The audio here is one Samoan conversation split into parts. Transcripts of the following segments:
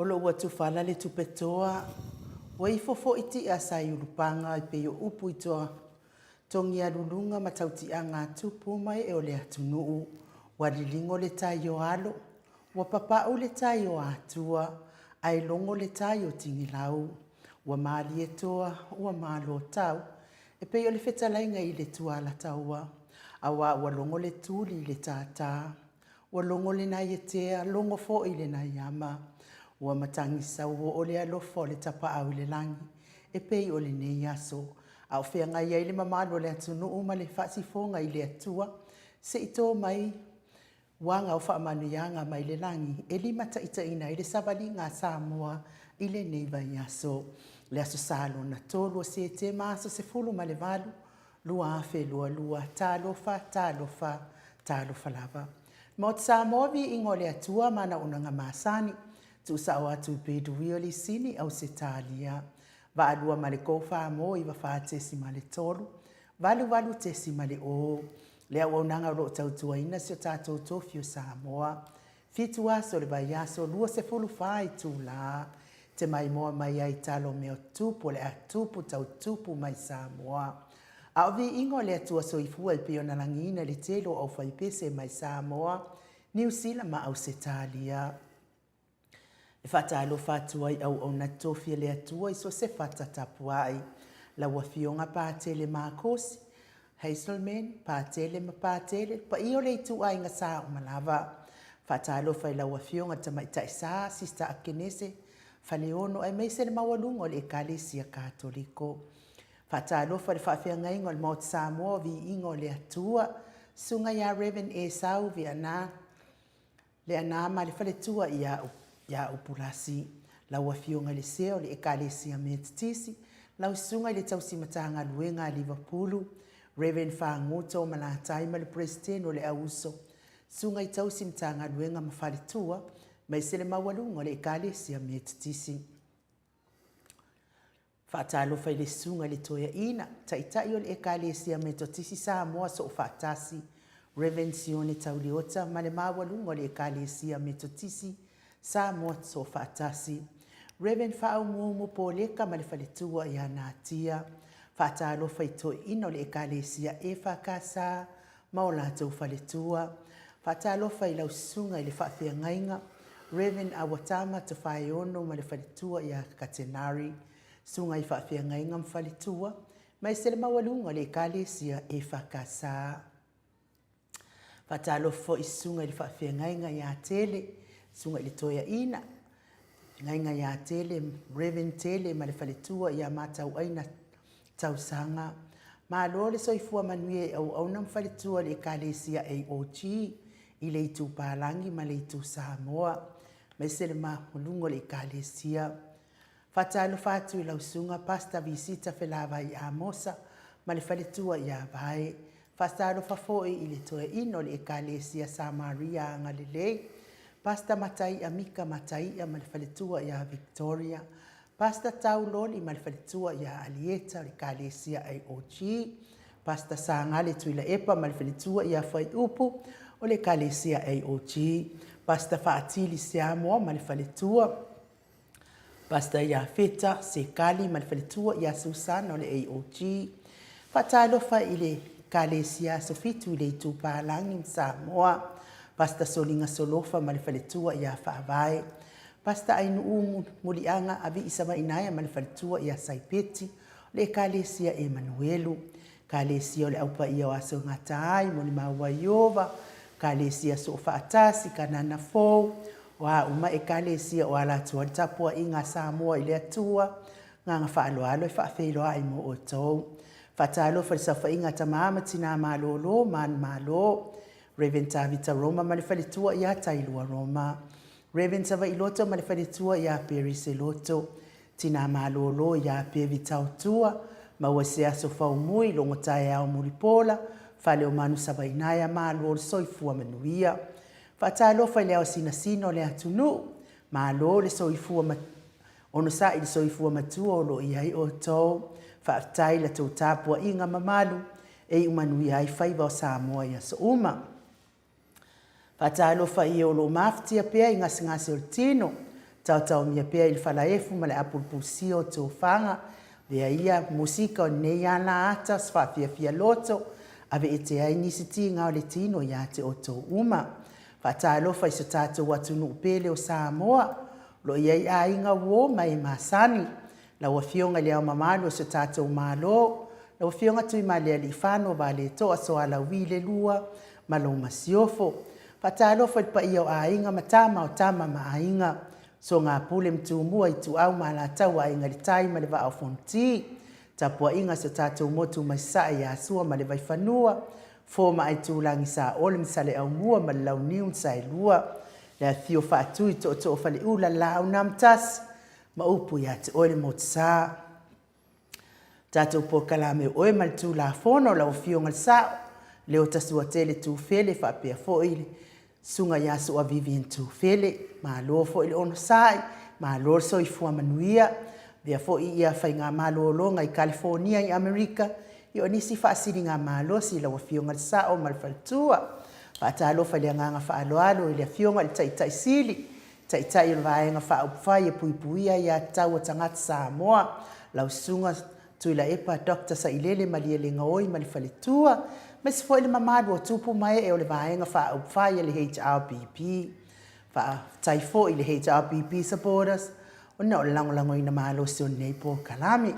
O lou atufala le tupetoa, Ua ifo foi ti'a sa i Ulupaga e pei o upu i toa togialuluga ma tautiaga a tupu ma ee o le atunuu. Ua liligo le tai o Alo, ua papau le tai o Atua, ae logo le tai o Tigilau. Ua malie toa, ua malo tau, e pei o le fetalaiga i le Tualataua, aua ua logo le tuli i le tātā. Ua logo le nai etea, logo foi le nai ama. Ua matagi sauoo le alofa o le Tapaau i le lagi, e pei o lenei aso, a o feagai ai le mamalu o le atunuu ma le faasifoga i le Atua, se i to mai uaga o faamanuiaga mai le lagi e limataitaiina ai le savaliga a Samoa i lenei vaiaso. Le Aso Sa lona 3 o Setema aso 18, 2022. Talofa, talofa, talofa lava. Maota Samoa, viiga o le Atua ma ana auaunaga masani, tuusao atu i Peduia o Lisini, Ausetalia. Vaalua ma le K4 94.3, 88.0, le auaunaga o lo o tautuaina si o tatou tofi o Samoa. 7 aso o le vaiaso, 24 itula, te maimoa mai ai tala o mea tupu o le a tupu tau tupu mai Samoa. A o viiga o le Atua Soifua e pei ona lagiina i le tele o aufaipese mai Samoa, Niu Sila ma Ausetalia. E faatalofa atu ai auauna tofi a le Atua i so o se fata tapuai. Lau Afioga Patele Makosi, Hazelman, Patele ma Patele, le paia o le ituaiga sa uma lava. Faatalofa i lau Afioga i le Tamaitai Sa, Sister Akenese Faleono aemaise le maualuga o le Ekalesia Katoliko. Faatalofa i le faafeagaiga o le Maota Samoa o Viiga o le Atua, Susuga ia Rev. Esau Viana, Leana ma le faletua ia ia Upulasi, lau Afioga i le Sea o le Ekalesia Metotisi, lau Susuga i le Tausi Matagaluega a Livapulu, Rev. Fagoto Malatai ma le Peresetene o le Au Uso, Susuga i Tausi Matagaluega ma Faletua, aemaise le maualuga o le Ekalesia Metotisi. Faatalofa i le Susuga i le Toeaina, Taitai o le Ekalesia Metotisi Samoa Soofaatasi, Rev. Sione Tauliota ma le maualuga o le Ekalesia Metotisi Samoa Soofaatasi, Rev. Faaumuumu Poleka ma le faletua ia Natia. Faatalofa i toeaiina o le Ekalesia EFKS ma o latou faletua. Faatalofa i lau susuga i le faafeagaiga, Rev. Awatama Tofaeono ma le faletua ia Katenari, susuga i faafeagaiga ma faletua, aemaise le maualuga o le Ekalesia EFKS. Faatalofa foi i susuga i le faafeagaiga ia Tele, susuga i le toeaina, Gaiga ia Tele, Rev. Tele ma le faletua ia Matauaina Tausaga. Malo le soifua manuia i auauna ma faletua o le Ekalesia AOG i le Itu Palagi ma le Itu Samoa, aemaise le maualuga o le Ekalesia. Faatalofa atu i lau Susuga Pastor Visita Felavai Amosa ma le faletua ia Vae. Faatalofa foi i le toeaina o le Ekalesia Samaria Agalelei, Pastor Mataia Mika Mataia ma le faletua ia Victoria, Pastor Tau Loli ma le faletua ia Alieta o le Ekalesia AOG, Pastor Sagale Tuilaepa ma le faletua ia Fuaiupu o le Ekalesia AOG, Pastor Faatili Siamoa ma le faletua, Pastor Iafeta Sekali ma le faletua ia Susana o le AOG. Faatalofa i le Ekalesia Aso Fitu i le Itu Palagi ma Samoa. Pastor Soliga Solofa ma le faletua ia Faavae. Pastor Ainuu Muliaga Avii Savainaea ma le faletua ia Saipeti o le Ekalesia Emanuelu. Ekalesia o le Au Paia o Aso Gataai, Molimau a Ieova, Ekalesia Soofaatasi, Kanana Fou, o a uma Ekalesia o ala atu ai le tapuaiga a Samoa i le Atua, agaga faaaloalo e faafeiloai mo outou. Faatalofa i le saofaiga a tama ma tina malolo, manumalo, Rev. Tavita Roma ma le faletua ia Tailua Roma, Rev. Savailoto ma le faletua ia Perry Seloto, Tina malolo ia Pevi Taotua, maua se aso faumui, logo taeao mulipola, fale o manu Savainaea malo le soifua manuia. Faatalofa i le ao sinasina o le atunuu, malo le soifua ma onosai le soifua matua o lo o i ai outou. Faafetai i la tou tapuaiga mamalu e iu manuia ai faiva o Samoa i aso uma. Faatalofa i e o lo o mafatia pea i gasegase o le tino. Taotaomia pea i le falaefu ma le apulupulusia o tofaga, Avea ia musika o lenei ala ata o se faafiafia loto, aveete ai nisi tiga o le tino ia te outou uma. Faatalofa i so tatou atunuu pele o Samoa, o lo o i ai aiga uo ma e masani. Lau Afioga i Le Ao Mamalu o si o tatou Malo, lau Afioga Tuimalealiifano Vaaletoa Sualauvi II ma lou Masiofo. Faatalofa i le paia o Aiga ma Tama o Tama ma Aiga, Soogapule ma Tumua, Ituau ma Alataua, Aiga i le Tai ma le Vaa o Fonoti. Tapuaiga a si o tatou motu mai Sasae ia Sua ma le Vaifanua, Fofo ma Aitulagi, Saole ma Saleaaumua ma le Launiu na Saelua, le afifio o Faatui, Tootoo o Faleula, le Laau na Amotasi ma upu ia te oe le Motusa. Tatou polokalame o oe ma le Tulafono, lau Afioga i le Sao, Leotasuatele Tufele faapea foi le Susuga ia Soa Vivian Tufele. Malo foi le onosai, malo le soifua manuia. Avea foi ia faigamalologa i Kalifonia i Amerika, ia o nisi faasiligamalosi i lau Afioga i le Sao ma le Faletua. Faatalofa i le agaga faaaloalo i le Afioga i le Taitai Sili, Taitai o le Vaega Faaupufai e Puipuia Aia Tatau a Tagata Samoa, lau Susuga Tuilaepa Doctor Sailele Malielegaoi ma le faletua, aemaise foi le mamalu o tupu ma ee o le Vaega Faaupufai a le HRPP. Faafetai foi i le HRPP supporters ona o le lagolagoina malosi o lenei polokalame.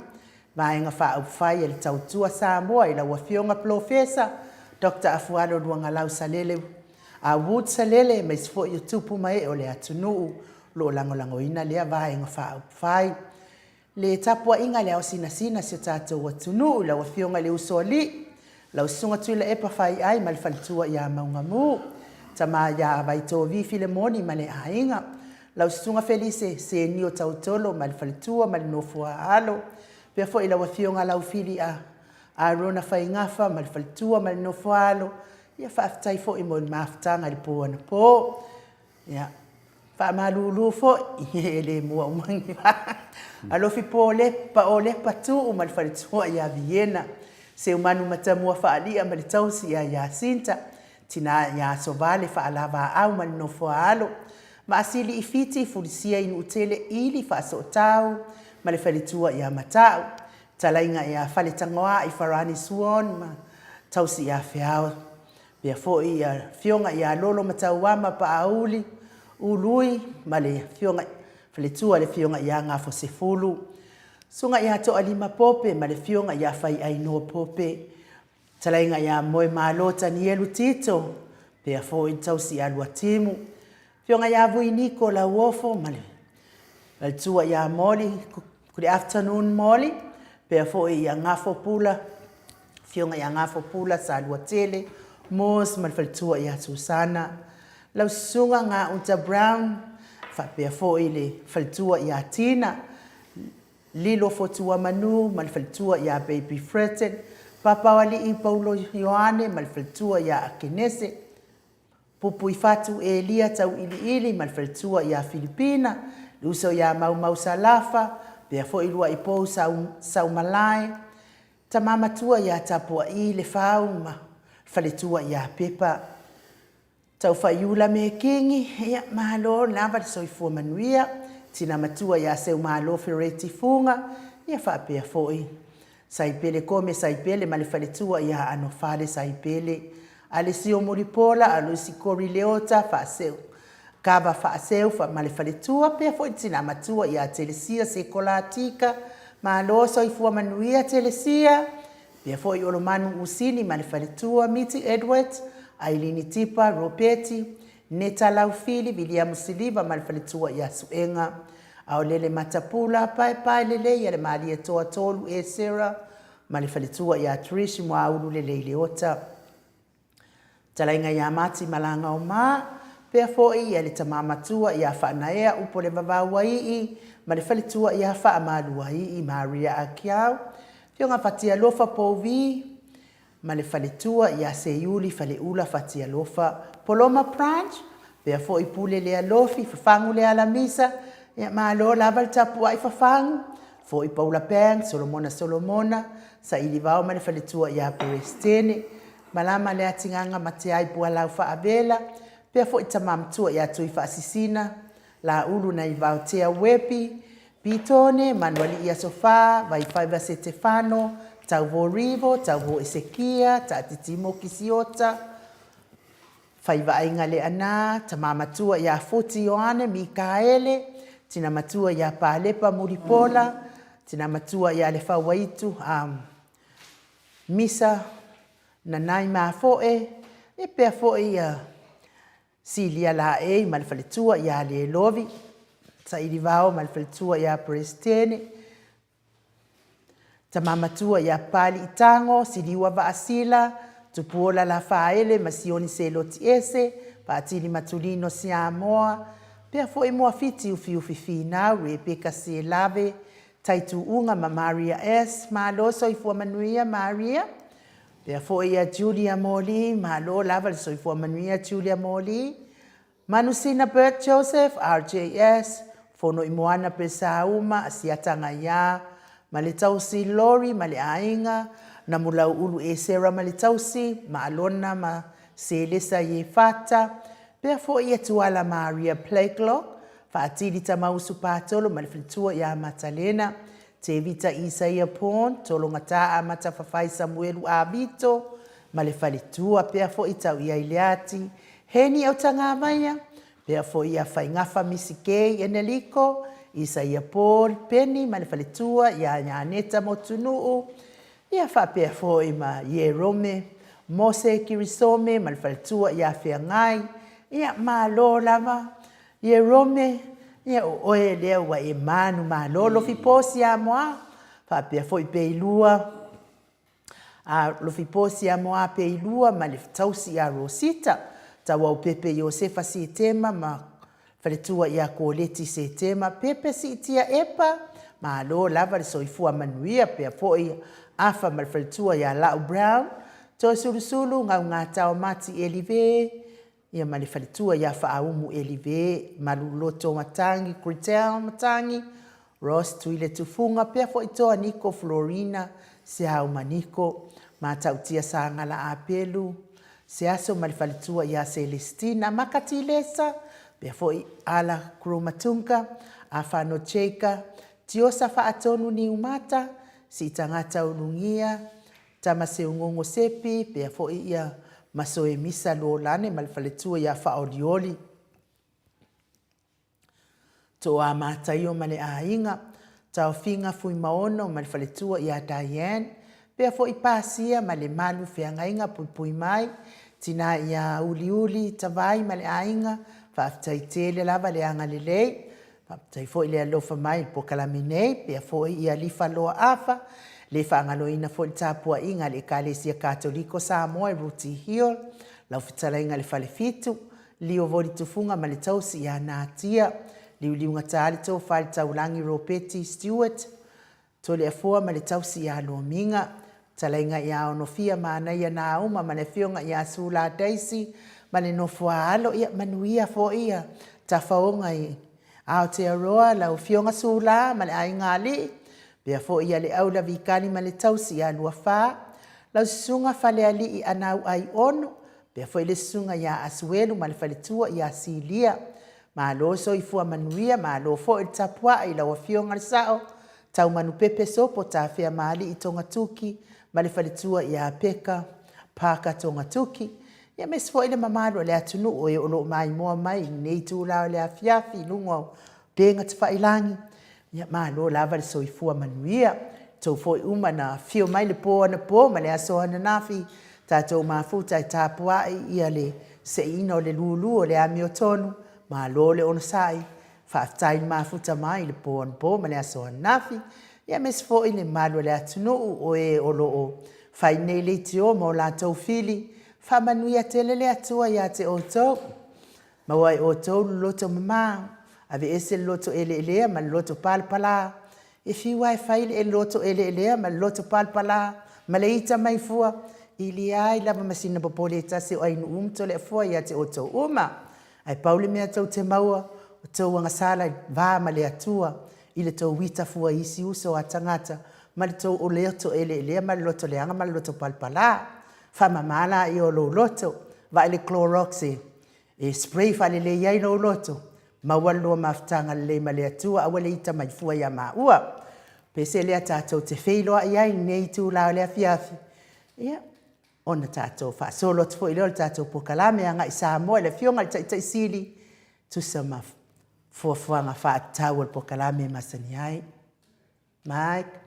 Vaega Faaupufai a le Tautua Samoa i lau Afioga Polofesa Doctor Afualo Luagalau Salele a Wood Salele aemaise foi o tupu ma ee o le atunuu o lo o lagolagoina lea Vaega Faaupufai. Le tapuaiga i le ao sinasina a si o tatou atunuu i lau Afioga i le Usoalii, lau Susuga Tuilaepa Faiai ma le faletua ia Maugamu, tama ia Vaitovi Filemoni ma le aiga, lau Susuga Felise Senio Tautolo ma le faletua ma le nofo a alo, faapea foi lau Afioga Laufili Arona Faigafa ma le faletua ma le nofo a alo. Ia faafetai foi mo le mafutaga i le po anapo. Ia, faamalulu foi, e le mua uma ni Alofi Paolepa Tuu ma le faletua ia Viena, Seumanu Matamua Faalia ma le tausi ia Iasinta, tina ia Asovale Faalavaau ma le nofo a alo, Maasili i Fiti, Fulisia i Nuutele, Ili Faasootau ma le faletua ia Matau, Talaiga ia Faletagoa i Farani Swan ma tausi ia Feao. Faapea foi ia Afioga ia Lolo Matauama Paauli Ului ma le Afioga Faletua le Afioga ia Gafosefulu, Susuga ia Toalima Pope ma le Afioga ia Faiainoa Pope, Talaiga ia Moemalo Tanielu Tito, faapea foi le tausi ia Luatimu, Afioga ia Vui Niko Lauofo ma le Faletua ia Moli, Good afternoon Moli, faapea foi ia Gafo Pula, Afioga ia Gafo Pula Saluatele, Moores ma le faletua ia Susana, lau Susuga Gauta Brown, faapea foi le faletua ia Tina, Lilo Fotuamanu ma le faletua ia Baby Fretton, Papaoalii Paulo Ioane ma le faletua ia Akenese, Pupuifatu Elia Tauiliili ma le faletua ia Filipina, le uso ia Maumau Salafa, faapea foi Luaipou Saumalae, Tama matua ia Tapua'i Lefau ma le faletua ia Pepa. Taufaiula Mekingi, ia malo lava le soifua manuia. Tina matua ia Seumalo Fereti Fuga, ia faapea foi Saipele Kome Saipele ma le faletua ia Anofale Saipele. Alesio Mulipola, Aloisi Kori Leota, Faaseu Kava Faaseu ma le faletua, pea foi le tina matua ia Telesia Sekola Tika. Malo soifua manuia Telesia. Pea foi Olomanu Usini ma le faletua, Miti Edwards, Ailini Tipa, Ropeti, Neta Laufili, Viliamu Siliva ma le faletua ia Suega. Aolele Matapula, Paepae Lelei a le Malietoa Tolu Esera ma le faletua ia Trish Muaulu Lelei Leota. Talaiga ia Mati Malagaoma, pea foi ia le tama matua ia Faanaea Upolevavauaii ma le faletua ia Faamaluaii Maria Akiau, Afioga Fatialofa Pouvi ma le faletua ia Seiuli Faleula Fatialofa Poloma Branch, pea foi Pule Lealofi Fafagu Lealamisa, ia malo lava le tapuai Fafagu, foi Paula Pang, Solomona Solomona, Sailivao ma le faletua ia Peresetene, Malama Leatigaga Mateai Pualau Faavela, pea foi Tama Matua ia Tuifaasisina, Laulu nai Vaotea Wepi, Pitone, Manualii Aso Fa, Vaifaiva Setefano, Tauvo Rivo, Tauvo Esekia, Taatitimo Kisiota, Faivaaiga Leanā, Tama Matua ia Foti Ioane Mikaele, Tina Matua ia Palepa Mulipola, Tina Matua ia Lefauaitu Misa Nanai Mafoe, e pea foi ia Silia Laei ma le faletua ia Lelovi, Sailivao ma le faletua ia Peresetene, Tama Matua ia Papaliitango, Siliua Vaasila, Tupuola Lafaele ma Sioni Seloti Ese, Faatili Matulino Siamoa, pea foi Moafiti Ufiufi Finau, Rebecca Selave, Taituuga ma Maria S. Malo soifua manuia Maria. Pea foi ia Julia Moli, malo lava le soifua manuia Julia Moli. Manusina Bert Joseph, RJS, Fonoimoana Pesauma, Asiata Ngaia, ma le tausi Lori ma le aiga, Namulauulu Esera ma le tausi, ma Alona ma Selesa Iefata, pea foi ia Tuala Maria Blakelock, Faatili Tamausu Patolo ma le faletua ia Matalena, Tevita Isaia Pond, Tologata Amata Fafai Samuelu Avito ma le faletua, pea foi tau ia i Leati, Heni Autagavaia, pea foi ia Faigafa Misi Kei Eneliko, Isaia Paul, Penny ma le faletua ia Ianeta Motunuu, ia faapea foi ma Ierome, Mose Kirisome ma le faletua ia Feagai, ia malo lava Ierome, ia o oe lea ua e manumalo lofi po Siamoa, faapea foi Peilua, a lofi po Siamoa Peilua ma le tausi ia Rosita, Tauaupepe Iosefa Setema ma faletua ia Koleti Setema, Pepe Siitia Epa, malo lava le soifua manuia, pea foi Afa ma le faletua ia Lau Brown, Toesulusulu, Gaugata Mati Elive, ia ma le faletua ia Faaumu Elive, Maluloto Matangi, Gretel Matangi, Ross Tuile Tufuga, pea foi Toa Niko Florina, Seau Maniko, Matautia Sagala Apelu, Seaso ma le faletua ia Celestina Makatilesa, pea foi Ala Krumatunga, Afano Cheika, Tiosa Faatonu Niumata, Siitagata Ulugia, Tamaseungongo Sepi, pea foi ia Masoemisa Luolane ma le faletua ia Faaolioli. Toa Mataio ma le aiga, Taofiga Fuimaono ma le faletua ia Diane, pea foi Pasia ma le malu feagaiga puipui mai, tina ia Uliuli Tavai ma le aiga, faafetai tele lava le agalelei. Faafetai foi le alofa mai i le polokalame nei, pea foi ia Lifa Loa Afa, le faagaloina foi le tapuaiga a le Ekalesia Katoliko Samoa i Rooty Hill, lau fetalaiga i le Falefitu, Lio Voli Tufuga ma le tausi ia Natia, Liuliugata le Tofa i le Taulagi Ropeti Stewart, Toleafoa ma le tausi ia Lomiga, Talaiga ia Onofia Manaia Nauma ma le afioga ia Sula Daisy ma le nofoa-alo, ia manuia foi ia tafaoga i Aotearoa, lau afioga Sula ma le aiga alii, pea foi ia Leaula Vikali ma le tausi ia Luafa, lau susuga Falealii Anau Aiono, pea foi le susuga ia Asuelu ma le faletua ia Silia. Malo soifua manuia, malo foi le tapuai i lau Afioga le Sao, Taumanupepe Sopo Tafea Maalii Togatuki ma le faletua ia Peka Parker Togatuki, ia aemaise foi le mamalu o le atunuu e o lo o maimoa mai i lenei itula o le afiafi i luga o upega tafailagi. Ia malo lava le soifua manuia. Tou foi uma na afio mai le po anapo ma le aso ananafi, tatou mafuta e tapuai ia le seiina o le lulu o le amiotonu, malo le onosai, faafetai le mafuta mai le po anapo ma le aso ananafi, ia aemaise foi le mamalu o le atunuu o e o lo o fai nei leitio ma o latou fili, faamanuia tele le Atua ia te outou. Maua e outou le loto mama, aveese le loto eleelea ma le loto palapala. E fiu lava e fai le loto eleelea ma le loto palapala ma le ita mai fua, e leai lava ma sina popole e tasi o Ainuu ma Toleafoa ia te outou uma. Ae pau le mea tou te maua, o tou agasala i va ma le Atua, i le tou ita fua i isi uso a tagata, ma le tou loto eleelea ma le loto leaga ma le loto palapala. Faamama laia o lou loto, vaai le Clorox e E spray faalelei ai lou loto. Maua le lua mafutaga lelei ma le Atua, aua le ita mai fua ia maua. Pese lea tatou te feiloai ai i lenei itula o le afiafi, ia, ona tatou faasolo atu foi lea o le tatou polokalame agai i Samoa i le Afioga i le Taitai Sili, tusa ma fuafuaga faatatau o le polokalame e masani ai. Mike.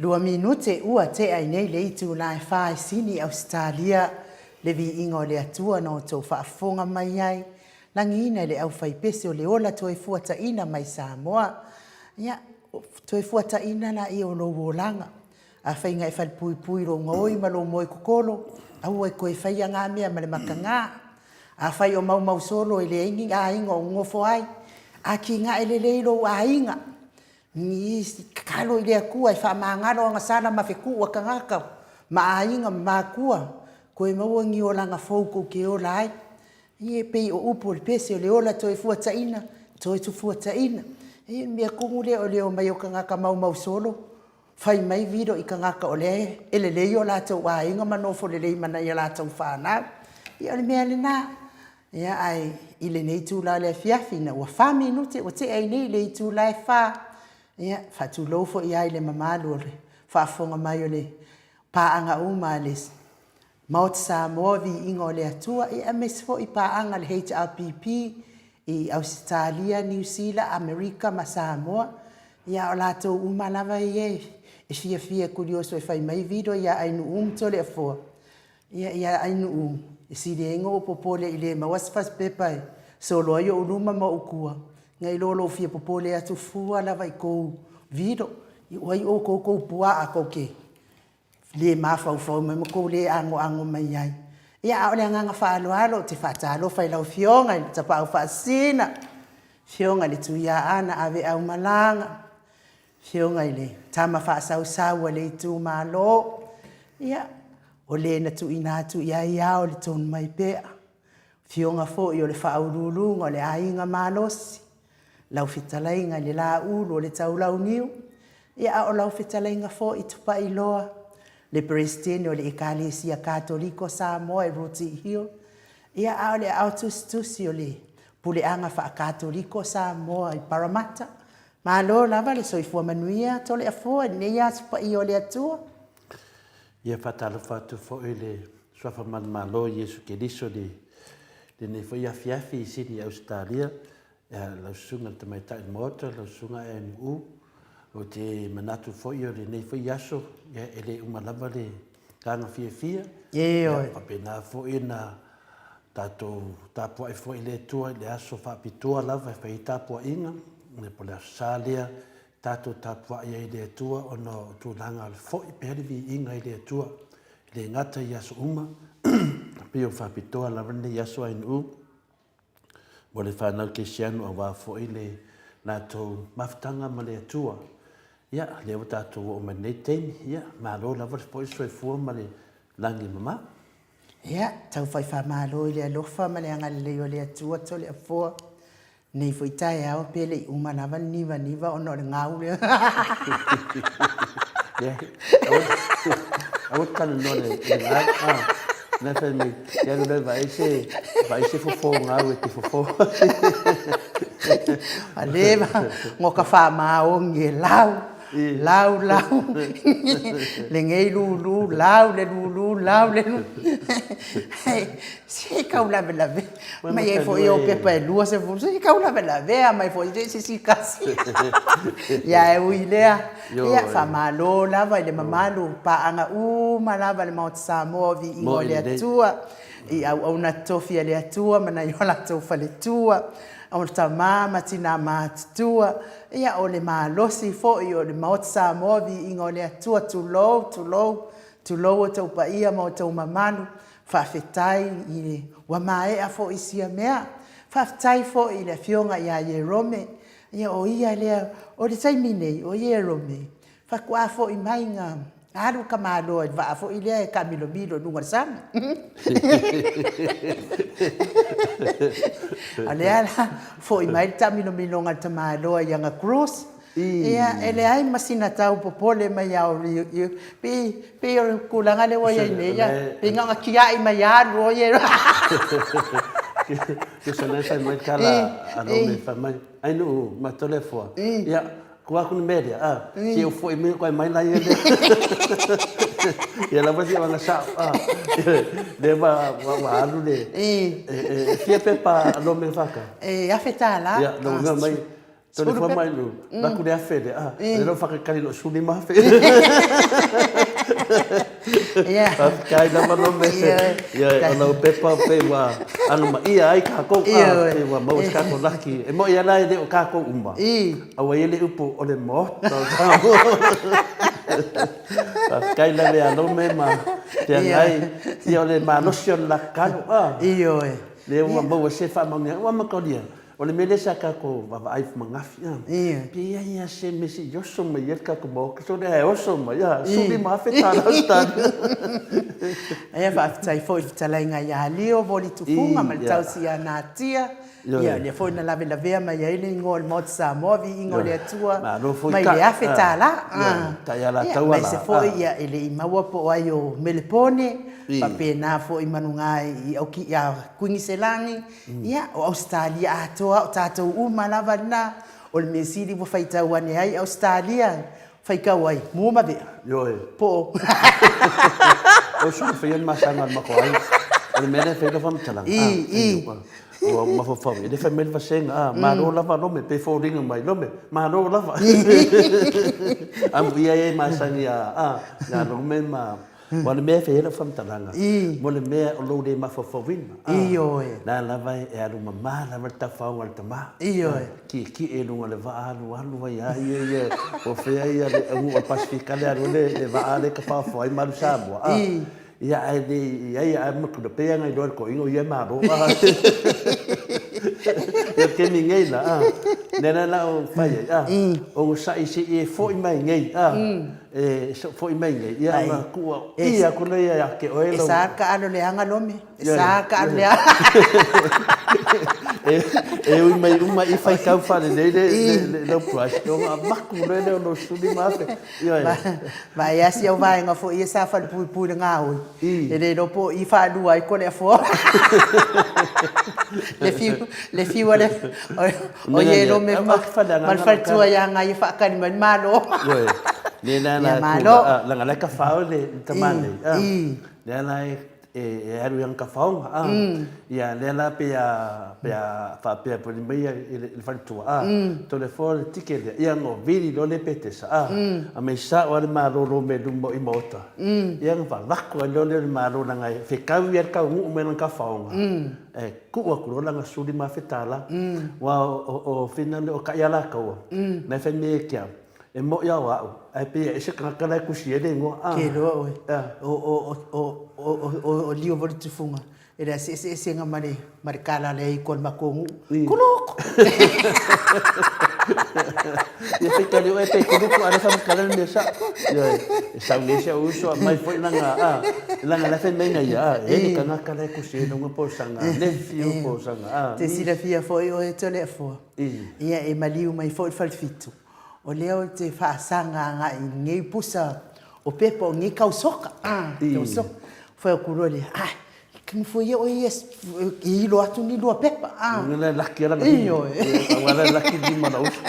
Lua minute ua tea i nei le itula e fa i Sini, Ausetalia, le viiga o le Atua na outou faafofoga mai ai, lagiina i le aufaipese o le ola toe fuataina mai Samoa. Ia, toe fuataina laia o lou olaga. Afai na e falepuipui i lou gaoi ma lou moekokolo, aua e toe faia na mea ma le mataga. Afai o maumau solo e leai ni aiga o nofo ai, atinae lelei lou aiga, ni tatalo i le Atua e faamagalo agasala ma fetuu a tagata ma aiga ma matua, toe maua ni olaga fou tou te ola ai. Ia e pei o upu o le pese, o le ola toefuataina, toe tufuataina. Ia o le mea tonu lea o le omai o tagata maumau solo fai mai vilo i tagata o lea e lelei o latou aiga ma nofo lelei ma nai a latou fanau. Ia o le mea lena. Ia, ae i lenei itula o le afiafi ina ua 4 minute ua tea ai nei i le itula e 4, ia, e faatulou foi lava i le mamalu o le faafofoga mai o le paaga uma a le Maota Samoa, Viiga o le Atua, aemaise foi paaga a le HRPP i Ausetalia, Niu Sila, Amerika ma Samoa. Ia a o latou uma lava ia e fiafia e kulioso e fai mai video ia Ainuu ma Toleafoa, ia ia Ainuu, e sili ai ona ou popole i le maua se fasipepa e solo ai ou luma ma ou tua, nai lo lou fia popole atu fua lava i tou vilo. O ai outou tou puaa tou te le mafaufau mai ma tou le anoano mai ai. Ia, a o le agaga faaaloalo ou te faatalofa i lau Afioga i le Tapaau Faasisina, Afioga i le Tuiaana Aveaumalaga, Afioga i le Tama Faasausau a le itumalo, ia, o le na tuuina atu i ai ao le Tonumaipea, Afioga foi o le Faauluuluga o le Aiga Malosi, lau fetalaiga i le Laulu o le Taulauniu, ia a o lau fetalaiga foi Tupailoa, le Peresetene o le Ekalesia Katoliko Samoa i Rooty Hill, ia a o le aao tusitusi o le Puleaga Faa-Katoliko Samoa i Parramatta. Malo lava le soifua manuia Toleafoa i lenei aso paia o le Atua. Ia faatalofa atu foi i le Suafa Manumalo o Iesu Keriso i lenei foi afiafi i Sini Ausetalia, lau Susuga i le Tamaitai o le Maota, lau Susuga AMU. Ou te manatu foi o lenei foi aso, e le uma lava le agaga fiafia. Ioe. Faapena foi ona tatou tapuai foi i le Atua i le aso faapitoa lava e fai ai tapuaiga, po o le Aso Sa lea tatou tapuai ai i le Atua ona o tulaga o le foi pea le viiga i le Atua, e le gata i aso uma, pei o faapitoa lava lenei aso ANU mo le fanau kerisiano aua foi le latou mafutaga ma le Atua. Ia, lea ua tatou oo mai lenei taimi, ia, malo lava foi le soifua ma le lagi e mama. Ia, tau fai faamalo i le alofa ma le agalelei o le Atua Toleafoa Nei foi taeao pe le i uma lava le nivaniva ona o le gau lea. Aua te talanoa i le gau. Ah, na fai mai, ke alu lea vaai se, vaai se fofo gau e te fofo. A le ngo ka faamaoni e lau, lau, lau, lenei lulu, lau le lulu, lau le lulu. Se tau lavelave. Mai ai foi o pepa e 20, se tau lavelavea mai foi se isi tasi. Ia e ui lea, ia faamalo lava i le mamalu paaga uma lava le Maota Samoa o Viiga o le Atua i auauna totofi a le Atua ma nai o latou faletua, o tama ma tina matutua, ia o le malosi foi o le Maota Samoa o Viiga o le Atua, tulou, tulou, tulou outou paia ma outou mamalu. Faafetai i le ua maea foi sia mea. Faafetai foi i le Afioga ia Ierome, ia o ia lea, o le taimi nei, o Ierome, faatoa foi mai na alu tamaloa i le vaa foi lea e taamilomilo i luga o le sami. O lea la, foi mai le taamilomiloga a le tamaloa i ana cruise, Ia, e leai ma sina tau popole mai ia o pei, pei o le tulaga lea ua i ai nei, pei na ona tiai mai lava alu oe. Tusa na fai mai tala a Rome fai mai, ai nuu ma Toleafoa, ia, kua aku le mea lea, a, se i foi mai koe mai laia lea. Ia lava si ona sao, a, lea ua alu le, e fia pepa a Rome whaka? E $1,000. Ia, no mai, Tole fua mai lu, la ku le afe le, ah, le lo whakakari lo suli ma afe. Ia. Faafetai lava lo me. Ia, o lau pepa pe ua ano ma ia ai kākou, ah, pe ua maua se kākou laki. E moi ala e le o kākou uma. A ua ia le upu o le maota o Samoa. Faafetai lava ia Lome ma Feagai. Ia o le malosi o le la tatalo, ah. Ioe. Lea ua maua se faamanuiaga. Ua mataulia, o le mea lea sa tatou vaavaai magafi, a. Pe i ai lava se mea se i oso mai ai le tatou Maota, sole ae oso mai, a, $15,000 Ausetalia. Ia, faafetai foi i le fetalaiga ia Leo Volitufuga ma le tausi ia Natia. Ia, lea foi na lavelavea mai ai le igoa o le Maota Samoa, viiga o le Atua, mai le $1,000. Ia, aemaise foi ia, e le i maua po o ai o Melepone, faapena foi Manuga i ia Kuiniselani, ia, o Ausetalia atoa, o tatou uma lava lena. O le mea sili ua faitau ane ai Ausetalia, faitau ai, mua ma vea. Ioe. Po o. O sui faia le masaga a le matou aiga. O le mea lea e fai ai lau faamatalaga. I, i. Ua mafaufau, e le fai mai le vasega, a, malo lava Lome, pe foliga mai, Lome, malo lava. Amuia e masani a, a, ia Lome ma Aua o le mea e fai ai lau faamatalaga, mo le mea o lou le mafaufauina. Ioe. La lava e alu mama lava le tafaoga a le tama. Ioe. Tietie i luga o le vaa alu alu ai a ia ia o fea ia le auguu o le Pasefika le alu ai le vaa lea e tafaofa ai ma alu i Samoa. Ia ae le i ai a matua pei lava ona iloa e le toeaina o ia e malo. Ia le taimi nei la, lea la o le a ou fai ai, onosai se i e foi mai nei. E foi mai nei, ia ona tuu i atu lea ia te oe lau... E sa taalo leaga Lome, e sa taalo leaga. E ui mai uma i faitau faalelei le lau price, ona avatu loa lea o lou $15,000. Ioe. Vaai lava si au vaega foi ia sa falepuipui i le gaoi, e le iloa po o i faalua ai Toleafoa. Le fiu a le O ia Lome ma le faletua ia Gaia faatali mai le Malo. Ioe. Le la la Malo. Langa la tafao le tama nei. Lea la e alu i ana tafaoga. Ia lea la pe a pe a faapea poli mai i le faletua. Toleafoa le ticket lea. Ia ona vili loa lea Petesa. A mai sao lava le Malo Lome i luma o i maota. Ia ona valako ai loa lea o le Malo leaga e fetau ia le taunuu mai lana tafaoga. E tuu atu loa lana $15,000, aua o Fina o Taialakaua, na e fai mai ia te au, e moi lava o au, ae pei e ese tagata la e tusi ai le igoa. Ke iloa oe, o Lio Valitufuga, e leai se eseesega ma le tala a le aito a le matou nuu, Kuluku! Ia faitali oe pe kuluku a o lea e faamatala le mea sao. Ioe, e sau nei si ou uso aumai foi lana, a, leaga la e fai mai na ia, a, e i ai le tagata la e tusi ai luga po o sana nephew po o sana, a, Te silafia foi oe Toleafoa, ia e maliu mai foi le falefitu, o lea ou te faasaga agai i lenei pusa o pepa o lenei tausoka, a, tausoka. Fai atu loa lea, ai, Nofo ia oe ia e ilo atu ni lua pepa. Ah. Nga le laki ala ngi. Ioe. Ua le laki lima na uso.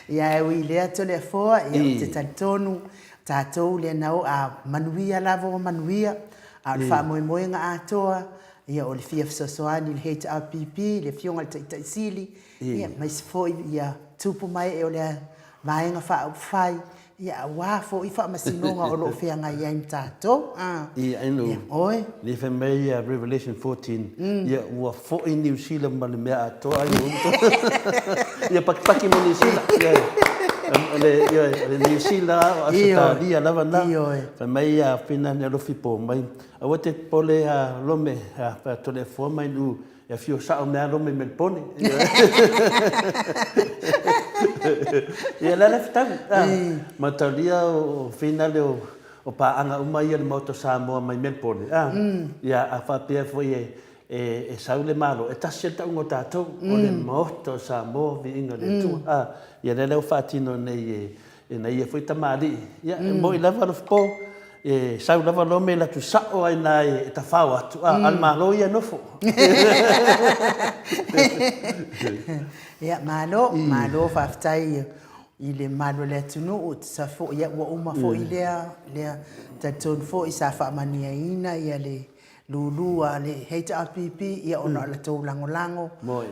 Ia e ui lea Toleafoa, ia ou te talitonu, tatou lea na o a manuia lava ua manuia, a o le faamoemoega atoa, ia o le fia fesoasoani i le HRPP, le Afioga i le Taitai Sili, ia aemaise foi ia tupu ma ee o le Vaega Faaupufai, Ia, aua foi faamasinoga o lo o feagai ai ma tatou. A. I, I know. Ia, oi. Lea fai mai ia Revelation 14, ia ua foi Niu Sila ma le mea atoa ai ua Ia pakipaki ma Niu Sila. Ia, o le, ia, o le Niu Sila, o Ausetalia lava na. Ioe. Fai mai ia Fina ni alofi po mai. Aua te popole a Lome, a Toleafoa mai nu E afio sao mai lava Lome i Melipone. Ia la la fetau. Mataulia o finale o paaga uma ia o le Maota o Samoa mai Melipone. Ia a faapea foi e sau le Malo, e tasi lava le tauga o tatou, o le Maota o Samoa, viiga o le Atua. Ia lea la ua faatino nei e nai ia foi tamalii. Ia, e moni lava Alofipo, e sau lava Lome e alu atu sao lava i ina e tafao atu, a o le Malo ia e nofo. Ia, malo, malo faafetai i le mamalu o le atunuu, tusa foi, ia ua uma foi lea, lea, talitonu foi sa faamanuiaina le lulu a le HRPP ia ona o le tou lagolago.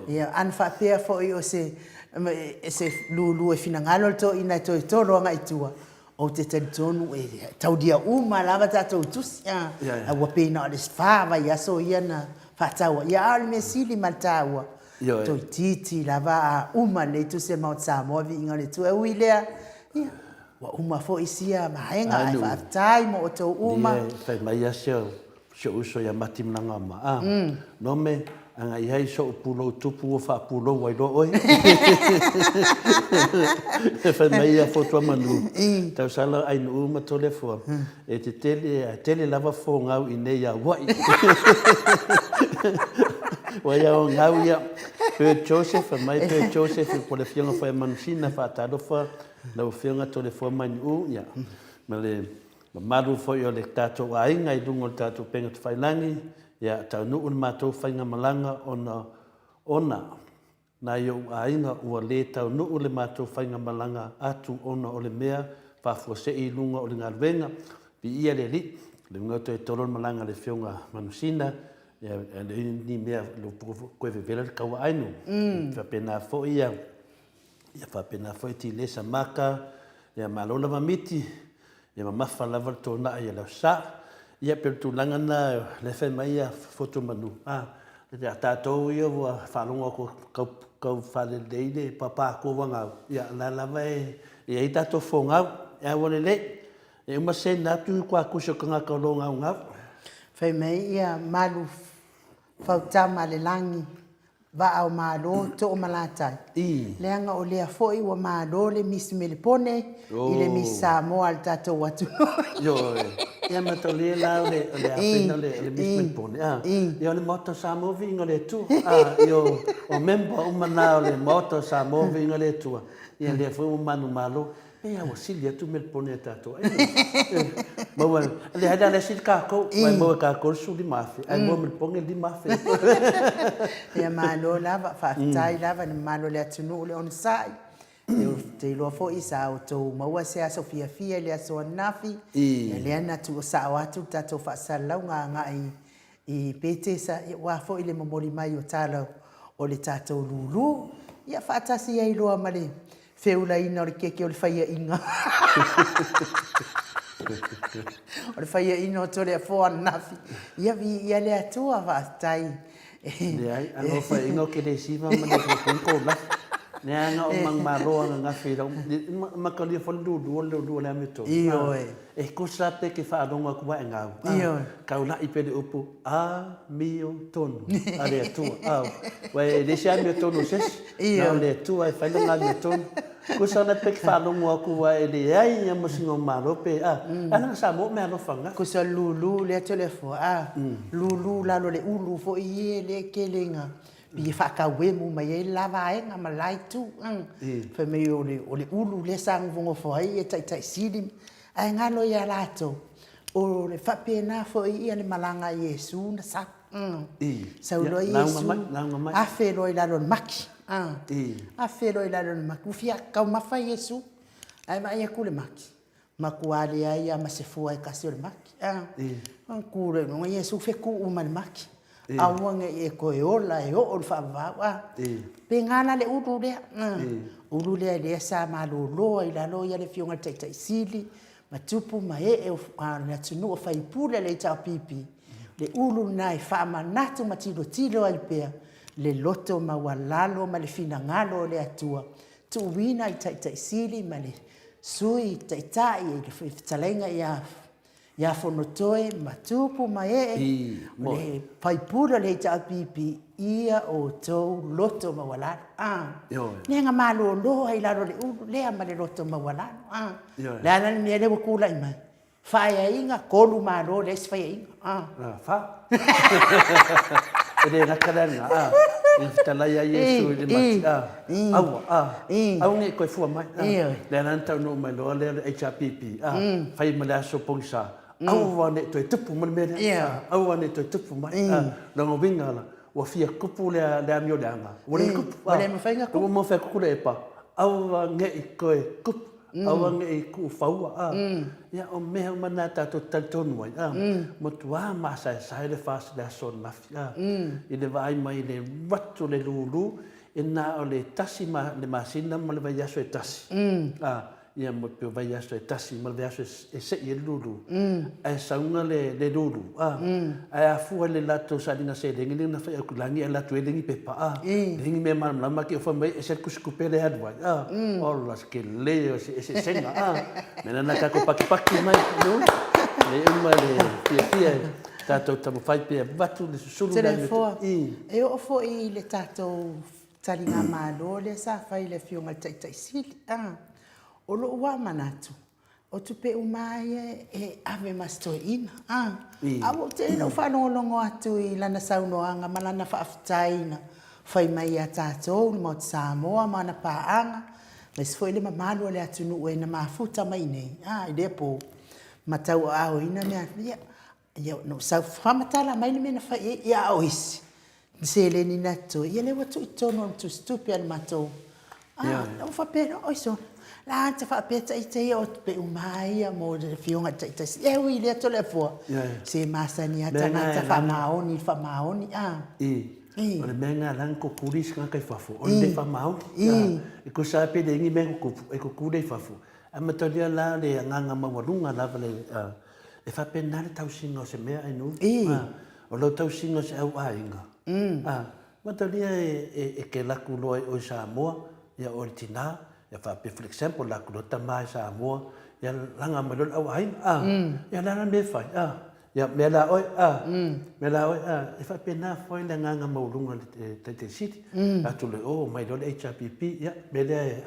Ia ana faapea foi o se se lulu e finagalo le toeaina e toe tolo agai i tua, ou te talitonu e taulia uma lava tatou tusi a, a ua pei na o le fa vaiaso ia na faatau ai. Ia a o le mea sili ma le taua, toeitiiti lava a uma lelei tusi a le Maota Samoa, viiga o le Atua. E ui i lea, ia, Ua uma foi sia vaega ae faafetai mo outou uma. Ia, fai mai lava si ou uso ia Mati Mlangama, a, Nome, Agai ai so'u pulou tupu ua faapulou ai loa oe. Fai mai ia Fotuamanu, tausala Ainuu ma Toleafoa, e te tele, ae tele lava fogau i nei Aua'i. Ua ia o gau ia, Bert Joseph, fai mai Bert Joseph po o le Afioga foi a Manusina, faatalofa lau Afioga Toleafoa ma Ainuu, ia, ma le mamalu foi o le tatou aiga i luga o le tatou upega tafailagi, Ia taunuu le matou faigamalaga ona ona nai ou aiga ua le taunuu le matou faigamalaga atu ona o le mea faafuasei i luga o le galuega. Viia le Alii. Le uiga toe tolo le malaga a le Afioga Manusina, ia e leai ni mea toe vevela le taua ainu. Faapena foi ia Ia faapena foi Tilesa Maka, ia malo lava Miti, ia mamafa lava le tonai o le Aso Sa. Ia pei o le tulaga lena lea e fai mai ia Fotu Manu, a, ia tatou ia ua faalogo atu ua tau faalelei le papa atu o vagau, ia o la lava e i ai tatou fogau, ae ua lelei, e uma send atu i tuatusa o tagata o lo o gaugau. Fai mai ia malu fautama a le lagi Vaa o Malo, Toomalatai. Leaga o lea foi ua malo le Miss Melepone i le Miss Samoa a le tatou atunuu. Ioe. Ia mataulia la o le afena o le Miss Melepone. Ia o le Maota o Samoa viiga o le Atua. Ia o member uma na o le Maota o Samoa viiga o le Atua. Ia lea foi ua manumalo. Pei lava ua sili atu Melepone ia tatou. Maua, leai la, lea sili tatou, aua e maua e tatou le 15,000, ae maua e Melepone le 5,000. Ia malo lava, faafetai lava i le mamalu o le atunuu le onosai. Ou te iloa foi sa outou maua se aso fiafia i le aso ananafi, ia lea na tuusao atu le tatou faasalalauga agai i Petesa, aua foi le momoli mai o tala o le tatou lulu, ia faatasi ai loa ma le feulaina o le keke o le faiaina. O le faiaina o Toleafoa ananafi. Ia viia le Atua, faafetai. Leai, ana o faiaina o Kelesiva ma le Tuatunto o lafi. Leaga o manumalo ananafi i lau matalia foi le lulu o le lulu o le amiotonu. Ioe. E tusa pe ke faalogo atu ae gau. Ioe. Taulai pea le upu amiotonu a le Atua. Au. Ua e le se amiotonu o se isi. Na o le Atua e fai lana amiotonu. Tusa la pe ke faalogo atu ae leai lava ma sina malo pe a. A leaga sa maua meaalofa na. Tusa lulu lea Toleafoa a. Lulu lalo le ulu foi ie lea tele ina Pei e faatauemu mai ai le la vaega ma le la itu. Fai mai o le ulu lea sa nofonofo ai ia Taitai Sili, ae galo ia latou, o le faapena foi ia le malaga a Iesu na sau. Sau loa Iesu, afe loa i lalo o le maki. Afe loa i lalo o le maki. Ua fia taumafa Iesu, ae vaai atu le maki, Matua leai lava ma se fua e tasi o le maki. Ona tu loa i luga Iesu fetuu ma le maki. Aua ne i e toe ola e oo le faavavau. Pena la le ulu lea. Ulu lea lea sa malolo ai i lalo le Afioga i le Taitai Sili ma tupu ma ee o le atunuu o faipule o le HRPP. Le ulu lena e faamanatu ma tilotilo ai pea le loto maualalo ma le finagalo o le Atua tuuina i Taitai Sili ma le Sui Taitai i le fetalaiga ia Fonotoe ma Tupu ma Ee, o le faipule o le HRPP, ia outou loto maualalo. Lea na malolo ai i lalo o le ulu lea ma le loto maualalo. O le a la le mea lea ua tulai mai? Faeaiga, tolu malo leai se faiaiga. Ah. Ah, fa. E le gata le lena, ah. I fetalai ai Iesu i le mati, ah. Aua, ah. Aua ne i toe fua mai, ah. Lea la na taunuu mai loa lea o le HRPP, ah. Fai ma le aso pogisa, aua ne i toe tupu mai le mea lea, ah. Aua ne i toe tupu mai, ah. Lona uiga la, ua fia tupu le amio leaga, ua le tupu, ah. Ua le mafai ona tupu. Ua mafai ona tupu le epa, aua ne i toe tupu. Aua ne i tuufaua, a. Ia, o mea uma na tatou te talitonu ai, a, matua masaesae le FAST i le aso ananafi, a, i le vaai mai i le alu atu o le lulu, e na o le tasi le masina ma le vaiaso e tasi, a, ia ma pei o vaiaso e tasi ma le vaiaso e sei ai le lulu, ae sauga le lulu, a, ae afua i le latou sailiga seleni lea na fai Aukilani ae alu atu ai leai ni pepa, a, leai ni mea malamalama ake fai mai e ese le tusitupe lea e alu ai, a, ola se tele o se eseesega, a, mea lena tatou patipati mai, le uma le fiafia. Tatou taumafai pe avatu le susulu le amiotonu. E oo foi i le tatou taligamalo lea sa fai i le Afioga i le Taitai Sili, o lou lava manatu, o tupe uma lava ia e ave ma si toeaina. Ae ua tele ina ou faalogologo atu i lana saunoaga ma lana faafetai na fai mai ia tatou le Maota Samoa ma ana paaga, aemaise foi le mamalu o le atunuu e na mafuta mai i inei i lea po ma tauaaoina mea. Ia, na ou sau faamatala mai le mea na fai i ai, ia a o isi seleni na totoe, ia lea ua tuu i totonu o le tusitupe a le matou. Ah, na ou faapea loa, oi sole, la ta faapea ita ia o tupe uma lava ia mo le Afioga i le Taitai. E ui i lea Toleafoa, se masani lava tagata faamaoni i le faamaoni. Ah. O le mea lena e ala ona kukuli isi tagata i fafo, o le le faamaoni. E tusa lava pe leai ni mea e tutupu, e kukuli i fafo. Ae mataulia la le agaga maualuga lava le E faapena le tausiga o se mea Ainuu. O lau tausiga o se au aiga, matalia e te alu atu loa i o i Samoa, ia oe le tina, ia faapea for example, alu atu loa tama i Samoa, ia laga mai loa le au aiga, ia o le a la le mea e fai? Ia mea la oe, mea la oe, e faapena foi le agaga maualuga o le Taitai Sili, alu atu loa i o, omai loa le HRPP, ia mea lea e,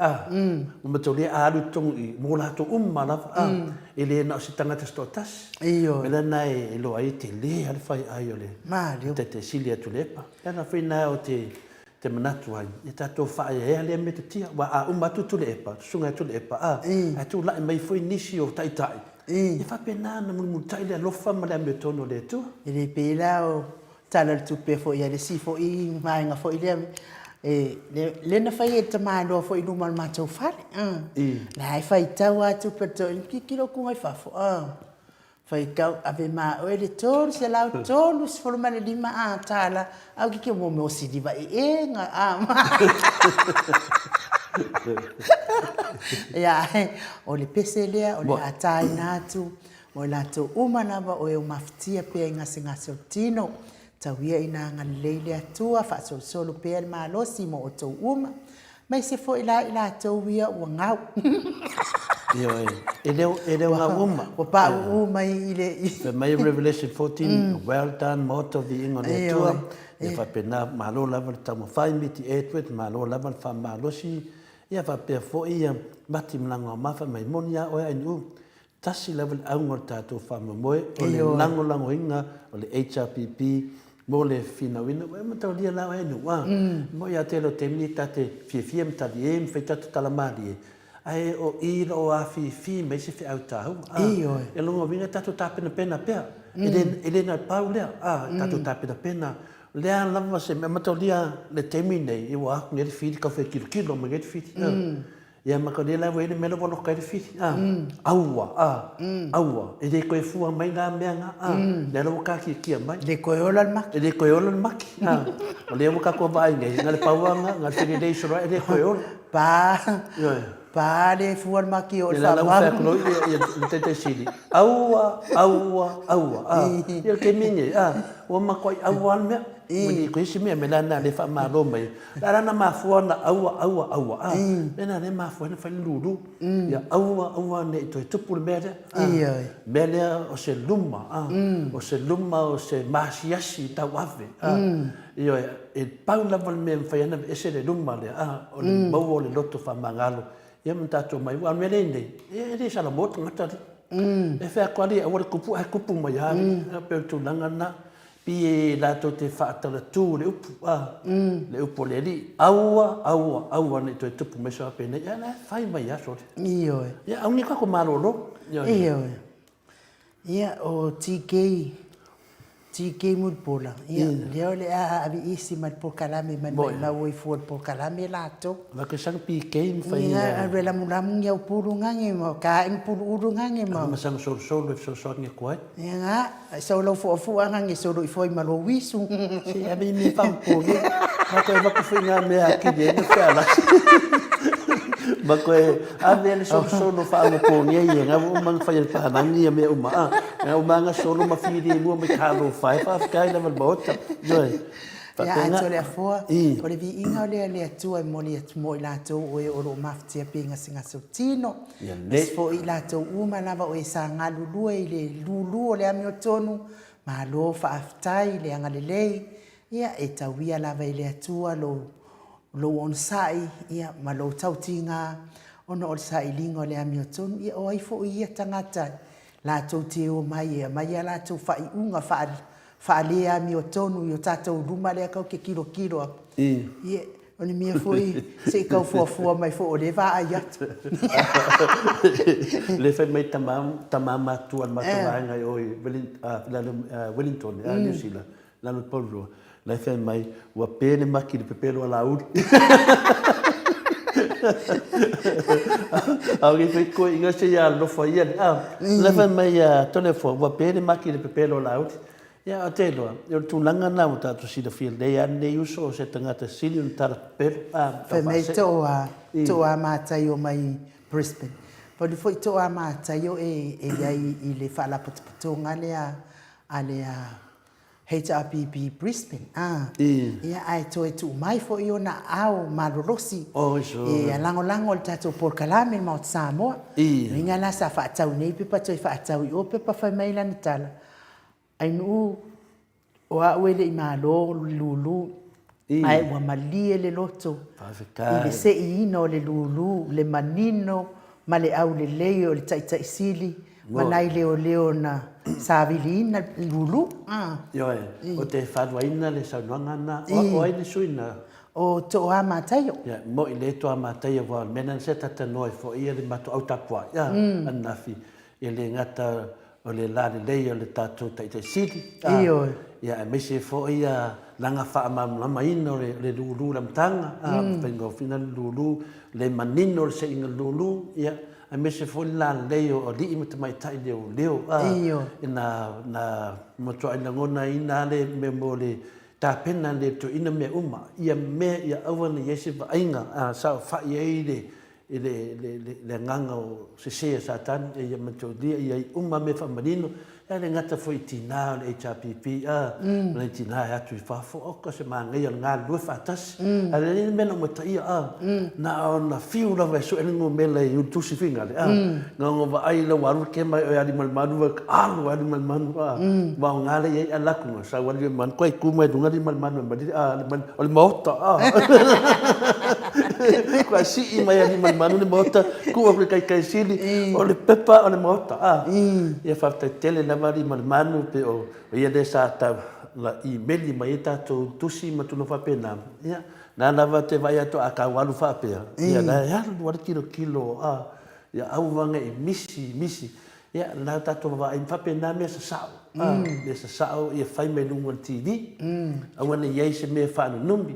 ua mataulia a alu i totonu i i, mo latou uma lava, E le na o se tagata se toatasi. Ioe. O le mea lena e iloa ai e tele lava le faiai o le Taitai Sili a Tuilaepa. O le ala foi lena ou te manatu ai, ia tatou faaeaea lea metotia, aua a uma atu Tuilaepa, Susuga ia Tuilaepa, a, ae tulai mai foi nisi o Taitai, e faapena ona mulimulitai le alofa ma le amiotonu o le Atua. E le pei la o Tala o le Tupe foi a le isi foi vaega foi lea, lea na fai e le tamaloa foi i luma o le matou fale. La e faitau lava tupe a le toeaina, tilotilo atu i fafo, faitau, ave ma oe le $335 tala, ae ou tilotilo, mo mea o siliva eega. Ia, o le pese lea o le a taina atu Mo i latou uma lava o e mafatia pea i gasegase o le tino, tau ia ina agalelei le Atua, faasolosolo pea le malosi mo outou uma, aemaise foi la i latou ia ua gau. Ioe, e le e le o gau uma. Ua pauu mai i le... Fai mai Revelation 14, well done Maota o Viiga o le Atua. Ia faapena, malo lava le taumafai, Miti Edward, malo lava le faamalosi, ia faapea foi Mati Malagaoma, fai mai, moni a oe Ainuu, Tasi lava le auga o le tatou faamoemoe, o le lagolagoina o le HRPP mo le finauina. Ua e mataulia la oe Ainuu, a? Mo ia tele o taimi ta te fiafia ma talie ma fai tatou tala malie, ae o i lo o afifi mai se feau taua, a? E lona uiga tatou tapenapena pea. E le, e le na o le pau lea, a? Tatou tapenapena. O le a lava se mea, mataulia le taimi nei, ua atu nei le fili, tau fai tilotilo mai nei le fili, a? Ia ma lea la ua i ai le mea lea ua loka ai le fili, a, aua, a, aua, e le toe fua mai na mea na, a, lea la ua taatiatia mai. E le toe ola le maki. E le toe ola le maki, a. O lea ua tatou vaai nei, na o le pau lava lena, na o le felelei solo ai, e le toe ola. Pa, pa le fua le maki o le faavavau. Ia la ua fai atu loa le Taitai Sili, aua, aua, aua, a. Ia o le taimi lenei, a, ua matuai aua lava le mea. Ua le toe i ai se mea, mea la lena o lea e faamalo mai ai. Le a la na mafua ona aua, aua, aua, a? Mea na lea e mafua ai ona fai le lulu. Ia aua, aua ne i toe tupu le mea lea. A, mea lea o se luma, a, o se luma o se maasiasi tauave, a. Ioe, e pau lava le mea e mafai ai ona aveese le luma lea, a, o le maua o le loto faamagalo, ia ma tatou omai. Aua o le mea lea e i ai nei, ia e le salamo le tagata alii. E fai atu alii aua le tupu, ae tupu mai lava alii. E pei o le tulaga lena. Pei latou te faatalatū le upu, a, le upu a le Alii, aua, aua, aua ne i toe tupu mai se faapenei, ae la e fai mai lava sole. Ioe. Ia, aua ne i tatou malolo. Ioe. Ioe. Ia, o TK, TK Mulipola, ia, lea o le a aveese ma le polokalame ma le maumau ai fua o le polokalame latou. Vake sang PK ma fai ia. Alu e lamulamu ni au pulu ngange ma ka ing pulu ulu ngange ma. Ma sang solosolo e fesoasoani atu ai. Ia nga, sau lau fuafua ngange solo i foi ma lou isu. Se ave i mea faapopole. Ma koe avatu foi nga mea akili ai na fealasi. Ma koe ave le solosolo faaopopole ia nga ua uma ona fai e le palangi ia mea uma a. Nga uma nga solo ma filemu ma talofa e faafetai lava i le Maota. Ioe. Ia, a Toleafoa, o le viiga o lea le Atua e momoli atu mo i latou o e o lo o mafatia pea i gasegase o tino, aemaise foi i latou uma lava o e sa galulue i le lulu o le amiotonu, Malo faafetai le agalelei, ia e tauia lava e le Atua lou lou onosai ia ma lou tautiga ona o le sailiga o le amiotonu. Ia o ai foi ia tagata latou te omai e aumai a latou faaiuga faale-amiotonu i o tatou luma lea tatou te tilotilo atu. Ia, o le mea foi se i tau fuafua mai foi o lea e vaai atu. Lea fai mai tama, tama matutua o le matou vaega i o i Wellington, New Zealand, lalo i Porirua, la e fai mai, ua pe le maki i le pepelo a Laauli. A o fai koe inga se ia alofa ia le a. La fai mai ia Toleafoa, ua pe le maki i le pepelo a Laauli. Ia, o te iloa, o le tulaga lena ua tatou silafia lelei lava lenei uso o se tagata sili ona tala pepelo, a, Fai mai Toa, Toa Mataio mai Brisbane. Pau foi Toa Mataio e i ai i le faalapotopotoga lea a le HRPP Brisbane, a, ia, ae toe tuu mai foi ona aao malolosi e lagolago i le tatou polokalame i le Maota Samoa. Lona uiga la sa faatau i inei pepa toe faatau i o pepa fai mai lana tala, Ainuu, o au e le i malo le lulu, ae ua malie le loto i le seiina o le lulu, le manino ma le aulelei o le Taitai Sili ma nai leoleo na saviliina le lulu. Ioe, ou te faaluaina le saunoaga lena. O ai le sui na? O Tooa Mataio. Ia, e moni lelei Toa Mataio aua o le mea lena sa talatalanoa ai foi le matou au tapuai ananafi, e le gata o le lalelei o le tatou Taitai Sili, Ioe. Ia aemaise foi ia lana faamalamalamaina o le lulu i le amataga, faigofie le lulu, le manino o le seiga lulu, ia aemaise foi le lalelei o alii ma tamaitai leoleo, Ioe. Na matuai lagonaina lava le mea mo le tapena le toeaina mea uma, ia mea ia aua ne i i ai se vaaiga saofai ai le i le agaga o sese a Satani, ia manatua ia i uma mea faamanino, e le gata foi i tina o le HRPP, a, ma nai tina e atu i fafo, oka se manaia o le galulue faatasi. Ae lelei le mea na umataia, a, na ona fiu lava e sue le numera i Ulutusi Figale, a, na ona vaai la ua alu le kema e Aliimalemanu, alu Aliimalemanu, a, ua aoga lea i ai, ae alu atu, sau Aliimalemanu, toe tu mai luga Aliimalemanu e malili, a, o le Maota, a. Kua sii mai Aliimalemanu le Maota, tuu atu i le Taitai Sili, o le pepa o le Maota, a. Ia faafetai tele lava Aliimalemanu, pei o ia lea sa tau imeli mai ai tatou tusi ma tulaga faapena. Ia, na lava te vaai atu a tau alu faapea, ia la e alu lava le tilotilo, a, ia aua ne i misi, misi. Ia, na tatou vaavaai faapena mea sasao, a, mea sasao ia fai mai luga o le TV, aua ne i i ai se mea faanunumi.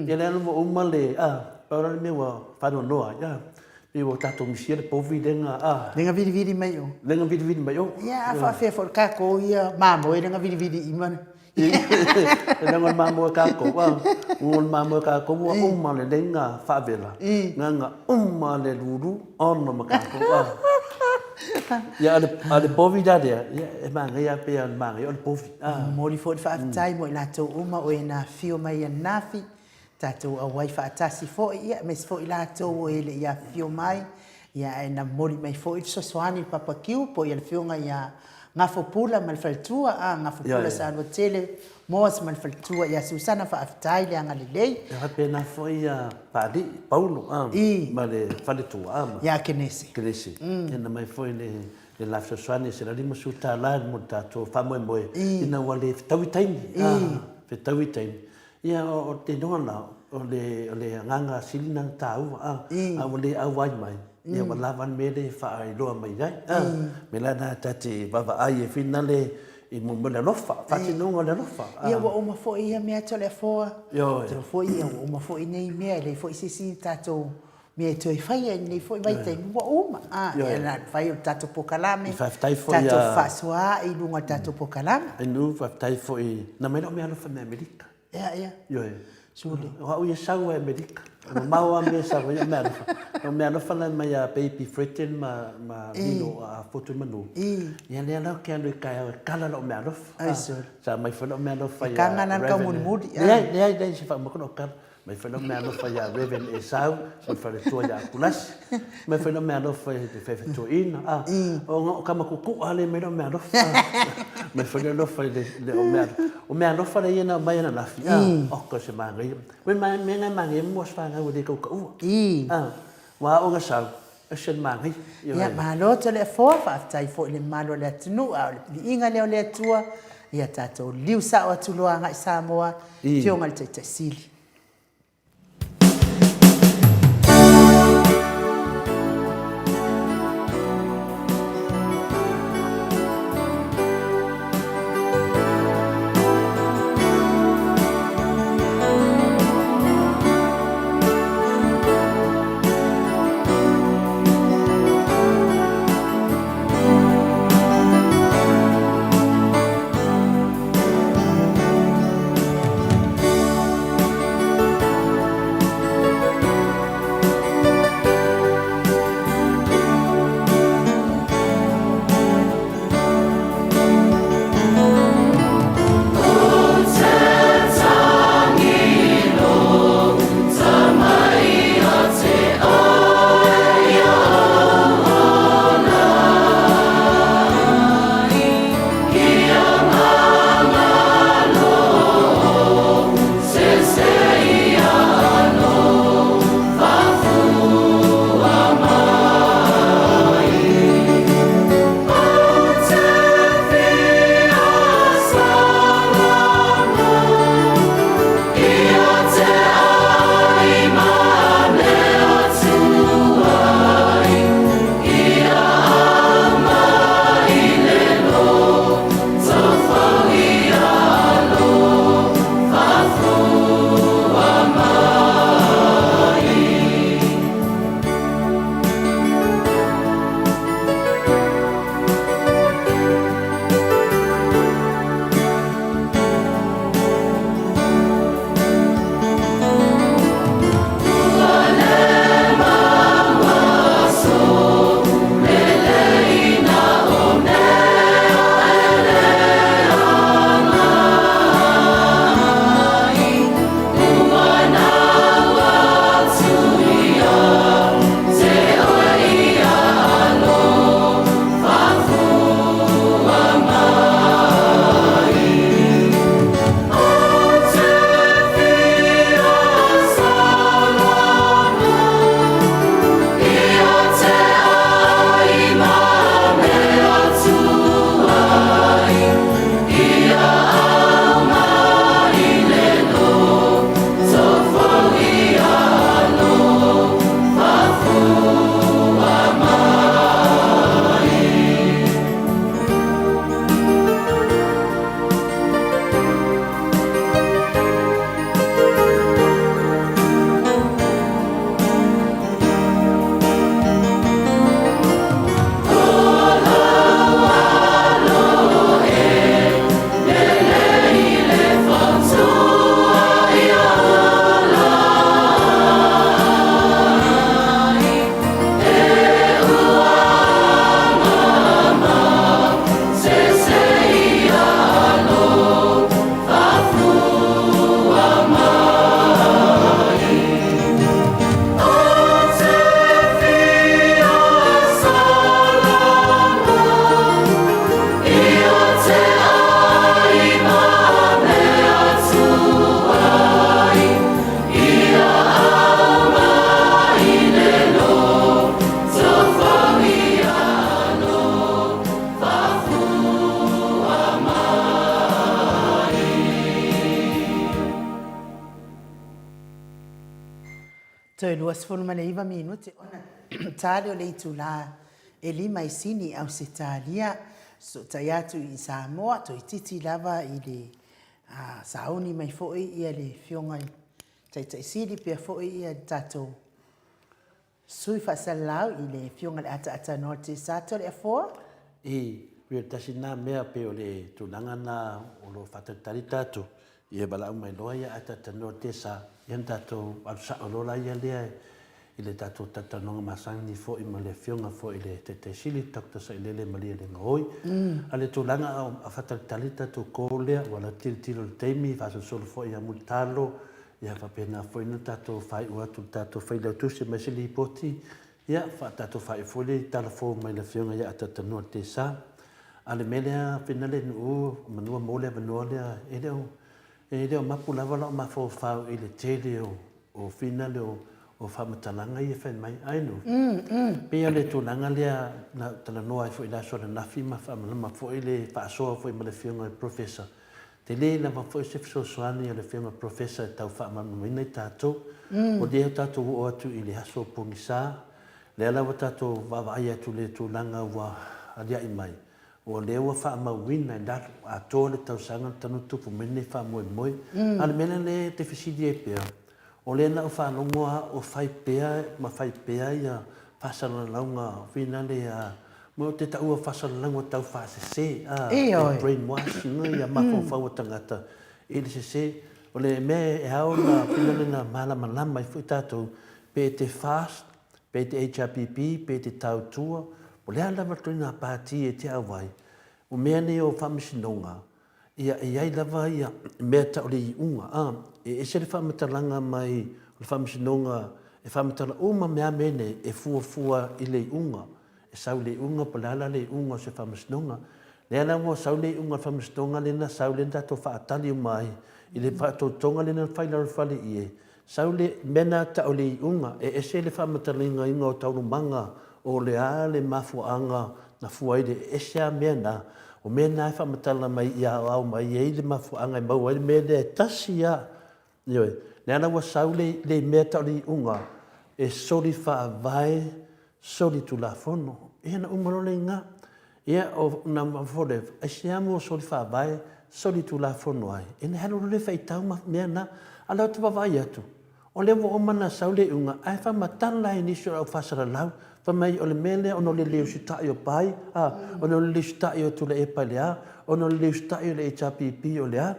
Ia lea ua uma le, a, pau la le mea ua faanoanoa ai, a, pei ua tatou misia le povi lea na, a. Lea na vilivili mai o. Lea na vilivili mai o. Ia, a faapefea foi le tatou ia mamoe lea na vilivili i ma. E leaga o le mamoe kākou, a, o le mamoe kākou ua uma lelei na faavela, na na uma le lulu ona ma kākou, a. Ia, a o le povi la lea, ia, e manaia lava pei lava o le manaia o le povi, a. Momoli foi le faafetai mo i latou uma o e na afifio mai ananafi, tatou auai faatasi foi, ia, aemaise foi i latou o e le i afifio mai, ia, ae na momoli mai foi le fesoasoani i le Papa Kiu po o le Afioga ia Gafo Pula ma le faletua, a, Gafo Pula Saluatele Moas ma le faletua ia Susana, faafetai le agalelei. E faapena foi ia Paalii, Paulo, a, ma le faletua, a, ma. Ia Kenese. Kenese. Ia na mai foi le le la fesoasoani e $150 mo le tatou faamoemoe ina ua le fetaui taimi, a, fetaui taimi. Ia, o te iloa la, o le, o le agaga sili lena ona taua, a, a ua le auai mai, ia ua lava le mea lea e faailoa mai ai. A, mea la lena ta te vaavaai ai foi nale i mo le alofa, faatinoga o le alofa. Ia ua uma foi ia mea Toleafoa. Ioe. Ua foi ia ua uma foi nei mea, e leai foi se isi tatou mea e toe faia i lenei foi vaitaimi, ua uma. A, ia na fai o le tatou polokalame, Faafetai foi tatou fefaasoaai i luga o le tatou polokalame. Inu, faafetai foi, na mai lau meaalofa mai Amerika. Ea, ea. Ioe. Sule. O au ia sau ai Amerika. E mamao lava mea e sau ai au meaalofa. O meaalofa la mai ia Baby Fredden ma, ma Lilo a Fotu Manu. Ia lea la ou te alu i taeao e kala lau meaalofa. Ai, sole. Sa aumai foi lau meaalofa ia. E kaga la le tau mulimuli. Leai, leai, leai, se faamako lau kala. Mai foi lau meaalofa ia Rev. Esau ma le faletua ia Akulasi. Mai foi lau meaalofa i le Faifetoeaina. A, o kama kuku'a lea mai lau meaalofa. Mai foi lau alofa i le o mea o meaalofa lea ia na aumai ananafi. A, oka o se manaia. Mea na e manaia mo aso fanau e le tautaua. A, ua aoga sau, ese le manaia. Ia, malo Toleafoa, faafetai foi i le mamalu o le atunuu, a o le viiga lea o le Atua, ia tatou liu sao atu loa agai Samoa, Afioga i le Taitai Sili. Toe 29 minute ona tali o le itulā e lima i Sini, Ausetalia, fesootai atu i Samoa, toeitiiti lava i le sauni mai foi ia le Afioga i le Taitai Sili pea foi ia le tatou Sui faasalalau i le Afioga i le Ataata Noa Te Satoleafoa. I, pei o le tasi lena mea, pei o le tulaga lena o lo o faatalitali tatou, ia valaau mai loa ia Ataata Noa Te Sa, ia ona tatou alu sao loa laia lea i le tatou talatalanoaga masani foi ma le Afioga foi i le Taitai Sili, Doctor Sailele Malielegaoi. A o le tulaga a faatalitali le tatou call lea, ua latou tilotilo i le taimi, faasolosolo foi ia Mulitalo, Ia faapena foi ona tatou faaiu atu le tatou Failautusi aemaise Lipoti, ia tatou faaiu foi le tala fou mai le Afioga ia Atatanua Tesa. A o le mea lea Finalenu'u, manu maua le avanoa lea, e le o e le o mapu lava la'u mafaufau i le tele o o finale o o faamatalaga ia e fai mai. Ai no. Pei o le tulaga lea na talanoa ai foi i le aso ananafi ma faamalama foi le faasoa foi ma le Afioga i le Professor. Tele lava foi se fesoasoani a le Afioga i le Professor e tau faamalamalamaina i tatou. O lea ua tatou oo atu i le aso pogisa, lea la ua tatou vaavaai atu i le tulaga ua alia'i mai, o lea ua faamauina i lalo atoa le tausaga talu tupu mai lenei faamoemoe. A o le mea la lea ou te fesili ai pea, o lea na ou faalogo lava o fai pea ma fai pea ia faasalalauga finale a, ma ou te taua faasalalauga tau faasese, a, le brainwashing ia mafaufau o tagata i le sese. O le mea e ao ona finale na malamalama ai foi tatou, pe te fast, pe te HRPP, pe te tautua, o le a lava le ituaiga pati e te auai, o mea nei o faamasinoga, ia e i ai lava ia mea tau le iuga, a, e ese le faamatalaga mai o le faamasinoga e faamatala uma mea mea nei e fuafua i le iuga, e sau i le iuga po o le a la le iuga o se faamasinoga. Lea la ua sau le iuga o le faamasinoga lea na sau lea na tatou faatali uma ai i le faatautoga lea na fai i lalo o le faleie, Sau le mea na tau le iuga, e ese le faamatalaina o taualumaga o le a le mafuaaga na fua ai le ese lava mea na, o mea na e faamatala mai ia aoao mai ai le mafuaaga e maua ai le mea lea e tasi lava. Ioe. Lea la ua sau le le mea tau le iuga e soli faavae solitulafono. Ia na uma loa lena. Ia o na fole, aisea mo soli faavae solitulafono ai? Ina alu loa le faitau ma mea na. A o lea ou te vaavaai atu, o lea ua uma ona sau le iuga, ae faamatala ai nisi o le au faasalalau, fai mai o le mea lea ona o le le usitai o Pai, a, ona o le le usitai o Tuilaepa i le a, ona o le le usitai o le HRPP o le a.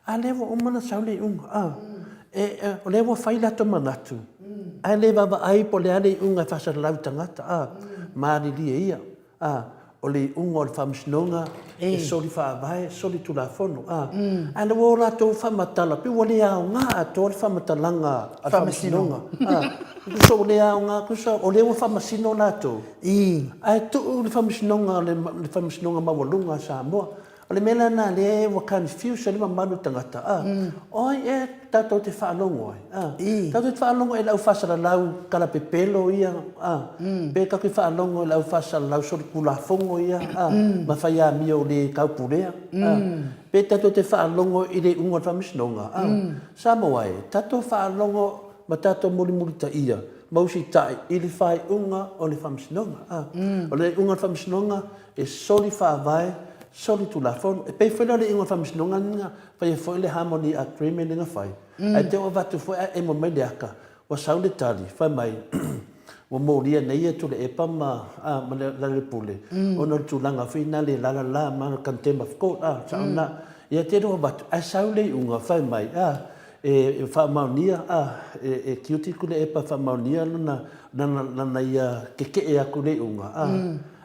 A lea ua uma ona sau le iuga, a. E, e, o lea ua fai latou manatu, ae le vaavaai po o le a le iuga e faasalalau i tagata, a. Malilie ia, a, o le iuga o le faamasinoga e soli faavae, soli tulafono, a. Ae lea ua o latou faamatala, pei ua le aoga atoa le faamatalaga a le faamasinoga, a. Tusa ua le aoga, tusa o lea ua faamasino latou, ae tuu le faamasinoga, le faamasinoga maualuga a Samoa. O le mea la lena lea ua confuse ai le mamalu o tagata, a, o ai ea tatou te faalogo ai, a? Tatou te faalogo i le au faasalalau kalapepelo ia, a, pe tatou te faalogo i le au faasalalau solitulafono ia, a, ma fai amio le taupulea, a, pe tatou te faalogo i le iuga o le faamasinoga, a? Samoa e, tatou faalogo ma tatou mulimulitaia ma usitai i le faaiuga o le faamasinoga, a. O le iuga o le faamasinoga, E soli faavae, soli tulafono. E pei foi la o le iuga o le faamasinoga na faia foi le Harmony Agreement lea na fai, ae te i ua avatu foi ae emo mai le aka, ua sau le tali, fai mai, ua molia nei ia Tuilaepa ma, a, ma Lealailepule, ona o le tulaga foi na le lalala ma contempt of court, a, sao na. Ia te i ua avatu, ae sau le iuga, fai mai, a, e faamaonia, a, e tiute Tuilaepa e faamaonia lana, lana, lana ia keke'e atu i le iuga, a.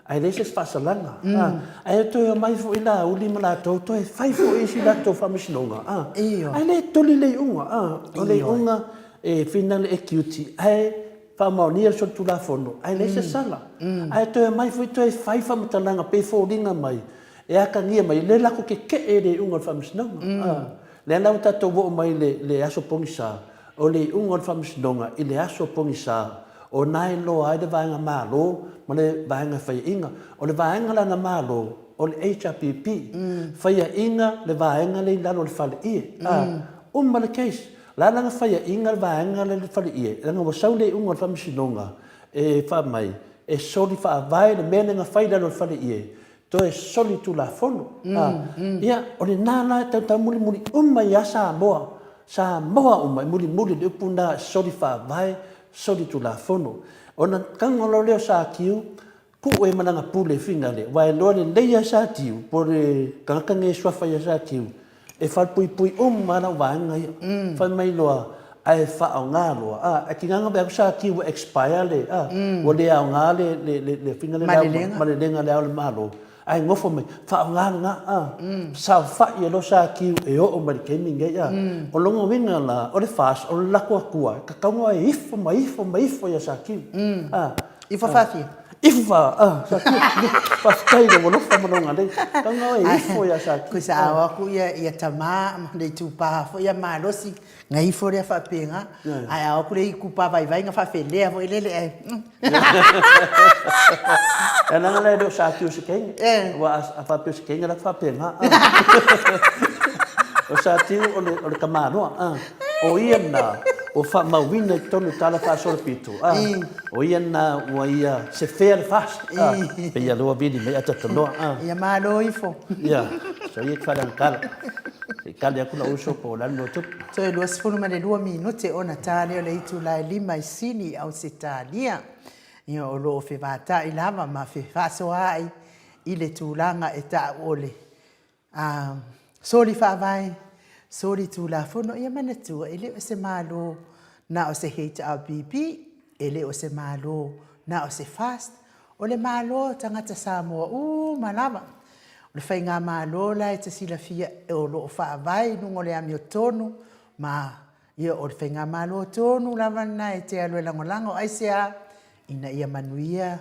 Ae leai se isi faasalaga, a. Ae toe omai foi Laauli ma latou toe fai foi isi latou faamasinoga, a. Ae le toli le iuga, a. O le iuga e finale e tiute, ae faamaonia le solitulafono, ae leai se sala. Ae toe omai foi toe fai faamatalaga pei e foliga mai e atagia mai, lea latou te keke'e i le iuga o le faamasinoga, a. Lea la ua tatou oo mai i le aso pogisa, o le iuga o le faamasinoga i le aso pogisa, o na e iloa ai le vaega Malo ma le vaega faiaina. O le vaega la na Malo, o le HRPP, faiaina le vaega lea i lalo o le faleie. A, uma le case. O le a la na faiaina le vaega lea i le faleie? Leaga ua sau le iuga o le faamasinoga e fai mai, e soli faavae le mea lea na fai i lalo o le faleie, toe solitulafono. Ia, o lena la e tautaumulimuli uma ai lava Samoa, Samoa uma e mulimuli i le upu lena soli faavae, solitulafono. Ona tago loa lea o Satiu, tuu ai ma lana pule e finale, aua e iloa lelei lava e Satiu, po o le tagata lenei e suafa ia Satiu, E falepuipui uma lava lau vaega ia. Fai mai loa, ae faaaoga loa, a, ae tiga na vaai atu sa tiu ua expire le, a, ua le aoga le, le, le, le faiga lea, malelega a Le Ao o le Malo. Ae nofo mai, faaaoga lena, a. Saofai e loa Satiu e oo mai le taimi lenei, a. O lona uiga la, o le FAST, o le lako atua, e tatau ona e ifo ma ifo ma ifo ia Satiu, a. Ifo faafia? Ifo fa, a, Satiu, faafetai i lou alofa ma lou agalelei. E tatau ona e ifo ia Satiu. Koe sa ao atu ia tama ma le itupa foi ia malosi Na ifo lea faapena, ae a o atu le itupa vaivai na faafelea foi lele ae. E leaga la e le o Satiu o se teine. Aua a faapea o se teine la e faapena. O Satiu o le, o le tamaloa. O ia lena ua faamauina i totonu o tala faasolopito. O ia lena ua ia sefea le FAST. Pei ia lea ua vili mai Atatanoa. Ia malo ifo. Ia, so ia te faaleaga Se i tali atu lou uso po o le a le mea o tupu. Toe 22 minute ona ta lea o le itula e 5 i Sini, Ausetalia. Ia, o lo o fevatai lava ma fefaasoaai i le tulaga e ta'u o le a, soli faavae, soli tulafono. Ia manatua, e le o se Malo na o se HRPP, e le o se Malo na o se FAST, o le Malo o tagata Samoa uma lava. O le Faigamalo la e te silafia o lo o faavae i luga o le amiotonu ma ia o le Faigamalo tonu lava lena e te alu e lagolago. Aisea? Ina ia manuia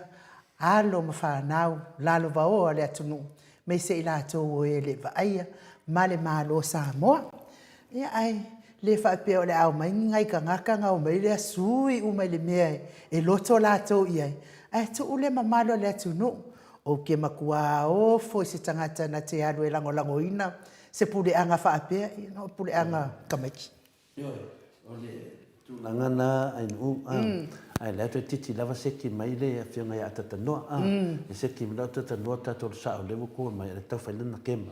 alo ma fanau lalovaoa o le atunuu, aemaise i latou o e le i vaaia ma le Malo o Samoa. Ia ae le faapea o le a omai ni nai tagata ona omai lea sui uma i le mea e loto latou i ai, ae tuu le mamalu o le atunuu. Ou te matua ofo i se tagata na te alu e lagolagoina se puleaga faapea, ia o puleaga tamaiti. Ioe, o le tulaga na Ainuu, a, ae lea toeitiiti lava seki mai le afioga ia Atatanoa, a, e seki mai loa Atatanoa tatou le sao lea ua tua mai e tau fai lana kema.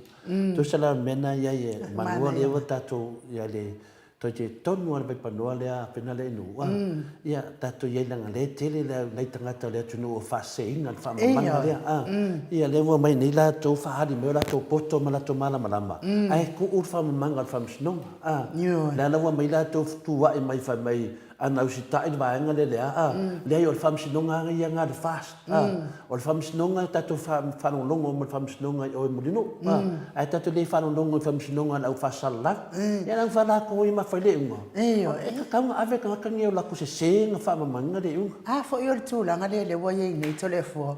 Tusa la o le mea na iai e manua lea ua tatou ia le toeitiiti tonu a le vaipanoa lea afena lea Ainuu, a, ia tatou iai leaga lea e tele le nai tagata o le atunuu o faaseseina le faamamaga lea, a, ia lea ua omai nei latou faaali mai o latou poto ma latou malamalama ae tuu le faamamaga o le faamasinoga. A, lea la ua aumai latou fetua'i mai fai mai ana usitai le vaega lea le a, a, leai o le faamasinoga lava ia na le FAST, a, o le faamasinoga e tatou faalogologo ma le faamasinoga i o i Mulinuu, a, ae tatou le faalogologo i le faamasinoga a le au faasalalau. Ia leaga fa latou ia ma fai le iuga, e tatau ona ave tagata nei o latou sese na faamamaina le iuga. A foi o le tulaga lea lea ua i ai nei Toleafoa,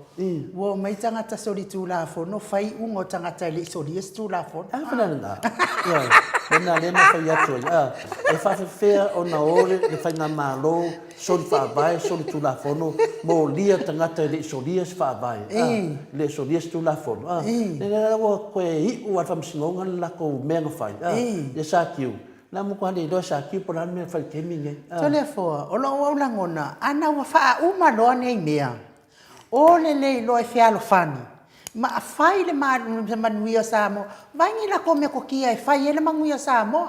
Ua omai tagata solitulafono fai iuga o tagata e le i solia se tulafono. A fai la lena. Ioe. Lena lea na fai atu ai. A, e faafefea ona o le, le faigamalo soli faavae, soli tulafono, molia tagata e le i solia se faavae. A, e le i solia se tulafono. A, lea la ua toe iu lava le faamasinoga le latou mea na fai. A, ia Satiu, na matua le iloa e Satiu po o le a le mea na fai i le taimi lenei. A. Toleafoa, o lou au lagona, ana ua faauma loa nei mea, O le le iloa e fealofani ma fai le manuia o Samoa. Vaai ni latou metotia e fai ai le manuia o Samoa.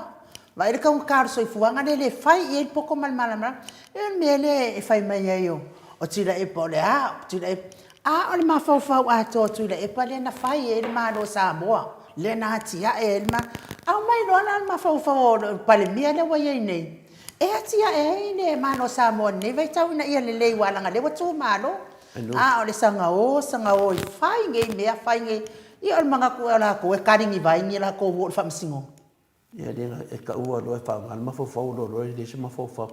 Vaai le taugata o le soifuaga lea e le fai i ai le poto ma le malamalama. E o le mea lea e fai mai ai o Tuilaepa o le a, o Tuilaepa. A o le mafaufau atoa o Tuilaepa lea na fai ai le Malo o Samoa, lea na atiae ai le Malo. Aumai loa la le mafaufau o le Palemia lea ua i ai nei, E atiae ai le Malo o Samoa i lenei vaitau ina ia lelei aua leaga o lea ua tu malo. A o le sagao, sagao i fai nei mea, fai nei, ia o le manatu ea o latou e kaliniva ai ni latou uo i le faamasinoga. Ia le e taua loa e faaaoga le mafaufau o loa e leai se mafaufau.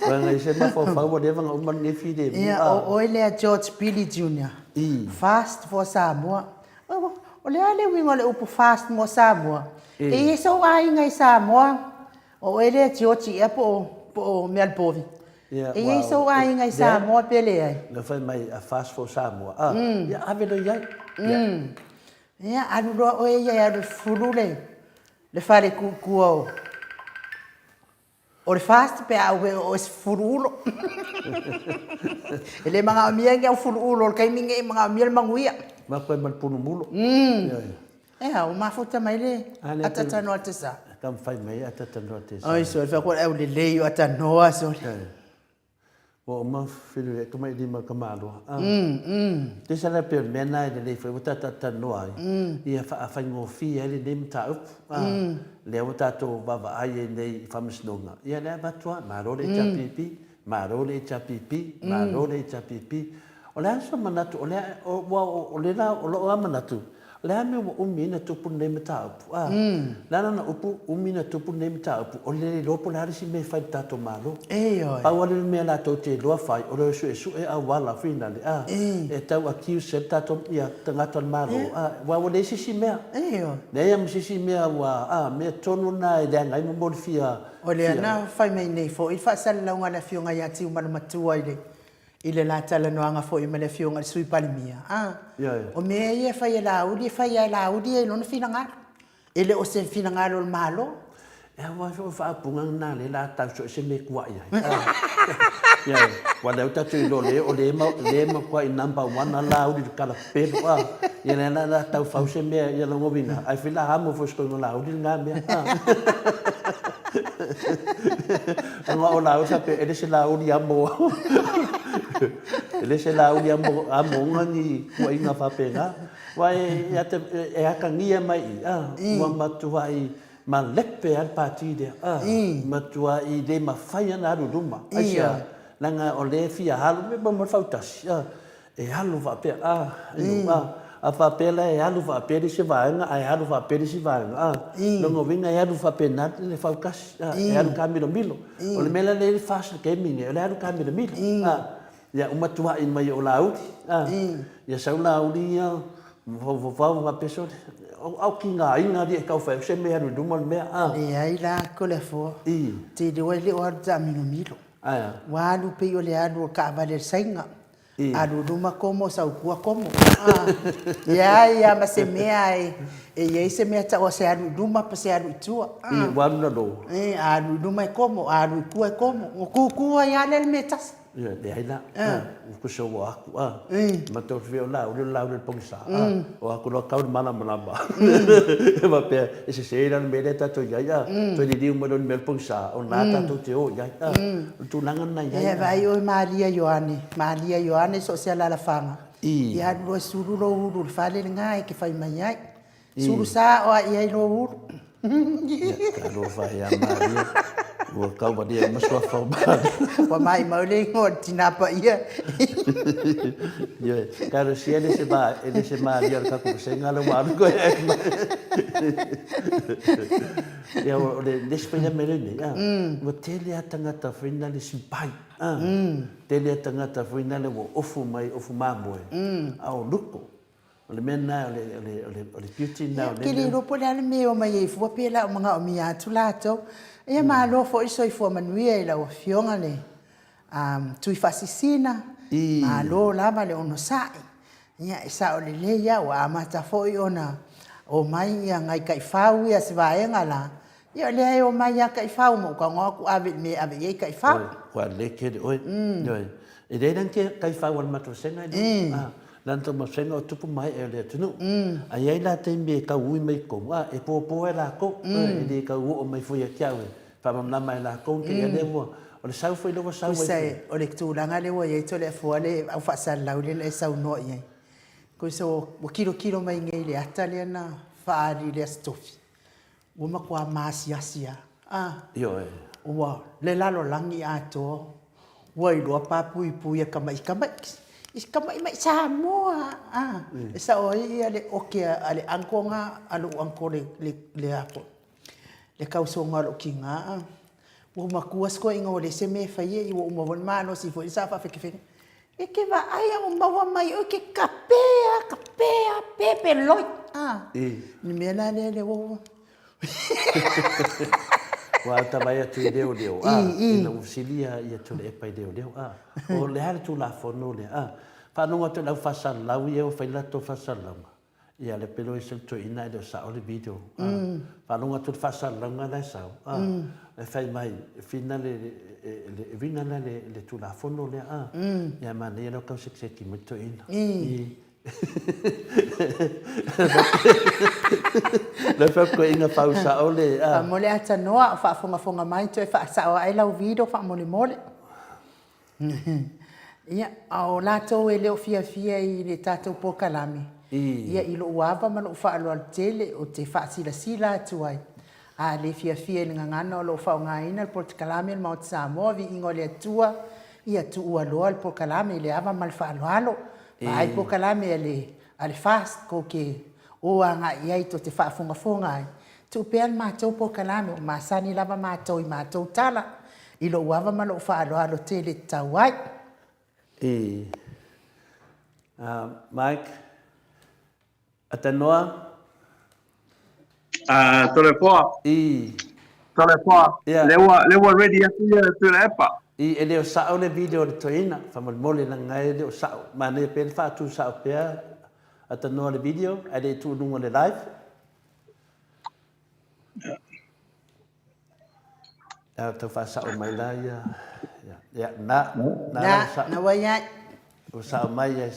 Leaga i se mafaufau ua leva ona uma lenei filemu. Ia o oe lea George Billy Junior. Fast for Samoa. O le a le uiga o le upu fast mo Samoa? E i ai sou aiga i Samoa, o oe lea George ea po o Mealipovi? E i ai sou aiga i Samoa pe leai? Lea fai mai a fast for Samoa. Ah, ia ave loa i ai. Ia, alu loa oe ia e alu e fufulu le fale i tua o O le fast pe a ue o oe fufulu ulo. E le manaomia ni au fulu ulo o le taimi nei, e manaomia le manuia. Maku ai ma le pulumulo. Ea, ua mafuta mai le atatanoa te sa. Taumafai mai atatanoa te sa. Oi, sole, fai atu o le aulelei o atanoa, sole. Ua uma whiriwhiri atu mai lima ka maloa. Tusa la pei o le mea lena e lelei foi ua tatou talanoa ai, ia faafaigofie ai lenei mataupu. Lea ua tatou vaavaai ai nei i faamasinoga, ia lea avatu lava, malo le HRPP, malo le HRPP, malo le HRPP. O le a sou manatu, o le a, ua o le la, o lou lava manatu, o le a le mea ua umi ai ona tupu lenei mataupu, a? O le a lana upu, umi ona tupu lenei mataupu, o le le iloa po o le a le isi mea e fai i le tatou Malo. Ioe. Pau lava le mea latou te iloa fai, o le suesue auala finale, a? E tau accuse ai le tatou, ia, tagata o le Malo, a? Aua ua leai se isi mea. Ioe. Leai lava ma se isi mea ua, a, mea tonu lena e leaga ai mo le fia, O lea na fai mai nei foi le faasalalauga a le Afioga ia Tiumalumatua i le I le la talanoaga foi ma le Afioga i le Sui Palemia, a, o mea ia e fai e Laauli, e fai lava e Laauli ia i lona finagalo. E le o se finagalo o le Malo. E aua foi o faaupuga na lea la tau sue se mea e kua'i ai. Ioe, ua lea ua tatou iloa lea o lea e matuai number one a Laauli i le kalapelo a. Ia lea la la tau fau se mea ia lona uiga, ai foi la amo foi se koina o Laauli lena mea. Ona o Laauli faapea, e le se Laauli amo, e le se Laauli amo, amoga ni kuaiga faapena. Aua e, e, e atagia mai i, a, ua matuai malepe lava le pati lea, a, matuai le mafai ona alu i luma. Aisea? Leaga o lea e fia alu, mo le fautasi, a. E alu faapea, a, a, a faapea la e alu faapea le isi vaega ae alu faapea le isi vaega, a, lona uiga e alu faapena le faukasi, a, e alu taamilomilo. O le mea la lea e i ai le FAST i le taimi lenei, o le alu taamilomilo, a, ia uma tuai mai o Laauli, a, ia sau Laauli ia faufau faapea, sole, o tigaina alii e tau fai atu se mea e alu i luma le mea, a. Leai la Toleafoa, ou te iloa e le o alu taamilomilo, ua alu pei o le alu o le taavale a le Saina. Alu luma komo sau tua komo. Leai lava ma se mea e i ai se mea tau o se alu i luma po o se alu i tua. Ua alu lalo. A alu i luma e komo, a alu i tua e komo. Ua tutu ai lava lea i le mea e tasi. Leai la, ua tusa ua o atu, matou te fia o Laauli o le Laauli o le pogisa, o atu loa tau le malamalama. E faapea, e sese la le mea lea tatou i ai, toe liliu mai loa i le mea o le pogisa, o lena tatou te o i ai. O le tulaga lena e i ai. Ia vaai oe Maria Ioane, Maria Ioane so o se alalafaga, ia alu loa e sulu lou ulu i le fale lena e te fai mai ai. Sulu sao lava i ai lou ulu. Ia, talofa ia Maria, ua tauvalia uma suafa o Maria. Ua maimau le igoa o le tina paia. Ioe, talosia e le se ma, e le se Maria o le tatou vasega lea ua alu koe ai mai. Ia, o le isi foi lea mea lea nei, ua tele lava tagata foi na le siupai, tele lava tagata foi na le ua ofu mai, ofu mamoe, a o luko. O le mea lena, o le, o le, o le, o le beauty lena o lea mea. Ou te le iloa po o le a le mea e omai ai fua pe la o manaomia atu latou. Ia malo foi le soifua manuia i lau Afioga le Tuifaasisina, malo lava le onosai. Ia e sao lelei lava ua amata foi ona omai ia nai taifau ia se vaega la, ia o lea e omai lava taifau ma ou tago atu ave i le mea e ave i ai taifau. Ua lelei tele oe. Ioe. E leai la ni taifau a le matou vasega e lua. Na o le vasega o tupu ma ee o le atunuu. A i ai la taimi e tau ui mai i totonu, a, e popo lava latou, e le tau oo mai foi ia te au e faamalamalama e latou te i a lea ua, o le sau foi lea ua sau ai. Tusa o le tulaga lea ua i ai Toleafoa le au faasalalau lea na e saunoa i ai, tusa ua tilotilo mai nei i le ata lea na faaali i le Aso Tofi, ua matua maasiasi lava, a, Ioe. ua le lalolagi atoa ua iloa pa puipui a tamai tamai tamai mai Samoa a, e sao ai le oke a le uncle na a lou uncle le le a foi le tausoga o lou tina a, ua matua si toeaina ua leai se mea e faia ua uma foi ona malosi foi sa faafekefeke. E te vaai a ua maua mai oe ke kape a kape a pepe loi a. Le mea la lea lea ua Ua ta vaai atu i leoleo, a, ina ua fesili ia Tuilaepa i leoleo, a, o le a le Tulafono lea, a. Faalogo atu i le au faasalalau ia ua fai le latou faasalalauga, ia le pele o ese le toeaina ae le o sao le video, a. Faalogo atu i le faasalalauga la e sau, a, e fai mai, e fina le, e uiga la le Tulafono lea, a. Ia manaia lea ua tau sekiseki mai le toeaina. Le fautuaina fau sao le a. Faamolemole Atanoa o faafogafoga mai toe faasao ae lau video faamolemole. Ia, a o latou e le o fiafia i le tatou polokalame, ia i lou ava ma lou faaaloalo tele ou te faasilasila atu ai, a le fiafia i le gagana o lo o faaaogaina le polokalame a le Maota Samoa, Viiga o le Atua, Ia tuua loa le polokalame i le ava ma le faaaloalo. Vaai polokalame a le a le FAST kou te o agai i ai tou te faafogafoga ai. Tuu pea le matou polokalame ua masani lava matou i matou tala i lou ava ma lou faaaloalo tele e tatau ai. E Mike, Atanoa. Ah, Toleafoa. I. Toleafoa. Ia. Lea ua, lea ua ready atu ia Tuilaepa. I, e le o sao le video a le toeaina, faamolemole leaga e le o sao. Manaia pea le faatu sao pea Atanoa le video ae le i tuu i luga o le live. Ia, tau faasao mai la ia. Ia, na, na, na, na ua iai. Ua sao mai ia.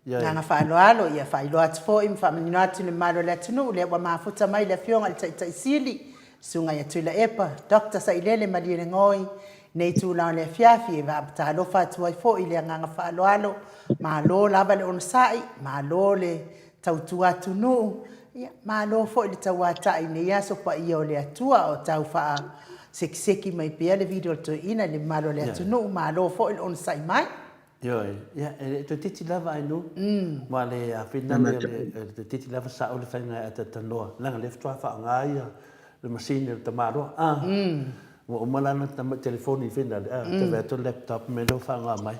Ioe. Agaga faaaloalo, ia faailoa atu foi ma faamanino atu i le mamalu o le atunuu, lea ua mafuta mai le Afioga i le Taitai Sili, Susuga ia Tuilaepa, Doctor Sailele Malielegaoi, nei itula o le afiafi e vaatalofa atu ai foi i le agaga faaaloalo, malo lava le onosai, malo le tautua atunuu, ia, malo foi le tauatai i nei aso paia o le Atua o tau faasekiseki mai pea le video a le toeaina i le mamalu o le atunuu, malo foi le onosai mai. Ioe, ia, e le toeitiiti lava Ainuu, ma le afina lea e le toeitiiti lava sao le faiga e atatanoa, leaga lea faatoa faaaoga ia le masini a le tamaloa, a, ua uma la ona tamai telefoni foi lale, a, toe vaai atu le laptop mea lea ua faaaoga mai.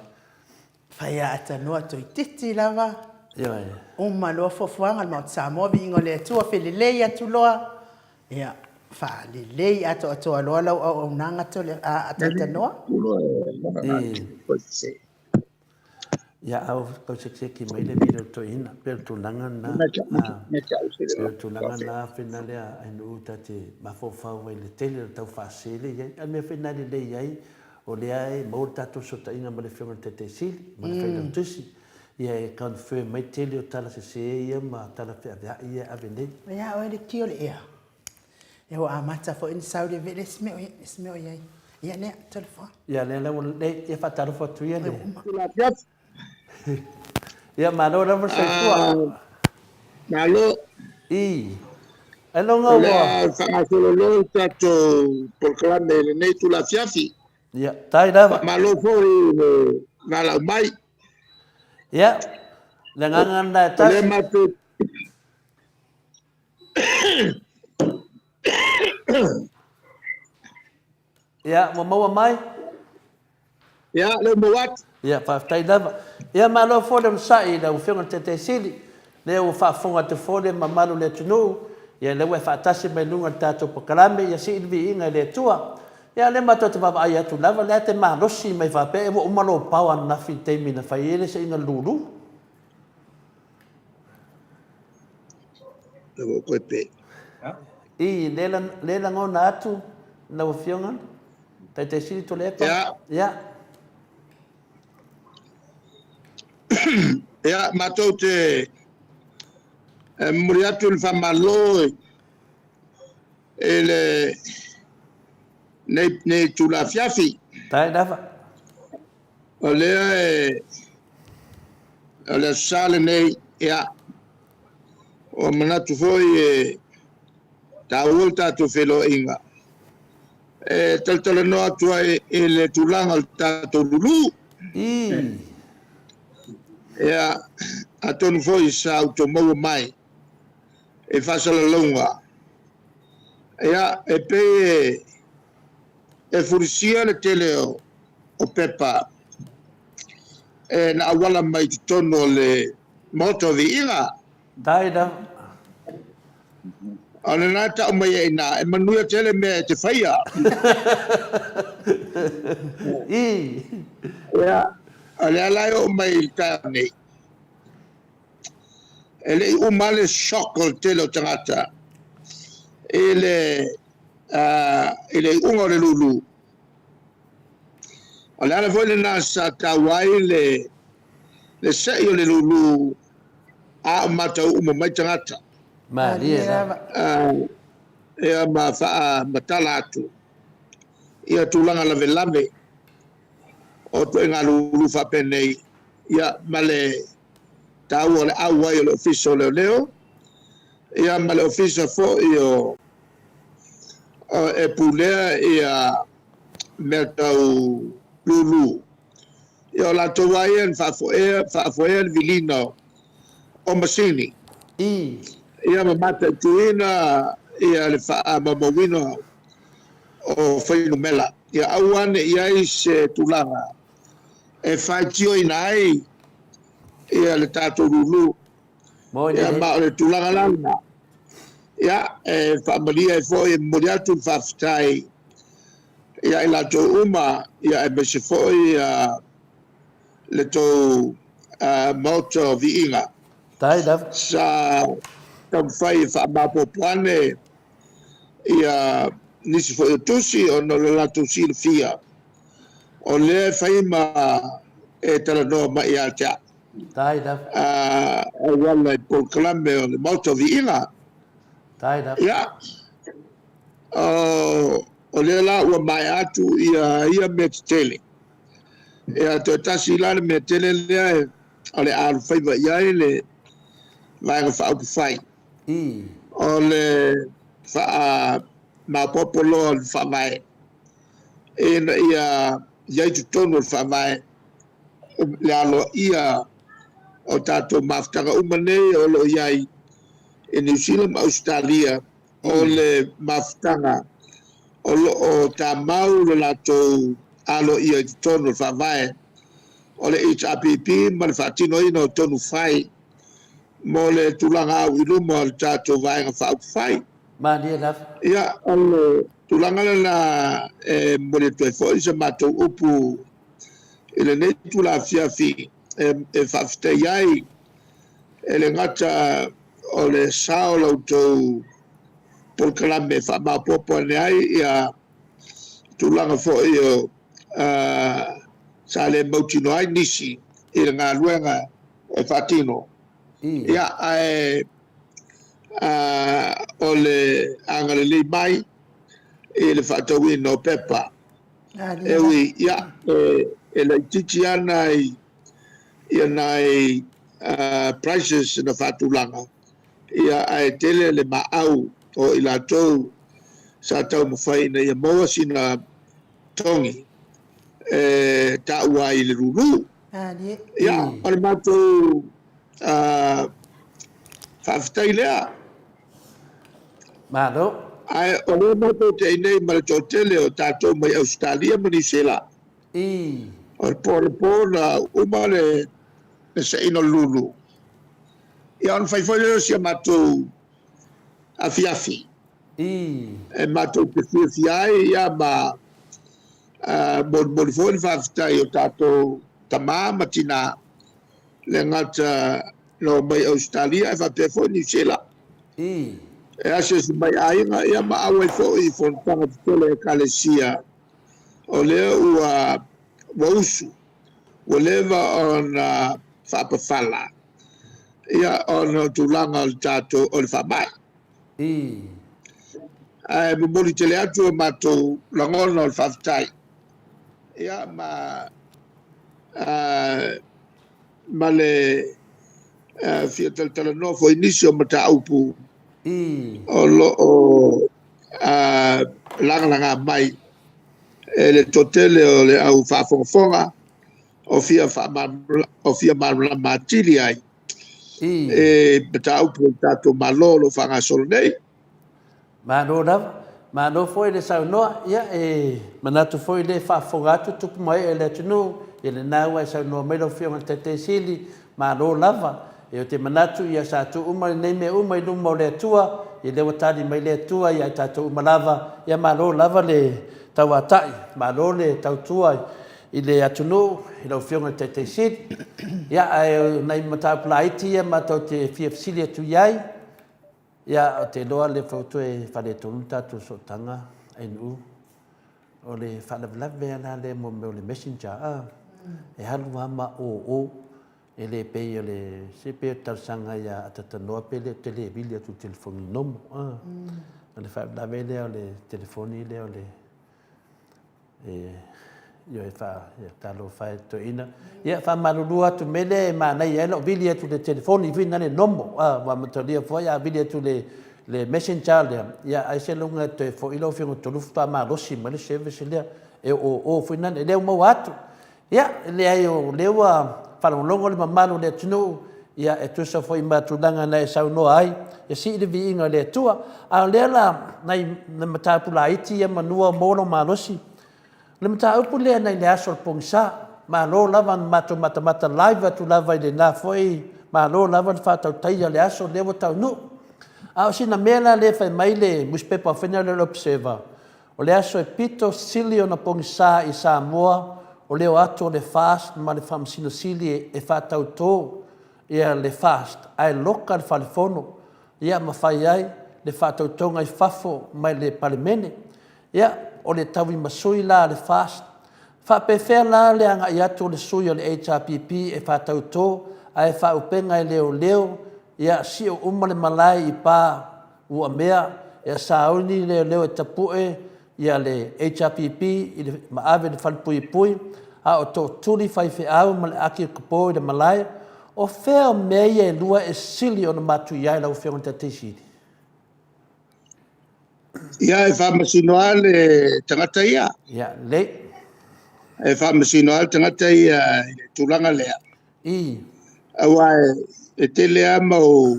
Fai a atanoa toeitiiti lava. Ioe. Uma loa fuafuaga a le Maota Samoa, viiga o le Atua, felelei atu loa. Ia, faalelei atoatoa loa lau auaunaga tole, a, Atatanoa. Ia, a ua tau sekiseki mai le video toeaina, pei o le tulaga lena, a, pei o le tulaga lena fena lea Ainuu ta te mafaufau ai i le tele o le tau faasee lea e i ai. A o le mea foi lena e lelei ai, o lea e maua le tatou fesootaiga ma le Afioga i le Taitai Sili ma le Failautusi, Ia e confirm mai tele o tala sese ia ma tala feaveai ia e ave nei. Ia oe le ki o le ea. Ia ua amata foi ona sau le vele isi mea o isi mea o iai. Ia lea Toleafoa. Ia lea la ua le ia faatalofa atu ia le. Ia malo lava le soifua. Malo. I. Ailoga ua. O le a faagasolo loa le tatou polokalame i lenei itula afiafi. Ia, tai lava. Faamalo foi i le valaau mai. Ia, le agaga lena e O lea tasi. matou Ia, ua maua mai? Ia, lea ua maua atu. Ia, faafetai lava. Ia, malo foi le onosai i lau Afioga i le Taitai Sili. Lea ua faafofoga atu foi le mamalu o le atunuu, ia lea ua e faatasi mai luga o le tatou polokalame, ia sii le viiga i le Atua. Ia, lea matou te vaavaai atu lava, lea e te malosi mai faapea ua uma lou pao ananafi i le taimi na fai ai le seiga lulu. I, lea lagona atu lau Afioga, Taitai Sili Tuilaepa. Ia. Ia. Ia, matou te e momoli atu le faamalo i le nei, nei itula afiafi. Tai lava. O lea e, o le Aso Sa lenei, ia, ua manatu foi e taua le tatou feiloaiga e talatalanoa atu ai i le tulaga o le tatou lulu. Ii. Ia, atonu foi sa outou maua mai i faasalalauga, ia, e pei e fulisia le tele o pepa e na auala mai i totonu o le Maota o Viiga. Tai lava. O lena e tau mai ai i ina, e manuia tele mea e te faia. Ii. Ia, o lea la e oo mai i le taeao nei, e le i uma le shock o le tele o tagata i le, i le iuga o le lulu. O le ala foi lena sa taua ai le, le se'i o le lulu a o matau uma mai tagata. Malie lava. Ia ma faamatala atu ia tulaga lavelave o ituaiga lulu faapenei, ia ma le taua o le auai o le Ofisa o Leoleo, ia ma le Ofisa foi o e pulea ia mea tau lulu. Ia, o latou lava ia na faafoea, faafoea le viliga o masini. I. Ia ma mataituina ia le faamaumauina o fuainumera. Ia aua ne i ai se tulaga e faitioina ai ia le tatou lulu. Ia ma o le tulaga la lena, ia e faamalie ai foi e momoli atu le faafetai ia i latou uma, ia aemaise foi ia le tou Maota o Viiga sa taumafai e faamaopoopo ane ia nisi foi o tusi ona o le latou silafia o lea e fai ma e talanoa mai ia te au auala i polokalame o le Maota o Viiga. Ia, o lea la ua maea atu ia ia mea tetele. Ia, toe tasi la le mea tele lea o le a alofaiva i ai le Vaega Faaupufai, o le faamaopoopo loa o le Faavae ina ia i ai i totonu o le Faavae le aloaia o tatou mafutaga uma nei o lo o i ai i Niu Sila ma Ausetalia, o le mafutaga o lo o tamau le latou aloaia i totonu o le Faavae o le HRPP ma le faatinoina o tonu fai mo le tulaga au i luma o le tatou Vaega Faaupufai. Malie lava. Ia, o le tulaga lena e momoli atu ai foi sa matou upu i lenei itula afiafi e faafetai ai e le gata o le sao o la outou polokalame e faamaopoopo ane ai ia tulaga foi o sa le mautinoa ai nisi i le galuega e faatino. Ia, ae o le agalelei mai i le faatauina o pepa. E ui, ia, e laitiiti lava ia nai prices na faatulaga, ia, ae tele le maau o i latou sa taumafai ina ia maua sina togi e taua ai i le lulu. Ia, o le matou faafetai lea. Malo. Ae o lea matou te i nei ma le toatele o tatou mai Ausetalia ma Niu Sila. O le po anapo na uma le saina o le lulu. Ia ona fai foi lea o si a matou afiafi. E matou te fiafia ai ia ma molimoli foi le faafetai o tatou tama ma tina le gata na omai Ausetalia ae faapea foi Niu Sila. E asiasi mai aiga ia ma auai foi i fonotaga tetele a Ekalesia o lea ua ua usu, ua leva ona faapafala ia ona o tulaga o le tatou o le faamai. Ae momoli tele atu o matou lagona o le faafetai ia ma ma le fia talatalanoa foi i nisi o mataupu o lo o lagalaga mai e le toatele o le au faafogafoga o fia faamalamalama atili ai i mataupu o le tatou Malo o lo o faagasolo nei. Malo lava. Malo foi le saunoa. Ia, e manatu foi lea e faafofoga atu tupu ma ee o le atunuu, ia lena ua e saunoa mai lau Afioga i le Taitai Sili, malo lava. Ia ou te manatu ia sa tuu uma lenei mea uma i luma o le Atua, ia lea ua tali mai le Atua ia i tatou uma lava, ia malo lava le tauatai, malo le tautua i le atunuu i lau Afioga i le Taitai Sili. Ia, ae o nai mataupu laiti ia matou te fia fesili atu i ai, Ia, ou te iloa lea foi ua toe faaletonu le tatou sootaga ANU. O le faalavelave lava la lea mo mea o le messenger, a, e alu lava ma o o, e le pei o le, se pei o le talosaga ia Atatanoa pe le o te le vili atu i le telefoni nomo, a. O le faalavelave lea o le telefoni lea o le Ioe fa talofa e toeaina. Ia faamalulu atu mea lea e manaia ai lou vili atu i le telefoni foi na le nomo. A ua amatalia foi a vili atu le le messenger lea, ia ai se luga e toe foi lau Afioga Tolu faatoa malosi mai le service lea e o o foi na lea ua maua atu. Ia, e leai o lea ua faalogologo le mamalu o le atunuu, ia e tusa foi ma tulaga na e saunoa ai, ia sii le viiga o le Atua. A o lea la nai mataupu laiti ia manua maua lou malosi. O le mataupu lea nai le aso o le pogisa, malo lava na matou matamata live atu lava i lena foi, malo lava le faatautaia o le aso lea ua taunuu. A o sina mea la lea e fai mai le nusipepa foi lea o le Observer, O le aso e pito sili ona pogisa i Samoa o le o atu o le FAST ma le Faamasino Sili e faatauto ia le FAST ae loka le Fale Fono ia ma fai ai le faatautoga i fafo mai le Palemene. Ia, o le tauimasui la a le FAST. Faapefea la le agai atu o le sui o le HRPP e faatauto ae faaupega e leoleo ia sio uma le malae i pa Uamea, ia sauni leoleo e tapue ia le HRPP i le ma ave i le falepuipui, a o tootuli faifeau ma le aki kopo i le malae. O fea o mea ia e lua e sili ona matuia ai lau Afioga i le Taitaifono Sili? Ia, e faamasino lava le tagata ia. Ia, lelei. E faamasino lava le tagata ia i le tulaga lea. I. Aua e tele lava mau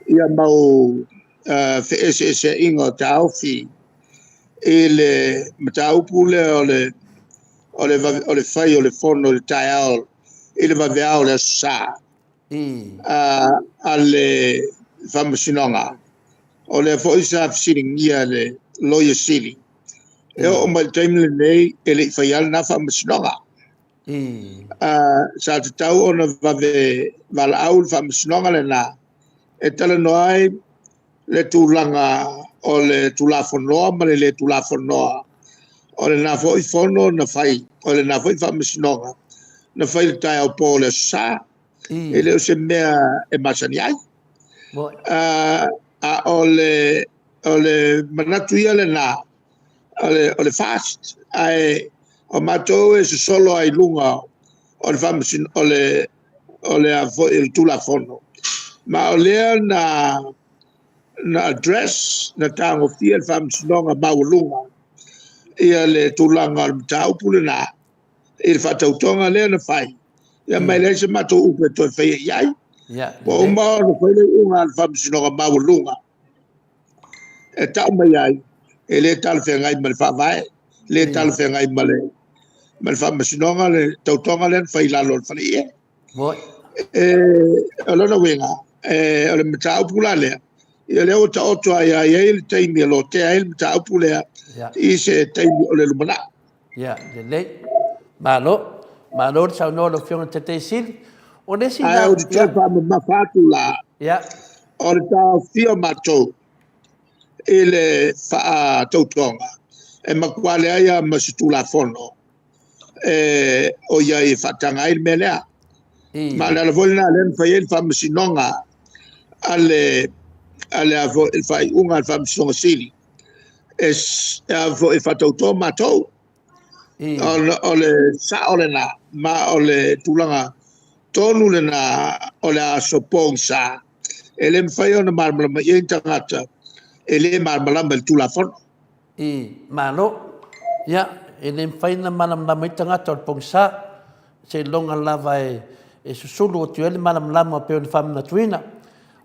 ia mau feeseeseaiga o taofi i le mataupu lea o le o le o le fai o le fono i le taeao i le vaveao o le Aso Sa. I. A le Faamasinoga. O lea foi sa fesiligia e le Loia Sili, e oo mai i le taimi lenei e le i faia lena Faamasinoga. Sa tatau ona vave valaau le Faamasinoga lena e talanoa ai le tulaga o le Tulafonoa ma le le Tulafonoa o lena foi fono na fai, o lena foi Faamasinoga na fai i le taeao po o le Aso Sa. E le o se mea e masani ai. A o le o le manatu ia lena o le FAST, ae o matou e sosolo ai i luga o le faamasino o le a foi le Tulafono, ma o lea na address, na tagofia le Faamasinoga Maualuga ia le tulaga o le mataupu lena i le faatautoga lea na fai. Ia ma e leai se matou upu e toe faia i ai. Ua uma ona fai le iuga a le Faamasinoga Maualuga e tau mai ai e le talafeagai ma le faavae, le talafeagai ma le faamasinoga le tautoga lea na fai i lalo o le faleie. O lona uiga, o le mataupu la lea, ia lea ua taoto ai i ai le taimi e lotea ai le mataupu lea i se taimi o le lumanai. Ia, lelei. Malo. Malo le saunoa lau Afioga i le Taitaifono Sili. O le isi Ae ou te toe faamamafa atu la, o le taofia o matou i le faatautoga, e matua leai lava ma se Tulafono e o i ai e faataga ai le mea lea. Ma o le ala foi lena lea na fai ai le faamasinoga a le a foi le faaiuga a le Faamasinoga Sili e a foi e faatauto matou. O le sao lena, ma o le tulaga tonu lena o le aso pogisa e le mafai ona malamalama i ai ni tagata e le malamalama i le Tulafono. I, malo. Ia, e le mafai ona malamalama ai tagata o le pogisa, seiloga lava e susulu atu i ai le malamalama pei ona faamanatuina.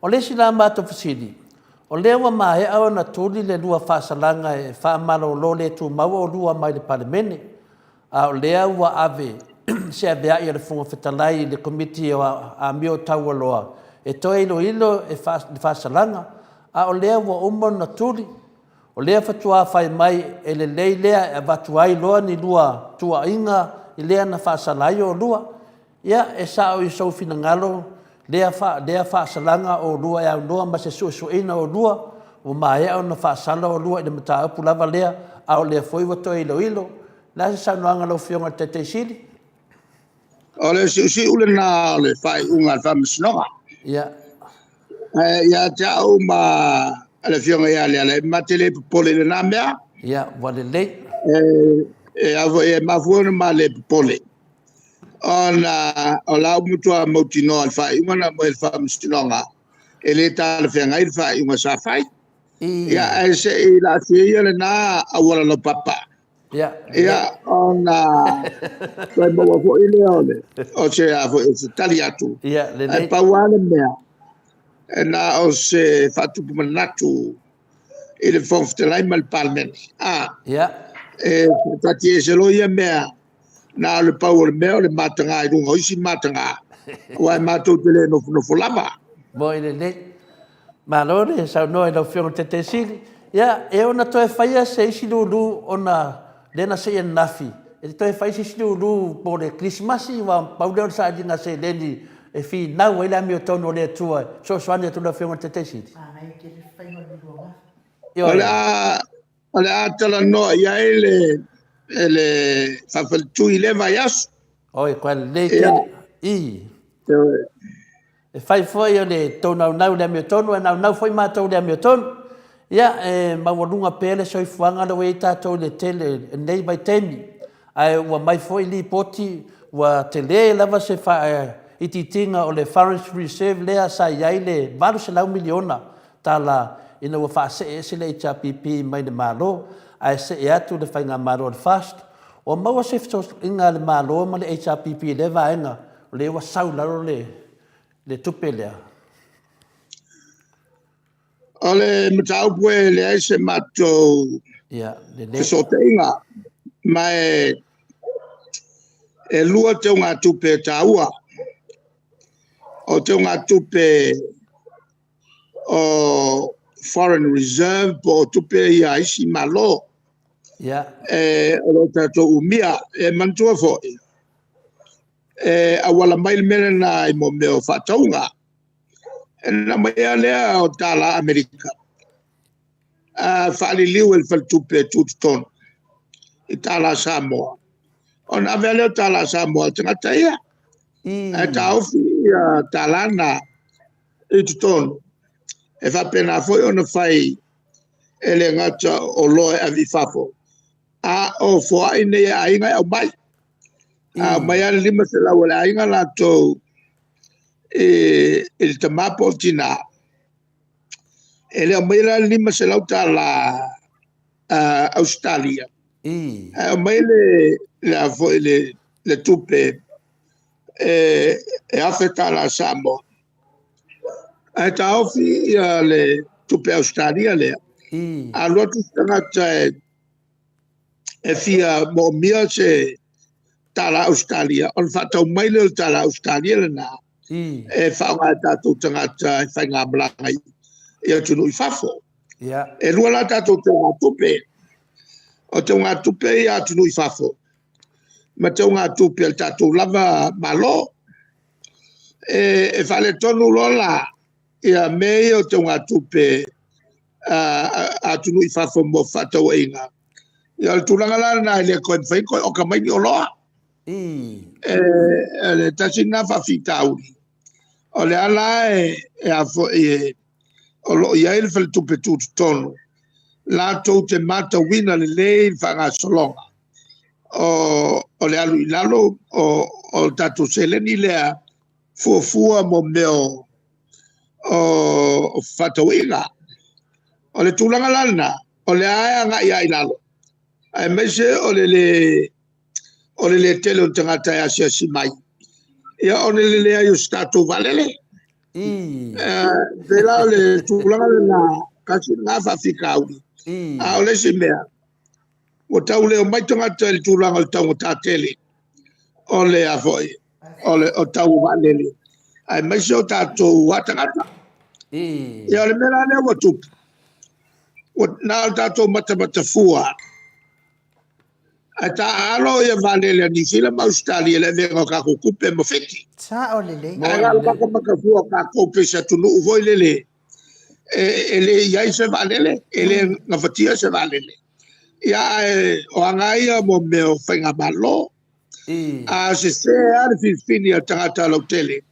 O le isi la matou fesili, o lea ua maea ona tuli le lua faasalaga e faamalolo le tumau oulua mai le Palemene, a o lea ua ave se aveai a le Fofoga Fetalai i le Komiti o Amio Taualoa e toe iloilo le faasalaga, a o lea ua uma ona tuli, o lea faatoa fai mai e lelei lea e avatu ai loa ni lua tuuaiga i lea na faasala ai oulua. Ia, e sao i sou finagalo lea, lea faasalaga oulua e aunoa ma se suesueina o oulua, ua maea ona faasala oulua i le mataupu lava lea, a o lea foi ua toe iloilo. O le a se saunoaga a lau Afioga i le Taitai Sili? O le siusiu lena o le faaiuga a le Faamasinoga. Ae ia te au ma le Afioga ia Leala, ma te le popole i lena mea. Ia, ua lelei. E a foi e mafua ona ma le popole, ona o la ua matua mautinoa le faaiuga na aumai e le Faamasinoga, e le talafeagai le faaiuga sa fai. Ia, ae se i laasia ia lena auala laupapa. Ia, Ia, ona toe maua foi lea o le, o se a foi, o se tali atu. Ia, lelei. Ae pau lava le mea, e na o se faatupu manatu i le Fofoga Fetalai ma le Palemene. A, Ia. e faataatiaese loa ia mea, na o le pau o le mea o le mataga i luga o isi mataga, aua e matou te le nofonofo lava. Moi lelei. Malo le saunoa i lau Afioga i le Taitaifono Sili. Ia, e ono toe faia se isi lulu ona lea na sei ananafi, e toe fai se isi lulu mo le Kerisimasi, aua pau lea o le sailiga seleni e finau ai le amiotonu a le Atua e fesoasoani atu i lau Afioga i le Taitai Sili. Manaia tele le faiga o le lua gafa. O le Ioe. a, o le a talanoa i ai le, le faafaletui i lea vaiaso. Oi, koa lelei Ia, tele. I. E fai foi o le tou naunau i le amiotonu, ae naunau foi matou i le amiotonu. Ia, e maualuga pea le soifuaga lea ua i ai tatou i le tele i lenei vaitaimi. Ae ua mai foi lipoti ua tele lava se faaitiitiga o le foreign reserve lea sa i ai le $800 miliona ina ua faasee ese le HRPP mai le Malo ae see atu le Faigamalo a le FAST. Ua maua se fesootaiga a le Malo ma le HRPP i lea vaega, o lea ua sau i lalo le tupe lea. O le mataupu e leai se matou Ia, lelei. fesootaiga, ma e lua teugatupe taua. O teugatupe o foreign reserve po o tupe ia a isi Malo. Ia. E, o lo o tatou umia. E manatua foi, e auala mai le mea lena i mo mea o faatauga. E na aumai lea o tala Amerika, a faaliliu e le faletupe tutotonu i tala Samoa. Ona ave lea o tala Samoa a tagata ia. Ae taofi ia tala na i totonu. E faapena foi ona fai e le gata o loa e ave i fafo, a o foai nei e aiga e aumai. A aumai lava le 500 a le aiga latou i le tama po o le tina, e le aumaia la le $500 Ausetalia, ae aumai le, a foi, le tupe e $1,000 Samoa. Ae taofi ia le tupe Ausetalia lea, a alu atu se tagata e fia moomia se tala Ausetalia, ona faatau mai lea o le tala Ausetalia lena, e faaaoga e tatou tagata e faigamalaga i atunuu i fafo. E lua la tatou teugatupe, o teugatupe ia atunuu i fafo, ma teugatupe a le tatou lava Malo. E faaletonu loa la ia mea ia o teugatupe a atunuu i fafo mo fefaatauaiga. Ia o le tulaga la lena e le toe mafai toe oka mai ni oloa. E le tasi lena faafitauli. O le ala e a foi o lo o i ai le faletupe tutotonu, latou te matauina lelei le faagasologa o le alu i lalo o tatou seleni lea fuafua mo mea o fefaatauaiga. O le tulaga la lena, o lea e agai lava i lalo, aemaise o le le tele o tagata e asiasi mai, ia ona le leai o se tatou vaalele. Pei la o le tulaga lena, tasi lena faafitauli. A o le isi mea, ua tau le omai tagata i le tulaga o le taugata tele o le a foi, o le o tau o vaalele, aemaise o tatou a tagata. Ia o le mea la lea ua tupu, ua na o tatou matamatafua, ae taaalo ia vaalele a Niu Sila ma Ausetalia i le avega o tatou tupe ma Fiti. Sao lelei. Ae na o le matamatafua o tatou pei se atunuu foi lele e le i ai se vaalele, e le gafatia se vaalele. Ia ae o aga ia mo mea o faigamalo. A sese lava le filifili a tagata lautele,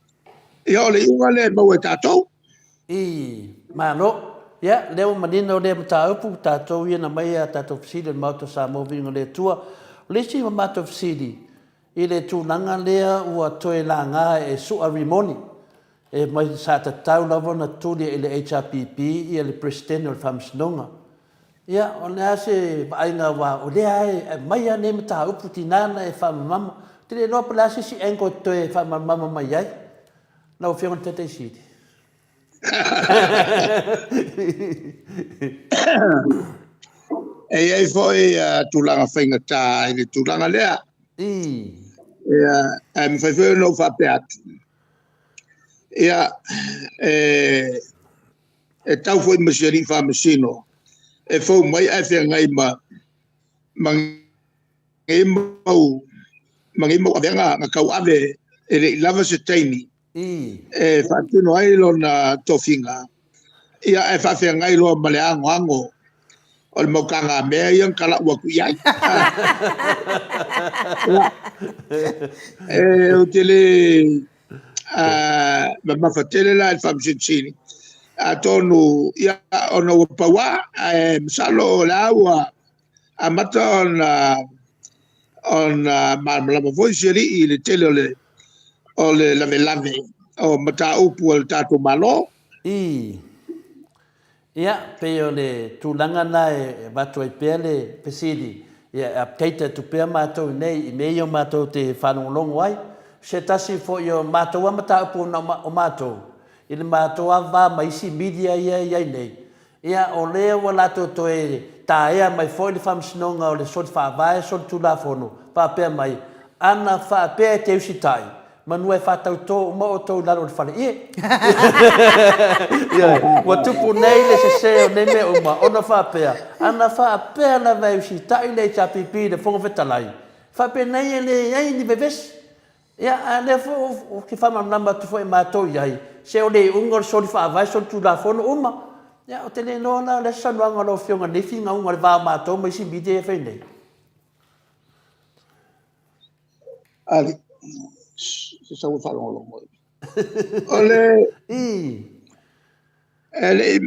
ia o le iuga lea e maua e tatou. Malo. Ia, lea ua manino lea mataupu, tatou ia na aumai a tatou fesili o le Maota o Samoa Viiga o le Atua. O le isi o matou fesili, i le tulaga lea ua toe laga e Su'a Rimoni, e mai sa tatau lava ona tuli i le HRPP ia le Peresetene o le Faamasinoga. Ia, o le a se vaaiga aua o lea lava e aumai lava nei mataupu tiga ona e faamalamalama. Ou te le iloa po o le a se isi angle e toe faamalamalama mai ai lau Afioga i le Taitai Sili. E i ai foi tulaga faigata i le tulaga lea. Ia, ae mafai foi ona ou faapea atu, ia, e, e tau foi ma si alii faamasino e fou mai ae feagai ma, ma nei mau, ma nei mau avega na tauave e le i lava se taimi e faatino ai lona tofiga, ia ae faafeagai loa ma le anoano o le mau tagamea ia na talau atu i ai. E, ou te le mamafa tele la i le Faamasino Sili, atonu ia ona ua pauā, ae masalo o le a ua amata ona ona malamalama foi si alii i le tele o le o le lavelave o mataupu a le tatou Malo. Ii. Ia, pei o le tulaga lena e avatu ai pea le fesili, ia e update atu pea matou i inei i mea ia matou te faalogologo ai. Se tasi foi o matou lava mataupu o matou, i le matou lava va ma isi media ia e i ai nei, Ia, o lea ua latou toe taea mai foi le Faamasinoga o le Soli Faavae, Soli Tulafono, faapea mai, Ana faapea e te usitai, manua e faatautō uma outou i lalo o le faleie. Ioe, ua tupu nei le sesē o nei mea uma, ona faapea, ana faapea lava e usitai le HRPP i le Fofoga Fetalai, faapenei e leai ni vevesi. Ia, a o lea foi ou te faamalamalama atu foi e matou i ai, se o le iuga o le soli faavae, soli tulafono uma. Ia, ou te le iloa la o le a se saunoaga a lau Afioga i lenei finauga i le va o matou ma isi media ia e fai nei. Ali, se sau e faalogologo. O le... I. E le i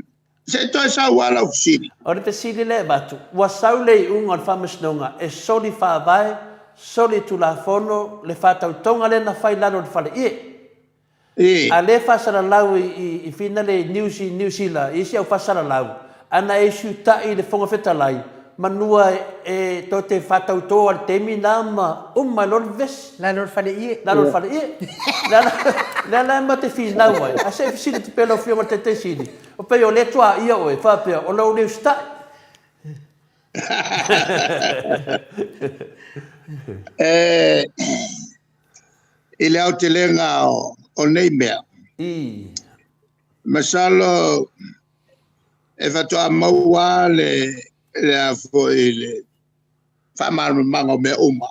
Se i toe sau lava lau fesili. O le fesili lea e avatu, ua sau le iuga o le Faamasinoga e soli faavae, soli tulafono le faatautoga lea na fai i lalo o le faleie. A lea e faasalalau i finale i news i Niu Sila i isi au faasalalau, ana e siutai i le Fofoga Fetalai, manua e tou te faatauto a le taimi na ma uma ai loa le vevesi. Lalo o le faleie. Lalo o le faleie. Lea la ma te finau ai, ae se i fesili atu pea lau Afioga i le Taitai Sili, o pei o lea e tuaia oe, faapea o lou le usitai. E, i le aotelega o nei mea, masalo e faatoa maua le le a foi le faamalamalamaga o mea uma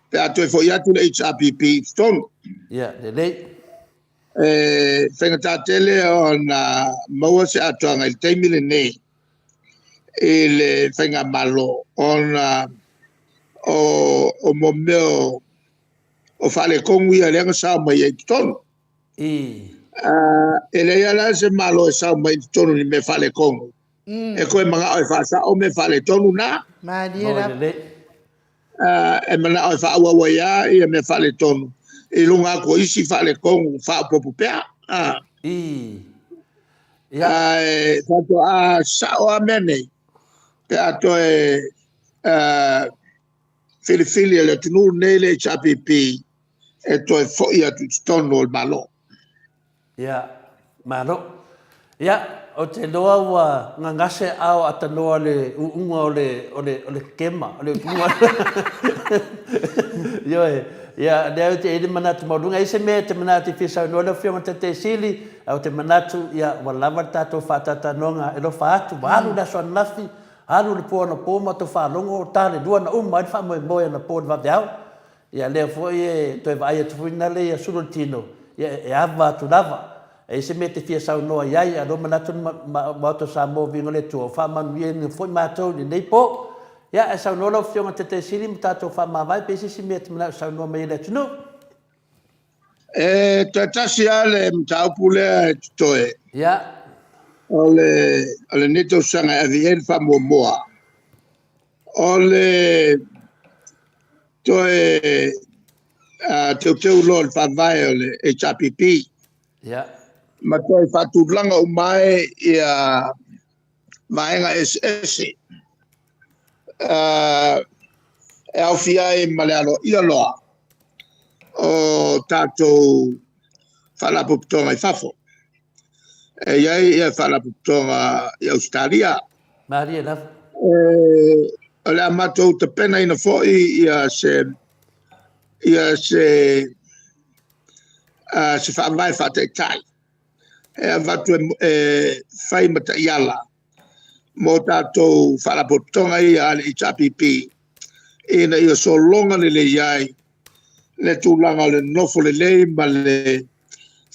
pe a toe foi atu le HRPP i totonu. Ia, lelei. E faigata tele ona maua se atoaga i le taimi lenei i le faigamalo ona o o mo mea o, o faaletonu ia lea na sao mai ai i totonu. E leai lava la se Malo e sao mai i totonu i mea faaletonu. E toe manao e faasao mea faaletonu na. Malie lava. E manao e faaauau ai lava ia mea faaletonu i luga atu o isi faaletonu faaopoopo pea. Ae faatoa sao lava mea nei pe a toe filifili e le atunuu lenei le HRPP e toe foi atu i totonu o le Malo. Ia, malo. Ia, ou te iloa ua gagase ao atanoa le uuga o le, o le, o le kema, o le uuga. Ioe, ia, lea ou te i ai le manatu maualuga. E i ai se mea e te manatu e fia saunoa lau Afioga i le Taitai Sili, ae ou te manatu, ia, ua lava le tatou faatalatalanoaga e alofa atu, ua alu le aso ananafi, alu le po anapo ma outou faalogo, o ta le lua na uma ai le faamoemoe anapo i le vaveao. Ia lea foi e toe vaai atu foi nale ia sulu o le tino, ia e ava atu lava. E i ai se mea e te fia saunoa i ai, a o lea ua manatu le Maota o Samoa viiga o le Atua, ua faamanuiaina foi matou i lenei po. Ia ae saunoa lau Afioga i le Taitai Sili ma tatou faamavae pe i ai se isi mea e te manao e saunoa mai ai i le atunuu. E toe tasi lava le mataupu lea e totoe. Ia. O le, o lenei tausaga e ave i ai le faamuamua. O le toe teuteu loa o le faavae o le HRPP. Yeah. Ma toe faatulaga uma ai ia vaega eseese e aofia ai ma le aloaia loa o tatou faalapotopotoga i fafo. E i ai ia faalapotopotoga i Ausetalia. Malie lava. O le a matou tapenaina foi ia se ia se se faavae faataitai e avatu e fai ma taiala mo tatou faalapotopotoga ia a le HRPP ina ia sologa lelei ai le tulaga o le nofo lelei ma le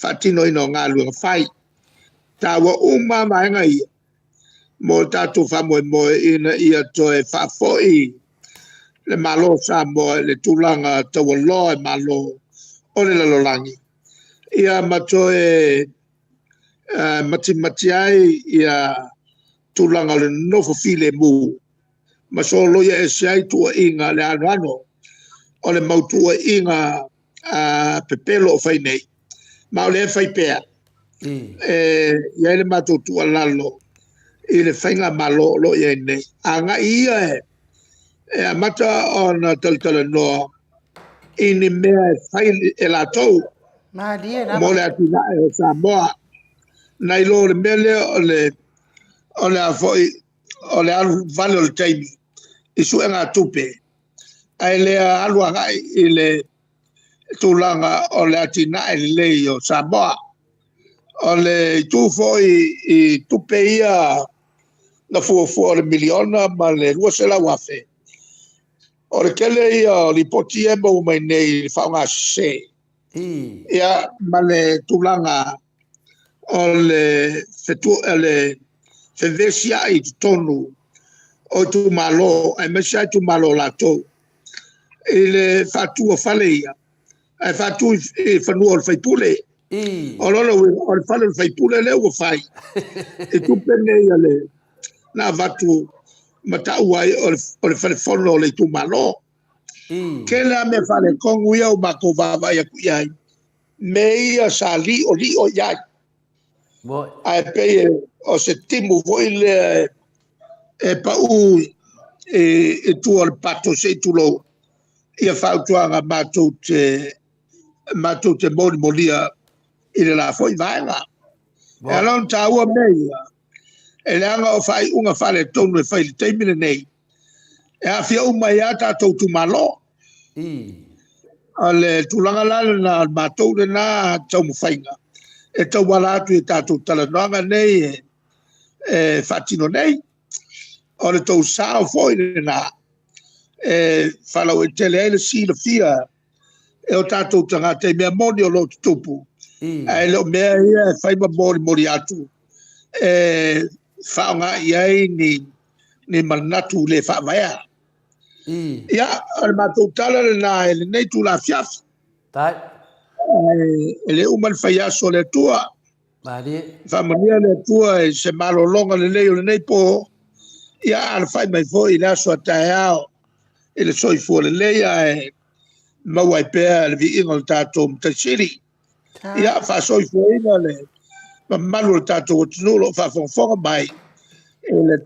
faatinoina o galuega fai. Taua uma vaega ia mo le tatou faamoemoe ina ia toe faafoi le Malo o Samoa i le tulaga taualoa e Malo o le lalolagi, ia ma toe matimati ai ia tulaga o le nofo filemu ma soloia ese ai tuuaiga le anoano o le mau tuuaiga pepelo o fai nei, ma o lea e fai pea. E i ai le matou tuualalo i le faigamalo o lo o i ai nei, agai ia e amata ona talatalanoa i ni mea e fai e latou Malie lava. mo le atinae o Samoa, nai lo le mea lea o le o le a foi o le alu vale o le taimi i suega tupe, ae le alu agai i le tulaga o le atinae lelei o Samoa. O le itu foi i tupe ia na fuafua o le miliona ma le 200,000, o le tele ia o lipoti ia e maua mai nei i le faaaoga sese ia ma le tulaga o le le fevesiai i totonu o itumalo, aemaise lava itumalo o latou i le faatua fale ia, ae faatu i fanua o le faipule. O lona uiga, o le fale o le faipule lea ua fai i tupe nei a le na avatu ma taua ai o le falefono o le itumalo. Tele lava mea faaletonu ia ua matou vaavaai atu i ai, mea ia sa li'oli'o i ai. Ae pei o se timu foi lea e pau i tua o le pato se i tulou ia fautuaga matou te matou te molimolia i le la foi vaega. E ala ona taua mea ia, e leaga o faaiuga faaletonu e fai i le taimi lenei, e aafia uma ai lava tatou itumalo. O le tulaga la lena o le matou lena taumafaiga e tauala atu i tatou talanoaga nei e faatino nei. O le tou sao foi lena e faalauaitele ai le silafia e o tatou tagata i mea moni o lo o tutupu, ae le o mea ia e fai ma molimoli atu e faaaoga i ai ni manatu le faavaea. Ia, o le matou tala lena i lenei itula afiafi. E le uma le fai aso o le Atua. Faamanuia le Atua i se malologa lelei o lenei po, ia alafai mai foi i le aso a taeao i le soifua lelei ae maua ai pea le viiga o le tatou Matai Sili. Ia faasoifuaina le mamalu o le tatou atunuu o lo o faafogafoga mai i le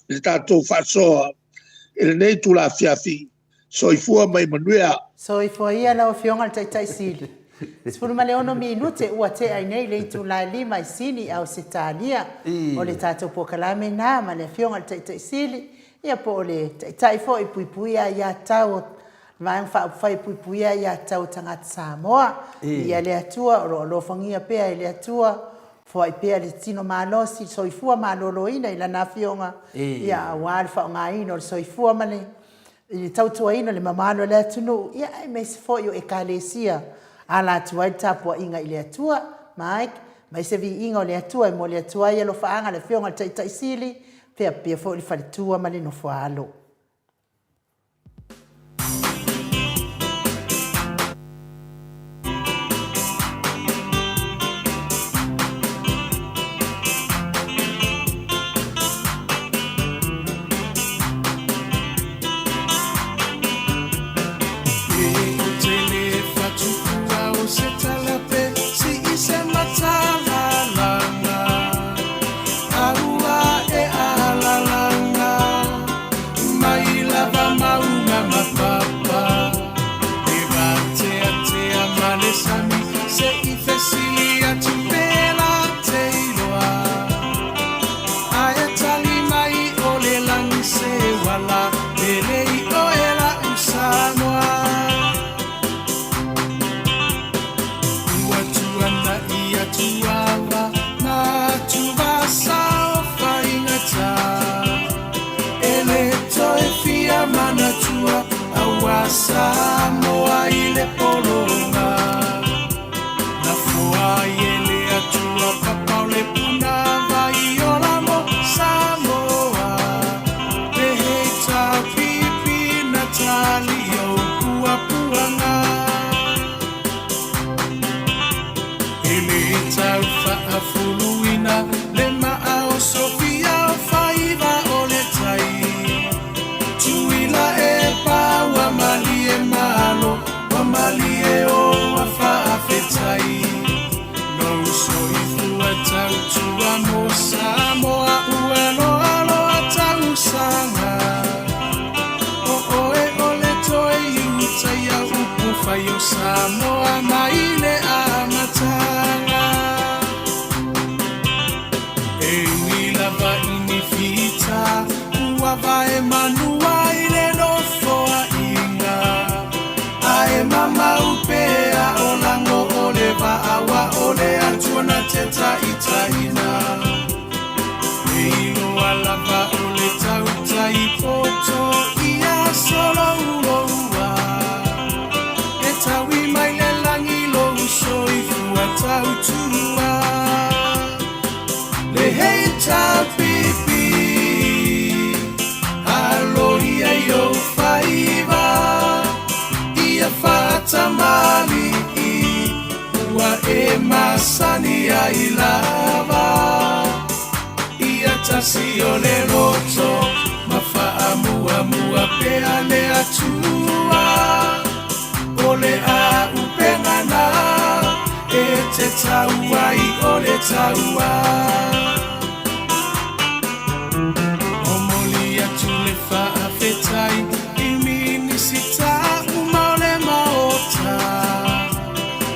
le tatou faasoa i lenei itula afiafi. Soifua ma ia manuia. Soifua ia lau Afioga i le Taitai Sili. 16 minute ua tea ai nei le itula e 5 i Sini i Ausetalia. O le tatou polokalame lena ma le Afioga i le Taitai Sili, ia po o le Taitai foi e puipuia aiatatau o Vaega Faaupufai e puipuia aiatatau a tagata Samoa. Viia le Atua, o lo o alofagia pea e le Atua, foai pea le tino malosi, le soifua maloloina i Lana Afioga, ia aua le faaaogaina o le soifua ma le i le tautuaina o le mamalu o le atunuu, ia aemaise foi o Ekalesia ala atu ai le tapuaiga i le Atua. Mike, mai se viiga o le Atua e momoli atu ai alofaaga a le Afioga i le Taitai Sili, faapea foi le faletua ma le nofoaalo. E le tau faafuluina le maa o Sofia o faiva o le tai. Tuila e pa ua malie malo, ua malie o ua faafetai. Lou soifua tautua mo Samoa ua loaloa tausaga. O oe o le toe iutaia upu fai o Samoa mai le amataga. E ui lava i ni fita ua vae manua i le nofoaiga, ae mamau pea o lago o le vaa ua o le Atua na te taitaiina. E iloa lava o le tautai poto ia solouloua, e taui mai le lagi lou soifua tautua. Le HRPP, aloia i ou faiva, ia faatamalii, ua e masani ai lava. Ia tasi o le loto, ma faamuamua pea le Atua. O le auupega na e te tau ai o le taua. Momoli atu le faafetai i Minisita uma o le Maota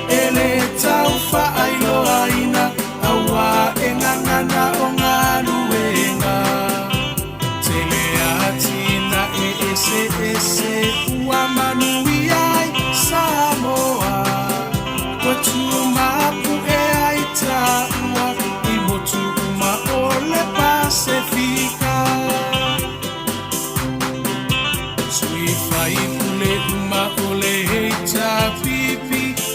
e le tau faailoaina auā e gagana o galuega. Tele atinae eseese ua manuia ai Samoa. Ua tumapu'e ai taua i motu uma o le Pasefika. Sui faipule uma o le HRPP,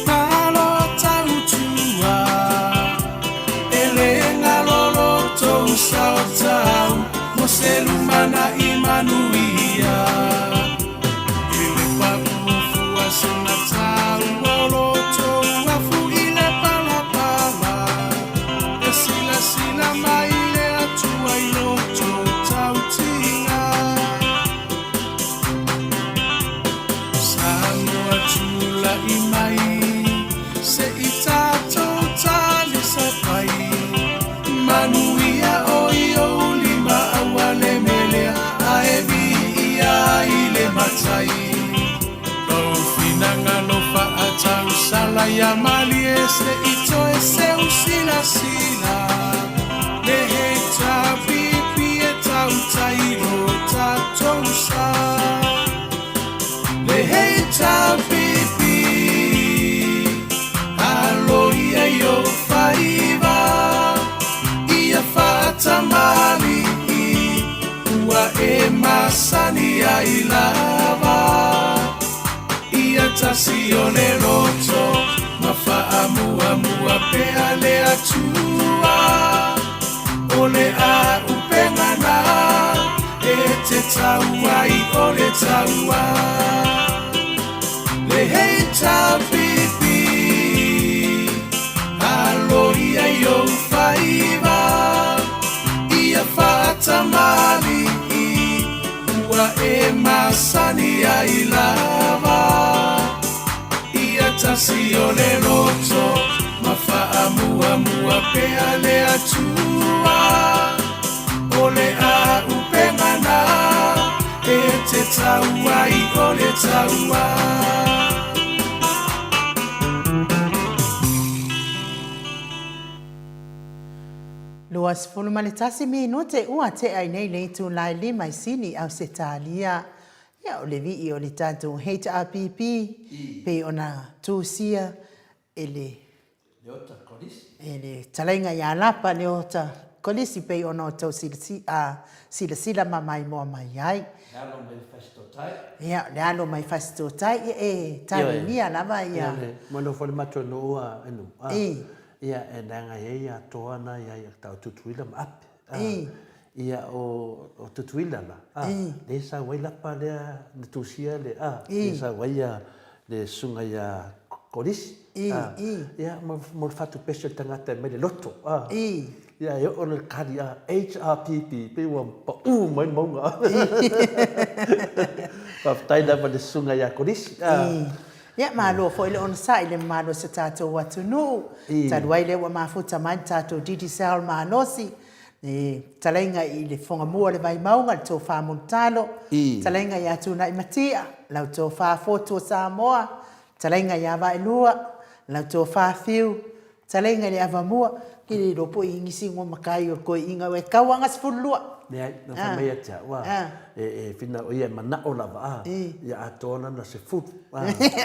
malo tautua. E le galo lo tou sao tau mo se lumanai manuia. E le paufua segatā ua o lo tou afu i le palapala. E silasila mai le Atua i lo tou tautiga. Samoa tula'i mai se i tatou talisapai. Manuia o i ou lima aua le melea ae viia i le Matai. Lou finagalo faatausala ia malie se i toe seu silasila. Le HRPP e tautai lo tatou sa. Le HRPP, aloia i ou faiva, ia faatamalii, ua e masani ai lava. Ia tasi o le loto, ma faamuamua pea le Atua. O le auupega na e te tau ai o le taua. Le HRPP, aloia i ou faiva, ia faatamalii, ua e masani ai lava. Ia tasi o le loto, ma faamuamua pea le Atua. O le auupega na e te tau ai o le taua. 21 minute ua tea ai nei le itula e lima i Sini, Ausetalia. Ia, o le vii o le tatou HRPP pei ona tusia e le Leota Kolisi. E le talaiga ia Lapa Leota Kolisi pei ona outou silasila ma maimoa mai ai. Le alo mai Fasitotai. Ia, le alo mai Fasitotai, ia e talimia lava ia. Ioe, mo nofo le matou nuu a nuu a. Ia, e leaga e i ai atoa na ia ia tau Tutuila ma Ape. Ia, o Tutuila la, a, lea e sau ai Lapa lea na tusia le, a, lea e sau ai le susuga ia. Kolisi, a, ia, mo, mo le fatupese o le tagata e mai le loto, a, ia, e oo le kali, a, HRPP, pei ua paʻū mai le mauga. Faafetai lava i le susuga ia Kolisi, a. Ia, malo foi le onosai i le mamalu o si o tatou atunuu. Talu ai lea ua mafuta mai le tatou Digicel malosi, le fetalaiga i le Fofoga Mua o le Vaimauga, le Tofa Mulitalo, fetalaiga ia Tuna'imatia, lau Tofa Fotu o Samoa, Fetalaiga ia Vaelua, lau tofa Fiu, fetalaiga i le Avamua, ke le iloa po o i nisi igoa makai o le koiina oe tauaga 12. Leai, na fai mai ia te au, a, e whina o ia e manao lava, a, ia atoa lana sefulu, a,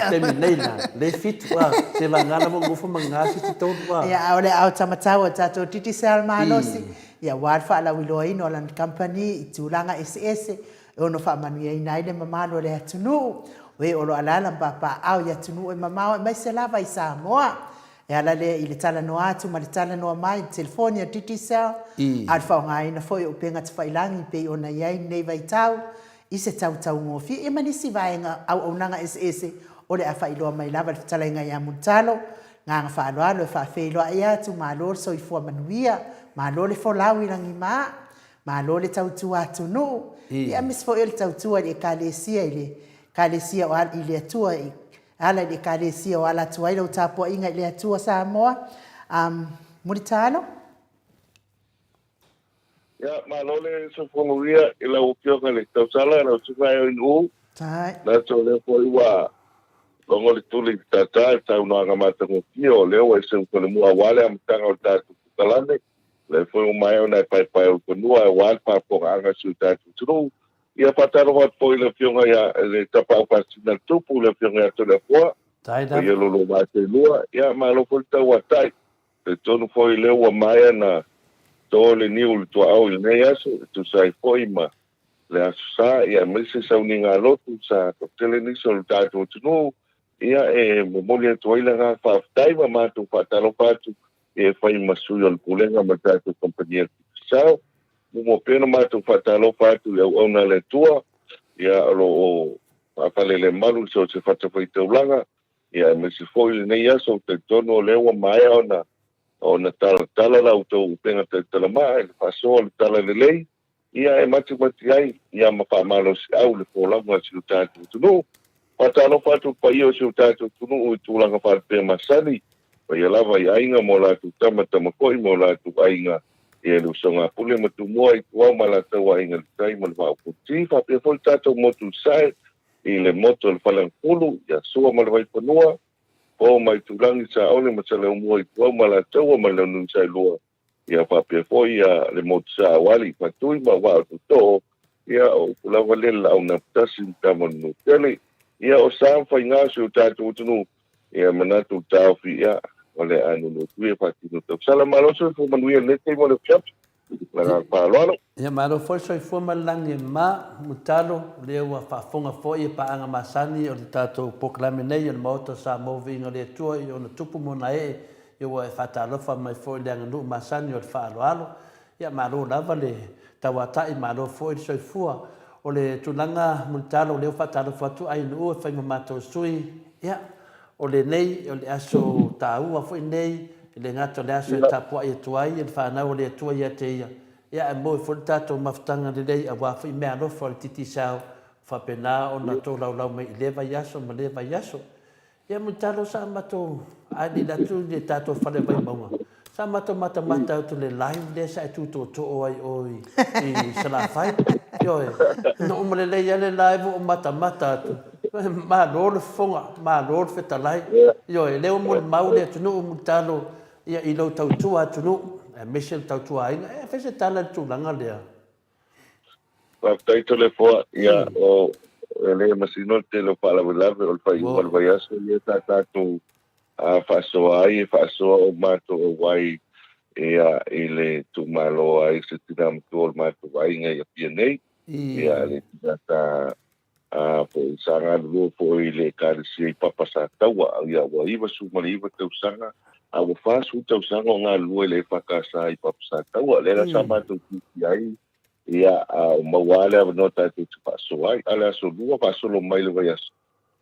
taimi nei la, le fitu, a, se vagana lava ua nofo ma ga se isi tolu, a. Ia, a o le aotamatau o tatou Digicel malosi, ia aua le faalauiloaina o lana kamupani i tulaga eseese e ono faamanuiaina ai le mamalu o le atunuu, o e o lo o alaala ma papaaao i atunuu e mamao aemaise lava i Samoa. E ala lea i le talanoa atu ma le talanoa mai i le telefoni a Digicel, a o le faaaogaina foi o upega tafailagi pei ona i ai lenei vaitau i se tautaugofie ia ma nisi vaega auaunaga eseese o le a faailoa mai lava le fetalaiga ia Mulitalo. Agaga faaaloalo e faafeiloai atu, malo le soifua manuia, malo le folau i lagima. Malo le tautua atunuu, ia aemaise foi o le tautua i le Ekalesia i le Ekalesia o i le Atua i ala i le Ekalesia o ala atu ai lau tapuaiga i le Atua Samoa. Um, Mulitalo. Ia, malo le soifua i lau Afioga i le Tausala, lau Susuga e Oinuu. Tai. Manatu o lea foi ua logo le tuli i le tātā i le saunoaga matagofie o lea ua e seu falemua aua le amataga o le tatou polokalame. Lea foi ua maea ona e paepae o le fanua aua le faafofogaaga a si o tatou atunuu. Ia faatalofa atu foi i le Afioga ia le Tapaau Faasisina a le Tupu, le Afioga ia Toleafoa, paia lo lua vaa seelua. Ia malo foi le tauatai. Talitonu foi lea ua maea na to le niu i le tuaau i lenei aso e tusa ai foi ma le Aso Sa, ia aemaise sauniga lotu sa toatele nisi o le tatou atunuu. Ia e momoli atu ai le agaga faafetai ma matou faatalofa atu e fai ma sui o le Pulega ma le tatou Kamupani a le Digicel. Muamua pea ona matou faatalofa atu i auauna a le Atua, ia o lo o faafalelemalu i so o se fatafaitaulaga, ia aemaise foi lenei aso, ou te talitonu o lea ua maea ona ona talatala la outou upega talatalamaa i le faasoa o le talalelei, ia e matimati ai ia ma faamalosiau le folauga a si o tatou atunuu. Faatalofa atu i le paia o si o tatou atunuu i tulaga faalupea masani, paia lava i aiga ma o latou tama, tama foi ma o latou aiga, ia le usoga a Pule ma Tumua i Tuau ma Alataua Aiga i le Tai ma le Vaa o Fonoti, faapea foi le tatou motu i Sae i le motu o le Faleagafulu, ia Sua ma le Vaifanua, Po ma Aitulagi, Saole ma Saleaaumua i Tuau ma Alataua ma le Launiu Saelua, Ia faapea foi ia le motu sa o Alii Fatui ma Vaa o Tootoo, ia o upu lava lea le laau napatasi ma tama o le Nutele. Ia o sa ma faiga o si o tatou atunuu, ia manatu le taofi, ia o le a nunu atu ia faatino tausala. Malo soifua manuia i lenei taimi o le afiafi. Ma le agaga faaaloalo. Ia malo foi le soifua ma le lagi e mama, Mulitalo, o lea ua faafofoga foi e paaga masani o le tatou polokalame nei o le Maota o Samoa Viiga o le Atua i ona tupu ma ona ee Ia ua e faatalofa mai foi i le aganuu masani o le faaaloalo. Ia malo lava le tauatai, malo foi le soifua. O le tulaga mulitalo o lea ua faatalofa atu Ainuu e fai ma matou sui. Ia, o lenei, o le aso taua foi lenei, e le gata o le aso e tapuai atu ai le fanau a le Atua ia te Ia, ia ae maua foi le tatou mafutaga lelei aua foi meaalofa o le Digicel ua faapena ona tolaulau mai i lea vaiaso ma lea vaiaso. Ia Mulitalo sa matou ae le atu i le tatou fale Vaimauga sa matou matamata atu le live lea sa e tu tootoo ai o i Salafai ioe na uma lelei lava le live ua ou matamata atu malo le fofoga malo le fetalai ioe lea ua molimau le atunuu Mulitalo ia i lou tautua atunuu aemaise le tautua aiga e fai se tala i le tulaga lea. Faafetai Toleafoa, ia o e le masino le tele o faalavelave o le faaiuga o le vaiaso ia sa tatou faasoa ai e faasoa o matou auai ia i le itumalo ai se tina matua o le matou aiga i Apia nei ia le tina sa foi sa galulue foi i le Ekalesia i Papa Sataua ia ua 99 tausaga a ua 40 tausaga o galulue i le EFKS i Papa Sataua lea la sa matou fiafia ai ia a o maua lava le avanoa tatou te faasoa ai. A o le aso lua faasolo mai le vaiaso,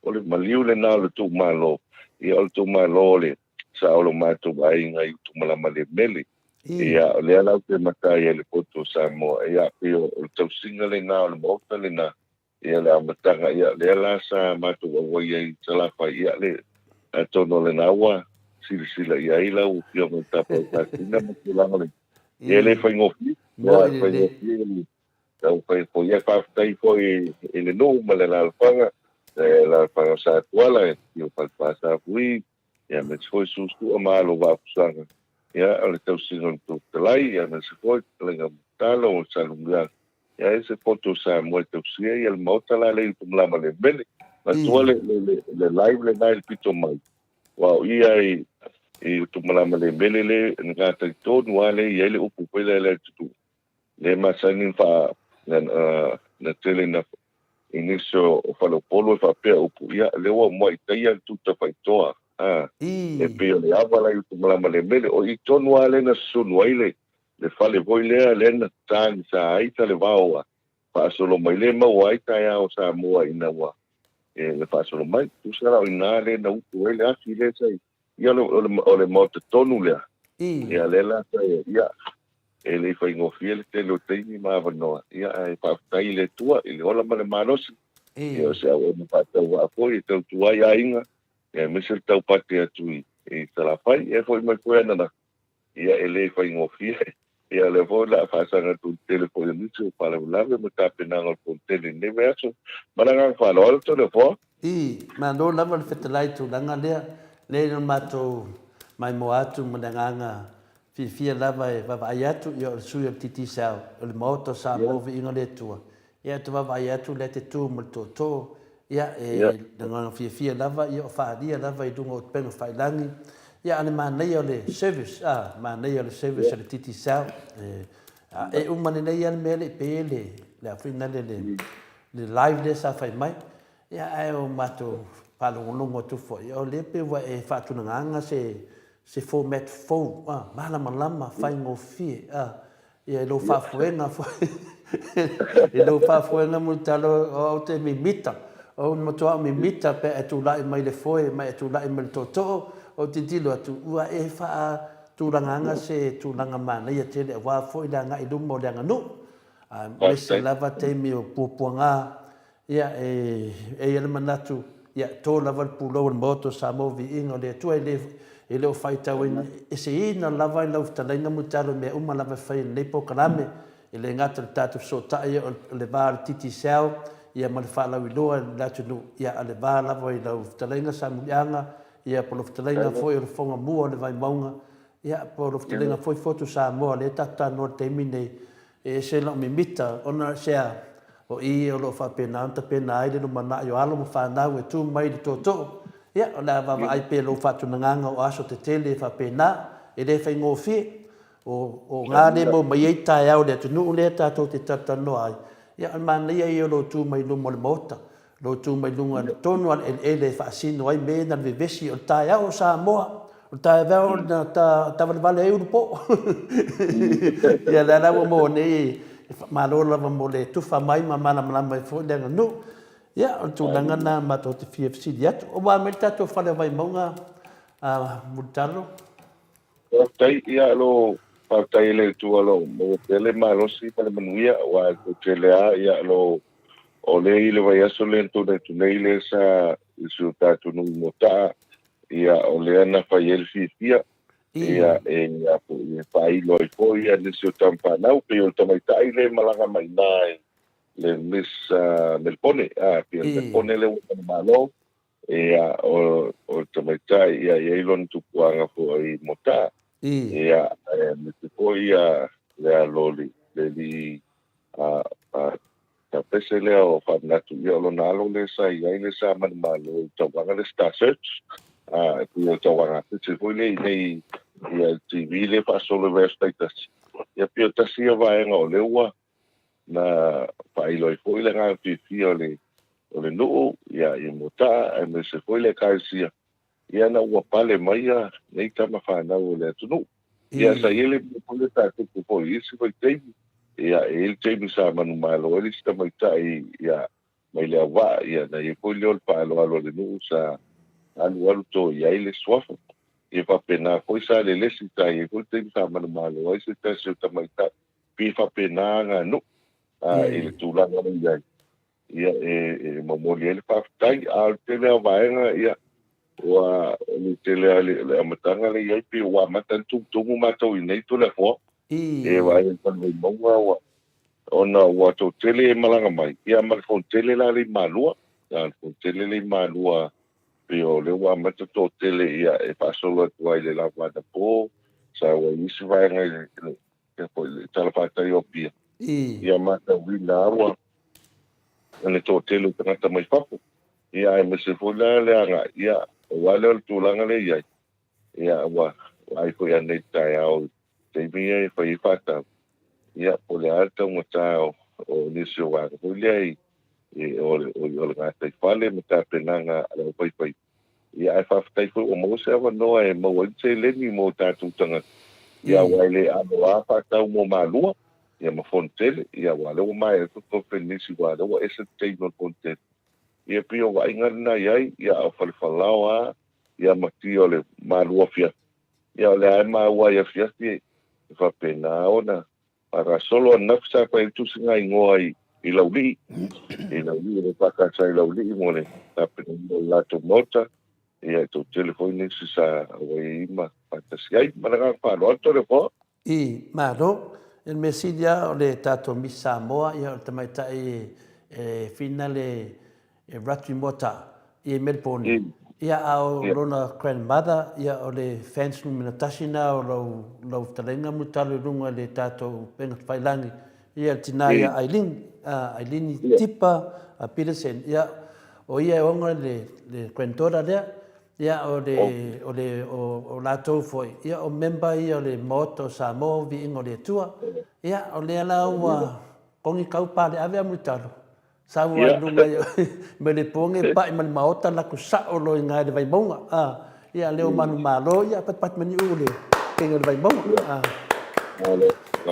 o le maliu lena o le itumalo. Ia, o le itumalo o le sao o lo matou aiga i Utumalamalemele. Ia, o lea la ou te matai ai i le poto o Samoa. Ia, pei o le tausiga lena o le maota lena. Ia, le amataga, ia, lea la sa matou auai ai i Salafai. Ia, le, atonu o lena ua silasila i ai lau Afioga i le Tapaau Tasina ma tulaga o le, ia, e le faigofie. Ia, e faigofie le taumafai foi. Ia, faafetai foi i le nuu ma le alaalafaga, le alaalafaga o Satuala, e afio o Falepa Safui, ia, aemaise foi Susu'a ma Alo o Vaafusuaga. Ia, o le tausiga o le tou fetalai, ia, aemaise foi le fetalaiga Matalo o Salumuliaga. Ia, e se poto o Samoa e tausia ia le maota la le i Utumalama le mele. Matua le, le, le, le live lena i le pito mai. Aua o i a i, i Utumalama le mele le na gatai tonu lava le i ai le upu foi lea le tutu. Le masani na faa, na, na tele na i nisi o faleupolu e faapea upu, ia, lea ua muai taia le tuta faitoa, a, e pei o le ava la i Utumalama le mele. O i tonu lava lea na susunu ai le, le fale foi lea, lea na tagisa ai Talevao a faasolo mai le maua ai taeao o Samoa ina ua e le faasolo mai. Tusa la o ina lea na utu ai le afi lea sa i, ia o le, o le maota tonu lea. Ia lea la sa i, ia, e le i faigofie le tele o taimi ma avanoa, ia ae faafetai i le Atua i le ola ma le malosi. Ia o se auauna faatauvaa foi e tautua ai aiga, ia aemaise le taupate atu i, i Salafai. Ia foi mai foi ananafi, Ia, e le faigofie. Ia, o lea foi o le a faasaga atu i le tele foi o nisi o faalavelave ma tapenaga o le Fonotele i lenei vaiaso. Ma le agaga faaaloalo, Toleafoa. Ii, Malo lava le fetalai i tulaga lea. Lea na matou maimoa atu ma le agaga fiafia lava e vaavaai atu, ia o le sui o le Digicel, o le Maota o Samoa Viiga o le Atua. Ia ou te vaavaai atu lea te tu ma le tootoo, ia e lagona fiafia lava, ia o faaalia lava i luga o upega failagi. Ia a o le manaia o le service, a, manaia o le service a le Digicel. E, a e uma lelei lava le mea lea pei le, le a foi nale le, le live lea sa fai mai. Ia ae o matou faalogologo atu foi, o lea pei ua e faatulagaga se, se format fou, a, malamalama, faigofie, a. Ia, i lou faafoega foi, i lou faafoega Mulitalo, o au te mimita, o au matua au mimita pe a e tulai mai le foe ma e tulai mai le tootoo, ou tilotilo atu, ua e faatulagaga se tulaga manaia tele aua foi le agai i luma o le aganuu, aemaise lava taimi o puapuaga Ia, e i ai le manatu, ia, to lava le pulou o le Maota o Samoa, viiga o le Atua, e le, e le o faitauina eseina lava i lau fetalaiga Mulitalo i mea uma lava e fai e lenei polokalame, e le gata i le tatou fesootai o le va o le Digicel, ia ma le faalauiloa i le atunuu, ia, a le va lava i lau fetalaiga Samuliaga, ia, po o lau fetalaiga foi o le Fofoga Mua o le Vaimauga, ia, po o lau fetalaiga foi Fotu Samoa, lea tatou talanoa i le taimi nei, E ese lau mimita, ona se a? O i o lo o faapena ona tapena ai le lumanai o alo ma fanau e tu mai i le tootoo. Ia, o le a vaavaai pea i lou faatunagaga o aso tetele e faapena, e le faigofie. O, o ga lea e maua mai ai taeao i le atunuu lea tatou te talatalanoa ai. Ia, o le manaia ia o lou tu mai i luma o le Maota, Lou tu mai luga i le tonu a le eleele e faasino ai me na le vevesi o le taeao o Samoa, o le taeao na taavalevale ai Ulupo. Ia lea la ua maua nei, e faamalo lava mo le tufa mai ma malamalama ai foi le aganuu. Ia, o le tulaga lena matou te fia fesili atu. Ua a mai le tatou fale o Vaimauga, Mulitalo? Faafetai, ia lo faafetai i le Atua lo maua pea le malosi ma le manuia, aua e tou tele a ia lo o le i le vaiaso lea na tona atu nei lea sa i si o tatou nuu i Motaa, ia o lea na fai ai le fiafia, ia e a foi e faailo ai foi ia nisi o tama fanau, pei o le tamaitai lea e malaga mai i ina i le Miss Melpone, a pei o le Melpone lea ua manumalo, Ia, o, o le tamaitai, ia, e i ai lona tupuaga foi i Motaa. Ia, aemaise foi ia le alo o le, le alii a, a Tapese lea o Faamanatu, ia, o lona alo lea sa i ai lea sa manumalo i le tauvaga lea Star Search. A, e pei o le tauvaga pese foi lea i nei ia le TV lea e faasolo i vaiaso taitasi. Ia, pei o tasi ia vaega o lea ua na faailo ai foi le agaga fiafia o le o le nuu ia i Motaa aemaise foi le Ekalesia, ia na ua pale mai ia nei tama fanau o le atunuu. Ia sa i ai le mea foi lea sa tupu foi i isi vaitaimi, ia e i ai le taimi sa manumalo ai le isi tamaitai ia mai Leauvaa, ia na i ai foi lea o le faaaloalo a le nuu sa Alualu to i ai le suafa. Ia faapena foi sa lelesi sa i ai foi le taimi sa manumalo ai se tasi o tamaitai. Pei e faapena aganuu i le tulaga lea i ai. Ia e momoli ai le faafetai. A o le tele lava o vaega, ia, ua o le tele lava o le amataga lea i ai pei ua amata ona tumutumu matou i inei Toleafoa. E vaai i le Fale Vaimauga ua ona ua toatele e malaga mai, ia ma le fonotele la lea i Malua. A o le fonotele lea i Malua pei o lea ua amata toatele ia e faasolo atu ai i le lava anapo, sau ai isi vaega i le le talafatai o Apia. Ia matauina lava ua le toatele o tagata mai fafo. Ia aemaise foi la le agai, ia aua lea o le tulaga lea e i ai, ia ua vaai foi anei i le taeao i taimi ia e fai ai faatau, ia po o le a le taugata o nisi o vaega foi lea i o le gataifale ma tapenaga a le aufaifaiva. Ia ae faafetai foi ua maua se avanoa e maua ai le seleni mo tatou tagata, ia aua e le alo lava faatau mo Malua ia ma Fonotele, ia aua o lea ua maea atu le conference aua o lea ua ese le taimi o le Fonotele. Ia pei o vaaiga lena i ai, ia a o Falefalao lava ia ma tia o le Malua afiafi, ia o lea lava e maua ai afiafi e faapena ona faagasolo. Ananafi sa fai ai le tusiga igoa i Laulii, i Laulii, le EFKS i Laulii mo le tapenaina o le latou maota, ia e toatele foi nisi sa auai ai ma faatasi ai. Ma le agaga faaaloalo Toleafoa. I, Malo. O le mea sili lava o le tatou Miss Samoa, ia o le tamaitai e whina le rugby moata i Melbourne. Ia a o lona grandmother, ia o le fans numera tasi na o lau, lau fetalaiga Mulitalo i luga i le tatou upega tafailagi, ia le tina ia Eileen, Eileen Tipa Peterson, ia o ia e ona le, le granddaughter lea. Ia, o le, o le, o, o latou foi, ia, o member ia o le Maota o Samoa, Viiga o le Atua. Ia, o lea la ua kogi kau pale ave a Mulitalo, sau ai luga i, mai le poge pai ma le maota latou sao loa i ina i le Vaimauga. A, ia, lea o manumalo, ia, patipati mai niu le kegi o le Vaimauga. A,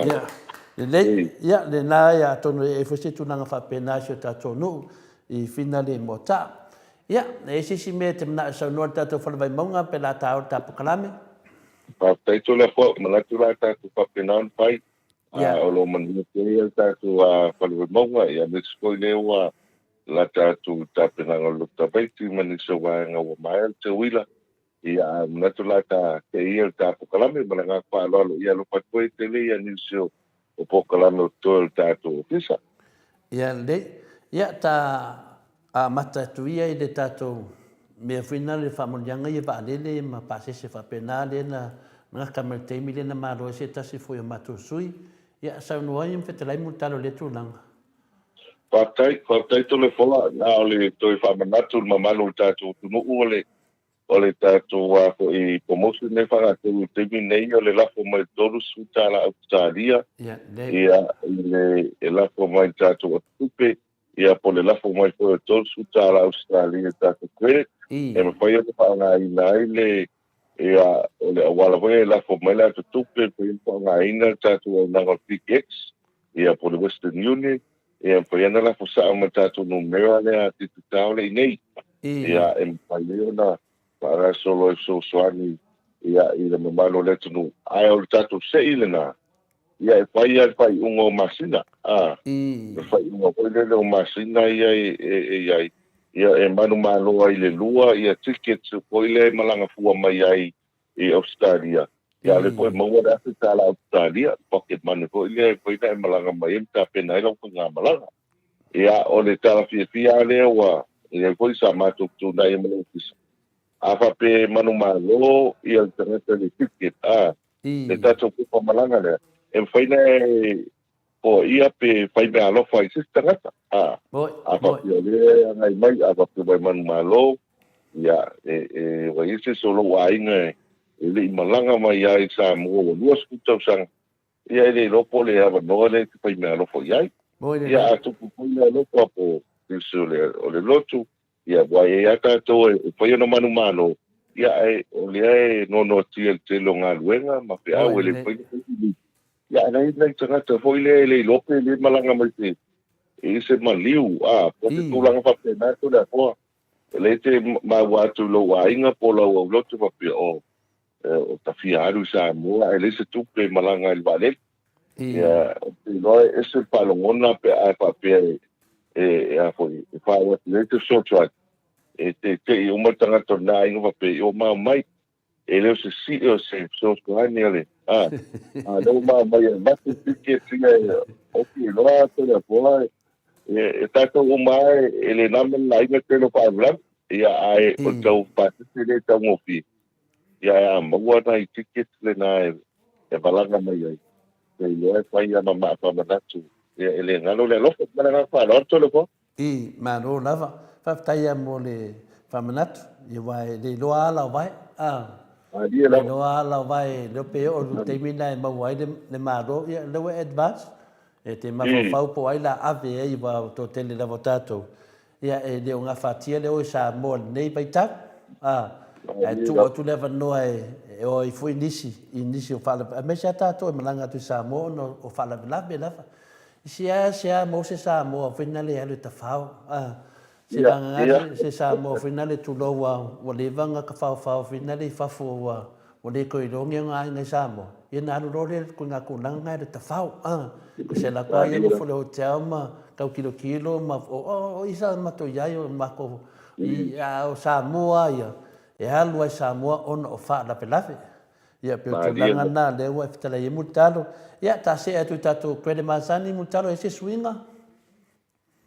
ia, lelei, ia, lena, ia, atonu e i ai foi se tulaga faapena i si o tatou nuu i Fina le Moataa. Ia, e i ai se isi mea e te manao e saunoa i le tatou Fale Vaimauga pe la ta o le ta polokalame? Faafetai Toleafoa, manatu la tatou faapena ona fai. O lo o manuia pea ia le tatou Fale Vaimauga, ia aemaise foi lea ua lata atu i tapenaga o le Loto Tamaiti ma nisi o vaega ua maea le teuila. Ia, ae manatu la ta tea ia le ta polokalame ma le agaga faaaloalo, ia alofa atu foi e tele ia nisi o polokalame o totoe o le tatou ofisa. Ia lelei. Ia, ta amata atu ia i le tatou mea foi na le faamanuiaga ia vaalele ma pasese faapena lea na gata mai le taimi lea na malo ai se tasi foi o matou sui. Ia, saunoa ia ma fetalai Mulitalo i lea tulaga. Faafetai, faafetai Toleafoa, na o le toe faamanatu i le mamalu o le tatou atunuu o le O le tatou a foi promotion lea e faagasolo i le taimi lenei, o le lafo mai le $30 Ausetalia, ia, i le e lafo mai i le tatou atutupe, ia po o le lafo mai foi o le $30 Ausetalia i le tatou credit, e mafai ona faaaogaina ai le, ia, o le auala foi lea e lafo mai le atutupe, e mafai ona faaaogaina le tatou auaunaga o le PKX, ia po o le Western Union, Ia, mafai ona lafo sao ma le tatou numera lea Titutao lea i nei. Ia, e mafai ai ona faagasolo ai fesoasoani ia, i le mamalu o le atunuu. Ae o le tatou sei lena, ia e fai lava le faaiuga o masina, a, le faaiuga foi lele o masina ia e, e, e i ai, ia e manumalo ai i le lua ia tickets foi lea e malaga fua mai ai i Ausetalia, ia o lea foi e maua le $1,000 Ausetalia, pocket money foi lea e mafai ona e malaga mai ai ma tapena ai lau faigamalaga. Ia, o le tala fiafia lava lea ua i ai foi sa matou fetuunai ai ma le ofisa, a faapea e manumalo ia le tagata i le ticket, a, le tatou pepa malaga lea, e mafai ona e foaia pe fai meaalofa i se isi tagata. A, a faapea o lea e agai mai, a faapea mai manumalo, ia, e, e, ua i ai se isi o lou aiga e, e le i malaga mai lava i Samoa ua 20 tausaga, ia e le iloa po o le avanoa lea e te fai meaalofa i ai. Ia, a tupu foi le alofa po o se o le, o le lotu, ia, ua i ai lava tatou e fai ona manumalo, ia, ae o lea e noanoatia i le tele o galuega ma feau e le mafai ona fai. Ia, ae i ai nai tagata foi lea e le iloa pe le malaga mai se, i se maliu, a, po o se tulaga faapena, Toleafoa. E le te maua atu i lou aiga po o lau aulotu faapea, oh, o ta fia alu i Samoa ae leai se tupe e malaga ai i le vaalele. Ia, ou te iloa e ese le faalogona pe a e faapea e, e, e a foi, e faaoo atu i ai se fesoasoani. E teitei uma le tagata o lena aiga faapea, i o mao mai, E le o se sii o se fesoasoani a le a a lea ua maumai e avatu tickets ia e oki loa Toleafoa e e tatou uma lava e le na ma le laina le tele o faalavelave ia ae o le tau pasese lea e taugofie ia ae a maua nai tickets lena e valaga mai ai e iloa e fai lava ma maa faamanatu ia e le galo le alofa ma le agaga faaaloalo Toleafoa. I, malo lava. Faafetai lava mo le faamanatu, aua e le iloa ala o vae. A, Malie le lava. iloa ala o vae, leo pe oo i le taimi lena e maua ai le, le malo, ia lea ua e advance. E te mafaufau po o ai la ave ai aua o toatele lava o tatou, ia e le o gafatia le o i Samoa i lenei vaitau. A, ae Malie tuu lava. atu le avanoa e, e o ai foi nisi i nisi o faalavelave, aemaise lava tatou e malaga atu i Samoa ona o faalavelave lava. Sea sea maua se Samoa foi na le alu e tafao a se vagaga se Samoa foi na le tulou a ua leva na tafaofao foi na le i fafo ua ua le toe iloa ni ona aiga i Samoa ia na alu loa lea i na tulaga na e alu e tafao a ko se lako a ia nofo i le hotel ma tau tilotilo ma o o i sa matou iai o matou i a o Samoa ia e alu a i Samoa ona o faalavelave. Ia, pei o tulaga lena lea ua e fetalai ai Mulitalo. Ia, ta see atu i tatou credit masani Mulitalo, e ai se suiga?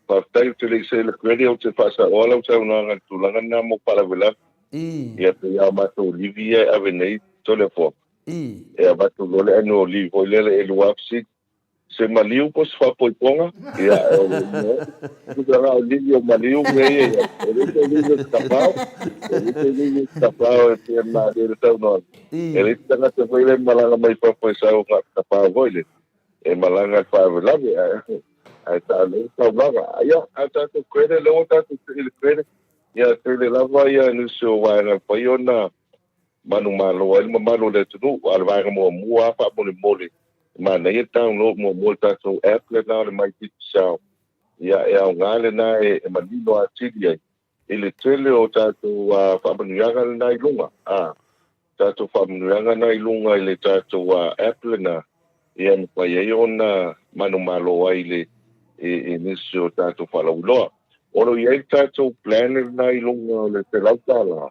Faafetai ou te le i see i le credit, ou te faasaoa lau saunoaga i le tulaga lena mo faalavelave. Ia, pei lava o matou livi ia e ave nei Toleafoa. E avatu loa le annual leave foi lea e 2000 Se maliu po o se faapoipoga, ia, o le tulaga o livi o maliu mea ia i ai. E le se livi o se tafao, e le se livi o se tafao e pei ona malie le saunoaga. E leai se tagata foi lea e malaga mai fafo e sau na o le tafao foi lea, e malaga i le faalavelave ae ae taalo le taulaga. Ia, a tatou credit, lea ua tatou sii i le credit, ia tele lava ia nisi o vaega e mafai ona manumalo ai le mamalu o le atunuu. A o le vaega muamua lava faamolemole, e manaia le download muamua o le tatou app lena o le My Digicel. Ia, e aoga lena e manino atili ai i le tele o tatou faamanuiaga lena i luga, a tatou faamanuiaga na i luga i le tatou app lena, ia e mafai ai ona manumalo ai i le i nisi o tatou faalauiloa. O lo o i ai le tatou plan lena i luga o le $100.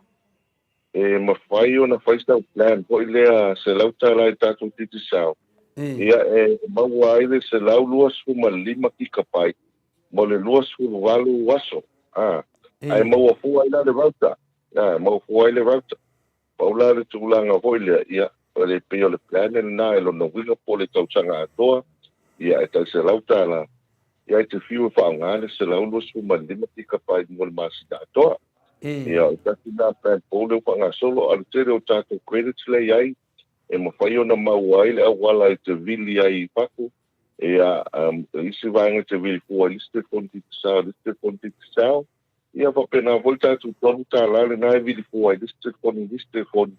E mafai ona fai sau plan foi lea $100 i tatou Digicel, ia e maua ai le 125 gigabyte mo le 28 aso, a, ae maua fua ai la le router, a, maua fua ai le router. Pau la le tulaga foi lea, ia, o le pei o le plan lena e lona uiga po o le tausaga atoa, ia e tai $100, ia e te fiu e faaaoga le 125 gigabyte mo le masina atoa. Ia, o tasi lena plan fou lea ua faagasolo, a o le tele o tatou credits lea e i ai, e mafai ona maua ai le auala e te vili ai i fafo, ia, isi vaega e te vili fua i le isi telefoni Digicel, le isi telefoni Digicel, ia faapena foi le tatou $3 lena e vili fua ai le isi telefoni i le isi telefoni.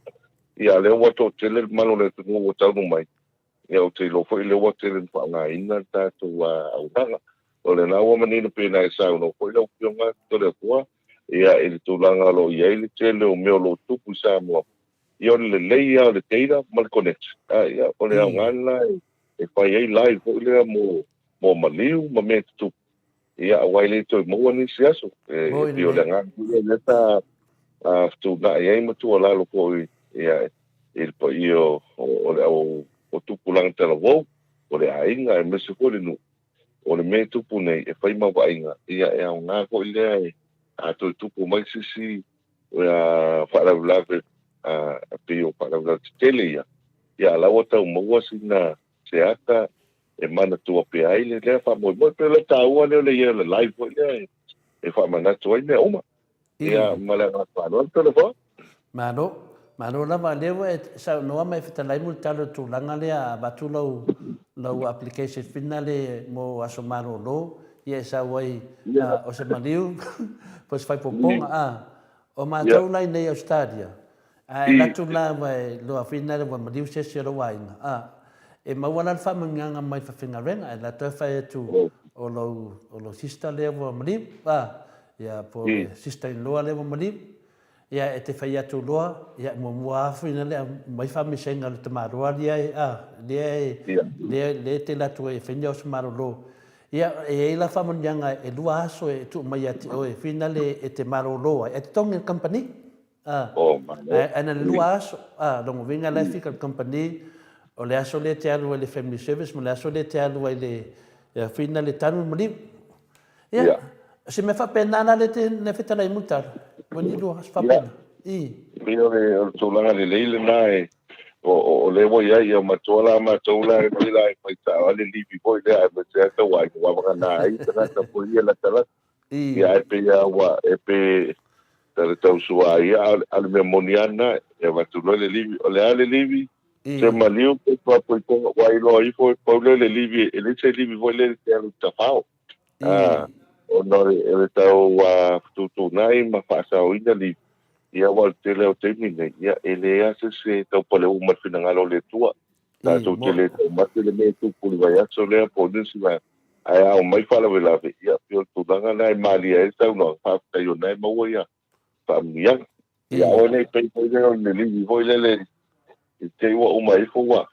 Ia, a o lea ua toatele le mamalu o le atunuu ua taunuu mai, Ia ou te iloa foi lea ua tele ina faaaogaina le tatou auaunaga. O lena ua manino pei ona e saunoa foi lau Afioga Toleafoa, ia i le tulaga o lo o i ai le tele o mea o lo o tupu i Samoa, ia o le lelei lava o le data ma le connection. A ia o le aoga lena e fai ai live foi lea mo mo maliu ma mea e tutupu, ia aua e le toe maua nisi aso. E pei o le agaga foi lea lea sa fetuunai ai ma tuualalo foi ia i le paia o le au o tupulaga talavou, o le aiga aemaise foi le nuu. O le mea e tupu nei, e fai ma vaaiga, ia e aoga foi lea e a toe tupu mai se isi faalavelave e pei o faalavelave tetele ia, ia a la ua tau maua sina se ata e manatua pea ai le lea faamoemoe. E pei o le taua lea o le i ai o le live foi lea e faamanatu ai mea uma. Ia, ma le agaga faaaloalo Toleafoa. Malo. Malo lava. Lea ua e saunoa ma e fetalai Mulitalo i le tulaga lea a avatu lau lau application finale mo aso malolo, ia e sau ai o se maliu po o se faaipopoga. A o matou la i inei i Ausetalia, A e alu atu la ua e iloa finale ua maliu se isi o lou aiga, a, e maua la le faamanuiaga mai le fafaigaluega, e alu atu ai fai atu o lou, o lou sister lea ua maliu, a, Ia, po o le sister in law lea ua maliu. Ia, e te fai atu loa, ia, muamua lava foi lea aumai faamaisega a le tamaloa lea e, a, lea e, lea, lea e te alu atu ai e fai ni aoso malolo. Ia, e i ai la faamanuiaga e lua aso e tuu mai ia te oe, finale e te malolo ai, ae totogi e le kamupani. A, ae na o le lua aso, a, lona uiga la e fika i le kamupani, o le aso lea e te alu ai i le family service ma le aso lea e te alu ai i le, ia, finale e tanu le maliu. Ia, o se mea faapena la lea e te fetalai Mulitalo, ua ni lua aso faapena. I. Pei o le, o le tulaga lelei lena e, o, o, o lea ua i ai, ia matua la matou la e pei la e fai sao lava le livi foi lea aemaise lava tau aiga ua vagana ai tagata foi ia latalata. I. Ia ae pei lava ua, e pe, tala tau sua ai ia, a o le mea moni lava lena, e avatu loa le livi. O le a le livi? I. Se maliu pe faapoipoga, ua iloa ifo e pau lea o le livi, e leai se livi foi lea e te alu i tafao. I. Ona o le tau fetuutuunai ma faasaoina livi, ia aua o le tele o taimi nei, ia e leai lava se isi e taupale uma i le finagalo o le Atua. Tatou te le taumate le mea e tupu i le vaiaso lea po o nisi vaega, ae a omai faalavelave, ia pei o le tulaga lena e malie ai le saunoaga, faafetai o lena e maua ia faamanuiaga. Ia aua ne i pei foi lea o le livi foi lele i te i ua uma ifo ua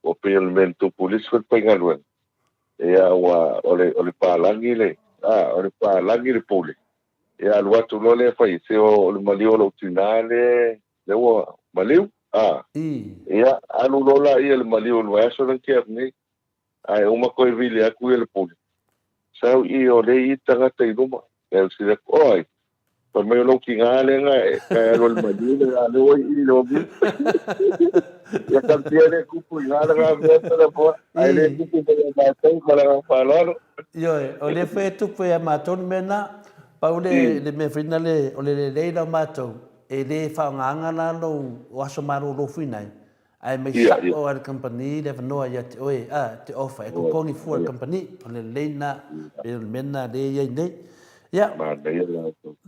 ua pei o le mea na tupu i le isi falefaigaluega, ia ua o le o le palagi le a o le palagi le pule, ia alu atu loa lea fai, se o le maliu o lou tinā lea lea ua maliu, a ia alu loa laia i le maliu i le vaiaso lea na tea atu nei, ae uma toe vili atu ia le pule, sau i o lea e i i le tagata i luma, e fesili atu, o ai? Fai mai o lou tiga lea na e alu i le maliu le a lea ua i i le omi. Ia tautia le tupu i na lana mea telefoni, ae le tupu mai ia matou ma le agaga faaaloalo. Ioe, o lea foi e tupu ia matou le mea lena, pau le le mea foi lena o le lelei la o matou, e le faaaogaina la lou aso malolo foi nai, Ae mai sao a le kamupani le avanoa ia te oe, a, te offer, e totogi fua e le kamupani. O le lelei lena, pei o le mea lena lea e i ai nei. Ia,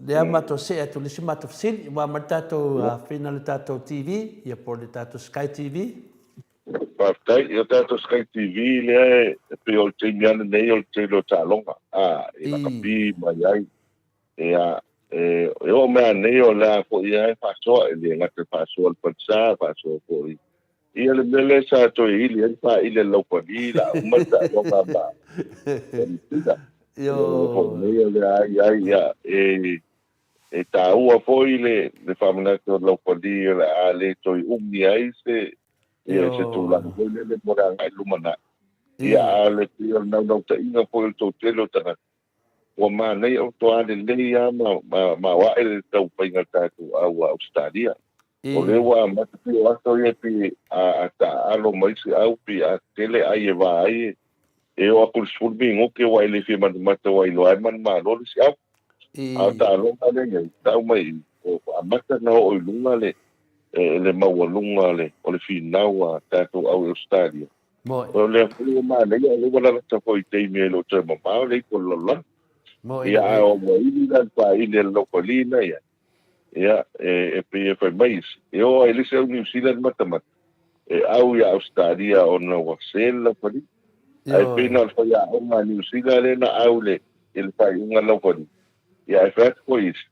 lea matou see atu i le isi matou fesili, ua aumai le tatou afina le tatou TV, ia po o le tatou Sky TV. Faafetai. Ia tatou Sky TV lea e pei o le taimi lava lenei o le tele o taaloga, a, i lakapi ma i ai. Ia, e oo mai lava nei o le a foi lava e faasoa, e le gata e faasoa i le falesa, e faasoa foi ia le mea lea sa toe ili ai le faaili a le laupali, la uma le taaloga ma Palestina. Ioe. Foi nei o le a i ai, ia, e taua foi le faamanatu o le laupali o le a le toe umi ai se, ia, se tulaga foi lele mo le agai i lumanai. Ia, a o le pei o le naunautaiga foi o le toatele o tagata, Ua manaia o toa lelei lava ma maoae le taumafaiga a le tatou au a Ausetalia. O lea ua amata pei o aso ia pei a taaalo mai se au pei a tele ai e va ai e oo atu i le 10 minute ua e le fia matamata ua iloa ai manumalo le isi au. A o taaloga lea e i ai, tau mai i i, ua amata ona oo i luga le maualuga o le finau a tatou au i Ausetalia. Moe. O lea foi ua manaia, o lea ua lalata foi i taimi e le o toe mamao le ipu o le lalolagi. Moe Ia, lelei. a ua ili la le faaili a le laupali na ia, ia, e, e pei e fai mai isi, e oo ai le isi au Niu Sila le matamata, e au ia Ausetalia ona ua se le laupali. Ae pei Ioe. na o le faiaoga a Niu Sila lea na au i le, i le faaiuga a le laupali. Ia, ae fai atu foi isi,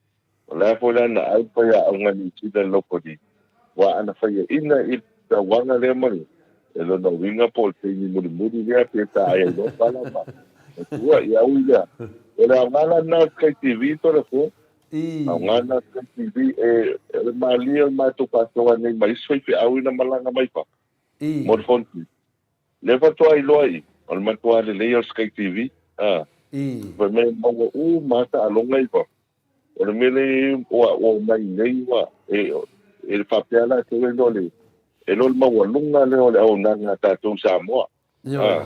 O le a foi la na au le faiaoga Niu Sila i le laupali, aua ana faiaina i le tauaga lea ma le, e lona uiga po o le taimi mulimuli lea pe ta ai ai loa pala ma matua, ia ui lea. O le aoga la lena o le Sky TV Toleafoa, aoga lena o le Sky TV e, o le malie o le matou faasoa nei ma isi faifeau ina malaga mai fafo mo le Fonoti. Lea faatoa iloa i, o le matua lelei o le Sky TV, a, fai mai e maua uma lava taaloga i fafo. O le mea lea ua ua omai nei ua e e faapea latou e iloa le e iloa le maualuga lea o le auaunaga a tatou i Samoa. Ioe. A,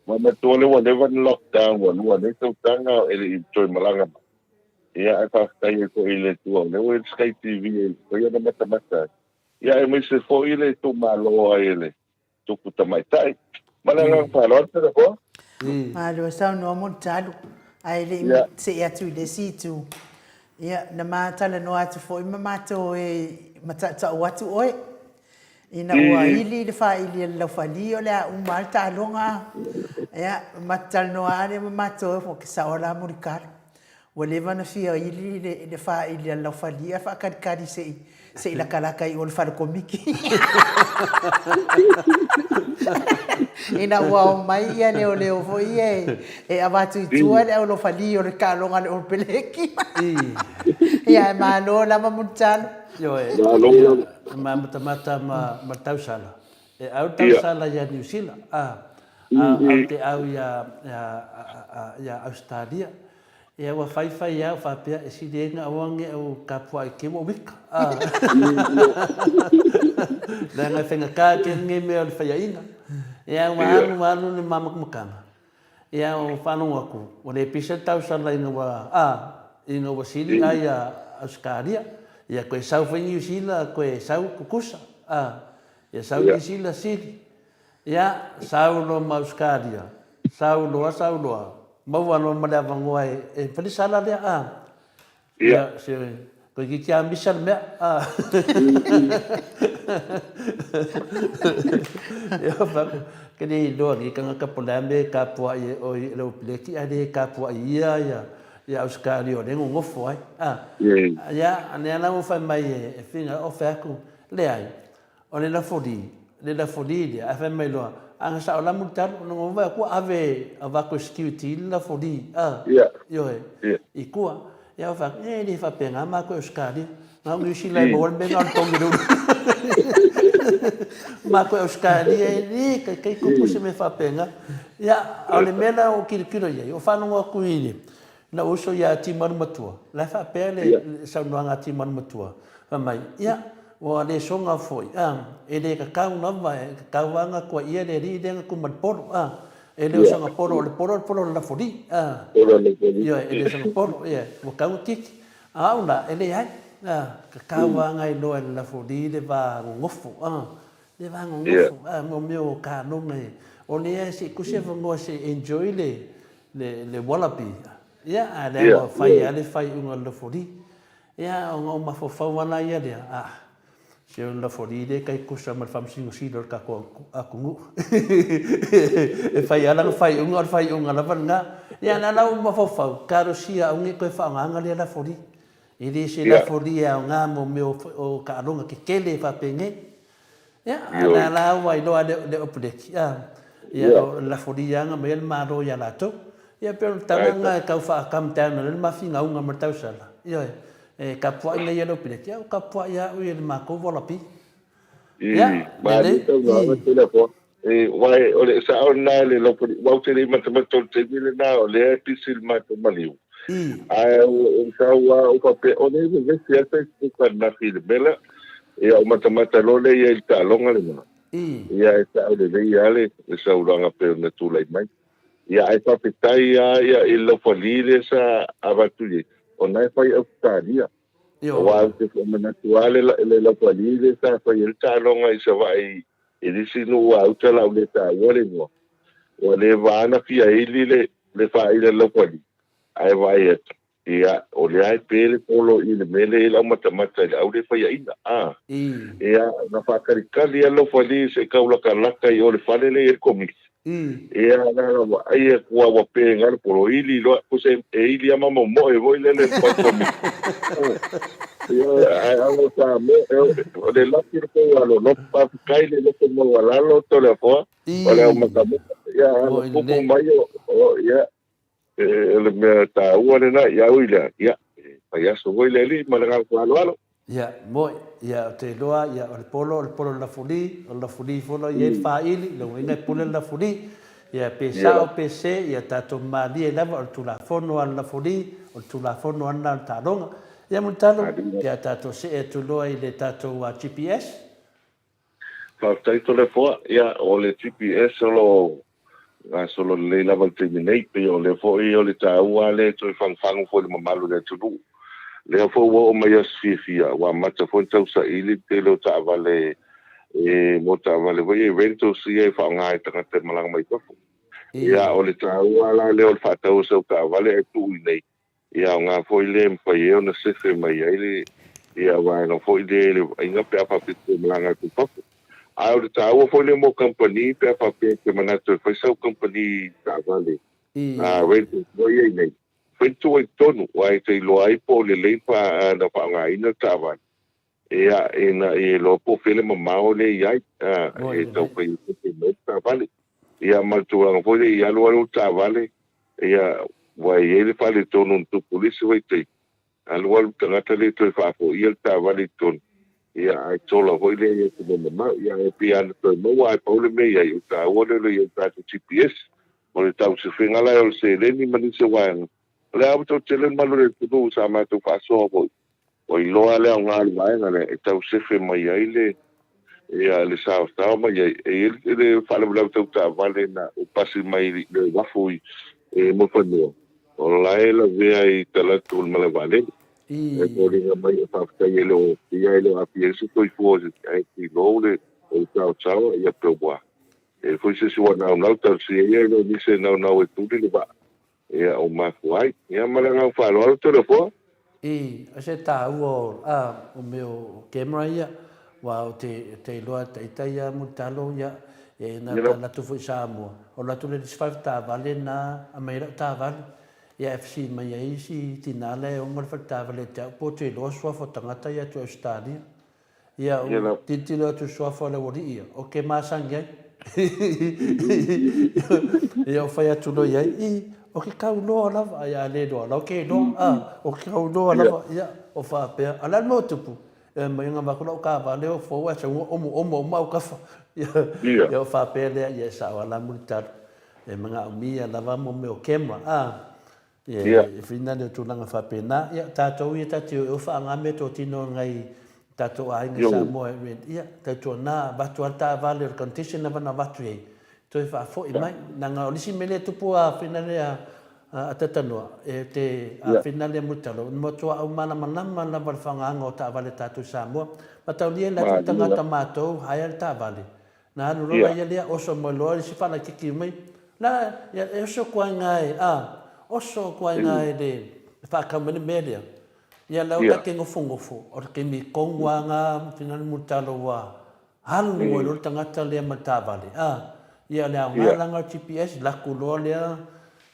manatua lea ua leva ona lockdown ua lua nei tausaga e le i toe malaga mai. Ia ae faafetai ai foi i le Atua o lea ua i ai le Sky TV e mafai ona matamata ai. Ia aemaise foi le itumalo ai e le Tupu Tamaitai. Ma le agaga faaaloalo Toleafoa. Malo saunoa Mulitalu, ae le i see atu i le isi itu, ia, na ma talanoa atu foi ma matou e matautau atu oe, ina ua ili le faili a le laufali o le a uma lava le taaloga, ia, ma talanoa lava lea ma matou e, ke sao la Mulitalu. Ua leva ona fia ili le faaili a le laufali ae faakalikali se i se i lakalaka i o le fale komiki. Ina ua omai ia leoleo foi ia e avatu i tua le aulofali o le taaloga a le Oropeleki. Ia ae malo lava Mulitalo. Ioe, ia, ma matamata ma le tausala. E au le tausala ia Niu Sila, a, a, au te au ia, ia, ia Ausetalia. Ia ua faifai au faapea e sili ai na aua ne au kapuaʻi ke ua wika, a. Leaga e faigata tele nei mea o le faiaina. Ia ua alu alu le mamakamakaga, ia ua faalogo atu ua le pisa le tausala ina ua, a, ina ua sili ai ia Ausetalia. Ia toe sau foi Niu Sila toe sau Tutusa, a. Ia sau Niu Sila sili. Ia, sau loa ma Ausetalia, sau loa, sau loa, maua loa ma le avanoa e fai le sala lea, a. Ia, se toeitiiti lava misa le mea, a. Ia, ou fai atu, ke le iloa nei tagata po o le a le mea e tapuai e oe i lou peleti, ae le tapuai ia ia Ausetalia o lea e nonofo ai, a. Ia, lea la ua fai mai e Fina, ou fai atu, leai, O le lafoli, le lafoli lea, ae fai mai loa, a na sao la Mulitalo, ona ou vaai atu ua ave avatu e security le lafoli, a, ioe, i tua. Ia ou fai atu, e le faapena matou i Ausetalia. Na o Niu Sila e maua le mea lena o le togi o le ulu. Matou i Ausetalia e le taitai tupu se mea faapena. Ia, a o le mea la ua ou tilotilo i ai, ua faalogo atu i le Na ou uso ia Timalu Matua, la e faapea le saunoaga a Timalu Matua, fai mai, ia, ua le soga foi, a, e le tatau lava, e tatau lava ona tuuaia le alii lea na tu ma le polo, a, e le o sana polo, o le polo o le polo o le lafolii, a, ioe, e le o sana polo, ia, ua tatau ona kiki. A o au la, e leai, a, tatau lava ona iloa e le lafolii le va nonofo, a, le va nonofo, a, mo mea o kanoga e, o lea se i tusi avanoa se i enjoy le, le wallaby, ia, a lea ua fai lava le faaiuga a le lofoli. Ia, ona ou mafaufau lava la ia lea, ah, se o le lofoli lea e tai tusa ma le faamasinosino o le tatou atunuu. E fai lava lana faaiuga, o le faaiuga lava lena. Ia, o la ua mafaufau, talosia aua ne i toe faaaogaina lea lafoli. E le se lafoli e aoga mo mea o taaloga tetele faapenei. Ia, a o lea la ua iloa e le Opeleki, a, ia, o le lafoliaga mai ai le Malo ia latou. Ia, pei o le tala lena e tau faa-calm down ai le ma finauga ma le tausala. Ioe, e tapuai mai ia le Opeleki, ia ua tapuai lava au i le matou Wallaby. Ia, lelei. Aua o le sao lena i le lofoli, aua ou te le i matamata o le taimi lena o lea e pisi le matou maliu. Ae ua sau lava ou faapea, o lea e vevesi lava le Facebook ananafi i le mea lea. Ia ou matamata loa lea i ai i le taaloga lena. Ia e sao lelei lava le saunoaga pei ona tulai mai. Ia ae faafetai lava i le laufali lea sa avatu i ai, o lena e fai i Ausetalia. Aua ou te manatu lava le laufali lea sa fai ai le taaloga i Savaii i le isi nuu a uta o le a ou le taua le igoa, ua leva lava ona fia ili le faaila i le laufali, ae vaai atu, ia, o lea e pe le polo i le mea lea e i ai lau matamata i le au lea e faiaina, a. Ia, na faatalikali lava le laufali se i tau latalata i o i le fale lea e i ai le Komisi. Ia, na ona vaai atu lava ua pe le polo, ili loa, tusa e ili lava ma momoe foi lele i le fale Komisi. Ia, ae alo sa moe, o le laki le tou alolofa, faafetai le loto maualalo Toleafoa, o le au matamata, ia, ana tupu mai o, ia, O le mea taua lena, ia ui lea, ia, e fai aso foi le alii ma le agaga faaaloalo. Ia, moe, ia, ou te iloa, ia, o le polo, o le polo o le lafuli, o le lafuli foi la e i ai le faaili, lona uiga e pule le lafuli. Ia, pe sao pe se, ia tatou malie lava, o le Tulafono a le lafuli, o le Tulafono lava lena o le taaloga. Ia, Mulitalo, ia tatou see atu loa i le tatou GPS. Faafetai Toleafoa. Ia, o le GPS o lo o gasolo lelei lava i le taimi nei. Pei o lea foi o le taua lea e toe fagufagu foi i le mamalu o le atunuu. Lea foi ua oo mai aso fiafia, ua amata foi ona tausaili le tele o taavale e mo taavale foi ia rentals ia e faaaoga e tagata e malaga mai fafo. Ia, o le taua la lea o le faatau o sau taavale ae tuu i inei Ia aoga foi lea e mafai ai ona sefe mai ai le ia vaega foi lea i le vaaiga pe a faapea e te malaga atu i fafo. Ae o le taua foi lea mo kamupani pe a faapea e te manatu e fai sau kamupani taavale, rentals foi ia i inei. Fai le tua i totonu, aua e te iloa ai po o lelei na faaaogaina le taavale, ia, ina ia iloa po o fea le mamao lea e i ai, e tau fai ai pe mai le taavale. Ia ma le tulaga foi lea i alu alu le taavale, ia, aua e i ai le faaletonu na tupu i le isi vaitaimi, alu alu le tagata le toe faafoia le taavale i totonu, ia ae sola foi lea i atunuu mamao. Ia ae pei lava na toe maua, ae pau le mea i ai, o le taua lea o le i ai o le tatou GPS. O le tausefega la o le seleni ma nisi o vaega, o lea lava ua tau tele le malu o le atunuu sa matou faasoa foi, ua iloa le aoga o le vaega lea e tau sefe mai ai le ia le saosaoa mai ai. E i ai le faalavelave tau taavale na ua pasi mai i le uafu i Mulifanua, o la e lavea i talaatu o le malae vaalele. E foliga mai e faafetai e le o ia e le o aafia ai se soifua o se isi, ae tilou le o le saosaoa ia pe ua e foi se isi ua naunau talosia ia e le o nisi e naunau e tuli le vaa ia o mafua ai. Ia ma le agaga faaaloalo Toleafoa. I, o se taua o, a, o mea o camera ia, ua o te, te iloa e ita ia Mulitalo ia, e na ta alu atu foi i Samoa, o alu atu le isi five taavale na aumai ai lau taavale, ia e fesili mai ai isi tina la e ona le fale taavale ia te au po o te iloa suafa o tagata ia atu i Ausetalia. Ia ou tilotilo atu i suafa o le aualii ia, o ke masani ai. Ia ou fai atu loa i ai, i, o ke kau loa lava, ai a le loa, lau ke loa, a, o ke kau loa lava, ia, o faapea. A o le a le mea ua tupu? E mai ona avatu lau taavale o fou ae sau omo omo uma autafa. Ia o faapea lea, ia e sao lava la Mulitalo. E manaomia lava mo mea o camera, a. Ia, e whina lea o tulaga faapena. Ia, tatou ia ta te o e ofa anga mea totino ngai tatou aiga i Samoa e rent. Ia, tautuana avatu a le taavale o le condition lava na avatu i ai, toe faafoi mai. Leaga o le isi mea lea e tupu a whina lea a Tatanoa, e te a whina lea Mulitalo, e matua au malamalama lava le faaaogaina o taavale a tatou i Samoa. Mataulia le atu tagata matou, hire le taavale, Na alu loa la ia lea oso mai loa isi faalaititi mai, la, ia e oso atu ai ina e, a, oso atu ai ina e le faatau mai le mea lea. Ia la ua ta te nofonofo, o le taimi tonu lava na finagalo mulitalo ua alu ai loa le tagata lea ma le taavale, a. Ia o le aoga la lena o le GPS, alu atu loa lea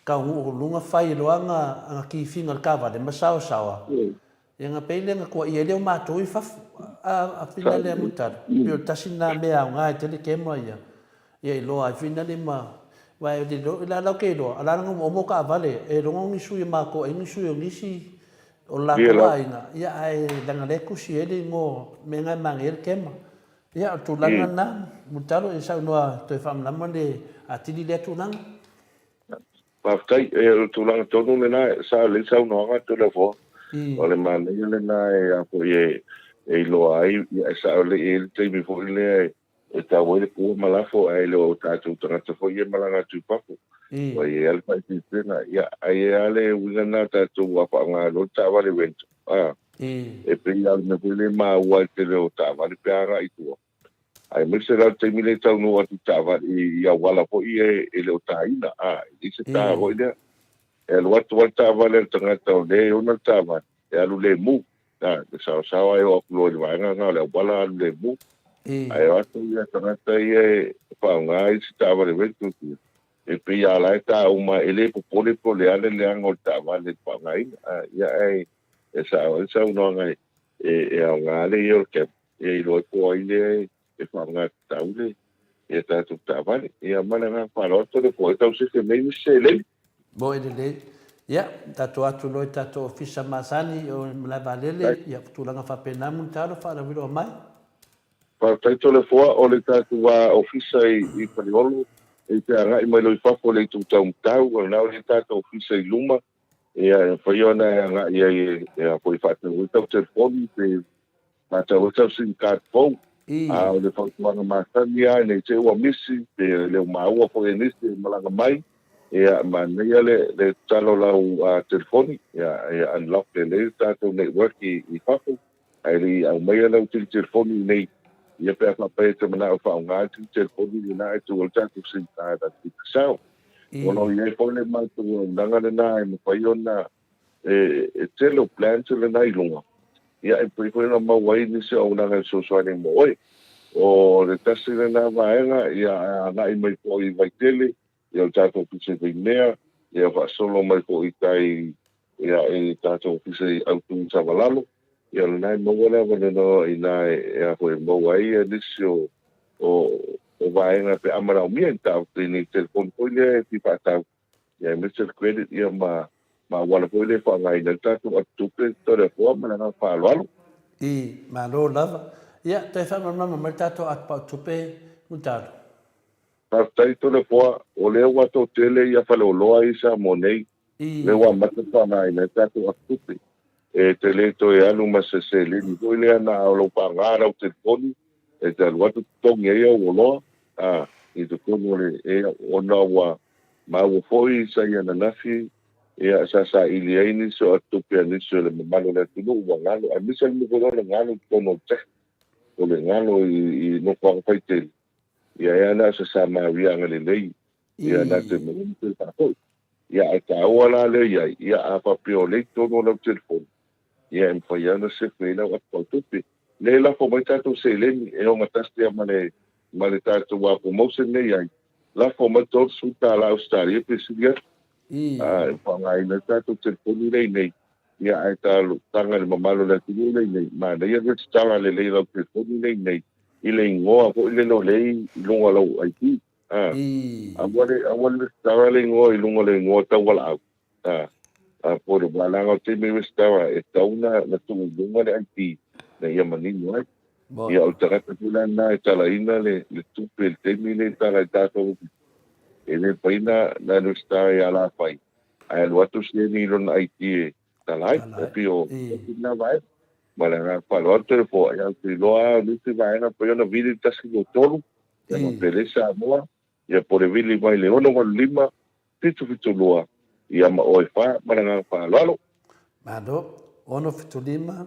taunuu i luga fai loa ana tifiga o le taavale ma saosaoa. Ia na pei lea na tuaia ai lea o matou i fafo a finale a Mulitalo. Pei o le tasi lena mea aoga e tele camera ia ia iloa ai finale ma aua e le iloa la ou te iloa a la na omoomo taavale e logo ni sui o matou ai ni sui o nisi o le latou aiga ia ae leaga lea e tusi ai le igoa mea na e manaia ai le camera. Ia o le tulaga lena Mulitalo e saunoa toe faamalamalama le atili lea tulaga. Faafetai. E, o le tulaga tonu lena, sa lelei saunoaga Toleafoa. O le manaia lena e a foi e, e iloa ai, ia, e sao lelei, e i ai le taimi foi lea e, e tau ai le pua ma lafo, ae le o tatou tagata foi ia e malaga atu i fafo. Ua i ai lava le faaeteetega. Ia, ae i ai lava le uiga lena tatou ua faaaoga loa le taavale rental, a, e pei lava o le mea foi lea e maua ai le tele o taavale pe a agai i tua. Aemaise la le taimi lea e taunuu atu i taavale i auala foi ia e le o taina, a, e leai se ta foi lea. E alu atu lava le taavale a le tagata o lea e ona le taavale, e alu lemu, a, e saosaoa ae oo atu loa i le vaega lena o le auala alu lemu. Ae o atu ia tagata ia e faaaoga isi taavale rental ia, e pei lava la e ta uma, e le popole po o le a le leaga o le taavale i le faaaogaina. A, ia ae e sao ai le saunoaga e aoga le ia o le cab. Ia iloa ai po o ai lea e faaaoga tatau le ia tatou taavale. Ia ma le agaga faaaloalo Toleafoa e tau sefe mai nisi seleni. Moe lelei. Ia, tatou atu loa i tatou ofisa masani o le malae vaalele, ia tulaga faapena Mulitalo faalauiloa mai. Faafetai Toleafoa, o le tatou ofisa i Faleolo e te agai mai loa i fafo i le itu taumatau, o lena ua i ai tatou ofisa i luma, ia e mafai ona e agai ai e a foi faatau ai tau telefoni pe faatau ai sau sim card fou. A o le fautuaga masani lava ne i te i ua misi pe le o maua foi e nisi e malaga mai, ia manaia le le tatalo lau telefoni, ia ia unlock lelei le tatou network i i fafo, ae le i aumaia lau tili telefoni i nei, ia pe a faapea e te manao e faaaoga le tili telefoni lena e tuu ai le tatou sim card a Digicel. O lo o i ai foi le matou auaunaga lena e mafai ona e tele o plans lena i luga, ia e mafai foi ona maua ai nisi o auaunaga e fesoasoani ai mo oe. O le tasi lena vaega, ia e agai mai foi i Vaitele, ia o le tatou Ofisa i Vaimea, ia faasolo mai foi i tai Ia, i tatou ofisa i Autu i Savalalo, ia o lena e maua le avanoa i ina e a foi e maua ai ia nisi o o o vaega pe a manaomia ni taofi ni telefoni foi lea e fia faatau, ia aemaise le credit ia ma ma auala foi lea e faaaogaina ai le tatou atutupe Toleafoa ma le agaga faaaloalo. I, malo lava. Ia, toe faamalamalama mai le tatou atupautupe Mulitalo. Faafetai Toleafoa, o lea ua toatele ia faleoloa i Samoa nei, lea ua amata faaaogaina ai tatou atutupe. E te le toe alu ma se seleni foi lea na o lou faaaoga lau telefoni e te alu atu totogi ai au oloa a i totonu o le e ona ua maua foi sa i ananafi ia sa saili ai nisi o atutupe a nisi o le mamalu o le atunuu ua galo aemaise le mea foi lea o le galo i totonu o le taxi o le galo i nofoaga faitele ia e ana o se Samaria agalelei ia na te maua ma toe faafoi. Ia ae taua la lea i ai, ia a faapea o lea i totonu o lau telefoni, ia e mafai lava ona sefe ai lau apu fautupe. Lea e lafo mai tatou seleni e ogatasi lava ma le ma le tatou promotion lea i ai, lafo mai $30 Ausetalia pe sili atu, a e faaaogaina ai tatou telefoni lea i nei. Ia ae talosaga i le mamalu o le atunuu lea i nei, manaia le resitala lelei o lau telefoni lea i nei i le igoa foi lele o lea i luga o lau ID. A, aua le, aua le resitala le igoa i luga o le igoa taualaau. A, a po o le leaga o le taimi e resitala ai, e tatau ona na tuu i luga le ID ina ia manino ai. Ia o le tagata foi la lena e talaina le, le tupe i le taimi lea e tala ai tatou, e le mafai ona na resitala ia Lafai, ae alu atu seleni i lona ID e tala ai. E pei o lena vaega. Ma le agaga faaaloalo Toleafoa, ia ou te iloa lava o le isi vaega e mafai ona vili le 1 2 3, ia ma Pele Samoa, ia po o le vili mai le 685 772, ia ma oe fa ma le agaga faaaloalo. Malo. 675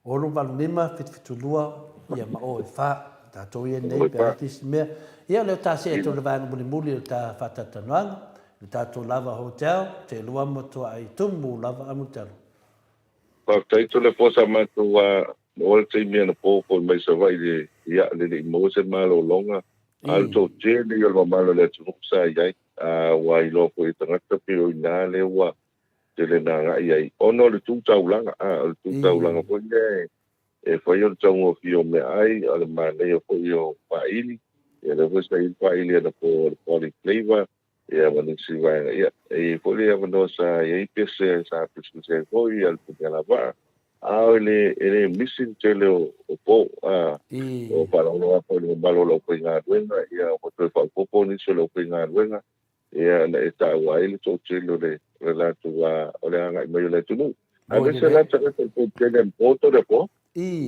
685 772, ia ma oe fa. Tatou ia nei pe a isi mea. Ia o lea ta see atu i le vaega mulimuli o le ta faatalatalanoaga, le tatou Lava Hotel, te lua matua ai tumu lava a Mulitalo. Faafetai Toleafoa sa matou maua le taimi anapo foi mai Savaii le ia le le i maua se malologa a o le toatele ia o le mamalu o le atunuu sa i ai a ua iloa foi e tagata pei o i ina lea ua tele na agai ai ona o le tu taulaga a o le tu taulaga foi lea e fai o le taugofie o meaai a o le manaia foi o faili ia lea foi sa i ai le faili anapo o le poly flavor Ia ma nisi vaega, ia, e i ai foi le avanoa sa i ai pese, sa pesepese ai foi ia le punialavaa, a e le, e le misi le tele o, o po, a, o faalogologo atu i le mamalu o le aufaigaluega, ia, ua toe faaopoopo nisi o le aufaigaluega, ia, na e taua ai le toatele o le, o le latou, a, o le agai mai o le atunuu. Aemaise la tagata i toatele anapo, Toleafoa,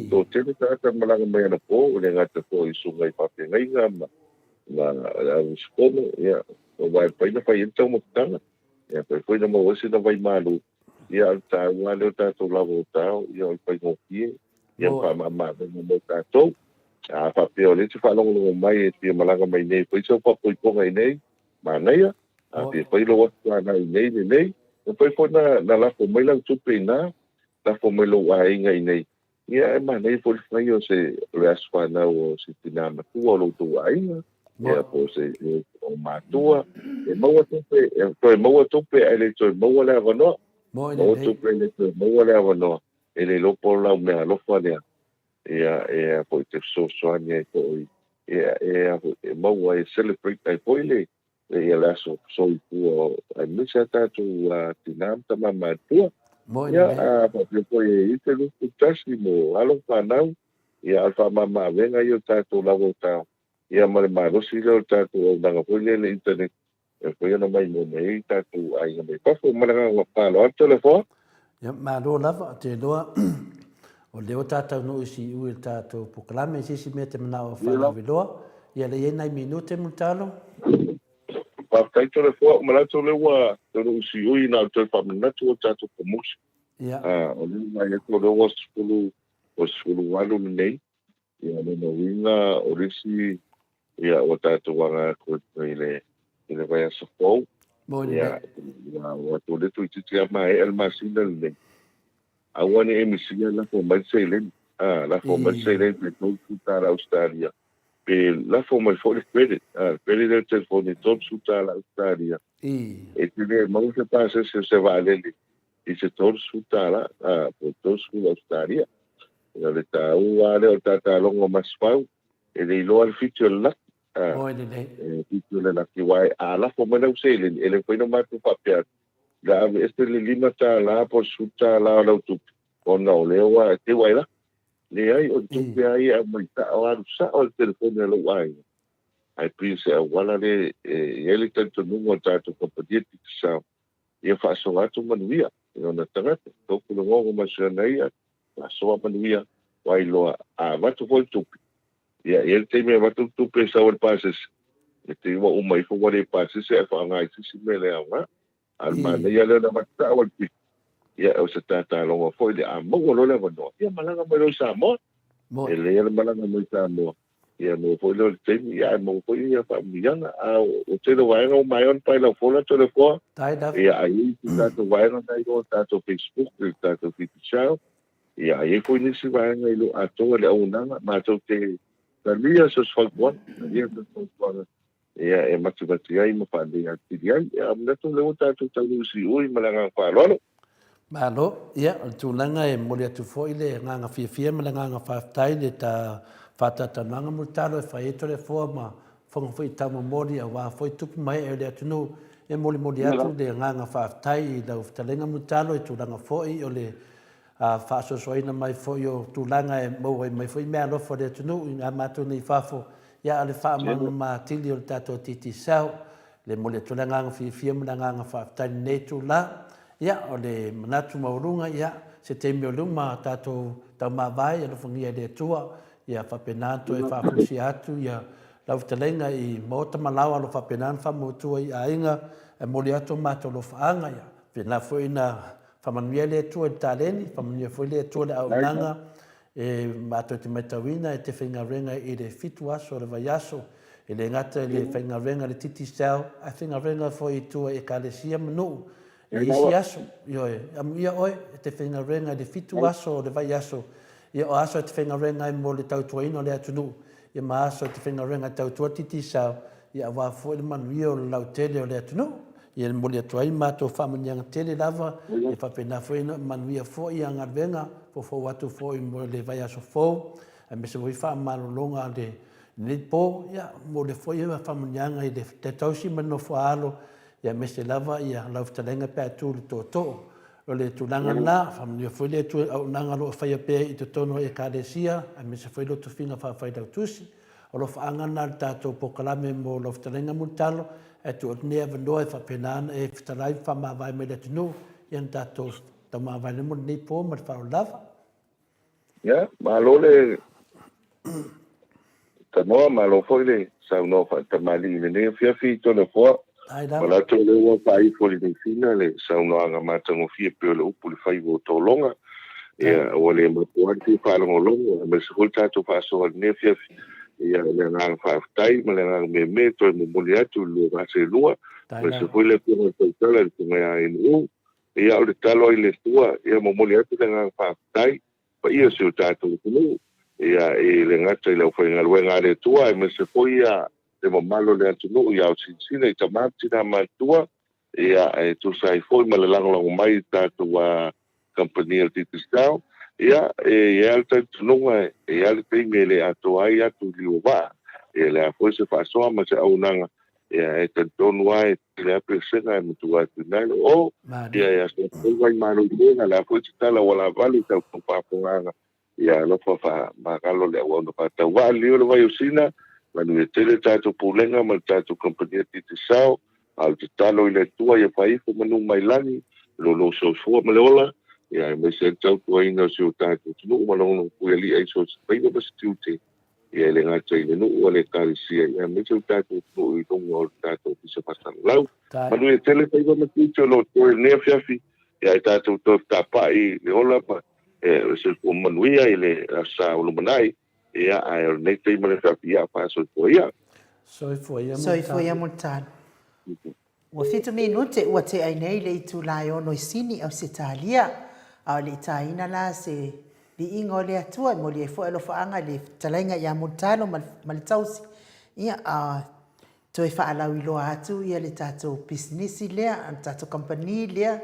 toatele tagata malaga mai anapo, e le gata foi i susuga i faafeagaiga ma, ma le au usufono, ia, aua e mafai ona fai ai le taumafataga, ia, mafai foi ona maua ai sina vaimalu, ia, a o le taua lava lea o tatou lava o tao, ia, o le faigofie, ia, ma faamamaavega mo tatou. A faapea o lea e te faalogologo mai e fia malaga mai nei e fai sau faapoipoga i nei, Manaia, a fia fai lou aso fanau i nei lelei, e mafai foi na lafo mai lau tupe i ina, lafo mai lou aiga i nei. Ia e manaia foi le fai o se o le aso fanau o se tinā matua o lo outou aiga, ia po o se o matua, e maua tupe, e toe maua tupe ae le toe maua le avanoa. Maua tupe ae le toe maua le avanoa, e le iloa po o lau meaalofa lea. Ia e a foi te fesoasoani ai foi ia e a foi e maua ai e celebrate ai foi le ia le aso soifua aemaise a tatou tinā ma tama matutua. Ia a faapea foi e i ai se 21 mo alo ma fanau ia a o le faamama avega ia o tatou lava o tao ia ma le malosi lea o le tatou auaunaga foi lea i le internet e mafai ona maimoa mai ai tatou aiga mai fafo. Ma le agaga faaaloalo Toleafoa. Ia, malo lava, ou te iloa o lea ua ta taunuu i siui i le tatou polokalame, i se isi mea e te manao e faalauiloa. Ia, lea e i ai nai minute Mulitalo. Faafetai Toleafoa, ou manatu o lea ua taunuu i siui na o le toe faamanatu o le tatou promotion. Ia. O lea ua vaai atu o lea ua 10, ua 18 lenei. Ia, lona uiga o le isi, ia, ua tatou aga atu i le, i le vaiaso fou. Ia, ua atu le toeitiiti lava maea le masina lenei. Aua ne i e misia lafo mai le seleni. A, lafo mai le seleni pe $30 Ausetalia, pe lafo mai foi le credit. A, le credit lea o le telefoni e $30 Ausetalia. E te le maua se pasese o se vaalele. i se $30, a, po o le 30 Ausetalia. Ia, o le taua lava lea o le tataloga o Masefau, e le iloa le fiti o le laki. A, Oi lelei. e fiti o le laki, aua a lafo mai lau seleni, e le mafai ona matou faapea atu, o le a aveese le $5 po o le $10 o lau tupe, ona o lea ua teu ai laki. Leai, o le tupe lava ia e aumai sao, alu sao i le telefoni a lou aiga. Ae pei o se auala lea e i ai le talitonuga o le tatou kamupani a Digicel, ia faasoa atu manuia i ona tagata. Tofu le gogo ma si ana ia, faasoa manuia, ua iloa a avatu foi le tupe, ia e i ai le taimi e avatu le tupe e sau ai le pasese, e te i ua uma ifo ua le pasese ae faaaoga i se isi mea le aoga. A o le manaia lea ona avatu sao ai le tupe, ia o se tataloga foi lea, a maua loa le avanoa, ia malaga mai loa i Samoa. E lelei lava le malaga mai i Samoa, ia maua foi lea o le taimi, ia ae maua foi ia faamanuiaga. A o tele o vaega ua maea ona pae laufola Toleafoa, ia ae i ai si tatou vaega na i o i le tatou Facebook i le tatou Digicel, ia ae i ai foi nisi vaega i lo atoa i le auaunaga, matou te talia so o se fautuaga, talia so o se fautuaga ia e matimati ai ma faalelei atili ai. Ia, manatu o lea ua tatou taunuu i siui ma le agaga faaaloalo. Malo. Ia, o le tulaga e momoli atu foi le agaga fiafia ma le agaga faafetai i le ta faatalatalanoaga mo le talo e fai ai Toleafoa ma fofoga foi taumomoli aua foi tupu ma ee o le atunuu. E molimoli atu le agaga faafetai i lau fetalaiga Mulitalo i tulaga foi o le a faasoasoaina mai foi o tulaga e maua ai mai foi meaalofa o le atunuu i a matou nei i fafo, ia a o le faamalamalama atili o le tatou Digicel, le momoli atu le agaga fiafia ma le agaga faafetai i lenei itula. Ia, o le manatu maualuga, ia, se taimi o luma tatou taumavae, alofagia e le Atua, ia faapena ona toe faafusia atu ia lau fetalaiga i maota ma laoa o lo o faapena ona faamautu ai i aiga, e momoli atu o matou alofaaga, ia, faapena foi ona Faamanuia le Atua i le taleni, faamanuia foi le Atua i le auaunaga e matou te matauina e te faigaluega i le fitu aso o le vaiaso, e le gata i le faigaluega i le Digicel, ae faigaluega foi i tua i Ekalesia ma nuu i isi aso. Ioe, amuia oe e te faigaluega i le fitu aso o le vaiaso, ia o aso e te faigaluega ai mo le tautuaina o le atunuu, ia ma aso e te faigaluega e tautua le Digicel, ia aua foi le manuia o le lautele o le atunuu. Ia e momoli atu ai matou faamanuiaga tele lava, ia faapena foi ona manuia foi ia galuega foufou atu foi mo le vaiaso fou, aemaise foi faamalologa a lenei po, ia momoli foi ia faamanuiaga i le tausi ma le nofo a alo, ia aemaise lava ia lau fetalaiga pe a tu i le tootoo. O le tulaga lena, faamanuia foi le Atua i le auaunaga o lo o faia pea i totonu o Ekalesia, aemaise foi le tofiga faafailautusi. Alofaaga lena i le tatou polokalame mo lau fetalaiga Mulitalo, ae tuu atu lenei avanoa e faapena ona e fetalai ma faamavae mai le atunuu, ia ona tatou taumavae lea mo lenei po ma le faaaloalo lava. Ia, malo le tanoa, malo foi le saunoa faatamalii i lenei afiafi Toleafoa. Manatu o lea ua faaifo i le sina le saunoaga matagofie pei o le upu i le faiva o tologa. Ia, ua le mapu lava le fia faalogologo, aemaise foi le tatou faasoa i lenei afiafi. Ia, o le agaga faafetai ma le agaga meme e toe momoli atu i le lua vaa seelua, aemaise foi le Afioga i le Tautala i le Afioga ia Inu. Ia, o le tatalo ai i le Atua, ia momoli atu le agaga faafetai paia o si o tatou atunuu, ia, e le gata i le aufaigaluega a le Atua, aemaise foi ia le mamalu o le atunuu i aosinasina i tama ma tina matutua, ia, e tusa ai foi ma le lagolago mai i tatou kamupani a le Digicel. Ia, e i ai lava le talitonuga, e i ai lava le taimi e le atoa ai atu i liuavaa, ia le a foi se faasoa ma se auaunaga, ia, e talitonu lava e tele lava pesega e matua atu i ina i le o, ia, e aso atu foi vai malo i luga, o le a foi se tala ua lava i tatou faafofogaaga, Ia alofa faamagalo le auauna faatauvaa lelei o le vai o Sina, manuia tele le tatou Pulega ma le tatou Kamupani a Digicel, a o le tatalo i le Atua ia fai ifo manu mai lagi, lo lo soifua ma le ola, ia aemaise ai le tautuaina o si o tatou atunuu ma lona puiali'a i so o se faiva ma se tiute, ia e le gata i le nuu a le Ekalesia, ia aemaise le tatou atunuu i luga o le tatou Ofisa Faasalalau. Manuia tele faiva ma tiute o lo o totoe i lenei afiafi, ia ae tatou toe fetapa'i i le ola ma e soifua manuia i le Aso Sa o lumanai, ia, ae o lenei taimi ma le afiafi, ia, faasoifua ia. Soifua ia Soifua ia Mulitalo. Ua fitu minute ua tea ai nei le itula e ono i Sini, Ausetalia, a o le i taina la se viiga o le Atua e moli ai foi alofaaga i le fetalaiga ia Mulitalo ma le tausi, ia, a toe faalauiloa atu ia le tatou pisinisi lea, le tatou kamupani lea.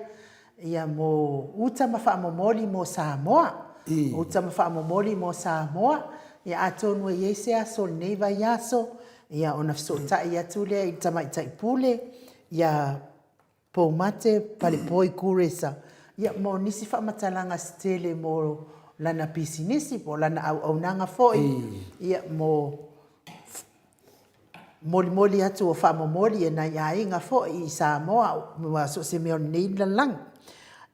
Ia mo uta ma faamomoli mo Samoa. Uta ma faamomoli mo Samoa. Ia atonu e i ai se aso o lenei vaiaso, ia ona fesootai atu lea i le Tamaitai Pule, ia Poumate Palepoi Kuresa, ia mo nisi faamatalaga se tele mo lana pisinisi po o lana auaunaga foi, ia mo molimoli atu o faamomoli e nai aiga foi i Samoa ma so o se mea o lenei lalolagi.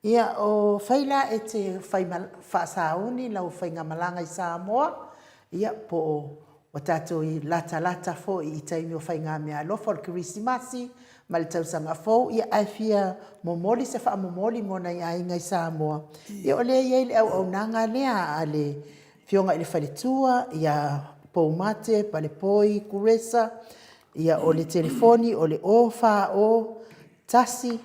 Ia, o fai la e te fai faasauni lau faigamalaga i Samoa, ia po o ua tatou latalata foi i taimi o faigameaalofa o le Kerisimasi ma le Tausaga Fou, ia ae fia momoli se faamomoli mo nai aiga i Samoa, ia o lea e i ai le auaunaga lea a le Afioga i le Faletua ia Poumate Palepoi Kuresa, ia o le telefoni o le 040 1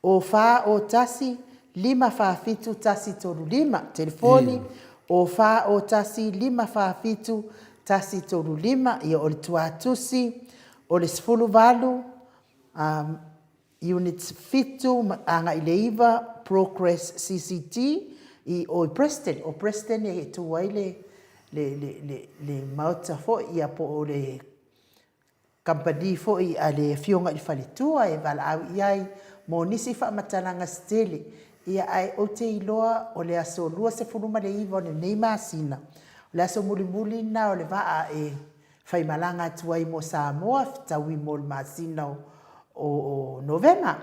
0401 547 135. Telefoni 0401 547 135. Ia o le tuatusi o le 18 Unit 7 agai le 9 Progress CCT i o i Preston. O Preston e tu ai le le le le maota foi ia po o le kamupani foi a le Afioga i le Faletua e valaau i ai mo nisi faamatalaga se tele. Ia ae ou te iloa o le aso 29 o lenei masina, o le aso mulimuli lena o le vaa e faimalaga atu ai mo Samoa, fetaui mo le masina o Novema.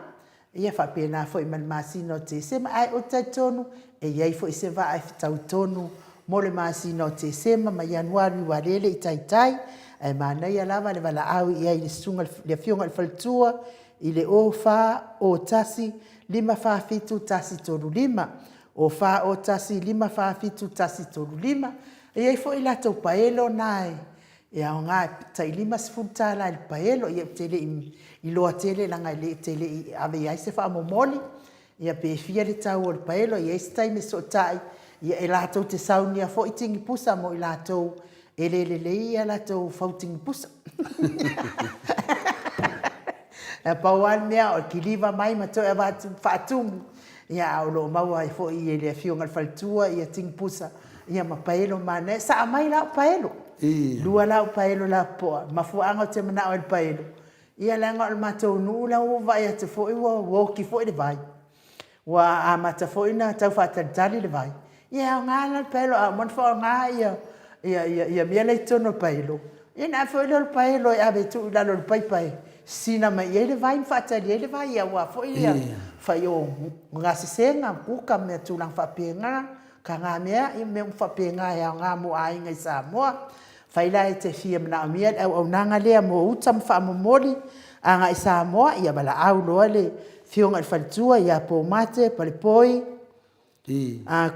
Ia faapena foi ma le masina o Tesema, ae ou te talitonu e i ai foi se vaa e fetau tonu mo le masina o Tesema ma Ianuari aua o lea e le i taitai, ae manaia lava le valaau i ai i le susuga i le Afioga i le Faletua i le 0401 547 135, 0401 547 135. E i ai foi latou paelo na e aoga e tai $50 i le paelo. Ia ou te le i iloa tele leaga e te le i ave i ai se faamomoli, ia pe fia le tau o le paelo. E i ai se taimi e fesootai, ia e latou te saunia foi tinipusa mo i latou e le lelei a latou fautinipusa. Na pau lava le mea o le kiliva mai ma toe avatu faatumu, ia a o lo o maua ai foi e le Afioga i le faletua tinipusa ia ma paelo manaia. Sa aumai la au paelo, 2 la au paelo lapopoa, mafuaaga ou te manao ai i le paelo, ia leaga o le matou nuu la ua ou vaai atu foi ua oti foi le vai, ua amata foi ona tau faatalitali le vai, ia e aoga la le paelo a uma ona faaaoga ia mea la e i totonu o le paelo, ia ona ave foi lea o le paelo e ave e tuu i lalo o le paipa e sisina mai i ai le vai ma faatali ai le vai aua foi le fai o gasesega, kuka ma tulaga faapena, tagamea, ia mea uma faapena e aoga mo aiga i Samoa. Afai la e te fia manaomia le auaunaga lea mo uta ma faamomoli agai i Samoa, ia valaau loa le Afioga i le faletua ia Poumate Palepoi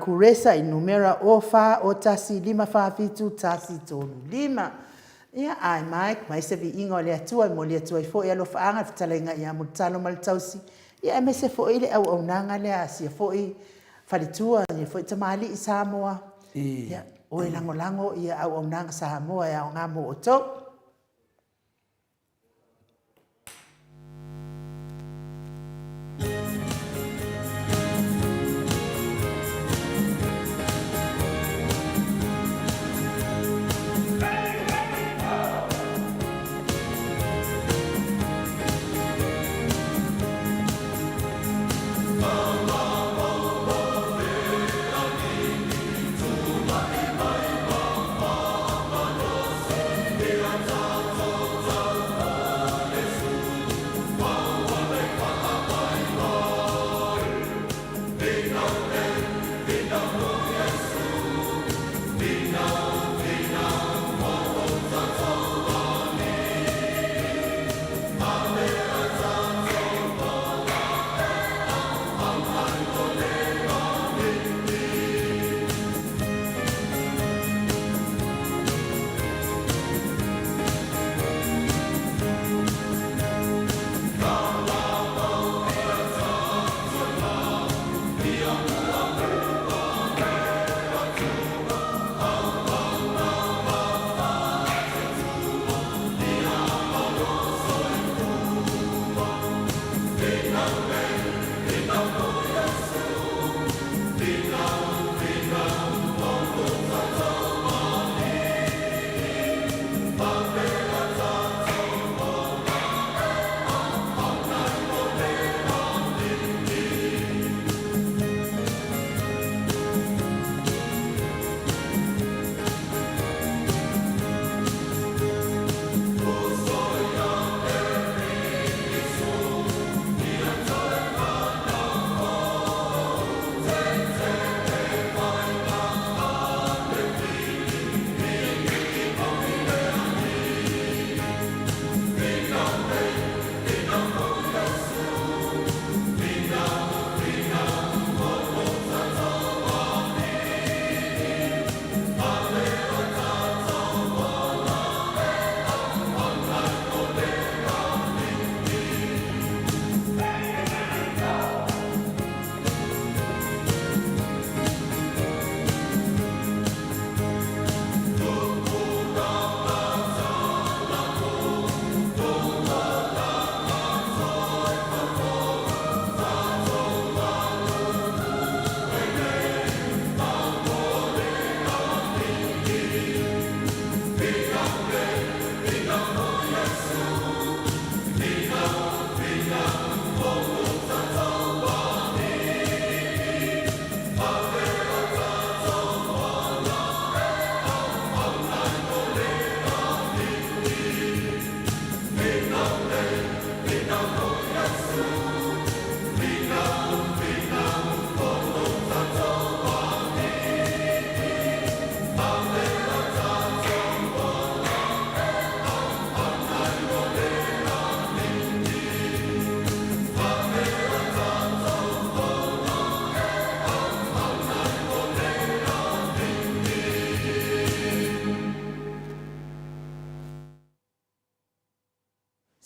Kuresa i le numera 0401 547 135. Ia, ae Mike, mai se viiga o le Atua e momoli atu ai foi alofaaga i le fetalaiga ia Mulitalo ma le Tausi, ia aemaise foi le auaunaga lea a sia foi faletua, ia foi tamalii Samoa, ia, o e lagolago ia auaunaga Samoa e aoga mo outou.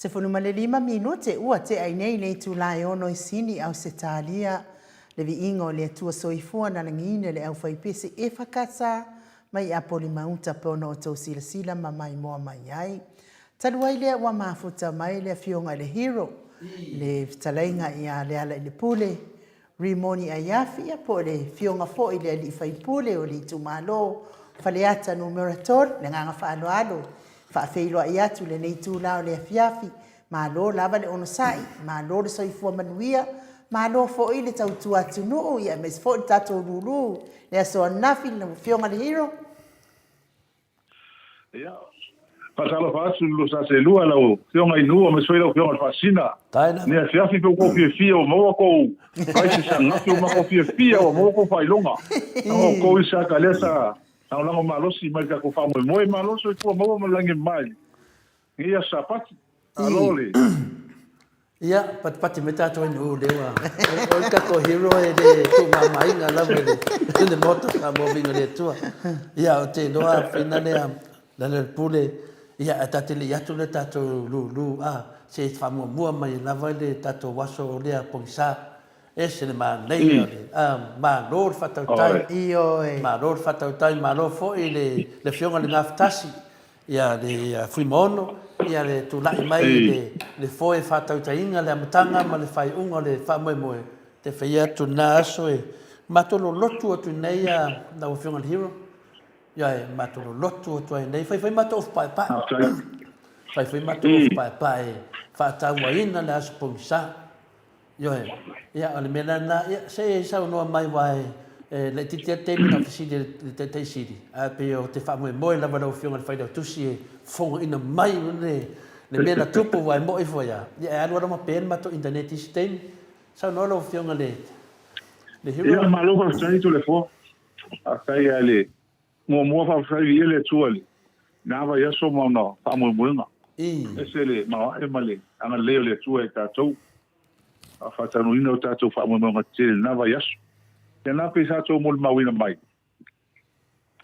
15 minute ua tea i nei le itula e ono i Sini, Ausetalia, le viiga o le Atua Soifua na lagiina le aufaipese EFKS mai Apolima-uta pe ona outou silasila ma maimoa mai ai. Talu ai lea ua mafuta mai le afioga i le Hero, le fetalaiga ia Lealailepule Rimoni Aiafi, ia po o le afioga foi i le alii faipule o le itumalo Faleata Numera 3, le agaga faaaloalo faafeiloai atu i lenei itula o le afiafi. Malo lava le onosai, malo le soifua manuia, malo foi le tautua atunuu, ia aemaise foi le tatou lulu le aso ananafi lau afioga i le Hero. Ia, faatalofa atu i lua sa selua lau Afioga i Nuu aemaise foi lau Afioga i le Faasina. Ni afiafi pe ua kou fiafia ua maua kou crisis ananafi ua matou fiafia ua maua kou faailoga. O kou Isaka lea sa lagolago malosi mai le tatou faamoemoe. Malo le soifua maua ma le lagi e mama i lenei aso Sapati. Malo le. Ia, patipati mai tatou i Nuu lea ua o le tatou hero e le tuumamaina lava i le Maota Samoa Viiga i le Atua. Ia, ou te iloa whina lea Lealailepule, ia ae ta te le i atu le tatou lulu a, se i faamuamua mai lava le tatou aso o lea pogisa. Ese le manaia o le, a, malo le faatautai. Ioe. Malo le faatautai, malo foi le Afioga i le Gafatasi. Ia le Fuimaono, ia le tulai mai i le foe faatautaiga, le amataga ma le faaiuga o le faamoemoe, te faia atu lena aso e matou lolotu atu nei lau Afioga i le Hero, ia e matou lolotu atu ai nei, fai foi matou ofu paepae, fai foi matou ofu paepae e faatauaina le aso pogisa. Ioe. Ia, o le mea la lena, ia, se i saunoa mai aua e laitiiti lava le taimi na ou fesili ai i le Taitai Sili, ae pei ou te faamoemoe lava i lau Afioga i le Failautusi e fofogaina mai le mea na tupu aua e mo'i foi lava, ia e alu alu lava ma pe le matou internet i isi taimi. Saunoa lau Afioga i le Hero. Ia, malo faafetai Toleafoa. Faafetai lava i le Muamua faafetai viia le Atua i lena vaiaso ma ona faamoemoega. Ese le maoae ma le agalelei o le Atua ia tatou. A faataunuuina o tatou faamoemoega tetele i lena vaiaso. Ia na pei sa tou molimauina mai,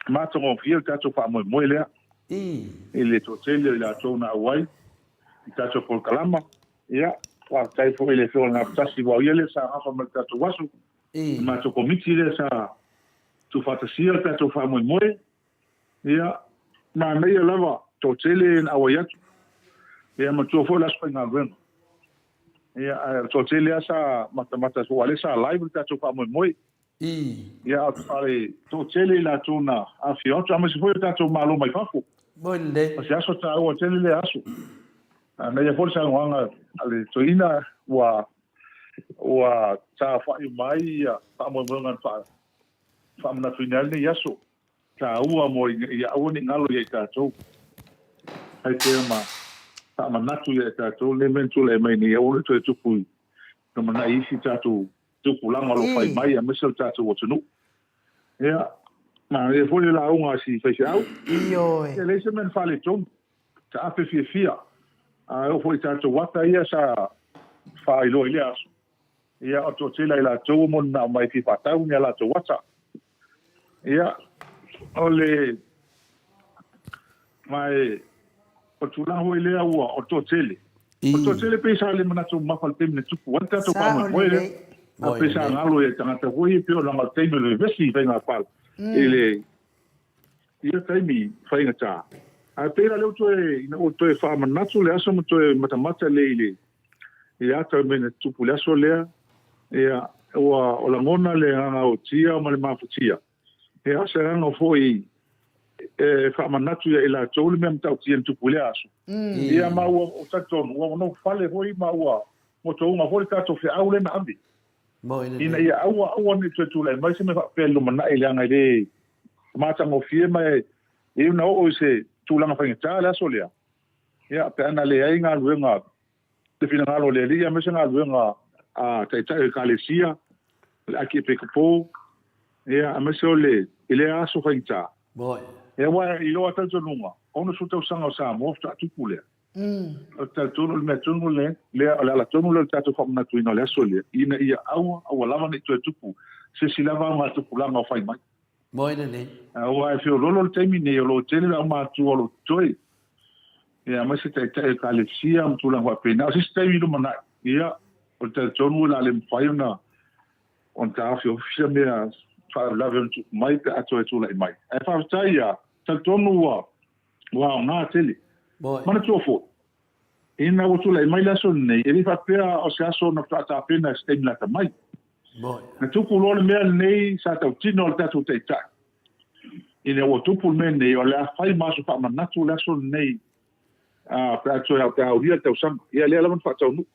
matagofie le tatou faamoemoe lea i le toatele o i latou na auai i tatou polokalama. Ia, faafetai foi i le Afioga i le Gafatasi aua o ia lea sa gafa ma le tatou aso. Le matou komiti lea sa tuufaatasia le tatou faamoemoe, ia, manaia lava, toatele na auai atu. Ia, matua foi le aso faigaluega. Ia, ae o le toatele lava sa matamata aua o lea sa live le tatou faamoemoe. Ia, a o le toatele i latou na afifio atu, aemaise foi o tatou malo mai fafo. O se aso taua tele lea aso. Manaia foi le saunoaga a le toeaina ua ua saofai uma ai ia faamoemoega na faamanatuina ai lenei aso taua mo ia aua ne i galo ia i tatou. Fai pea ma faamanatu ia i tatou lenei mea na tulai mai nei, aua ne i toe tupu i lumanai isi tatou tupulaga o lo o fai mai aemaise o le tatou atunuu. Ia, manaia foi le lauga a si faifeau. Ioe. E leai se mea na faaletonu. Taape fiafia. A oo foi i tatou ata ia sa faailoa i lea aso, ia o le toatele a i latou ua molimau mai e fia faatau ni a latou ata. Ia, o le, ma e, o le tulaga foi lea ua, o le toatele. O le toatele pei sa le manatu mamafa i le taimi na tupu ai le tatou faamoemoe lea. A pei sa galo i tagata foi ia pei o le taimi o le vevesi i faiga pala i le ia taimi faigata. Ae pei la lea ua toe, ina ua toe faamanatu le aso ma toe matamata lelei i le, i le ata o le mea na tutupu i le aso lea, ia, ua o lagona le agaga otia ma le mafatia. Ia, o se agaga foi e faamanatu ia i latou le mea matautia na tupu i lea aso. Ia, ma ua talitonu, ua nofofale foi ma ua motouga foi le tatou feau lea na ave. Ina ia aua aua ne i toe tulai mai se mea faapea i le lumanai, leaga e le matagofie ma e iu na oo i se tulaga faigata le aso lea, ia, pe ana leai galuega, le finagalo o le Alii aemaise galuega a Taitai o Ekalesia, le Akiepikopo, ia, aemaise o le, i lea aso faigata. Ia, aua i lou talitonuga, 60 tausaga o Samoa faatoa tupu lea. Ou te talitonu o le mea tonu lea, lea, o le ala tonu lea o le tatou faamanatuina o le aso lea, ina ia aua, aua lava ne i toe tupu se isi lava augatupulaga o fai mai. Moe lelei. Aua e feoloolo le taimi nei, o lo o tele le aumatua o lo o totoe. Ia, aemaise taitai o Ekalesia ma tulaga faapena. O se isi taimi i lumanai, ia, o le talitonu o le a le mafai ona ona taofiofi se mea faalavelave ona tupu mai pe a toe tulai mai. Ae faafetai lava, talitonu ua ua aoga tele. Manatua foi, ina ua tulai mai le aso lenei, e le faapea o se aso na faatoa tapena i se taimi lata mai. Na tupu loa le mea lenei sa tautino e le tatou Taitai, ina ua tupu le mea lenei, o le a fai ma aso faamanatu le aso lenei pe a toe pe a aulia le tausaga. Ia lea lava na faataunuu.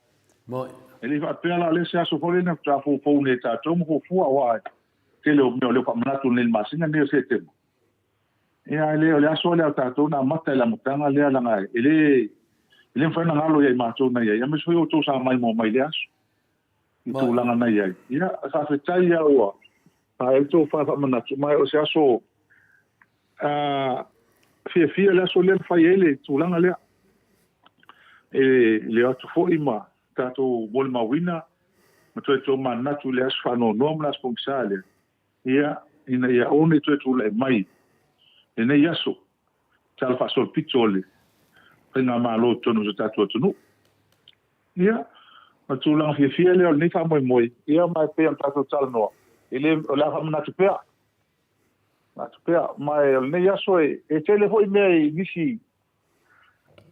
E le faapea la o lea se aso foi lea na faatoa foufou nei e tatou ma fuafua aua e tele o mea o lea ua faamanatu nei i le masina lenei o Setema. Ia ae le o le aso lea o tatou na amata i le amataga lea leaga e le e le mafai ona galo ia i matou na i ai, aemaise foi outou sa maimoa mai i lea aso i tulaga na i ai. Ia faafetai lava ua ae le tofa faamanatu ma o se aso fiafia le aso lea na fai ai le tulaga lea. E le o atu foi ma tatou molimauina ma toe tomanatu i le aso faanoanoa ma le aso pogisa lea, ia, ina ia aua ne i toe tulai mai lenei aso tala faasolopito o le faigamalo i totonu o si o tatou atunuu. Ia, o le tulaga fiafia lea o lenei faamoemoe, ia ma e pei ona tatou talanoa, e le, o le a faamanatu pea, manatu pea, ma e o lenei aso e, e tele foi mea i nisi,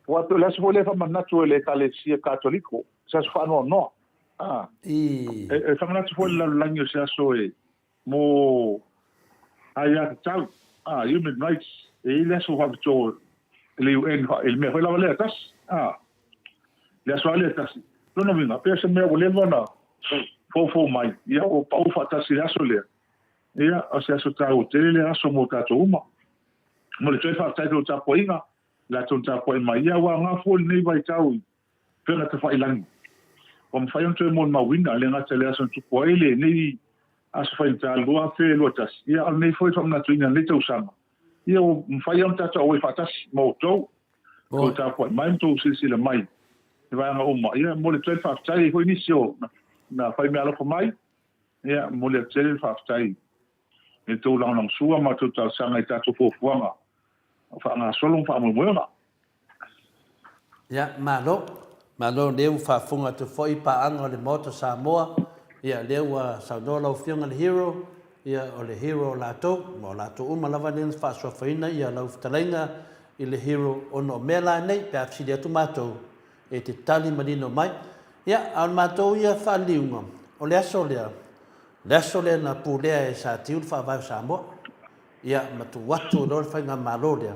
aua pei o le aso foi lea e faamanatu e le Ekalesia Katoliko, se aso faanoanoa. Ah, e, e faamanatu foi le lalolagi o se aso e, mo aiatatau, ah, human rights, e i ai le aso faapitoa e le UN i le mea foi lava lea e tasi, ah, le aso lava lea e tasi. Lona uiga, pei o se mea ua leva ona foufou mai, ia ua pau faatasi i le aso lea, ia, o se aso taua tele lea aso mo tatou uma. Mo le toe faafetai i tou tapuaiga, latou na tapuai mai, ia ua aoga fua lenei vaitau i upega tafailagi. Ua mafai ona toe molimauina, e le gata i le aso na tupu ai lenei aso faigata 2021, ia a o lenei foi faamanatuina i lenei tausaga, ia ua mafai ona tatou auai faatasi ma outou, tou tapuai mai ma tou silasila mai i vaega uma. Ia e momoli atu ai le faafetai ai foi nisi o na fai meaalofa mai, ia e momoli atu tele le faafetai i le tou lagolagosua ma tou talosaga i tatou fuafuaga o faagasolo ma faamoemoega. Ia, malo. Malo lea ua faafofoga atu foi paaga o le Maota o Samoa, ia lea ua saunoa lau Afioga i le Hero, ia o le Hero o latou, ma o latou uma lava lea na faasoafaina ia lau fetalaiga i le Hero ona o mea la nei, pe a fesili atu matou, e te tali manino mai. Ia, a o le matou ia faaliliuga, o le aso lea, le aso lea na pulea e Satiu le Faavae o Samoa, ia ma tuu atu loa le faigamalo lea,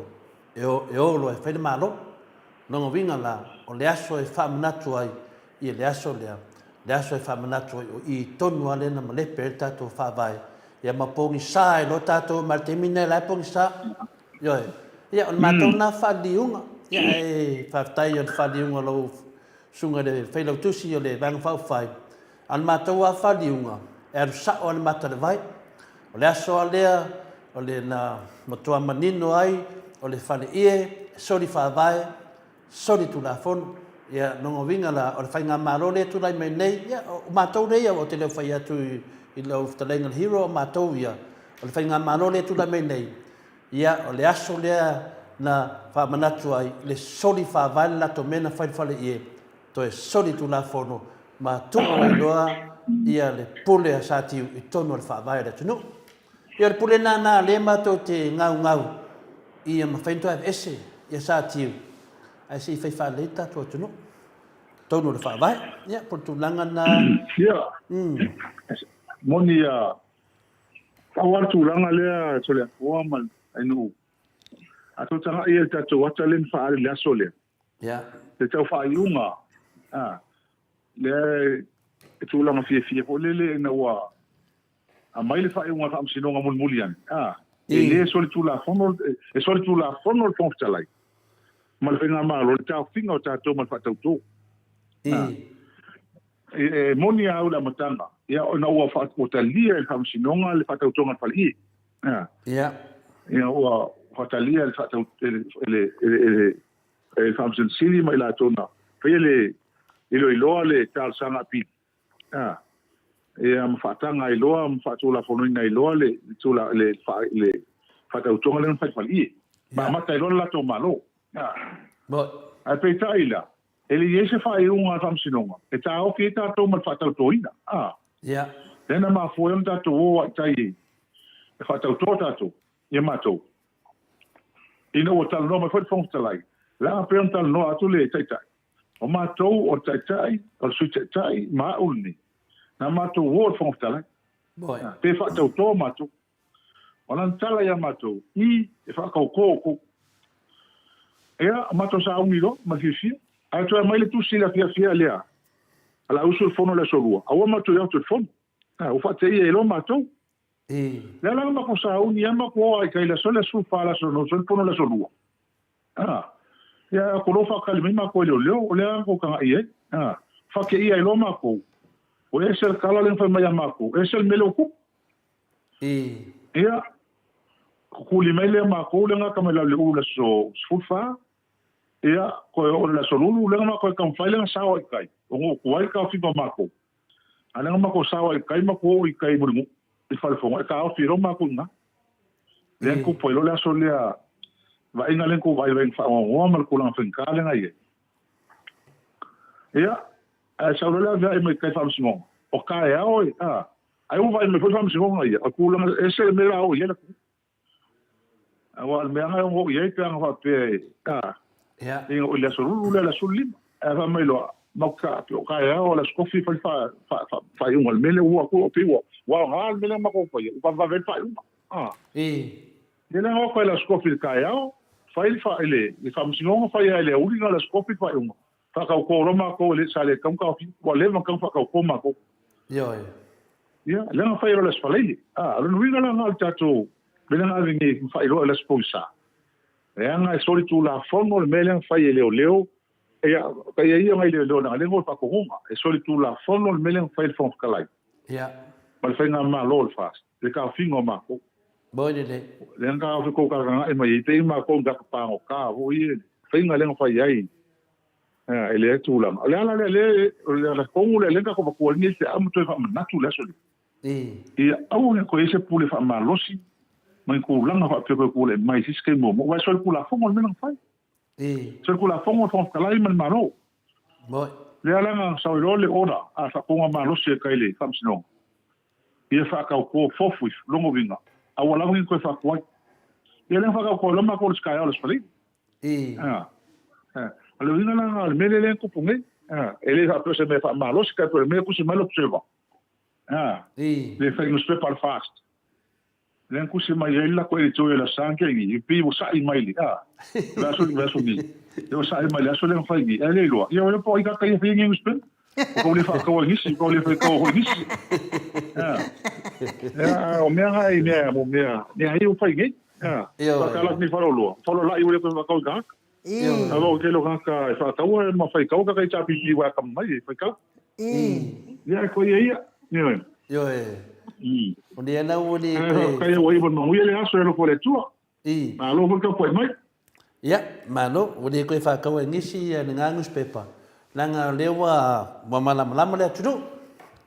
e o, e o loa e fai le Malo. Lona uiga la, o le aso e faamanatu ai ia le aso lea, le aso e faamanatu ai o i tonu lava lea na malepe ai le tatou Faavae, ia ma pogisa ai loa tatou ma le taimi lenei la e pogisa. Ioe. Ia, o le matou lena faaliliuga. Ia, ae faafetai o le faaliliuga o lau Susuga i le Failautusi o le Vaega Faaupufai, a o le matou lava faaliliuga, e alu sao lava le mata i le vai. O le aso lava lea o le na matua manino ai o le faleie e soli faavae, soli tulafono. Ia, lona uiga la, o le faigamalo lea e tulai mai nei, ia, o matou lea ia, ou te le o fai atu i lau fetalaiga i le Hero, o matou ia, o le faigamalo lea e tulai mai nei, ia, o le aso lea na faamanatu ai le soli faavae le latou mea na fai i le faleie, toe soli tulafono ma tuu ai loa ia le pule a Satiu i totonu o le faavae o le atunuu. Ia o le pule lena na lea matou te gaugau ia mafai ona toe aveese ia Satiu ae se i fai faalelei le tatou atunuu i totonu o le faavae. Ia po o le tulaga lena. Ia, moni a pau lava le tulaga lea Toleafoa ma Ainuu, a tou tagai i le tatou ata lea na faaali i le aso lea, Le tau faaiuga, a, lea e tulaga fiafia foi lele ina ua aumai le faaiuga a le Faamasinoga mulimuli ane, a, e le solitulafono, e solitulafono le Fofoga Fetalai ma le Faigamalo i le taofiga o tatou ma le faatauto. A, e moni lava au i le amataga, ia, ona ua, ua talia e le Faamasinoga le faatautoga a le Faleie. A, ia, ua faatalia e le faatau, e le, e le, e le, e le Faamasino Sili ma i latou na faia le iloiloa le talosaga apili, a, ia ma faataga ai loa ma faatulafonoina ai loa le, le, le, le faatautoga lea na fai i le faleie. Ma amata ai loa le latou Malo. A. Moni. Ae peitai la, e le i ai se faaiuga a le Faamasinoga e taofi ai tatou ma le faatautoina, a. Ia. Lea na mafua ai ona tatou o ai i tai e faatauto tatou, ia matou. Ina ua talanoa mai foi le Fofoga Fetalai, leaga pei ona talanoa atu le Taitai, o matou o le Taitai, o le Sui Taitai ma au lenei, na matou o i le Fofoga Fetalai, pe faatauto matou. O lana tala ia matou, I, e faatauto outou. Ia, matou sauni loa ma le fiafia. Ae toe aumai le tusi i le afiafi lea a la usu i le fono i le aso Lua, aua matou i atu i le fono. Ua faateia ai loa matou. Lea la na matou sauni lava matou o lava i tai i le aso lea 14 le aso na usu ai le fono i le aso Lua. Ia, ko lou faatali mai matou e leoleo, o lea na tou tagai i ai. Faateia ai loa matou, ua ese le tala lea na fai mai ia matou, ese le mea lea ua tupu. Ia, kukuli mai lea matou lea gata mai lalo i le ulu i le aso 14, ia, toe oo i le aso lulu, lea na matou taumafai lea na sao ai i tai, ona ua tuai le taofiga o matou. A lea na matou sao ai i tai matou oo i tai i Mulinuu i le falefono, e taofi ai loa matou i ina. Lea na tupu ai loa le aso lea, vaaiga lea na tou vaai ai i le faanoanoa ma le tulaga faigata lea na i ai. Ia, ae sau loa le aveae mai tai faamasinoga, o taeao e, a, Ai ua vaai mai foi faamasinoga ia, o le tulaga ese le mea la o i ai le atunuu. Aua o le mea lava e ono oo i ai pe ana faapea e, a, ina oo i le aso lulu lea, le aso 15. Ae fai mai loa, matou te faapea, o taeao o le aso tofi e fai le faaiuga i le mea lea ua atu, pei ua aoga le mea lea na matou faia, ua vavevave ai le faaiuga. A. Ia lea na o atu ai i le aso tofi i le taeao, fai le faamasinoga, fai lava i le aoauli lena o le aso tofi le faaiuga. Faatauto loa matou e le, sa le tatau ona taofia. Ua leva ona tatau ona faatauto matou. Ioe. Ia, lea na fai loa le Aso Faraile. A, o lona uiga la lena o le tatou mea lea na ave nei ma faailoa i le Aso Pogisa. Leaga e solitulafono le mea lea na fai e leoleo. Ia, tai a ia nai leoleo leaga lea na o i le faatonuga. E solitulafono le mea lea na fai e le Fofoga Fetalai. Ia. Ma le Faigamalo o le FAST, le taofiga o matou. Moi lelei. Lea na taofi tou tagatagai mai ai, pei matou ni tagata pagota foi ia, faiga lea na fai ai e lea tulaga. O le ala lea, lea, o le ala tonu lea, lea na tatou avatua ai lenei feau ma toe faamanatu le aso lea. Ia aua ne i toe i ai se pule faamalosi ma ni tulaga faapea toe tulai mai i se isi taimi muamua. Aua e solitulafono le mea na fai. Solitulafono le Fofoga Fetalai ma le Malo. Lea la na sau ai loa le order a faatonuga malosi e tai le Faamasinoga. Ia faatauto fofu ifo, lona uiga, aua lava ne i toe faatuai. Ia lea na faatauto ai loa matou i le Sky Isles Faleia. O le uiga la lena o le mea lea na tupu nei. E le faapea o se mea faamalosi, tai pei o le mea e tusi mai le Observer. Le fai newspaper a le FAST. Lea na tusi mai ai le latou editorial i le Aso Sa na tea nei, e pei ua sa'i mai le, a, le aso le aso nei. Lea ua sa'i mai le aso lea na fai nei. Ae le iloa, ia o le po o ai tagata ia e faia nei newspaper. Ua tau le faataua e nisi, ua tau le faitaua foi e nisi. A, ia, o mea na i mea, mo mea, mea ia ua fai nei. A, faatala atu nei faleoloa, faleolai ua le toe faatau i tagata. Aua o le tele o tagata e faataua ma faitaua tagata HRPP ua atamamai e faitau. Ia, e koia ia. Ioe. Ioe. O lea la ua le toe... Faafetai ua iva manuia le aso e alofa o le Atua. Malo foi le tapuai mai. Ia, malo, ua le toe faataua e nisi ia lena newspaper, leaga o lea ua malamalama le atunuu.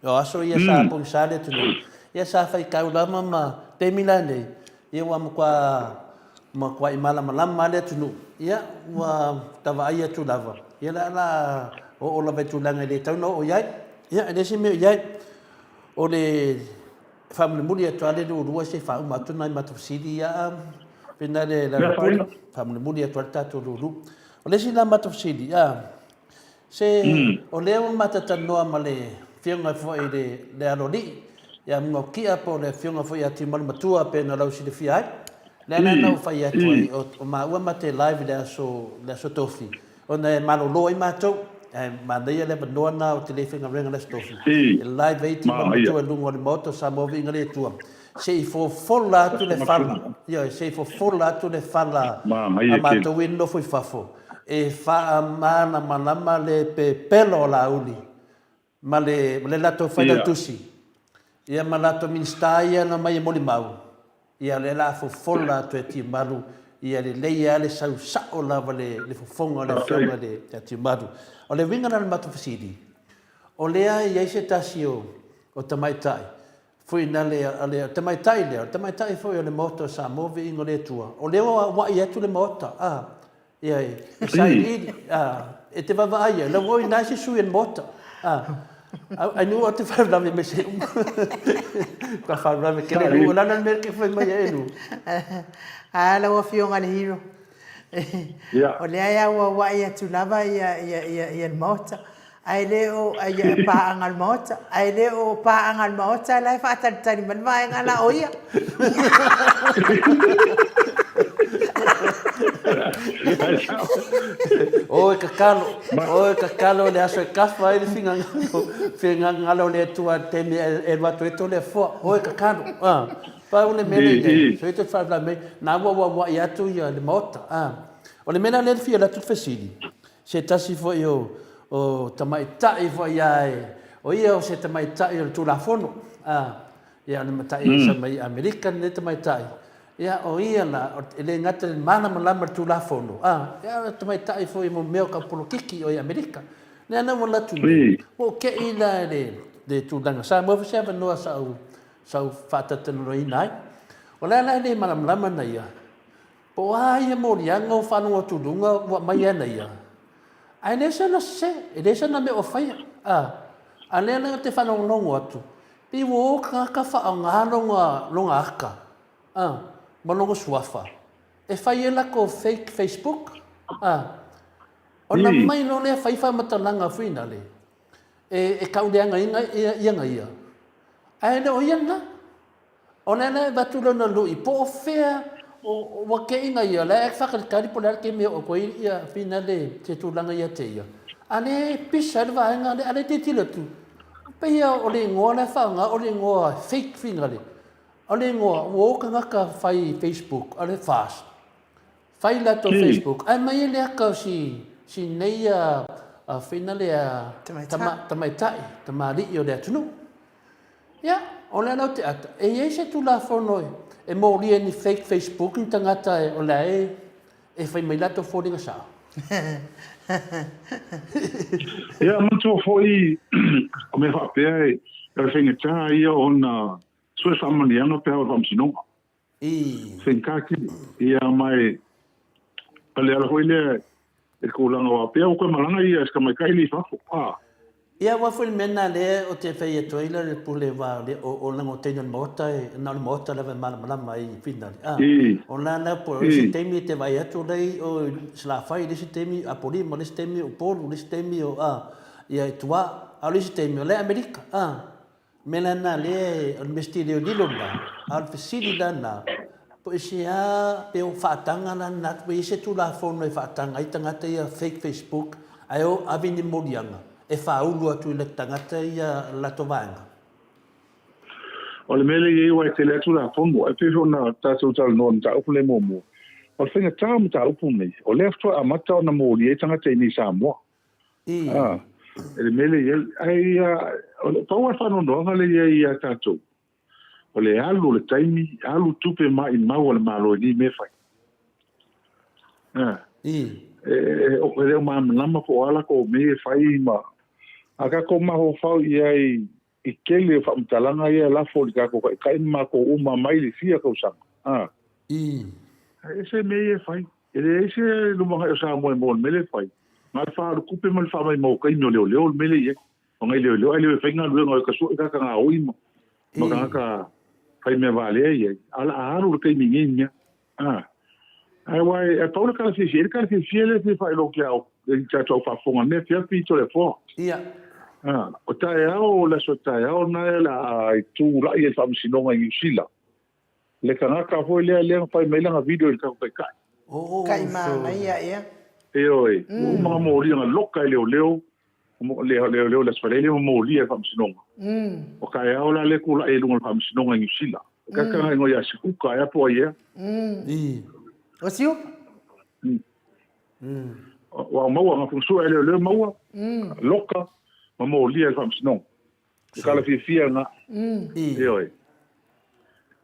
O aso ia sa pogisa le atunuu, ia sa faitau lava ma taimi la nei, ia ua matua matuai malamalama lava le atunuu, ia ua tavaai atu lava, ia o le a oo lava i tulaga e le tatau ona oo i ai. Ia, e leai se mea o i ai. O le faamulimuli atu lava le lua se i faauma atu nai matou fesili ia a pena le la faamulimuli atu lava le tatou lulu. O le isi la matou fesili a se o lea ua matou talanoa ma le afioga foi i le Aloalii ia Mugaotia po o le afioga foi ia Tiumalu Matua pei ona lausilafia ai. Lea la na ou fai atu ai o maua ma te live i le aso Tofi Ona e malolo ai matou, ae manaia le avanoa na o te le faigaluega le Aso Tofi. E live ai Timalu Matua i luga o le Maota o Samoa Viiga le Atua. Se i fofola atu le fala, ioe, se i fofola atu le fala a matou ia nonofo i fafo, e faamalamalama le pepelo o Laauli ma le ma le latou failautusi, ia ma latou Minisita ia na omai e molimau, ia lea la a fofola atu e Tiumalu, ia lelei lava le sau sao lava le le fofoga o le afioga i le ia Tiumalu. O le uiga la o le matou fesili, o lea e i ai se tasi o o tamaitai foi na le a le tamaitai lea, o le tamaitai foi o le Maota o Samoa Viiga o le Atua, o lea ua auai atu le Maota, a. Ia, e sailiili, a, e te vaavaai ai, la ua oi nai se sui o le Maota, a, ai nu o te faalavelave mai se uma. Ka faalavelave kele lu, o lana le mea ke fai mai ai lu. A, lau Afioga i le Hero. O lea e auauai atu lava ia, ia, ia, ia le Maota. Ae le o ia paaga a le Maota, ae le o paaga a le Maota la e faatalitali mai le vaega la o ia. Oi tatalo, oi tatalo le aso e kafa ai le finagalo, finagalo o le Atua i le taimi e alu atu ai Toleafoa. Oi tatalo, a. Pau le mea lea i ai, so e toe faalavelave mai, na ua auauai atu ia le Maota, a. O le mea la lea e fia alu atu le fesili, Se tasi foi o, o tamaitai foi a e, o ia o se tamaitai o le Tulafono, a, ia o le matai mm. sa mai Amerika lenei tamaitai, ia o ia la, e le gata i le malamalama le Tulafono, a, ia o le tamaitai foi mo mea o ka polokiki o i Amerika. Lea na ua latu nei, ua o kei la le, le tulaga Samoa foi se avanoa sa ou, sa ou faatatalanoaina ai. O le ala e le malamalama na ia, Po o a ia moliaga o faalogo atu i luga ua aumai ana ia, ae leai sana sese, e leai sana mea o faia. A, a lea la ou te faalogologo atu, pei ua o tagata faaaoga lona, lona aka, a, ma lona suafa, e fai ai latou fake Facebook, a. Ona mai loa lea fai faamatalaga foi nale, e, e tauleagaina ia, ia na ia, ae le o ia lena. O lea la e avatu lona lui, po o fea ua teʻina ia, la e faatalitali po o le a le taimi e oo atu ai ia finale se tulaga ia te ia. A lea e pisa ai le vaega lea, a lea e tilotilo atu, pei lava o le igoa la e faaaoga o le igoa fake finale. O le igoa ua o tagata fai Facebook, o le FAST, fai latou Facebook, ae aumai ai le ata o si si nei finale a tamaitai, tamalii o le atunuu. Ia, o lea la ou te ata, e i ai se Tulafono e molia ni fake Facebook ni tagata o la e e fai mai latou foliga sao? Ia, manatua foi o mea faapea e o le faigata ia ona sue faamanuiaga pe a o le faamasinoga. I. Faigata tele. Ia, ma e o le ala foi lea i le tulaga aua pei ua toe malaga ia si tamaitai lea i fafo. A. Ia, aua foi le mea lena lea ou te fai atu ai le pule aua o le o le o teine o le Maota e na o le Maota lava e malamalama ai i finale. A. I. O la la po o isi taimi e te vaai atu la i o i Salafai, le isi taimi Apolima, le isi taimi Upolu, le isi taimi o a ia i tua, a o le isi taimi o la e Amerika. A. Mea la lena lea o le mea leo lilo lena, a o le fesili la lena, po o se a pe o faataga la lena, ua i ai se Tulafono e faataga ai tagata ia fake Facebook ae o ave ni moliaga e faaulu atu i le tagata ia le latou vaega? O le mea lea e i ai aua e tele lava Tulafono, ae pei foi ona tatou talanoa i le mataupu lea muamua, o le faigata o mataupu nei, o lea faatoa amata ona molia ai tagata i inei i Samoa. Ah, e le mea lea e i ai. Ae ia, o le, pau lava le faanoanoaga lea e i ai ia tatou, o le alu o le taimi, alu tupe maimau a le Malo i nei mea e fai. Ah. I. E, e, e le o malamalama po o a latou mea e fai ma... A tatou mafaufau i ai i tele o faamatalaga ia e lafo i le tatou taitai ma matou uma mai le fia tausaga. Ah. I. E ese mea ia e fai. E leai se lumanai o Samoa e maua i le mea lea e fai. Na o le faaalu tupe ma le faamaumau o taimi o leoleo le mea lea e i ai. O nai leoleo ae le o e fai galuega o e kasua'i tagata gaoi ma ma tagata fai mea valea e i ai. A o le a alu le taimi i nei mea. A. Ae aua e pau le tala fiafia, e i ai le tala fiafia lea e fia faailoa atu ia i tatou au faafofoga i lenei afiafi Toleafoa. Ia. A. O taeao, o le aso taeao lena o le a tulai ai i le Faamasinoga i Niu Sila. Le tagata foi lea lea na fai mai lana video i le tatou taitai. Oh, Kai manaia ea. Ioe, ua uma ona molia na loka e leoleo, leoleo le Aso Faraile ma molia e le Faamasinoga. O taeao la lea tulai ai i luga o le Faamasinoga i Niu Sila. O tagata na igoa ia Siuka ea po o ai ea. O Siupa? Ua maua, na sue e leoleo maua, loka ma molia e le Faamasinoga. O tala fiafia na. Ioe.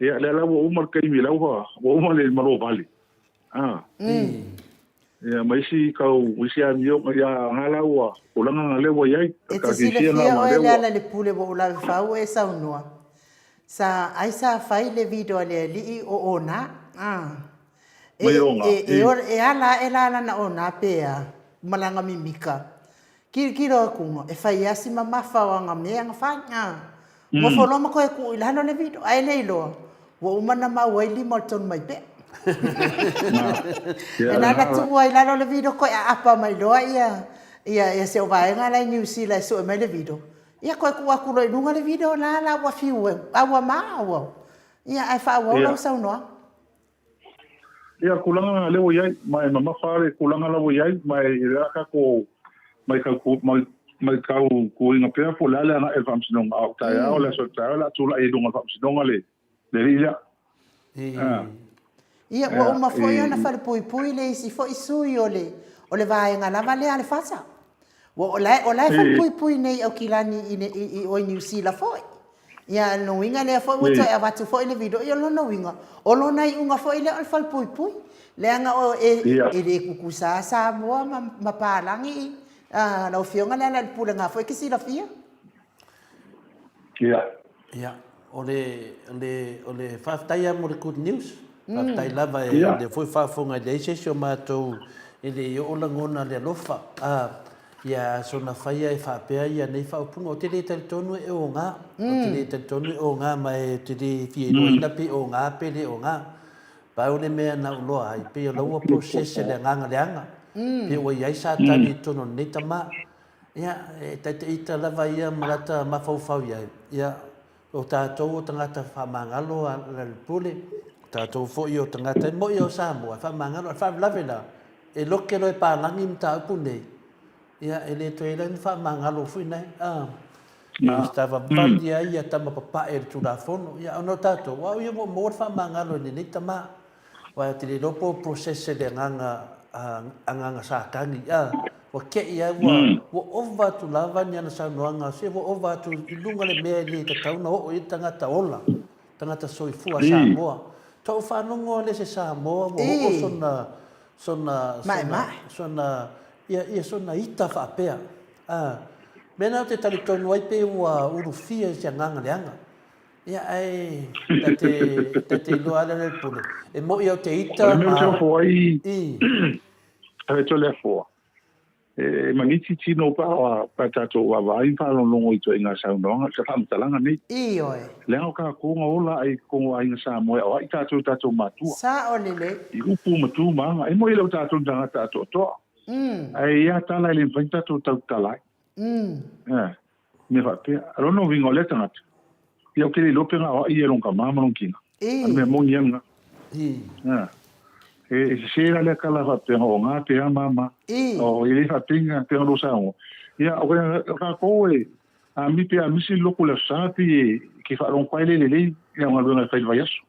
Ia, lea la ua uma le taimi, la ua, ua uma le malo vale. Ah. Ia, ma isi kau, isi amio, ia, nga la ua, tulaga nga lea ua i ai. E te silafia oe Lealailepule ua ou lave fau e saunoa. Sa, ai sa fai le video a le alii o ona. Ah. E, e, e, e ala aʻe la lana ona pe a, malaga mimika. Kilokilo aku, e fai lava si mamafa o aga mea aga fai, a. Nofo loa ma koe kuu i lalo le vito, ae le iloa, ua uma ona mau ai lima o le tonu mai pea. E nana tuu ai lalo le vito koe aapa mai loa ia, ia, ia se o vaega la i Niu Sila e sue mai le vito. Ia koe tuu atu loa i luga le vito la la ua fiu e, a ua ma ua. Ia ae faaauau lau saunoaga. Ia, tulaga lea ua i ai, ma e mamafa lava le tulaga la ua i ai, ma e le a tatou matau, matau tuuina pea po o le a le agai a le Faamasinoga, a o taeao, le aso taeao o le a tulai i luga o le Faamasinoga le alii lea. Ia, ua uma foi ona falepuipui le isi foi sui o le, o le vaega lava lea a le FASA. Ua, o la e, o la e falepuipui nei i Aukilani i, i, i o i Niu Sila foi. Ia, o lona uiga lea foi ua toe avatu foi le video, ia o lona uiga, o lona iuga foi lea o le falepuipui. Leaga o, e, e le tutusa Samoa ma, ma palagi, a, lau Afioga Lealailepule foi e te silafia. Ia. Ia, o le, o le, o le faafetai lava mo le good news. Faafetai lava e lea foi faafofoga e leai se isi o matou e le i oo lagona le alofa. A, ia sona faia e faapea ia nei faaupuga, ou te le talitonu e oga. Ou te le talitonu e oga ma e ou te le fia iloaina pe oga pe le oga. Pau le mea na ou loa ai, pei o la ua process e le agaga leaga. Pei ua i ai Satani i totonu o lenei tama. Ia, e taitaita lava ia ma lata mafaufau i ai, ia, o tatou o tagata faamagalo a Lealailepule, o tatou foi o tagata e moi o Samoa e faamagalo, a o le faalavelave la, e loke loa e palagi mataupu nei, ia, e le toe i ai ni faamagalo foi nei, a, e savavali ai ia tama papae i le Tulafono, ia, ona o tatou, o au ia ua ou maua le faamagalo i lenei tama. Aua ou te le iloa po o process e le agaga agaga Satani a ua kei ai ua ua ova atu lava ni ana saunoaga se ua ova atu i luga le mea e le tatau ona oo i ai le tagata ola tagata soifua Samoa. Tou faalogo lea se Samoa ua oo sona sona sona sona ia ia sona ita faapea a mea na ou te talitonu ai pei ua ulufia i se agaga leaga. Ia, ae ta te, ta te iloa lava le pule. E moi au te ita O le mea ou te ofo ai, I. A te le afoa. E maniti tino pa pa tatou vaavaai ma faalogologo i ituaiga saunoaga i faamatalaga nei. Ioe. Leaga o tatou na ola ai i totonu o aiga Samoa e aoai tatou i tatou matua. Sao lelei. I upu ma tu ma aga. E moi e le o tatou ni tagata atoatoa. Ae i a tala e le mafai ona tatou tautala ai. Mea faapea. A lona uiga o lea tagata, ia ou te le iloa pe gaoai ia i lona tama ma lona tina. A o le mea moni lava lena. E sese la lea tala faapea, o ga pe a mama. O e le faapea pe o saunoa. Ia, o tatou e a mi pe a misi le lotu i le Aso Sa pei e ke faalogo atu ai le lelei i au galuega e fai i le vaiaso.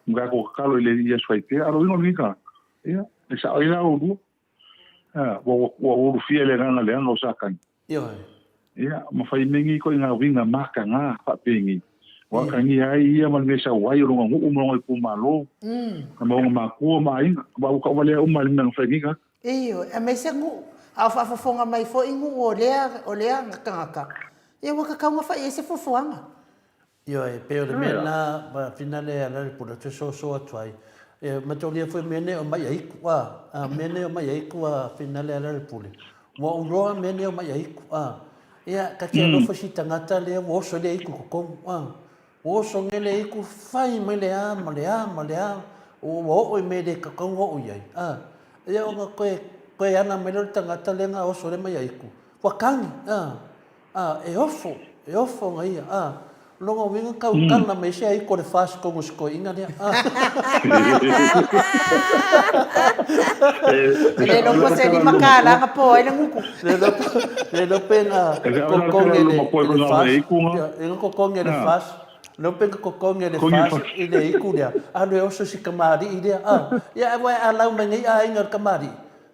Ma tatou tatalo i le Alii ia fai pea. A o le uiga o lenei tagata, ia, e sao ai la oulua. Ua ulufia i le agaga leaga o Satani. Ioe. Ia, ma fai mai nei ituaiga uiga mataga faapenei, ua atagia ai ia ma le mea e sau ai o lona nuu ma lona itumalo, ma ona matua ma aiga, aua ua tauvalea uma e le mea na fai nei tagata. Ioe, aemaise nuu, a o faafofoga mai foi nuu o lea, o lea tagata, ia ua tatau ona fai i ai se fuafuaga. Ioe, e pei o le mea lena, ma finale a Lealailepule, ou te soso atu ai. E mataulia foi mea nei o mai aiku, a, a mea nei o mai aiku a finale a Lealailepule. Ua ou iloa mea nei o mai aiku, a. Ia, ta te alofa si tagata lea ua oso ai le aiku i totonu, a. Ua oso nei le aiku, fai mai le a ma le a ma le a, ua oo i mea e le tatau ona oo i ai, a. Ia ona toe, toe ana mai lea o le tagata lea na oso ai le mai aiku, ua tagi, a. A, e ofo, e ofo nga ia, a. Lona uiga kau tala mai se aiko le fas tonu se toeaina lea, a. E le iloa po o se $5 na po ai le gutu. Le iloa po, le iloa pe na totogi e le, e le fas, ia, na totogi e le fas, le iloa pe na totogi e le fas i le aiku lea, alu e oso i si kamali'i lea, a. Ia, aua e alau mai nei aiga i le kamali'i,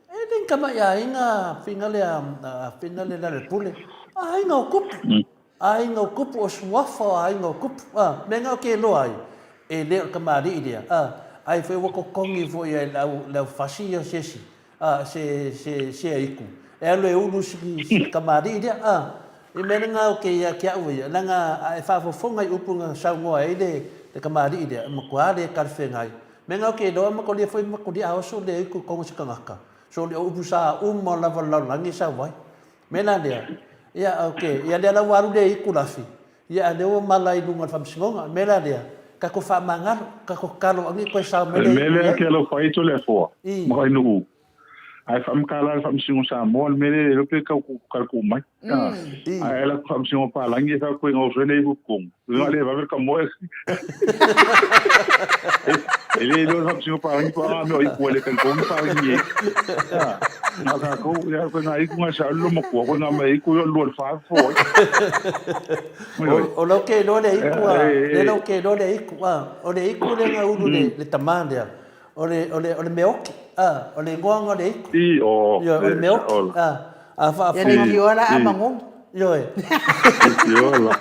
E le ni tama aiga finale a finale Lealailepule, aiga o Kupu, aiga o Kupu, o suafa o aiga o Kupu, a, mea na ou te iloa ai, e le o le kamali'i lea, a, ai foi ua totogi foi e le au, le au fasi ia se isi, a, se, se, se aiku, e alu e ulu si, si kamali'i lea, a, i mea lena ou te ia te au ia, leaga a e faafofoga i upu na saunoa ai le, le kamali'i lea, e matua le talafeagai. Mea nga ke iloa ma kolia foi ma kolia aoso le iku kongo se kangaka. So le o upu sa uma lava le lalolagi e sau ai. Mea la lea, ia ok, ia lea la ua alu le iku lafi, ia a lea ua mala i luga o le faamasinoga. O le mea la lea, tatou faamagalo, tatou tatalo aua ne i toe sao mai O le le mea iku lea i ai. ke alofa ai Toleafoa I. ma Fainuu, ae faamatala le Faamasinoga Samoa le mea lea e le iloa pe tau kalakuu mai. I. Ae ala Faamasinoga Palagi e fai koe gaoso ai le iku i totonu. Uiga le vave le kamoe. E le iloa le Faamasinoga Palagi po o a mea o iku ai le talitonu Palagi e. Na o tatou, ia koe ngā iku ngā sa lo matua, koe ngā mea iku i o lua le wha fo ai. O lau ke iloa le iku a, le lau ke iloa le iku a, o le iku le ngā ulu le tama lea, o le, o le, o le meoki, a, o le ingoa nga o le iku. I, o, Ioe, o le meoki, a, a Ia le faafofoga. kioa la a magogi. Ioe. Ioe.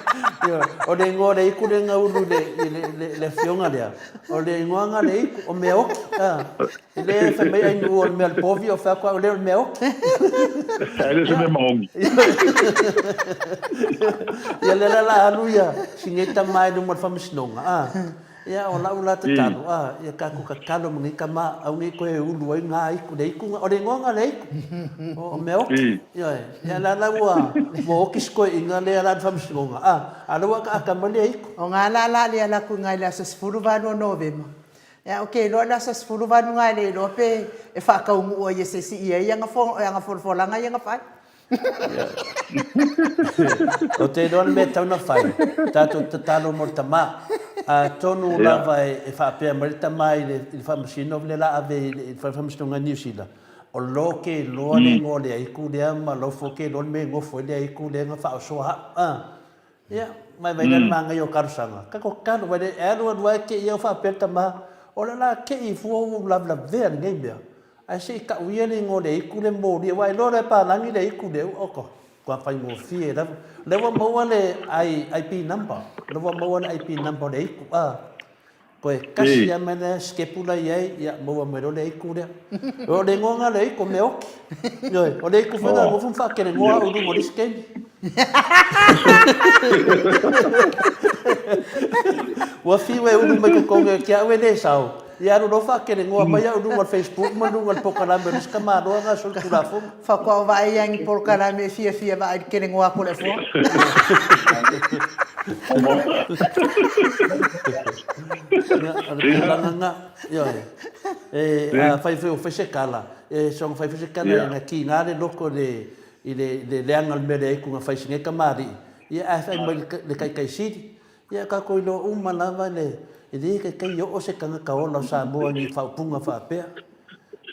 Ioe. O le igoa o le iku lea na ulu i le, i le, le, le afioga lea, o le igoa nga le iku, o Meoki, a. E le fai mai ai nuu o le mea o le povi o fai atu au lea o le meaoki. Ae le o se mea magogi. Ia lea la la alu ia si nei tama i luma o le faamasinoga, a. Ia o lau la tatalo, a, ia tatou tatalo ma nei tama aua ne i toe ulu ai nga iku, le iku, o le igoa nga le iku, o meaoki. Ioe. Ia la la ua, ua oki si toeaina lea la i le faamasinoga, a, a lea ua akaaka mai le iku. O nga la la lea la ku ngai le aso 18 o Novema. Ia ou te iloa le aso 18 ga e le iloa pe e faataunuu ai e se isi i ai ana folafolaga ia na fai. Ou te iloa le mea e tatau ona fai, tatou tatalo mo le tama. Atonu lava e faapea mai le tama i le faamasino lea la ave i le faamasinoga i Niu Sila, o lo ke iloa le igoa o le aiku lea ma lo fo ke iloa le mea e nofo ai le aiku lea na faaosoa au. Ia, vaivai la le manaia o talosaga. Tatou tatalo, vaai e alu alu lava e tei au faapea le tama, o le la tei fua ua ou lavelavea i lenei mea, ae se i tau ia le igoa o le aitu lea molia, aua e iloa loa e palagi le aitu lea, oka, matua faigofie lava. O lea ua maua le IP number, o lea ua maua le IP number o le aitu, a. Toe kasi lava mai lea sikepu la i ai, ia maua mai loa le aitu lea. O le igoa lena o le aitu, o Meoki. Ioe, o le aitu foi lena nofo ma faakelegoa au i luga o le isi taimi. Ua fiu e ulu mai totonu ia te au e le sao, ia alu loa faakelegoa mai au i luga o le Facebook ma luga o le polokalame o le isi tamaloa lena solitulafono. Faatoa vaai ia ni polokalame e fiafia vaai i le kelegoa atu o le afoa. Ia, o le tulaga lena, ioe. E, afai foi ua fai se tala, e soona fai foi se tala ina tiga le loto i le, i le leaga o le mea lea i tuna fai si nei tamalii, ia ae fai mai le taitai sili. Ia tatou iloa uma lava le, e le taitai oo se tagata ola o Samoa i ni faaupuga faapea.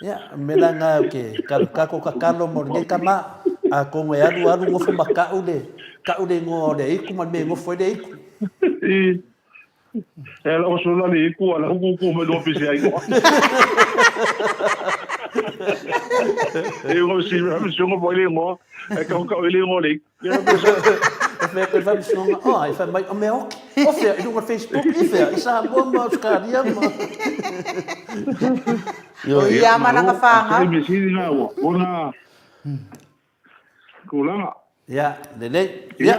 Ia, o le mea la lena ou te tatou tatalo mo lenei tama, atonu e alu alu nofo ma tau le, tau le igoa o le aitu ma le mea e nofo ai le aitu. E ala oso la le iku ala huku ku me lopi se ai ko. E ngo si me si ngo boile ngo. E ka ka ile ngo le. E whea koe whamsonga, oh, e whai mai, o mea oki, o whea, i runga Facebook, i whea, i Samoa ma Australia ma... O ia ma lana whāngau. Te mesiri ngā ua, o ngā kūlanga. Ia, lelei. Ia,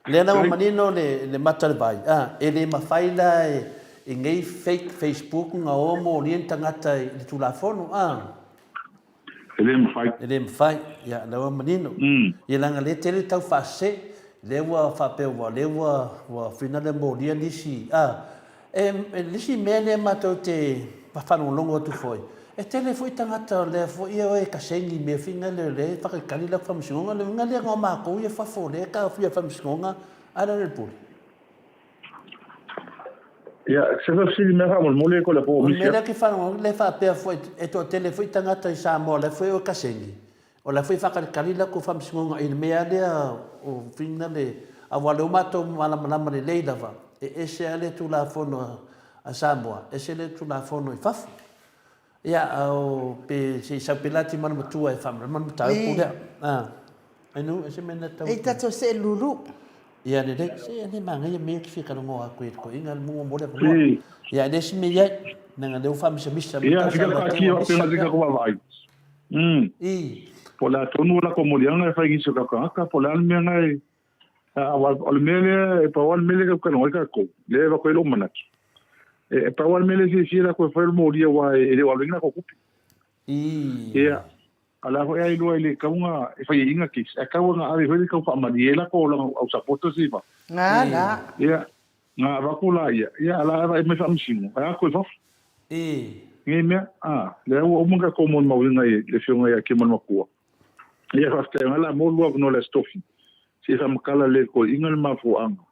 lea la ua manino le, le mata o le vai. Ah, e le mawhai la e, i nei fake Facebook nga o mō ni tangata i le Tulafono, ah. E le mafai. E le mafai. Ia, lea ua manino. Ia leaga lea tele tau faasese, lea ua faapea ua, lea ua, ua finale molia nisi, a, e, e nisi mea lea matou te faalogologo atu foi, e tele foi tagata lea foi e o e kaseni i mea fina lea, lea e whakakali la whamasinoga, le uiga lea nga o matou ia fafo, lea e taofia whamasinoga, a le pule. Ia, se fesili mea faamolemole ko le O le mea lea ke whanau, le whaapea foi, e toatele foi tangata i Samoa, la foi o kaseni. O la foi whakalikali la ko whamsingonga i le mea lea o whina le, a wa leo mātou malamalama lelei lava, e ese a le tulafono a Samoa, ese le tulafono i fafo. Ia, o, pe se i sau pe la timana matua e whaamalamalama le mataupu lea. Ah. Ai nu, e se mea na tau. Ei tatou se lulu. Ia lelei, se ane manaia mea ki fia kalongo aku e ko inga mungo mo le mo. Ia le si me iai, nanga le ufa misa misa. Ia fika ka ki o penga tika ko vai. I. Po la tonu la ko molianga e whai ngiso ka kaka, po la mea ngai o le mea lea e pau le mea lea ka kalongo i ka kou. Le va koe lo manatu. E pau lava le mea lea e fiafia latou e fai o le molia aua e le o alu ai ni latou tupe. Ia, a o le a foi a iloa e le tatau ona e faiaina case, ae tatau ona ave foi le tau faamalie ai latou au supporters ia i fafo. Nga la. Ia, na avatu laia, ia a la e mai faamasino, ae a atu i fafo. Nei mea, a, lea ua uma ona tatou molimauina i le Afioga ia Kemani Makua. Ia, faafetai o la mo lua avanoa i le Aso Tofi, se i faamatala lelei e le toeaina le mafuaaga,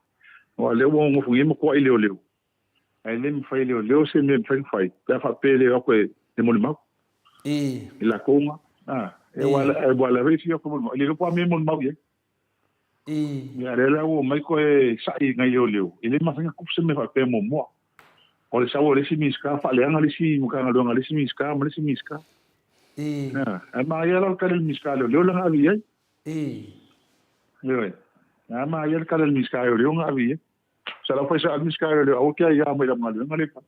aua o lea ua nonofo nei matuai leoleo, ae le mafai e leoleo se mea e mafai ona fai pe a faapea e le o atu e molimau i latou na. A, aua lava e fia o atu e molimau, e le iloa po o a mea e molimau i ai. Ia, lea la ua omai toe sa'i nai leoleo, e le mafai ona tupu se mea faapea muamua. O le sau o le isi Minisita faaleaga le isi Matagaluega a le isi Minisita ma le isi Minisita. Ae manaia la le tali a le Minisita o Leoleo lea na ave i ai. Ioe. Ae manaia le tali a le Minisita o Leoleo na ave i ai. Sa lau fai sa a le Minisita o Leoleo aua ke aia mai lau galuega lea e fai.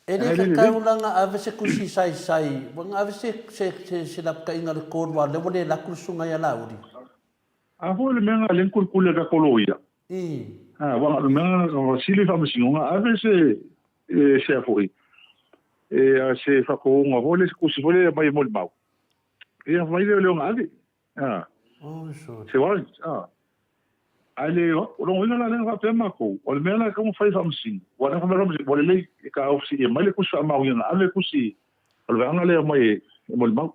E le tatau la na ave se tusi saisai, ua na ave se se se lapataiga i le court aua o lea ua le alu atu le susuga ia Laauli. A foi o le mea na lea na kulikuli e le tatou loia. Aua o le mea na sili le faamasinoga ave se se a foi e se faatonuga foi lea se tusi foi lea e aumai e molimau. Ia fai lea o lea na ave. Se warrant. Ae le o lona uiga la lea na faapea matou, o le mea la e tatau ona fai e faamasino, aua o lea na fai mai le faamasino, ua lelei e taofi e aumai le tusi faamaoniga na ave le tusi o le vaega lea e aumai e molimau.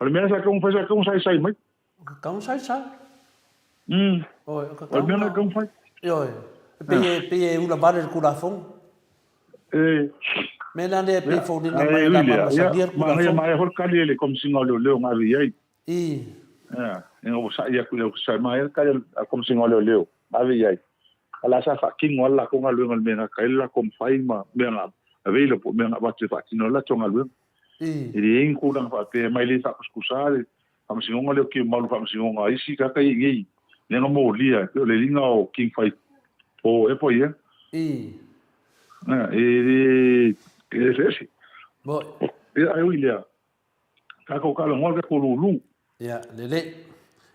O le mea sa tatau ona fai, sa tatau ona saisai mai. O ka tatau ona saisai. Oi, o ka tatau ona. O le mea la e tatau ona fai. Ioe. E pei e, pei e ula vale le Tulafono. E. Mea la lea e pei foliga mai la ma masalia le Tulafono. Manaia, manaia foi le tali a le Komesina o Leoleo na ave i ai. Ia, ina ua sa'i atu i le Ofisa, manaia le tali a le Komesina o Leoleo na ave i ai. A la sa faatino lava le latou galuega i le mea na gata ai le latou mafai ma mea na available, mea na avatu e faatino ai le latou galuega. E leai ni tulaga faapea mai le faakusikusa le Faamasinoga lea o ke malu faamasinoga a isi tagata ia i nei, lea na molia, e pei o le liga o King Fai po ea po ai ea. E le eseese. Ia, ae ui i lea, tatou talanoa i le tatou lulu. Ia, lelei.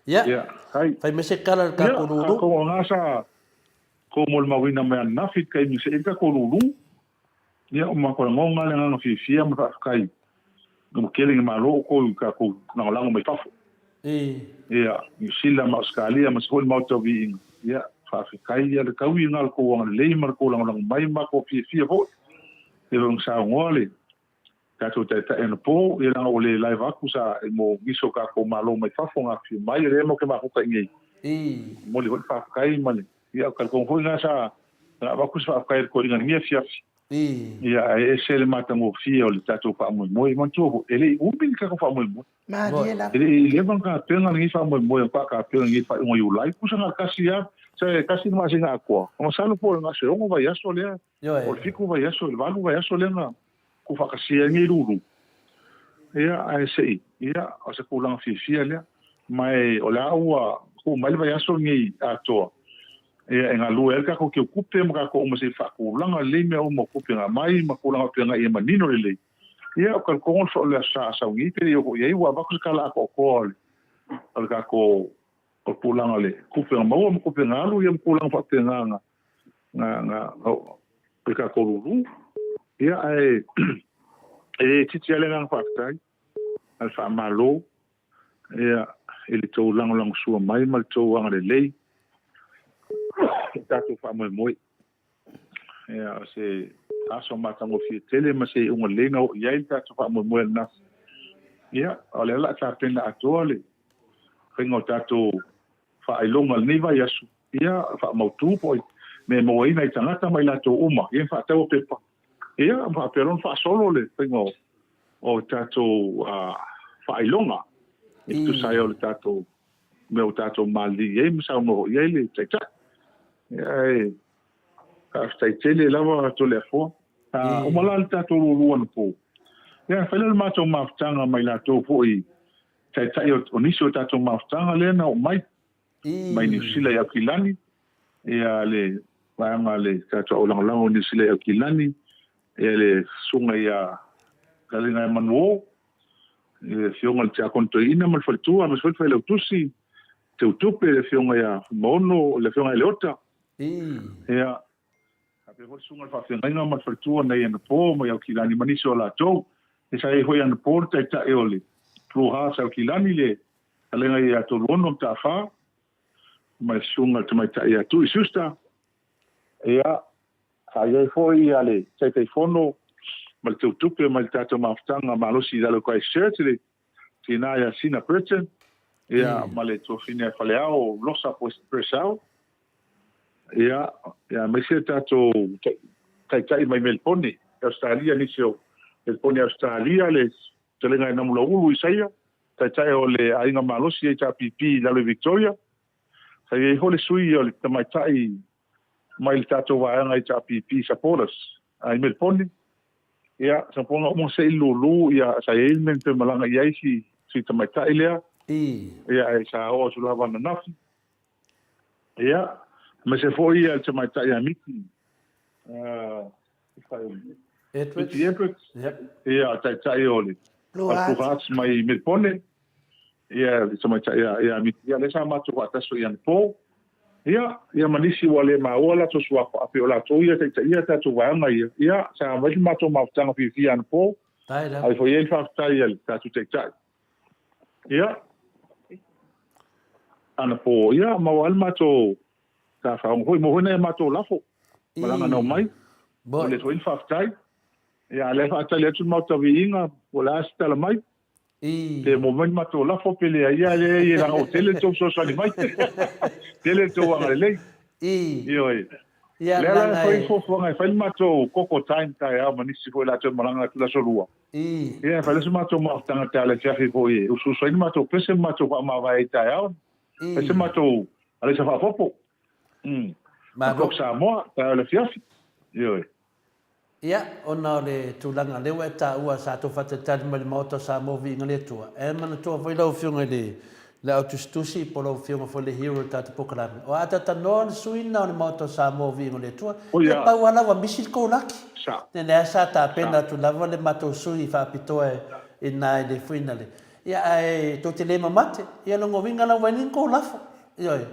Ia, fai mai se tala i le tatou lulu. Ia, tatou o na sa tou molimauina mai ananafi i le taimi se i le tatou lulu. Ia, o matou lagona le agaga fiafia ma faafetai ua tele ina malo outou i tatou lagolago mai fafo. Ia, Niu Sila ma Ausetalia ma se foi le Maota o Viiga. Ia, faafetai ia le taui na le tou agalelei ma le tou lagolago mai ma matou fiafia foi. Ia foi na saunoa le tatou Taitai anapo, ia leaga ua le live atu sa mo nisi o tatou malo mai fafo na afifio mai, o lea matou te mafuta i nei. Momoli foi le faafetai ma le Ia, o talitonu foi lena sa avatu se faafetai i le toeaina i lenei afiafi. Ia, ae ese le matagofie o le tatou faamoemoe. Manatua foi, e le i umi le tatou faamoemoe. Malie lava. E le i leva ona tapena lenei faamoemoe, faatoa tapena i lenei faaiuga o Iulai. Tusa na o le tasi lava, se tasi le masina atoa. Masalo po o le gase 6 vaiaso lea, po o le 7 vaiaso, le 8 vaiaso lea na tuufaatasia ai lenei lulu. Ia, ae se i, ia, o se tulaga fiafia lea. Ma e, o le a ua tuu mai le vaiaso lenei atoa, ia, e galue ai le tatou teutupe ma tatou uma se i faatulaga lelei mea uma o tupe na aumai ma tulaga faapena ia manino lelei. Ia, o talitonu o le aso Sa sau nei pe le i oo i ai ua avatu se tala atoatoa o le, o le tatou, o le tulaga o le tupe na maua ma tupe na alu, ia ma tulaga faapena na, na, na, o le tatou lulu. Ia, ae e le itiiti lava le agaga faafetai ma le faamalo ia, i le tou lagolagosua mai ma le tou agalelei i le tatou faamoemoe. Ia, o se aso matagofie tele ma se iuga lelei na oo i ai le tatou faamoemoe ananafi. Ia, o lea o le a tapena atoa le faiga o tatou faailoga i lenei vaiaso, ia faamautu po o mea e maua ai nai tagata ma i latou uma, ia faataua pepa, ia ma faapea loa ona faasolo le faiga o tatou faailoga e tusa ai o le tatou mea ua tatou malilie ai ma saunoa foi i ai le Taitai. Ia, e faafetai tele lava Toleafoa. Uma la le tatou lulu anapo. Ia, fai lea o le matou mafutaga ma i latou foi Taitai o nisi o tatou mafutaga lea na oo mai, mai Niu Sila i Aukilani, ia le vaega a le tatou au lagolago i Niu Sila i Aukilani, ia le susuga ia Kalena Manuo, le afioga i le Tiakono Toeaina ma le faletua, aemaise foi le Failautusi, Teutupe, le afioga ia Fuimaono, le afioga ia Leota. Ia. Faapea foi le susuga i le faafeagaiga ma le faletua nei anapo mai Aukilani ma nisi o latou. E sa i ai foi anapo le taitai o le Blue Hearts Aukilani le fetalaiga ia Toluono Mataafa ma le susuga i le tamaitai ia Tui Schuster. Ia, sa i ai foi ia le Taitaifono ma le Teutupe mai le tatou mafutaga malosi i lalo o Christchurch le tina ia Sina Burton, ia ma le tuafine a Faleao Losa Purcell. Ia, ia aemaise le tatou taitai mai Melipone, Ausetalia, nisi o Melipone Ausetalia, le fetalaiga ia Namulauulu Isaia, taitai o le Aiga Malosi HRPP i lalo i Victoria. Sa i ai foi le sui o le tamaitai mai le tatou vaega HRPP Supporters i Melipone. Ia, sa poga uma se i lulu, ia, sa i ai le mea na toe malaga i ai si, si tamaitai lea. Ia, ae sa oo atu lava ananafi. Ia, aemaise foi ia le tamaitai ia Miti, Miti Edwards, ia, taitai o le Blue Hearts mai Melbourne, ia, le tamaitai ia Miti, ia, lea sa matou faatasi foi anapo. Ia, ia ma nisi ua le maua latou suafa, pei o latou ia taitaia tatou vaega ia, ia, sa aumai le matou mafutaga fiafia anapo, ave foi i ai le faafetai a le tatou taitai. Ia, anapo, ia, maua ai le matou tafaoga foi, maua foi nai a matou lafo, malaga nau mai, momoli atu foi le faafetai. Ia, a o lea e faatali atu le Maota Viiga, po o le a se tala mai, pe maua mai le matou lafo pe leai, ia, leai, leaga ua tele le tou fesoasoani mai, tele le tou agalelei. Ioe. Ia, Lea la e leaga fai e fuafuaga e fai le matou koko time taeao ma nisi foi latou e malaga atu i le aso Lua. Ia, e fai loa se matou mafutaga i le afiafi foi e usuusu ai ni matou pese ma matou faamavae ai i taeao. Fai se matou alaisa faaopoopo. Ma Malo. Coke Samoa, taeao i le afiafi. Ioe. Ia, ona o le tulaga lea ua e taua sa tou faatalitali mai i le Maota o Samoa Viiga le Atua, e manatua foi lau Afioga i le le au tusitusi po o lau Afioga foi le hero i le tatou polokalame, o a talanoa le sui lena o le Maota o Samoa Viiga le Atua, ia pau lava la ua misi le kolaki. Ia lea sa tapena atu lava le matou sui faapitoa i ina i le fuinale. Ia ae tou te le mamate, ia lona uiga la ua i ai ni tou lafo. Ioe.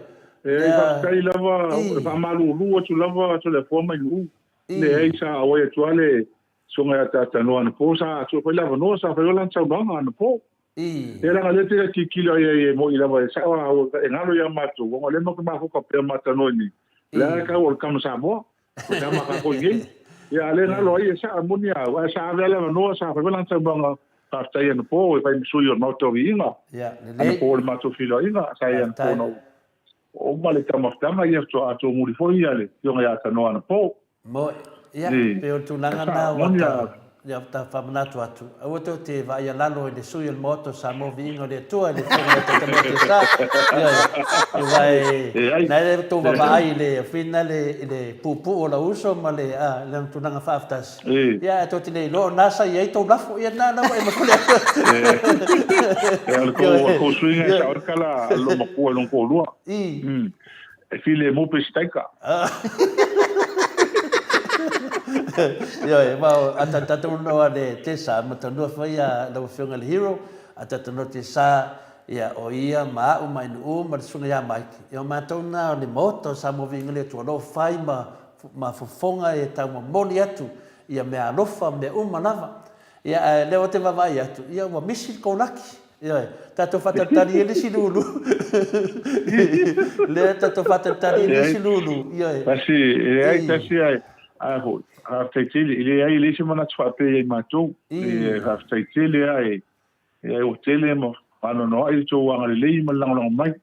E faafetai lava, e faamalulu atu lava Toleafoa mai Nu'u. Leai sa auai atu lava le Susuga ia Tatanoa anapo, sa tuu foi le avanoa, sa fai foi lana saunoaga anapo. Ia leaga o lea e tele tilotilo ai ai e moni lava e sao a e galo ia matou, ona o lea matou te mafuta pea ma talanoa i nei, o le a le tau o le tama Samoa, o le tama a tatou i nei. Ia a o lea e galo ai e sao, e moni a au, ae sa ave lava le avanoa, sa fai foi lana saunoaga faafetai anapo e fai ma sui o le Maota o Viiga, anapo o le matou feiloaiga, sa i ai anapo na oo uma le taumafataga, ia faatoa atoa muli foi le Afioga ia Tanoa anapo. Moe. Ia, pei o le tulaga lena ua ta, ia, ta faamanatu atu. Aua tou te vaaia lalo i le sui o le Maota o Samoa Viiga o le Atua i le Afioga ia Taitamea Tesa. Ioe. Aua e, na e tou vavaai i le fina le, i le puupuu o lau uso ma le, a, le tulaga faaftasi. Ia, ae tou te le iloa o na sa i ai tou lafo. Ia, na, na ua e makule atu. E, o le tou suiga e sao ai le tala a lou matua i lona toalua. E filemu pe sitaika. Ioe, ma a tatou noa le Tesa, ma tanoa foi a lau Afioga i le Hero, a tatou noa Tesa, ia, o ia ma a'u ma Ainuu ma le Susuga ia Mike, ia o matou na o le Maota o Samoa Viiga le Atua, o lo o fai ma, ma fofoga e taumamoli atu ia mea alofa, mea uma lava. Ia, ae lea ou te vaavaai atu, ia ua misi le kolaki. Ioe, tatou faatalitali ai le isi lulu. Lea tatou faatalitali ai le isi lulu. Ioe. Tasi, e leai, tasi ai. A foi, faafetai tele, e leai, e leai se manatu faapea ia i matou. E faafetai tele lava e, e ua tele ma faanoanoa'i le tou agalelei ma le lagolago mai.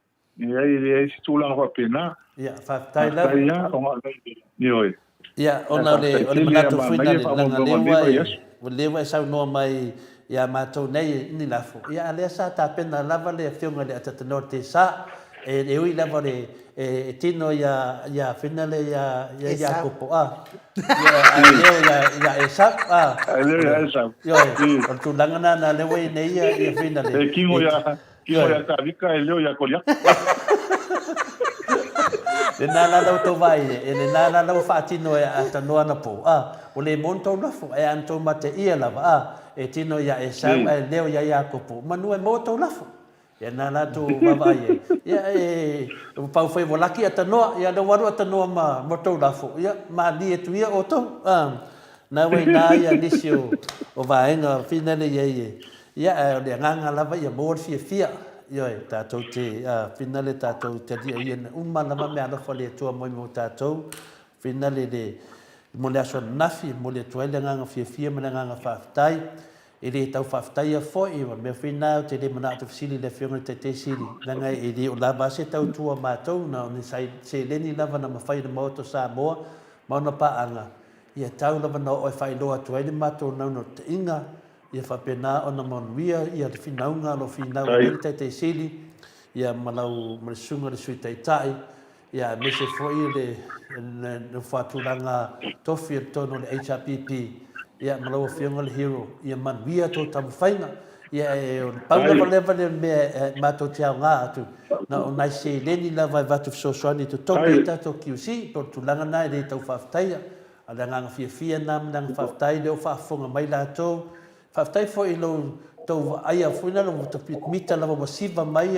E leai, e leai se tulaga faapena. Ia, faafetai lava. Faafetai lava, ioe. Ia, ona o le, o le manatu foi na le, leaga lea ua e, lea ua e saunoa mai ia matou nei ni lafo, ia a lea sa tapena lava le Afioga i le Atatanoa Tesa, e, e ui lava o le, e, e tino ia, ia Fina le ia, ia Iakopo, a, ia, a leo ia, ia Esau, a, A leo ia Esau. Ioe, o le tulaga na, na lea ua i nei ia, ia Fina le. E kingo ia, Kimo ia Tavika e leo ia Koliata. Lena la lau tou vaai e lena la lau faatino e a tanoa ana po a ua le mo ni tou lafo ae ana tou mate ia lava a e tino ia Esau ae leo ia Iakopo manu e maua tou lafo. Ia na latou vaavaai ai. Ia e ua pau foi ua laki atanoa, ia lea ua alu atanoa ma ma tou lafo, ia malie atu ia outou. A na ua ina ia nisi o o vaega finale i ai e. Ia ae o le agaga lava ia maua le fiafia. Ioe, tatou te a finale tatou te alia ia na uma lava mea alofa o le Atua mo mo tatou. Finale le mo le aso ananafi, e momoli atu ai le agaga fiafia ma le agaga faafetai. E le tau faafetaia foi, o le mea foi lena ou te le manao ou te fesili i le Afioga i le Taitai Sili, leaga e le o lava se tautua a matou, na o ni seleni lava na mafai e le Maota o Samoa ma ona paaga, ia tau lava na oo e faailoa atu ai le matou naunautaiga, ia faapena ona manuia ia le finauga o lo o finau ai nei le Taitai Sili, ia ma lau ma le Susuga i le Sui Taitai, Ia, aemaise foi le faatulaga tofi i totonu o le HRPP, ia, ma lau Afioga le Hero, ia manuia tou taumafaiga. Ia, e, o le pau lava lea lea mea e matou te aoga atu, na o nai seleni lava e avatu fesoasoani i totogi ai tatou QC, po o le tulaga lena e le tau faafetaia. A o le agaga fiafia lena ma le agaga faafetai lea ua faafofoga mai latou. Faafetai foi i lo tou vaaia foi lea ua mita lava ua siva mai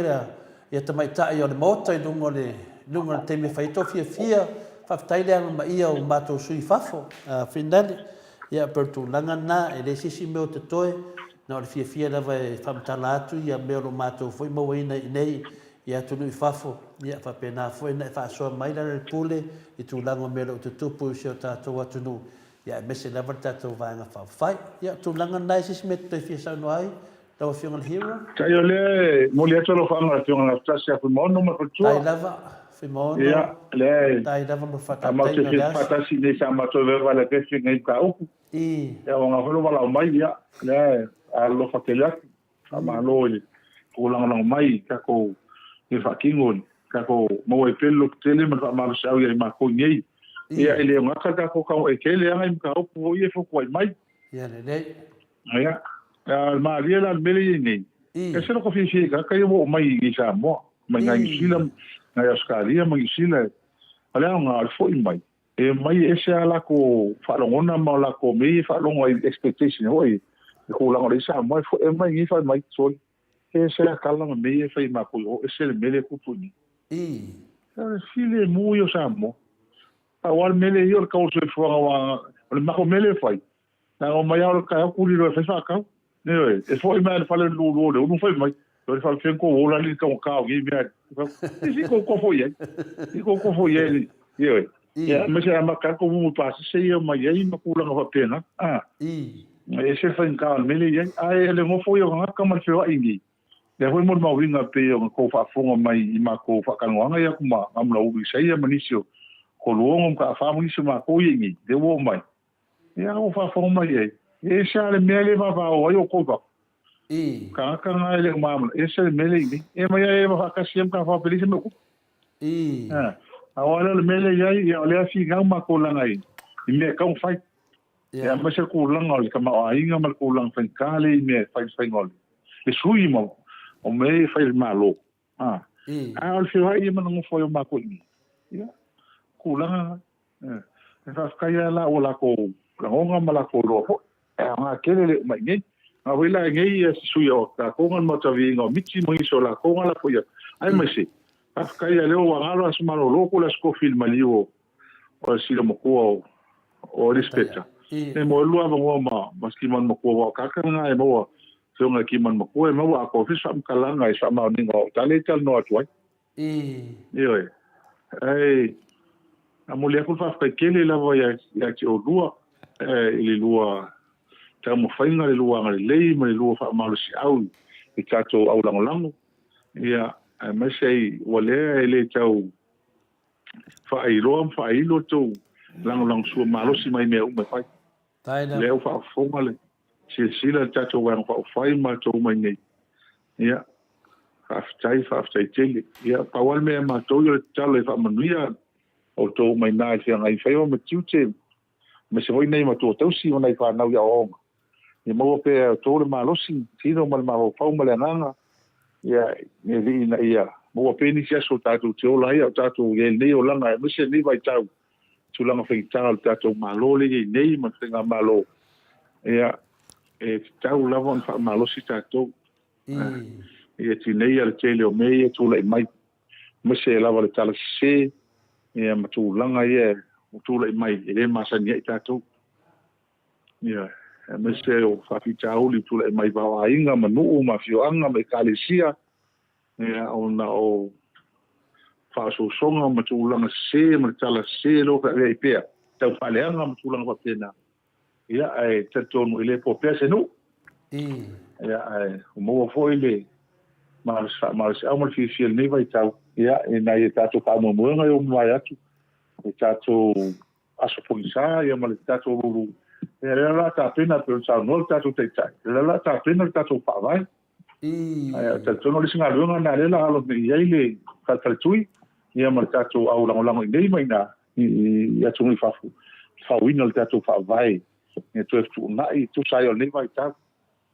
ia tamaitai o le Maota i luga o le luga o le taimi e fai ai tou fiafia. Faafetai le agamaia o matou sui i fafo finale. Ia pei o le tulaga lena, e leai se isi mea o totoe, na o le fiafia lava e faamatala atu ia mea o lo o matou foi mauaina i inei i atunuu i fafo. Ia faapena foi ona e faasoa mai Lealailepule i tulaga o mea o lo o tutupu i si o tatou atunuu. Ia aemaise lava le tatou Vaega Faaupufai. Ia, o tulaga lena, e se isi mea e te toe fia saunoa ai, lau Afioga i le Hero? Tai o lea e momoli atu alofaaga i le Afioga ia Gafatasi ia Fuimaono ma le faletua. Tai lava, Fuimaono. Ia, lea e Tai lava mo le a matou faatautaiga o te le aso. faatasi i inei sa matou vaeva i le afiafi i nai mataupu. I. Ia ua gafai lou valaau mai, ia, lea e alolofa tele atu. Faamalo i le tou lagolago mai i tatou mea faatino i tatou maua ai pea le lototele ma le faamalosiau ia i matou i nei. Ia e le gata le tatou tau e tele lava nai mataupu foi ia e fotuai mai. Ia lelei. Ia, a o le malie la o le mea lea e i ai nei, e ese lota fiafia i tagata ia ua oo mai i Samoa, mai nai Niu Sila, nai Ausetalia ma Niu Sila, o le aoga o le foi mai, E omai e ese a latou faalogona ma o latou mea ia e faalogo ai expectation foi i tulaga o lea i Samoa e foi mai nei fai mai sole e ese a tala ma mea ia e fai e matou i o ese le mea lea e tupu i nei. O le filemu ia o Samoa. Pau lava le mea lea i o le tau o le soifuaga aua o le matou mea lea e fai Na omai lava o le taeao kulilo e fai faatau. Ioe, e foi mai le fale lulu o le ulu fai mai. O le faafefea kou ola li taugata o nei mea. I si kou kofo i ai. I kou kofo i ai. Ioe. Ia, aemaise a maka kou mumu pasese ia mai ai ma tulaga faapena. A. E ese le faigata o le mea lea i ai. Ae le nofo ia o tagata ma le feoai nei. Lea foi molimauina e pei ona tou faafofoga mai i matou faatalanoaga ia atu ma Gamulaulu Isaia ma nisi o Koluogo ma Taafa ma nisi o matou ia i nei, lea ua oo mai. Ia ua faafofoga mai ai, e ese lava le mea lea e vavao ai outou i fafo. Tagata na e le o malamalama, e ese le mea lea i inei. E aumai lava e faatasi ai ma ta fao e leai se mea o tupu. Aua lea o le mea lea i ai, ia o lea e finau matou leaga i mea e tatau ona fai. Ia aemaise le tulaga o le tamaoaiga ma le tulaga faigata lea i mea e fai i le faiga o le sui ma o mea ia e fai e le Malo. A o le feoai ia ma le nonofo ai o matou i inei, ia, tulaga na. E faafetai lava la ua latou lagona ma latou iloa foi, e aoga tele le oo mai i inei. A foi la i inei ia se sui o tatou na le Maota Viiga o Miti ma nisi o latou na lafo ia. Aemaise, faafetai ia lea ua galo Aso Malolo po o le Aso Tofi i le maliu o le Silomakua o Elisapeta. E mo lua avanoa ma ma Kimani Makua aua o tagata na e maua Afioga i Kimani Makua e maua atoa foi se faamatalaga i se faamaoniga o tala ia e talanoa atu ai. Ioe. Ae na momoli atu le faafetai tele lava ia te oulua i le lua taumafaiga, le lua agalelei ma le lua faamalosiau i tatou au lagolago. Ia, aemaise ai ua lea e le tau faailoa ma faailo le tou lagolagosua malosi mai mea uma e fai. Lea ua faafofoga le silasila le tatou Vaega Faaupufai ma matou uma i inei. Ia, faafetai, faafetai tele. Ia, pau lava le mea ia matou, o le tatalo ia faamanuia outou uma i ina i feagai faiva ma tiute, aemaise foi nai matua tausi ma nai fanau i aoaoga. Ia maua pea e outou le malosi, tino ma le mafaufau ma le agaga, ia, e alii ina ia maua pea nisi aso tatou te ola ai a o tatou i ai i lenei olaga, aemaise lenei vaitau tulaga faigata o le tatou Malo lea e i ai nei ma le Faigamalo, ia, e tatau lava ona faamalosi tatou. Ia tineia le tele o mea ia e tulai mai, aemaise lava le tala sese ia ma tulaga ia ua tulai mai e le masani ai tatou. Ia, aemaise o faafitauli ua tulai mai vao aiga ma nuu ma afioaga ma ekalesia, ia, ona o faaosoosoga ma tulaga sese ma le tala sese lea ua feaveai pea, tau faaleaga ma tulaga faapena. Ia, ae talitonu e le po pea se nuu. Ia, ae ua maua foi le faamalosiau ma le fiafia i lenei vaitau, ia, i nai a tatou faamoemoega ia ua mavae atu, i tatou aso pogisa, ia ma le tatou lulu. Ia, lea la tapena, pei ona saunoa le tatou Taitai, lea la tapena le tatou Faavae. Ae talitonu o le isi galuega lena lea la alo nei i ai le Falefaletui, ia ma le tatou au lagolago i inei ma i ina i atunuu i fafo, fauina o le tatou Faavae ia toe fetuunai e tusa ai o lenei vaitau.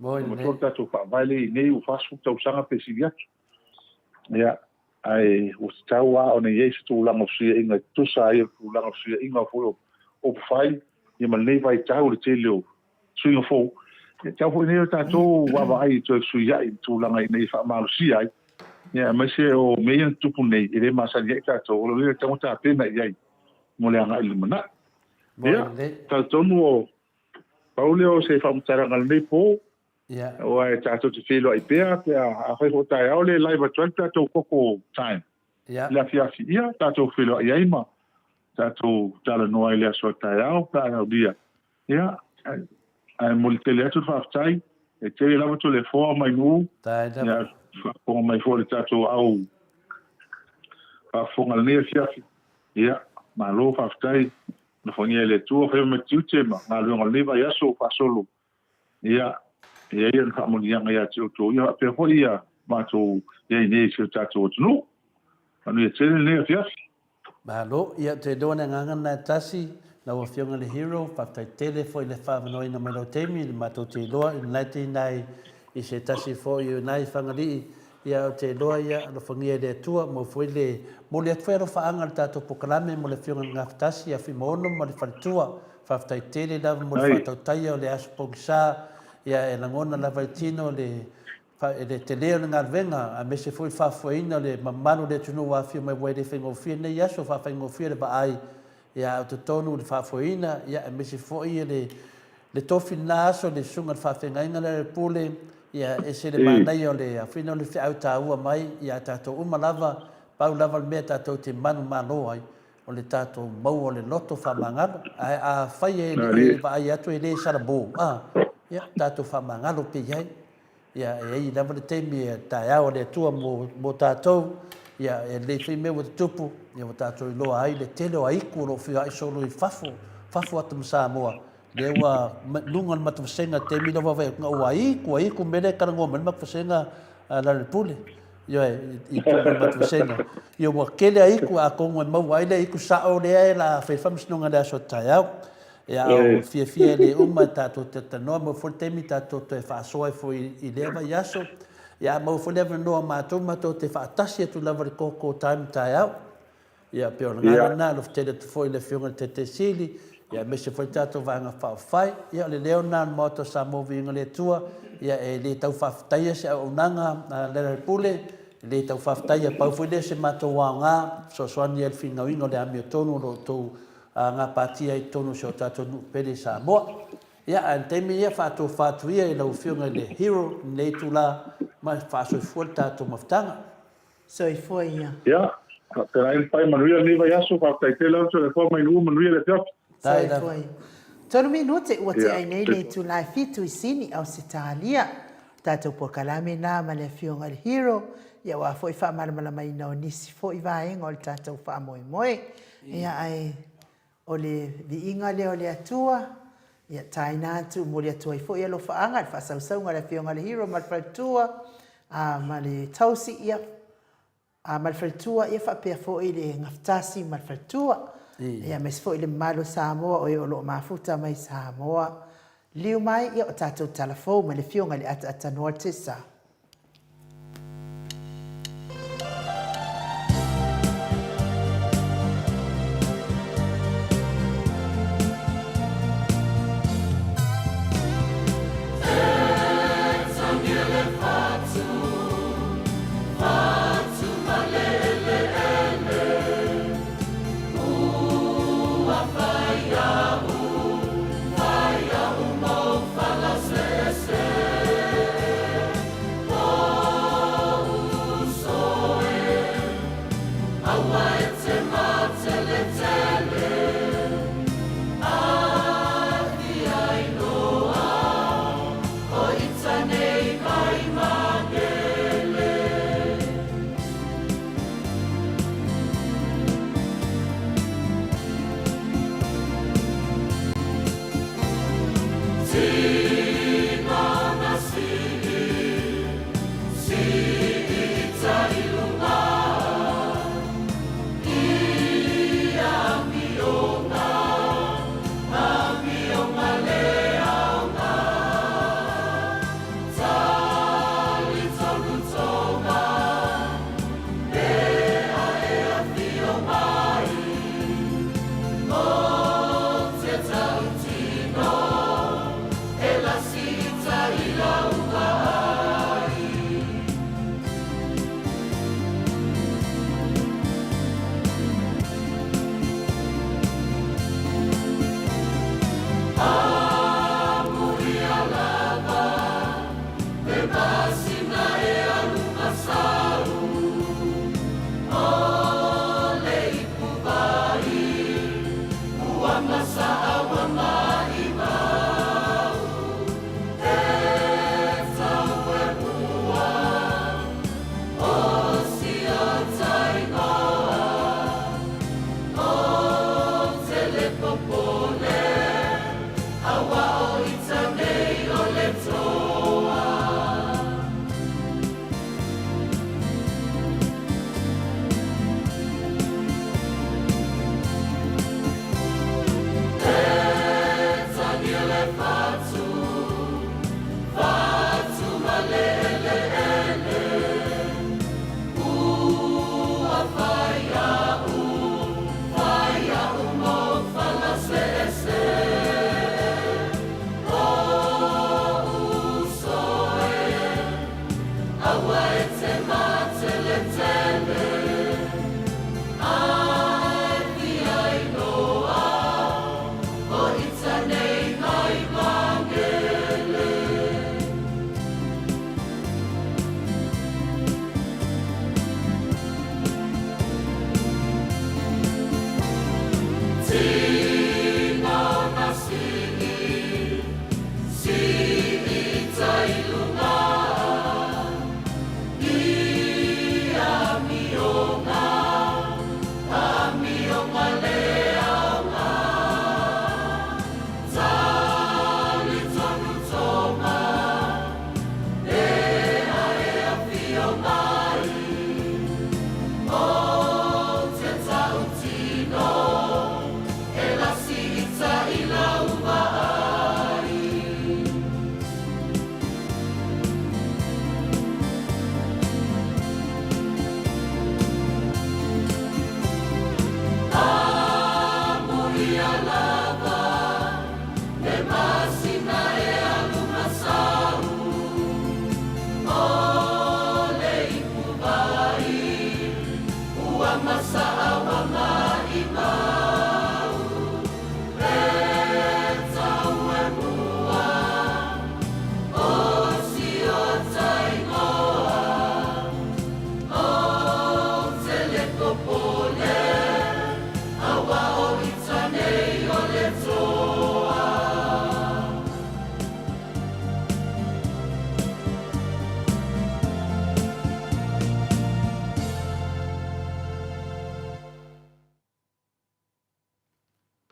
Matua le tatou Faavae lea i inei ua 40 tausaga pe sili atu. Ia, ae ua tatau lava ona i ai se tulaga o fesuiaiga e tusa ai o le tulaga o fesuiaiga foi o upufai ia ma lenei vaitau i le tele o suiga fou. E tatau foi nei o tatou vaavaai e toe fesuiai i tulaga ina ia faamalosia ai, ia aemaise o mea ia na tutupu nei e le masani ai tatou, o lo o tatau ona tapena i ai mo le agai i le lumanai. Ia, talitonu o pau lea o se faamatalaga i lenei po, aua e tatou te feiloai pea pe afai foi o taeao le live atu ai le tatou koko time. I le afiafi, ia, tatou feiloai ai ma tatou talanoa ai i le aso a taeao pe a aulia. Ia, ae momoli tele atu le faafetai, e tele lava Toleafoa mai Nu'u, ia, faafofoga mai foi le tatou au faafofoga i lenei afiafi. Ia, malo faafetai, alofagia e le Atua faiva ma tiute ma galuega o lenei vaiaso ua faasolo. Ia, e i ai ona faamanuiaga ia te outou, ia faapea foi ia matou i ai nei i si o tatou atunuu. Manuia tele lenei afiafi. Malo, ia ou te iloa le agaga lena e tasi, lau Afioga i le Hero, faafetai tele foi i le faaavanoaina mai lau taimi, matou te iloa i lena tina i se tasi foi o nai Fagalii, ia ou te iloa ia alofagia e le Atua, maua foi le momoli atu foi alofaaga i le tatou polokalame mo le Afioga i le Gafatasi ia Fuimaono ma le Faletua, faafetai tele lava mo le faatautaia o le aso pogisa, ia e lagona lava i tino le le tele o le galuega aemaise foi le faafoeina o le mamalu o le atunuu ua afio mai ua e le faigofie lenei aso, faafaigofie le vaai ia a o totonu le faafoeina ia aemaise foi le le tofi lena aso le susuga i le faafeagaiga lea le pule ia ese le manaia o le afiina o le feau taua mai ia tatou uma lava pau lava le mea tatou te manumalo ai o le tatou maua o le loto faamagalo ae afai e vaai atu e le salamo a ia tatou faamagalo pea i ai. Ia, e i ai lava le taimi e taeao a le Atua mo, mo tatou, ia, e lelei foi mea ua tutupu, ia ua tatou iloa ai le tele o aiku o lo o feoai solo i fafo, fafo atu ma Samoa, lea ua luga o le matou vasega i le taimi lea ua vaavaai atu, ua aiku, aiku mea lea e talanoa mai le matou vasega a Lealailepule, ioe, i totonu o le matou vasega. Ia ua tele aiku, atonu e maua ai le aiku sao lea e la fai le faamasinoga i le aso taeao. Ia, a ua fiafia e le uma e tatou te talanoa, maua foi le taimi tatou toe faasoa ai foi i lea vaiaso. Ia, a maua foi le avanoa o matou, matou te faatasi atu lava i le koko time taeao. Ia, pei o le agaga lena, alofa tele atu foi i le Afioga i le Taitaisili, ia, aemaise foi le tatou Vaega Faaupufai. Ia, o le leo lena o le Maota o Samoa Viiga i le Atua. Ia, e le tau faafetaia se auaunaga a Lealailepule, e le tau faafetaia, pau foi lea o se matou aoga, fesoasoani ai i le finauina o le amiotonu o lo outou a gapatia ai i totonu o si o tatou nuu pele i Samoa. Ia, ae o le taimi ia, faatofa atu ia i lau Afioga i le Hero i lenei itula ma faasoifua le tatou mafutaga. Soifua ia. Ia, faapena ai le pai manuia lenei vaiaso, faafetai tele atu Toleafoa mai Nuu, manuia le afiafi. Soifua ia. Minute ua tea ai nei le itula e 7 i Sini, Ausetalia. O tatou polokalame na ma le Afioga i le Hero, ia aua foi faamalamalamaina o nisi foi vaega o le tatou faamoemoe. Ia ae o le viiga lea o le Atua, ia taina atu, momoli atu ai foi alofaaga i le faasausauga a le Afioga i le Hero ma le faletua, a, ma le tausi, ia, a, ma le faletua, ia faapea foi le Gafatasi ma le faletua. Ia aemaise foi le mamalu o Samoa o e o lo o mafuta mai Samoa. Liliu mai, ia o tatou tala fou mai le Afioga i le Ataatanoa Tessa.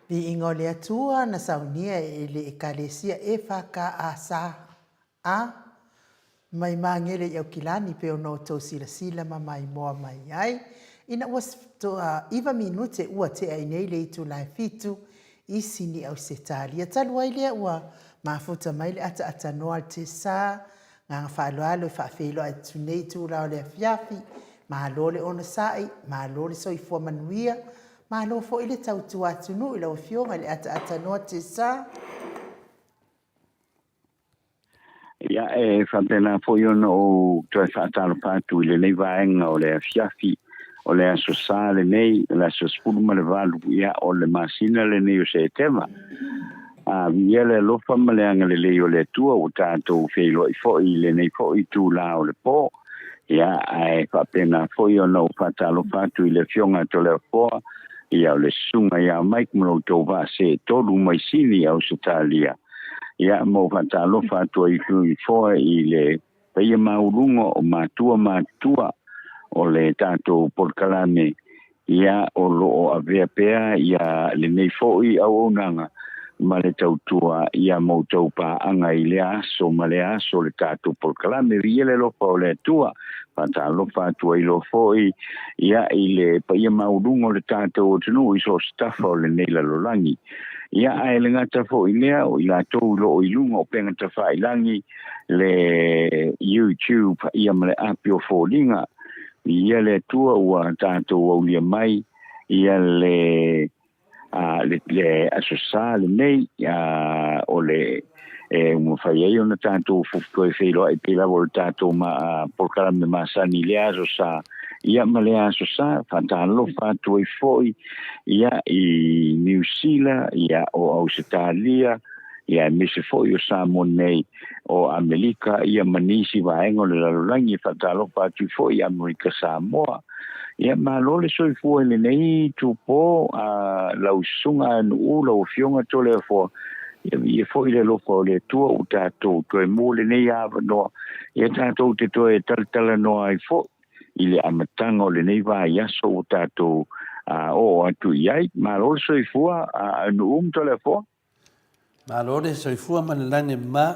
Viiga o le Atua na saunia e le Ekalesia EFKA A mai Magele i Aukilani pei ona outou silasila ma maimoa mai ai. Ina ua 9 minute ua tea ai nei le itula e fitu i Sini Ausetalia. Talu ai lea ua mafuta mai le ataaatanoa a le Tesa Agaga faaaloalo e faafeiloai atu nei itula o le afiafi. Malo le onosai, malo le soifua manuia, malo foi le tautua atunuu i lau Afioga i le Ataaatanoa Tesa. Ia, e faapena foi ona ou toe faatalofa atu i lenei vaega o le afiafi o le Aso Sa lenei, o le aso 18, ia, o le masina lenei o Setema. A viia le alofa ma le agalelei o le Atua ua tatou feiloai foi i lenei foi itula o le po. Ia, ae faapena foi ona ou faatalofa atu i le Afioga a Toleafoa, ia, o le Susuga ia Mike ma lo outou vaa seetolu mai Sini, Ausetalia. Ia, ma ou faatalofa atu ai foe i le paia mauuluga o matua matutua o le tatou polokalame, ia, o lo o avea pea ia lenei foi auaunaga ma le tautua ia ma outou paaga i lea aso ma lea aso o le tatou polokalame. Viia le alofa o le Atua. Faatalofa atu ai loa foi ia i le paia mauuluga o le tatou atunuu i so o se tafa o lenei lalolagi. Ia, ae le gata foi i lea, o i latou o lo o i luga o upega tafailagi, le YouTube ia ma le api o foliga. Viia le Atua ua tatou aulia mai ia le a le, le Aso Sa lenei a, o le e mafai ai ona tatou toe feiloai pei lava o le tatou ma, polokalame masani i lea Aso Sa ia ma lea Aso Sa. Faatalofa atu ai foi ia i Niu Sila ia o Ausetalia ia aemaise foi o Samoa nei, o Amelika ia ma nisi vaega o le lalolagi. E faatalofa atu foi i Amerika Samoa. Ia malo le soifua i lenei itupo a lau susuga Nuu, lau Afioga Toleafoa. Ia viia foi le alofa o le Atua ua tatou toe maua lenei avanoa ia tatou te toe talatalanoa ai foi i le amataga o lenei vaiaso ua tatou oo atu i ai. Malo le soifua a Nuu ma Toleafoa. Malo le soifua ma le lagi ma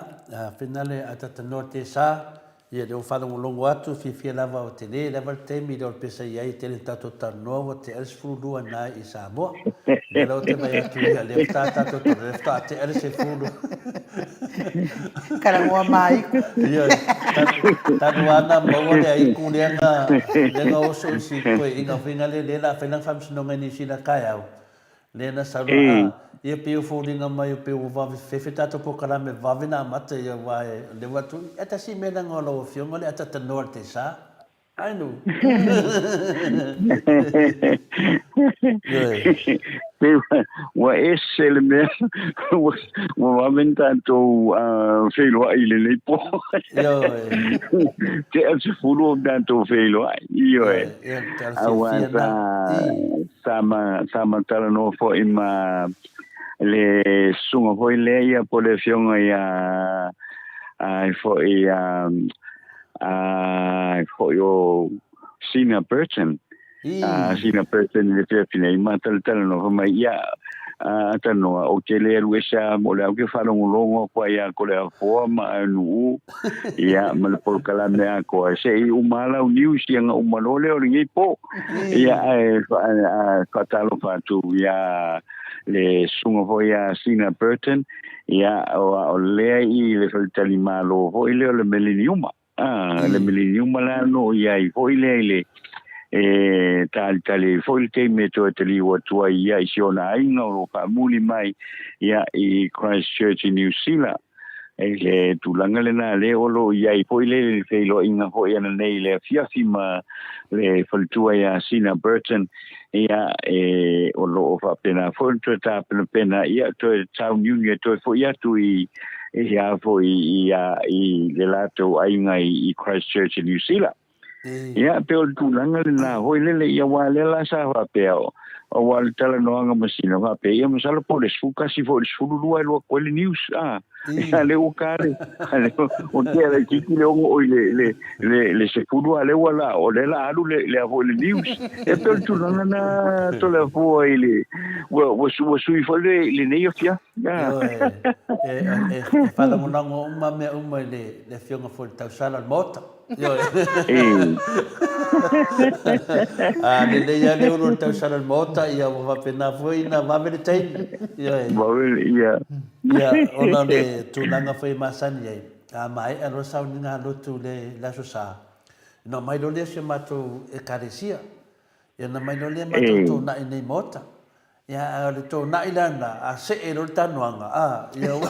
fena le atatanoa te sa ia le o faalogologo atu fiafia lava o tele lava le taimi le o le pesa i ai tele tatou talanoa ua tea le 12 na i Samoa lea la o te vai atu ia lea ta tatou talanoa lea faatoa tea le 10 Kalagoa māiku. Ia, tanu ana maua le aiku lea na lea na oso i si koe inga finga le le la fai lana faamasinoga i Niu Sila taeao Lea na sau la a ia pei o foliga mai o pei ua vave fefe tatou polokalame vave na amata ia aua e leva atu e tasi mea leaga o lau afioga le atatanoa le tesa ai nu. Ioe. Pei ua ese le mea ua vave na tatou feiloai i lenei po. Ioe. Tea 10 o tatou feiloai. Ioe. Ioe, Aua fiafia sa na. Sa ma, sa ma talanoa foi ma le susuga foi lea ia po o le afioga ia ai foi ia ai foi o Sina Burton. A Sina Burton i le afiafi nei ma talatalanoa fai mai ia a talanoa ou te le alu ese lava mo le au ke faalogologo atu ai ia Toleafoa ma Aunuu ia ma le polokalame atoa se i uma lava lau news ia ona uma loa lea o lenei po. Ia ae faatalofa atu ia le susuga foi ia Sina Burton ia o lea i le faletalimalo foi lea o le Meleniuma. A, le Mileniuma la no i ai foi lea i le e talitali ai foi le taimi e toe taliu atu ai ia i si ona aiga o lo o faamuli mai ia i Christchurch i New Zealand. I le tulaga lena lea o lo o i ai foi le feiloaiga foi ananei i le afiafi ma le faletua ia Sina Burton ia e o lo o faapena foi ona toe tapenapena ia toe sauniuni e toe foi atu i i a foi i a i le latou aiga i Christchurch i New Zealand. Ia pei o le tulaga lena foi lele ia aua lea la sa faapea o aua o le talanoaga ma Sina faapea ia masalo po o le 11 foi i le 12 e alu atu ai le news a. Ia lea ua ta le o tea laitiiti le 6 oi le le le le 10 a lea ua la o lea la alu le le a foi le news. E pei o le tulaga na Toleafoa i le ua ua ua sui foi le lenei afiafi. Ioe, e e e faalagolago uma mea uma i le le afioga foi i le tausala o le Maota. Ioe. A lelei lava le ulu o le tausala o le Maota, ia ua faapena foi ona vave le taimi. Ioe. Vave, ia. Ia, ona o le tulaga foi e masani ai, a maea loa sauniga lotu i le Aso Sa, ona omai loa lea o si o matou Ekalesia. Ia ona omai loa lea matou toonai nei i Maota. Ia, a o le toonai la lena, a see loa le talanoaga, a, ia ua...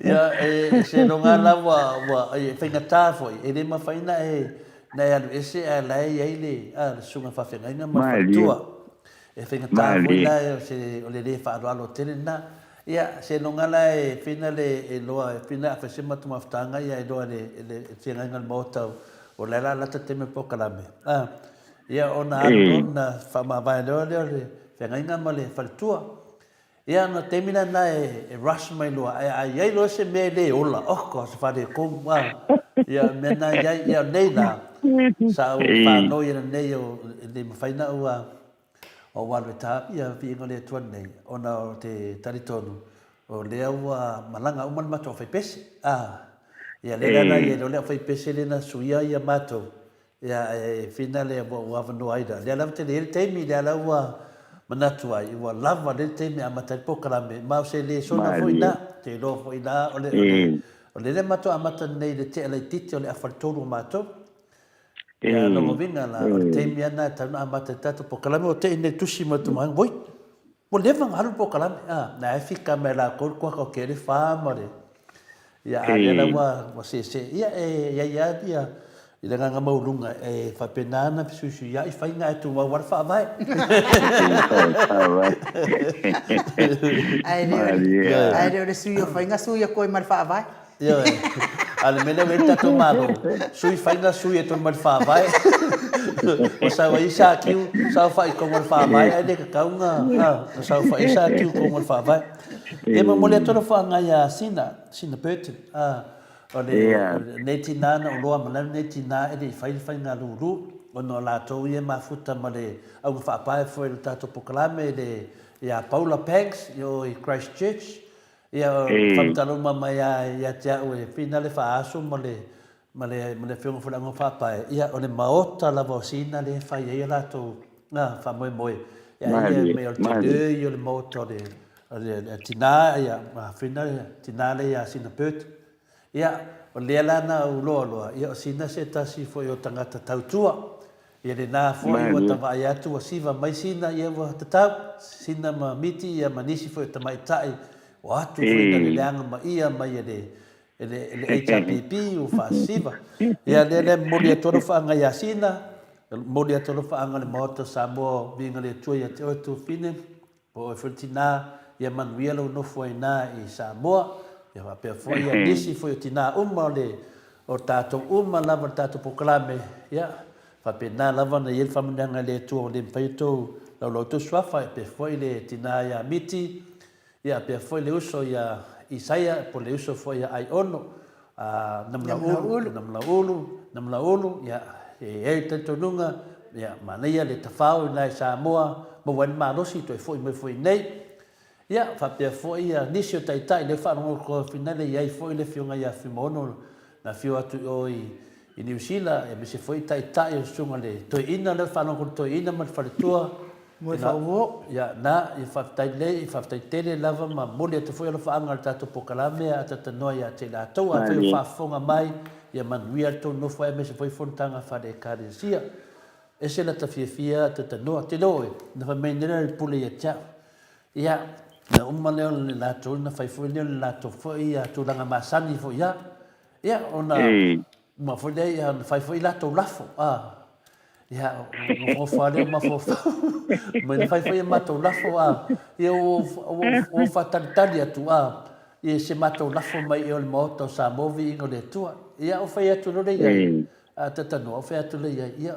Ia, e seiloga la ua, ua, e faigata foi, e le mafai ona e, ona e alu ese ae o la e i ai le, a, le susuga faafeagaiga ma le faletua. E faigata foi la o se, o le le faaaloalo tele lena. Ia, seiloga la e fina le, e iloa, e fina a fai se matou mafutaga, ia e iloa e le, e le feagaiga o le Maota, o la e la lata taimi o le polokalame. A, ia ona alu loa ona faamavae loa lea o le feagaiga ma le faletua. Ia ona taimi la lena e rush mai loa, ae a i ai loa se mea e le ola, oka, o se faaletonu, a, ia o le mea lena e i ai. Ia o nei la, sa ou faanoi ananei e le mafai ona ou ou alu e ta ia viiga o le Atua lenei, ona ou te talitonu o lea ua malaga uma le matou aufaipese. A, ia lea la i ai loa le aufaipese lea na suia ia matou, ia e fina lea ua ou avanoa ai la. Lea lava tele i ai le taimi, lea la ua manatu ai, ua lava lea le taimi e amata ai le polokalame, ma o se lesona foi na, te iloa foi la, o le, o le, o lea matou amata nei i le tea laitiiti o le afa le tolu o matou. Ia, lona uiga la, o le taimi lava lena e tatau ona amata ai le tatou polokalame, ua te'i nei tusi mai le tamaoaiga, oi, ua leva ona alu le polokalame, a, na e fika mai e latou le kuaka o ke le fa ma le, ia, a lea la ua, ua seese, ia, e i ai lava ia, i le agaga maualuga e faapena ona fesuisuia'i faiga ae tumau lava le faavae. Ae le o le sui o faiga, sui atu ai ma le faavae. Ioe. A o le mea lea ua i ai le tatou Malo, sui faiga, sui atu ma le faavae. Ua sau ai satiu, saofai i totonu o le faavae, ae le tatau ona saofai ai satiu i totonu o le faavae. Ia momoli atu alofaga ia Sina, Sina Burton, o lenei tina na ou loa ma lenei tina e le i fai le faiga lulu, ona o latou ia e mafuta ma le auga faapae foi o le tatou polokalame ia Paula Banks i o i Christchurch, Ia, o le faamatala uma mai lava ia te au e Fina le faaaso ma le, ma le, ma le Afioga foi i le Auga Faapae, ia, o le maota lava o Sina lea e fai ai a latou faamoemoe. Ia, ia, mea o le tele ia o le maota o le, o le, le tina, ia, ma Fina, tina lea ia Sina Burt. Ia, o lea la na ou loa loa, ia o Sina se tasi foi o tagata tautua. Ia lena foi ua ta vaai atu ua siva mai sina ia ua tatau, sina ma miti ia ma nisi foi o tamaitai ua atu foi na le leaga ma ia mai e le e le e le HRPP ua faasiva. Ia lea lea momoli atu ai lou faaaga ia Sina, momoli atu ai lou faaaga i le Maota o Samoa, viiga le Atua ia te oe Tuafine, Po oe foi le tina, ia manuia lou nofo ai ina i Samoa, ia faapea foi ia nisi foi o tina uma o le o tatou uma lava le tatou polokalame, ia. Faapena lava ona i ai le faamanuiaga i le Atua ua le mafai ona tou laulau tou suafa, e pea foi le tina ia Miti, ia pea foi le uso ia Isaia, po o le uso foi ia Aiono, a Namulauulu, Namulauulu, Namulauulu, ia, e i ai le talitonuga, ia, manaia le tafao i ina i Samoa, maua ai le malosi toe foi mai foi i inei. Ia, faapea foi nisi o taitai, lea ua faalogologo finale i ai foi le Afioga ia Fuimaono na afio atu i o i Niu Sila, aemaise foi taitai o le Susuga i le Toeaina, lea ua faalogologo le Toeaina ma le faletua. Moefaauo. Ia, na, ia faafetai lelei, faafetai tele lava ma momoli atu foi alofaaga o le tatou polokalame a talanoa ia te i latou. Afai o faafofoga mai, ia manuia le tou nofo aemaise foi fonotaga faale-Ekalesia. Ese lata fiafia talanoa. Te iloa oe, na fai mai nei le pule ia te au. Ia, na uma lea o le latou, na fai foi lea o le latou foi tulaga masani foi ia. Ia, ona uma foi lea, ia, na fai foi latou lafo. A, ia, nofonofo lava lea o mafaufau. Mai na fai foi a matou lafo, a, ia, ua, ua, ua faatalitali atu, a, ia se matou lafo mai ea o le Maota o Samoa, viiga o le Atua. Ia, ou fai atu loa lea i ai, a, Tatanoa, ou fai atu lea i ai, ia,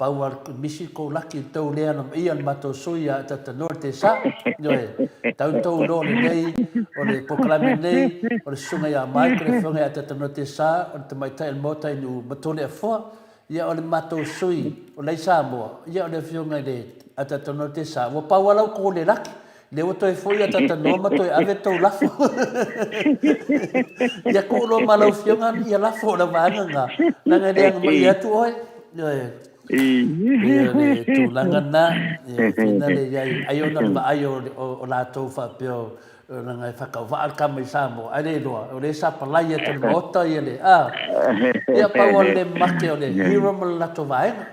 Pau a le misi kou laki i tou lea na ia le matou sui a talanoa le tesa. Ioe, tau tou iloa lenei o le polokalame nei o le susuga ia Mike le afioga ia talanoa tesa o le tamaitai o le Maota i Nuu ma Toleafoa. Ia o le matou sui o la i Samoa, ia o le afioga i le talanoa tesa. Ua pau a lau kou le laki. Lea ua toe foi a talanoa ma toe ave tou lafo. Ia tuu loa ma lau afioga ia lafo o lau vaega lena, leaga e le agamaia atu oe. Ioe. Ia le tulaga lena, ia finale i ai, ai ona le vaai o latou faapea leaga e faatauvaa le tama i Samoa, ae le iloa, o lea e sapalai atu e le Maota ia le, a. Ia pau o le make o le hero ma le latou vaega.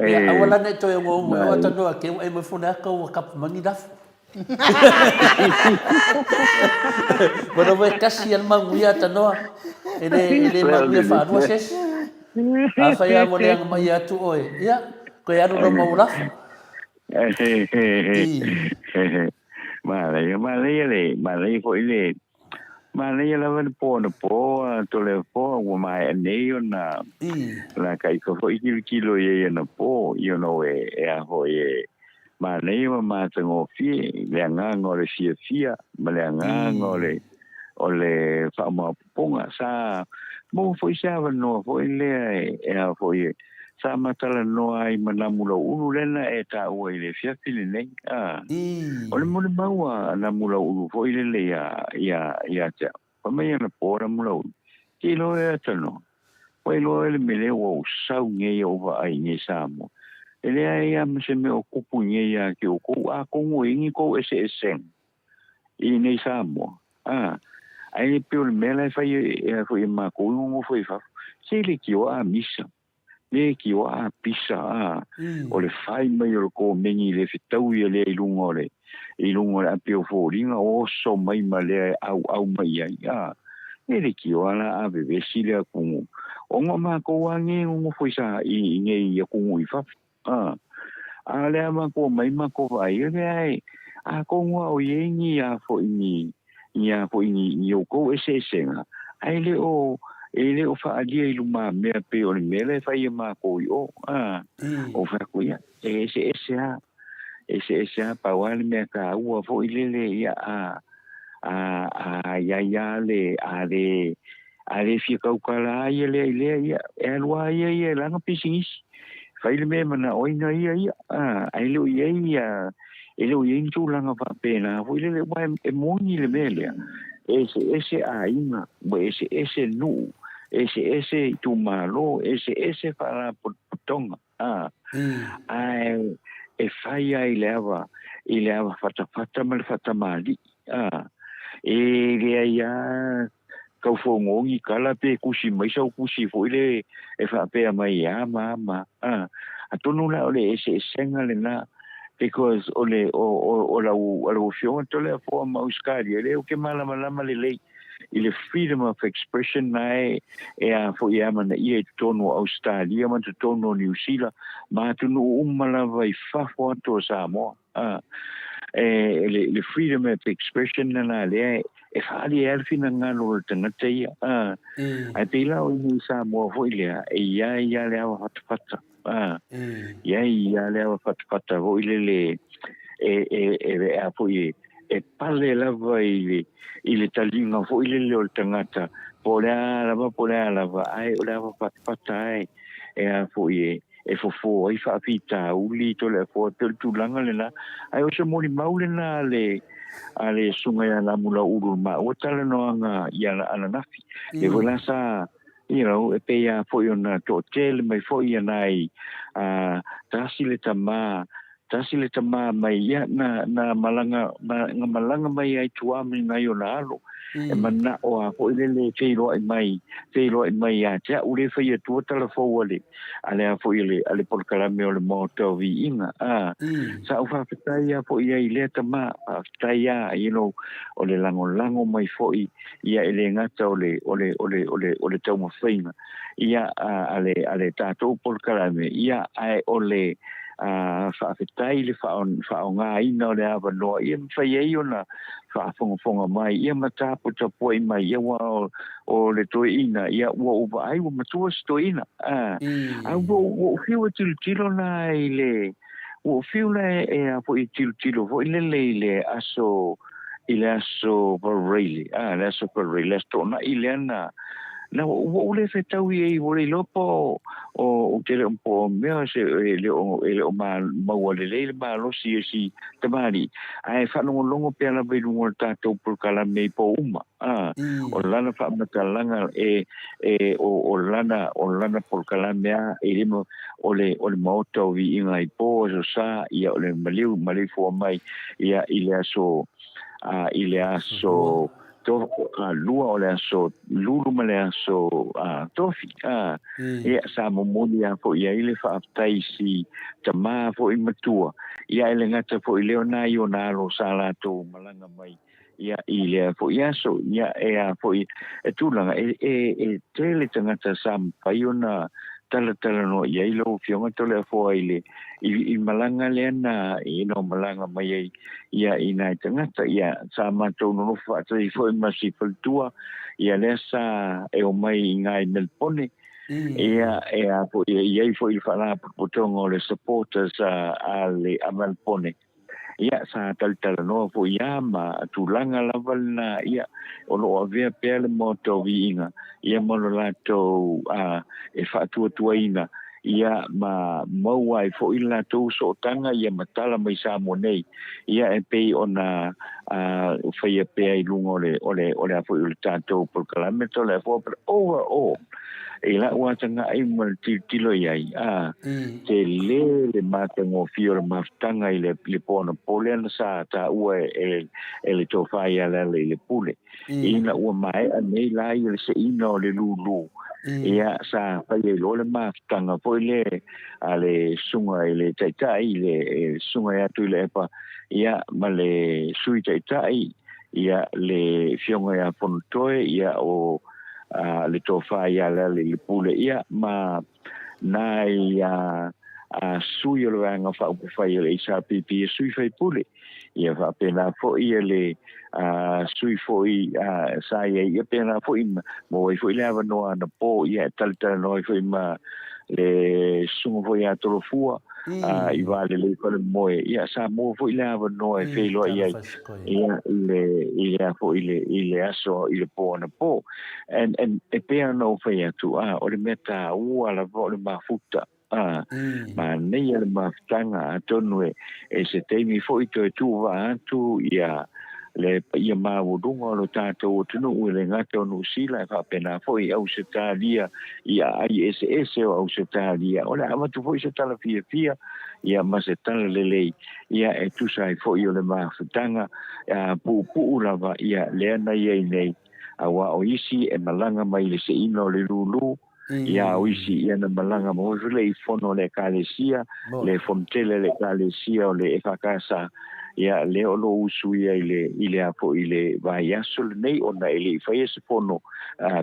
Ia, aua la ne i toe ongoongo e oe tanoa ke ua e mai Faleata ua kapu mai ni lafo. Ua lava e tasi a le manuia tanoa. E le, e le manuia faalua se isi. Afai lava ua le agamaia atu oe, ia, toe alu loa ma ou lafo. I. Manaia, manaia le, manaia foi le, Manaia lava le po anapo a Toleafoa ua maea nei ona lakaika foi tilotilo i ai anapo you know e e a foi e manaia ma matagofie i le agaga o le fiafia ma le agaga o le o le faamaopoopoga sa maua foi se avanoa foi lea e e a foi e sa ma talanoa ai ma Namulau'ulu lea na e taua i le afiafi lenei. A, o le molimau a Namulau'ulu foi lele ia, ia, ia te au. Fai mai anapo Namulau'ulu, Te iloa e Atanoa, ua iloa e le mea lea ua ou sau nei ou vaai i nei Samoa. E leai lava ma se mea o tupu i nei ia te outou, atonu e i ai ni tou eseesega i nei Samoa. A, ae pei o le mea la e fai e, foi e matou i nonofo i fafo, se le tioa a misa. Me ki o a pisa a o le fai mai o le komeni i le fetaui e lea i luga o le i luga o le api o foliga oso mai ma lea e auau mai ai a e le ki o ala a vevesi le atunuu ona o matou a nge nonofo i sa i nei atunuu i fafo a a le a matou mai matou vaai e le ai atonu a o i ai ni a foi ni ni a foi ni, ni outou eseesega, ae le o, e le o faaalia i lumamea pei o le mea la e fai e makou i o. A, o fai atu, ia, e eseese a, eseese a, pau a le mea taua foi lele, ia, a, a, a iai a le, a le, a le fia tautala a ia lea i lea, ia, e alu a ia ia e lana pisinisi. Fai le mea e manaoina ia ia, a, ae le o i ai ia, e le o i ai ni tulaga faapena foi lele, aua e moni le mea lea, e eseese aiga, ua eseese nuu, eseese itumalo, eseese faalapotopotoga, a, ae e fai lava i le ava, i le ava fatafata ma le fatamalii, a, e leai lava tau fogogi tala pe tusi mai sau tusi foi le e faapea mai e a ma a ma a. Atonu la o le eseesega lena because o le o o o lau o lau afioga Toleafoa ma Ausetalia lea ou te malamalama lelei i le freedom of expression na e e a foi e amanaia i totonu o Ausetalia ma totonu o Niu Sila ma atunuu uma lava i fafo atu o Samoa. A, e, le, le freedom of expression lena lea e faaali ai le finagalo o le tagata ia. A, ae pei la o i nei Samoa foi lea, e i ai lava le ava fatafata. A, i ai ia le ava fatafata foi lele e, e, e, e a foi e, e pale lava i le, i le taliga foi lele o le tagata, po o le a lava, po o le a lava, ae o le ava fatafata e, e a foi e, e fofo ai faafitauli Toleafoa e pei o le tulaga lena. Ae o se molimau lena a le, a le Susuga ia Lamulauulu i maua talanoaga i ana ananafi. Lea foi la sa, you know, e pei lava foi ona toatele mai foi ia nai, a, tasi le tama, tasi le tama mai, ia, na, na malaga, na malaga mai ai tua ma ni nai ona alo. E manao a foi lele e feiloai mai, feiloai mai ia te a'u le fai atua tala fou a le, a le a foi a le, a le polokalame o le Maota o Viiga. A, sa ou faafetai a foi ai i lea tama, faafetai a, you know, o le lagolago mai foi, ia e le gata o le, o le, o le, o le, o le taumafaiga, ia, a, a le, a le tatou polokalame, ia, ae o le, a, faafetai le faaaogaina o le avanoa ia mafai ai ona faafogafoga mai ia ma taputapuai mai ia aua o, o le toeaina ia ua ou vaai ua matua si toeaina a, a ua, ua ou fiu e tilotilo la i le ua ou fiu la e, e a foi e tilotilo foi lele i le aso i le aso Pareile, a, le aso Pareile, le aso Toonai lea na, na ua ou le fetaui ai, ua le iloa po o, ou te le o po o mea se e le o, e le o ma, maua lelei le malosi e si tamalii, ae faalogologo pea lava i luga o le tatou polokalame i po uma, a, o lana faamatalaga e, e, o, o lana, o lana polokalame a, e le ma, o le, o le Maota o Viiga i po, aso Sa, ia o le maliu, maleifua mai, ia i le aso, a, i le aso to, a, lua o le aso Lulu ma le aso a, Tofi, a, ia sa momoli a foi ai le faafetai i si tamā foi matua, ia e le gata foi lea o nai ona alo sa latou malaga mai ia i lea foi aso, ia e a foi e tulaga e, e, e tele tagata sa mafai ona talatalanoa i ai lau Afioga Toleafoa i le i, i malaga lea na you know, malaga mai ai ia i nai tagata ia sa matou nonofo faatasi foi ma si faletua ia lea sa e omai i ngai Melpone ia e a foi e i ai foi le faalapotopotoga o le supporters a, a le a Melpone Ia, sa talatalanoa foi ia ma tulaga lava lena, ia, o lo o avea pea le Maota o Viiga, ia ma lo latou a, e faatuatuaina, ia, ma maua ai foi le latou sootaga, ia, ma tala mai Samoa nei, ia, e pei ona a, faia pea i luga o le, o le, o le a foi o le tatou polokalame Toleafoa, but overall, I la'u ataga'i ma le tilotilo i ai, a, tele le matagofie o le mafutaga i le le po anapo lea na sa taua e e le tofa ia Leala i le pule. Ina ua mae'a nei la ia le se'ina o le lūlū, ia sa fai ai loa le mafutaga foi lea a le susuga i le Taitai, le susuga ia Tuilaepa, ia ma le Sui Taitai, ia le Afioga ia Fonotoe, ia o a le tofa ia Leala i le pule, ia ma nai a a sui o le Vaega Faaupufai o le HRPP, ia sui faipule, ia faapena foi ia le a sui foi a sa i ai, ia pena foi maua ai foi le avanoa anapo, ia e talatalanoa ai foi ma le susuga foi ia Tolofua, a i va lelei falemoe, ia sa maua foi le avanoa e feiloai ai ia i le i le a foi i le i le aso i le po anapo. And and e pei ona ou fai atu, a o le mea taua lava o le mafuta, a manaia le mafutaga, atonu e e se taimi foi toe tuuvaa atu ia le paia maualuga o lo tatou atunuu e le gata o Niu Sila e faapena foi i Ausetalia i aai eseese o Ausetalia. O le a avatu foi se tala fiafia ia ma se tala lelei ia e tusa ai foi o le mafutaga a puupuu lava ia lea na i ai nei auā o isi e malaga mai i le seina o le lūlū ia o isi ia na malaga mai foi le i fono o le Ekalesia, le fono tele a le Ekalesia o le EFKS, ia lea o lo o usuia i le i le a foi i le vaiaso lenei ona e le i faia se fono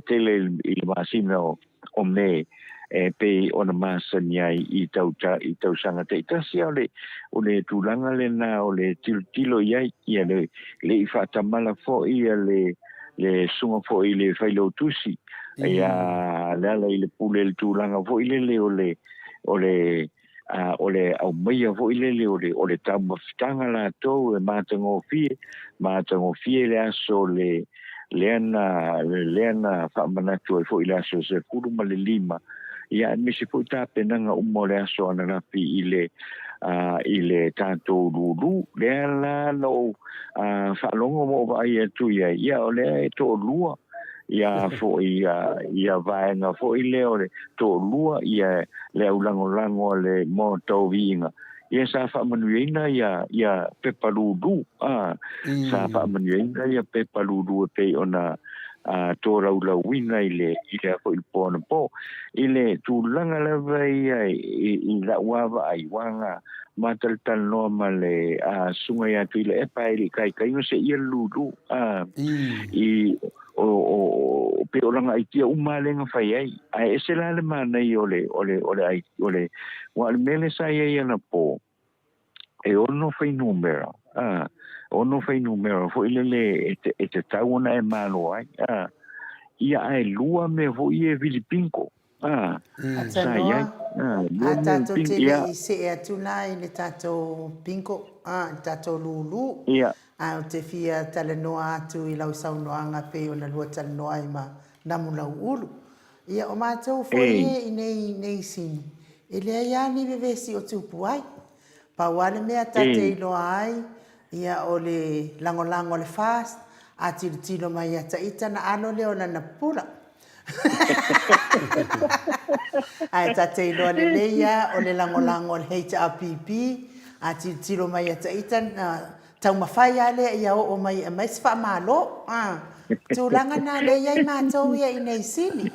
tele i le masina o o Me e pei ona masani ai i tau i tausaga taitasi. A o le o le tulaga lena o le tilotilo i ai ia le le i faatamala foi ia le le susuga foi i le Failautusi ia Leala i le pule i le tulaga foi lele o le o le o le aumaia foi lele o le o le taumafataga latou e matagofie, matagofie le aso le lea na lea na faamanatu ai foi le aso 15, ia aemaise foi tapenaga uma o le aso ananafi i le i le tatou lulu. Lea la na ou faalogo ma ou vaai atu i ai, ia o lea e toalua ia foi ia vaega foi lea o le toalua ia le aulagolago a le Maota o Viiga, ia sa faamanuiaina ia ia pepa lulu, a sa faamanuiaina ia pepa lulu e pei ona tolaulauina i le i le foi po na po i le tulaga lava ia i lau vaai uaga matalatalanoa ma le susuga ia Tuilaepa e le i kaikaina se ia lulu a i o o pei o lana aitia uma lea na fai ai ae ese la le manaia o le o le o le o le ua o le mea lea sa i ai anapo e ono fuainumera a ono fuainumera foi lele e te tau ona e malo ai a ia ae lua mea foi e vili bingo a sa i ai a lua mea tatou te le i see atu la i le tatou bingo a le tatou lulu ia. Ae ou te fia talanoa atu i lau saunoaga pei ona lua talanoa ai ma Namulauulu. Ia, o matou foi e i nei nei sini, e leai lava ni vevesi o tupu ai. Pau lava le mea ta te iloa ai, ia, o le lagolago a le FAST, a tilotilo mai ia Taita na alo lea o lana pupula. Ae ta te iloa lelei lava o le lagolago a le HRPP, a tilotilo mai ia Taita na taumafai lava lea ia oo mai e aumai se faamalo. A, tulaga na lea e i ai matou ia i nei sini,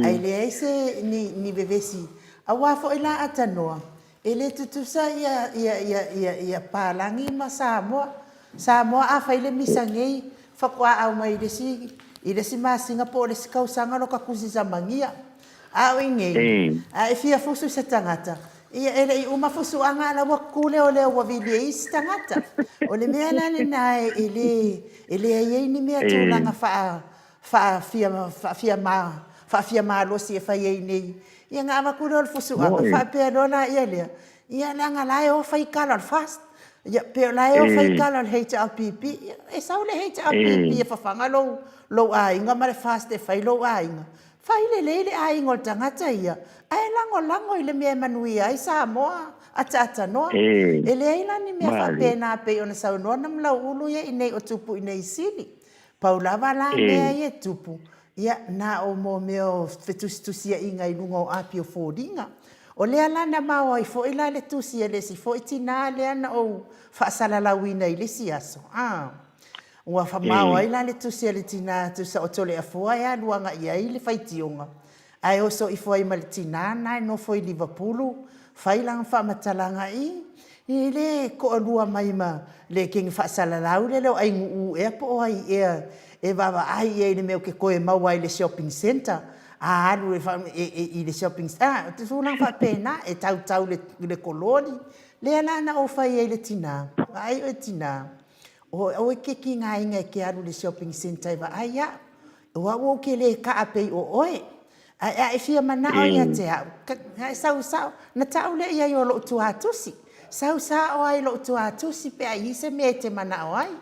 ae leai se ni vevesi. Aua foi la Atanoa, E le tutusa ia ia ia ia ia Palagi ma Samoa. Samoa a fai le misa nei faatoa aumai i le isi i le isi masina po o le isi kausaga loka tusi samagia. A o inei, a e fia fusu i se tagata, ia e le i uma fusuaga a la ua tutu leoleo ua vili e isi tagata. O le mea la lena e le e leai ai ni mea tulaga faa faafia faafia ma faafia malosi e fai ai nei. Ia na avatu lea o le fusuaga, faapea loa laia lea, ia leaga la e o fai tala o le FAST, ia pe o la e o fai tala o le HRPP. Ia e sau le HRPP e fafaga lou lou aiga ma le FAST e fai lou aiga. Fai lelei le aiga o le tagata ia, ae lagolago i le mea e manuia ai Samoa ataatanoa. E leai la ni mea faapena pei ona saunoa Namulauulu ia i nei o tupu i nei sili. Pau lava la mea ia e tupu, ia, na o mo mea o fetusitusiaiga i luga o api o foliga. O lea la na mao ai foi la le tusi a le isi foi tinā lea na ou faasalalauina i le isi aso, a. Ua mao ai la le tusi a le tinā tusa o Toleafoa e alu agai ai le faitioga, Ae oso ifo ai ma le tinā na e nofo i Livapulu, fai lana faamatalaga i, i le toalua mai ma le kegi faasalalau lea le o Ainuʻu ea po o ai ea e vaavaai i ai i le mea ou te toe maua ai i le shopping centre. A alu e, e, e, i le shopping ah, o te tulaga faapena, e tautau le, le kololi. Lea la na ou fai ai i le tinā, vaai oe tinā, o, aua e te tigaina e te alu i le shopping centre e vaai au. O au ou te le kaa pei o oe. Ae a e fia manao ia te au, ae sau sao, na tau lea i ai o lou tuatusi. Sau sao ai lou tuatusi pe a i ai se mea e te manao ai.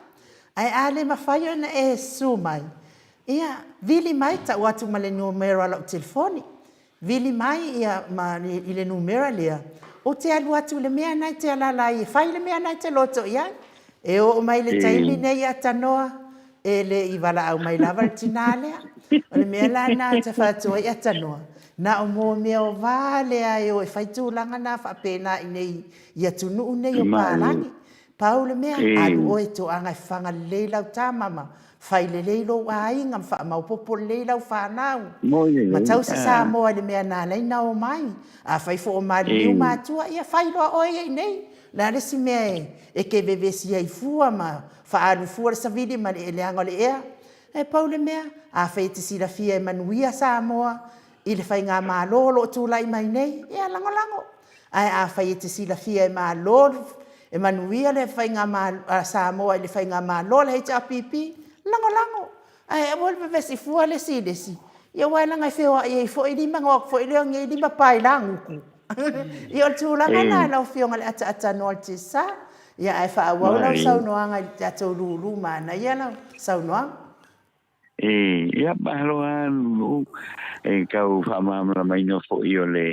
Ae a le mafai ona e susu mai, ia, vili mai, tau atu ma le numera o lau telefoni. Vili mai ia ma i le numera lea, ou te alu atu i le mea na e te alaala ai e fai le mea na e te loto i ai. E oo mai le taimi nei ia Tanoa, e le i valaau mai lava le tinā lea. O le mea la lena ou te fai atu ai ia Tanoa, na o mō mea o vā lea e o e fai tulaga na faapena i nei i atunuu nei o Palagi. Pau le mea, alu oe toaga e fafaga lelei lau tama ma Fai lelei lou aiga ma faamaopopo lelei lau fanau. Ma tausi Samoa i le mea na ala ai na omai. Afai foi o maliliu matua, ia fai loa oe ia inei. O le a le isi mea e te vevesi ai fua ma faaalu fua le savili ma le leaga o le ea? Ae pau le mea, afai e te silafia e manuia Samoa i le faigamalo o lo o tulai mai nei, ia lagolago. Ae afai e te silafia e malo e manuia le faigamalo a Samoa i le faigamalo a le HRPP, lagolago. Ae aua le vevesi fua le isi i le isi, ia aua leaga e feoai ai foi lima ona o atu foi lea o nei lima paelagutu. Ia o le tulaga lena lau Afioga i le ataatanoa o le Tiasa. Ia ae faaauau lau saunoaga i le tatou lulu, manaia lau saunoaga. E, ia, malo lava Lulu, e tau faamalamalamaina foi o le,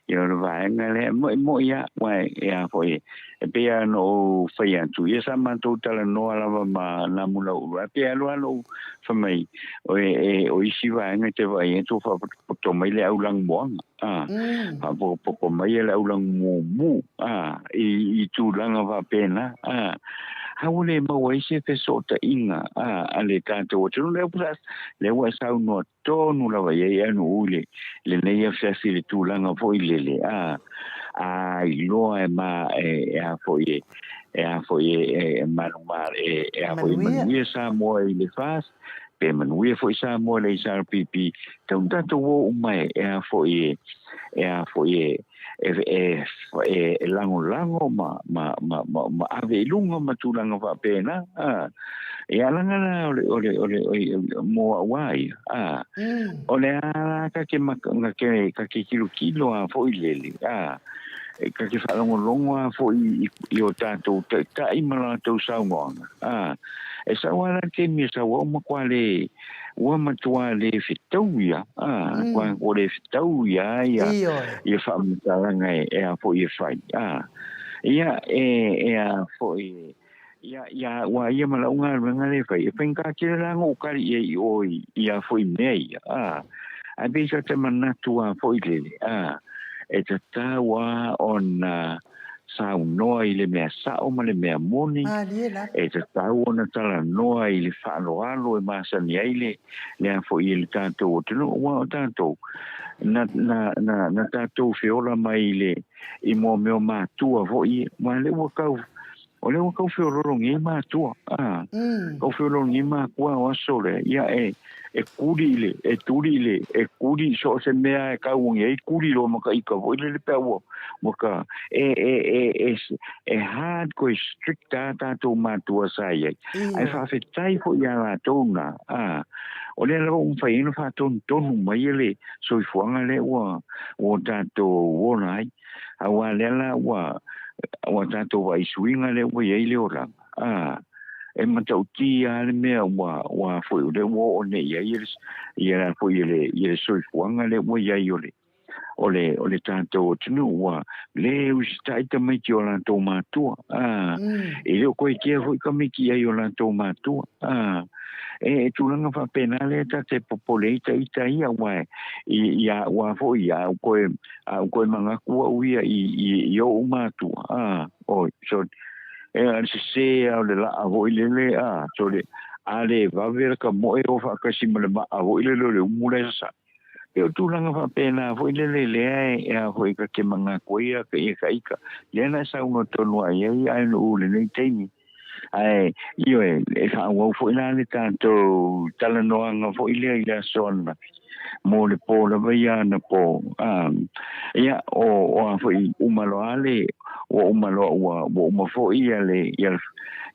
ia o le vaega lea, e moi, moi lava, aua e a foi, e pei lava ona ou fai atu, ia sa matou talanoa lava ma Namulauulu, ae pei e alu lava lou fai mai, o, e, e, o isi vaega e te vaai atu ua faapotopoto mai le aulanumoaga, a, faapotopoto mai le aulagumumu, a, i, i tulaga faapena, a, a ua le maua ai se fesootaiga, a, a le tatou atunuu. Lea ua, lea ua e saunoa tonu lava i ai anu'u i le, lenei afiafi i le tulaga foi lele, a, a iloa e ma, e, e a foi e, e a foi e, e, e manuma, e, e a foi e manuia Samoa i le FAST, pe manuia foi Samoa i le HRPP, tau na tatou o uma e, e a foi e, e a foi e, e, e, e, e lagolago ma, ma, ma, ma, ma ave i luga ma tulaga faapena. A, e ala nga la o le, o le, o le, o le, mo au a ia. A, mm. o le a la ka ke, ka ke, ka ke kilokilo a foi lele. A, e ka ke whaalongolongo a foi i, i o tātou taitai ma lātou saunoaga. A, e sau a la te taimi e sau au ma kua le, ua matua le fetau ia, a, mm. kua, kua le fetau ia, ia, ia whaamatalaga e, e a foi e whai. A, ia, e, e a foi, ia, ia, ua ia ma lau galuega le fai, e whainga tele la ngō kari ia i oi, ia foi mea ia, a, a pei sa te manatu a foi lele, a, e tatau a ona, saunoa i le mea sao ma le mea moni, e tatau ona talanoa i le faaaloalo e masani ai le, le a foi e le tatou atunuu, aua o tatou, na, na, na, na tatou feola mai i le, i mua mea o matua foi, aua lea ua tau, o lea ua tau feolologi matua, a, mm. tau feolologi matua o aso lea, ia e, e kuli i le, e tuli i le, e kuli i so o se mea e kauogi ai, kuli loa ma ka ika foi lele pe a ua, ua ka, e, e, e, e, e hard koe strict a tātou mātua sa i ai. Ae faafetai foi iā latou na, a, o lea lava ua mafai ai ona faatonutonu mai le soifuaga lea ua, ua tatou ola ai. Aua lea la ua, ua tatou vaai suiga lea ua i ai le olaga. A, e matautia lava le mea ua, ua foi, o lea ua oo nei i ai ia foi le, ia le soifuaga lea ua i ai o le, o le, o le tatou atunuu ua le usitai tamaiti o latou matua. A, mm. e le o koe kea foi tamaiti i ai o latou matua. A, e, e tulaga faapena lea ta te popole ai ita ia aua i, i a ua foi a u koe, a u koe manatu au ia i, i, i oʻu matua. A, oi, so, E a le sesē a o le laa foi lele a, so le, a le vave le ka moe o faatasi ma le maa foi lele o le umu la e sasae. E o tulaga faapena foi lele lea e, e a foi ka te manatu ai a ka ia ka ika. Lea na e saunoa tonu ai ai ai no u lenei taimi. Ae, ioe, e faaauau foi la le tatou talanoaga foi lea i le aso ananafi mo le pō lava ia anapo. A, ia, o, o a foi uma loa le, ua uma loa, ua, ua uma foi ia le, ia,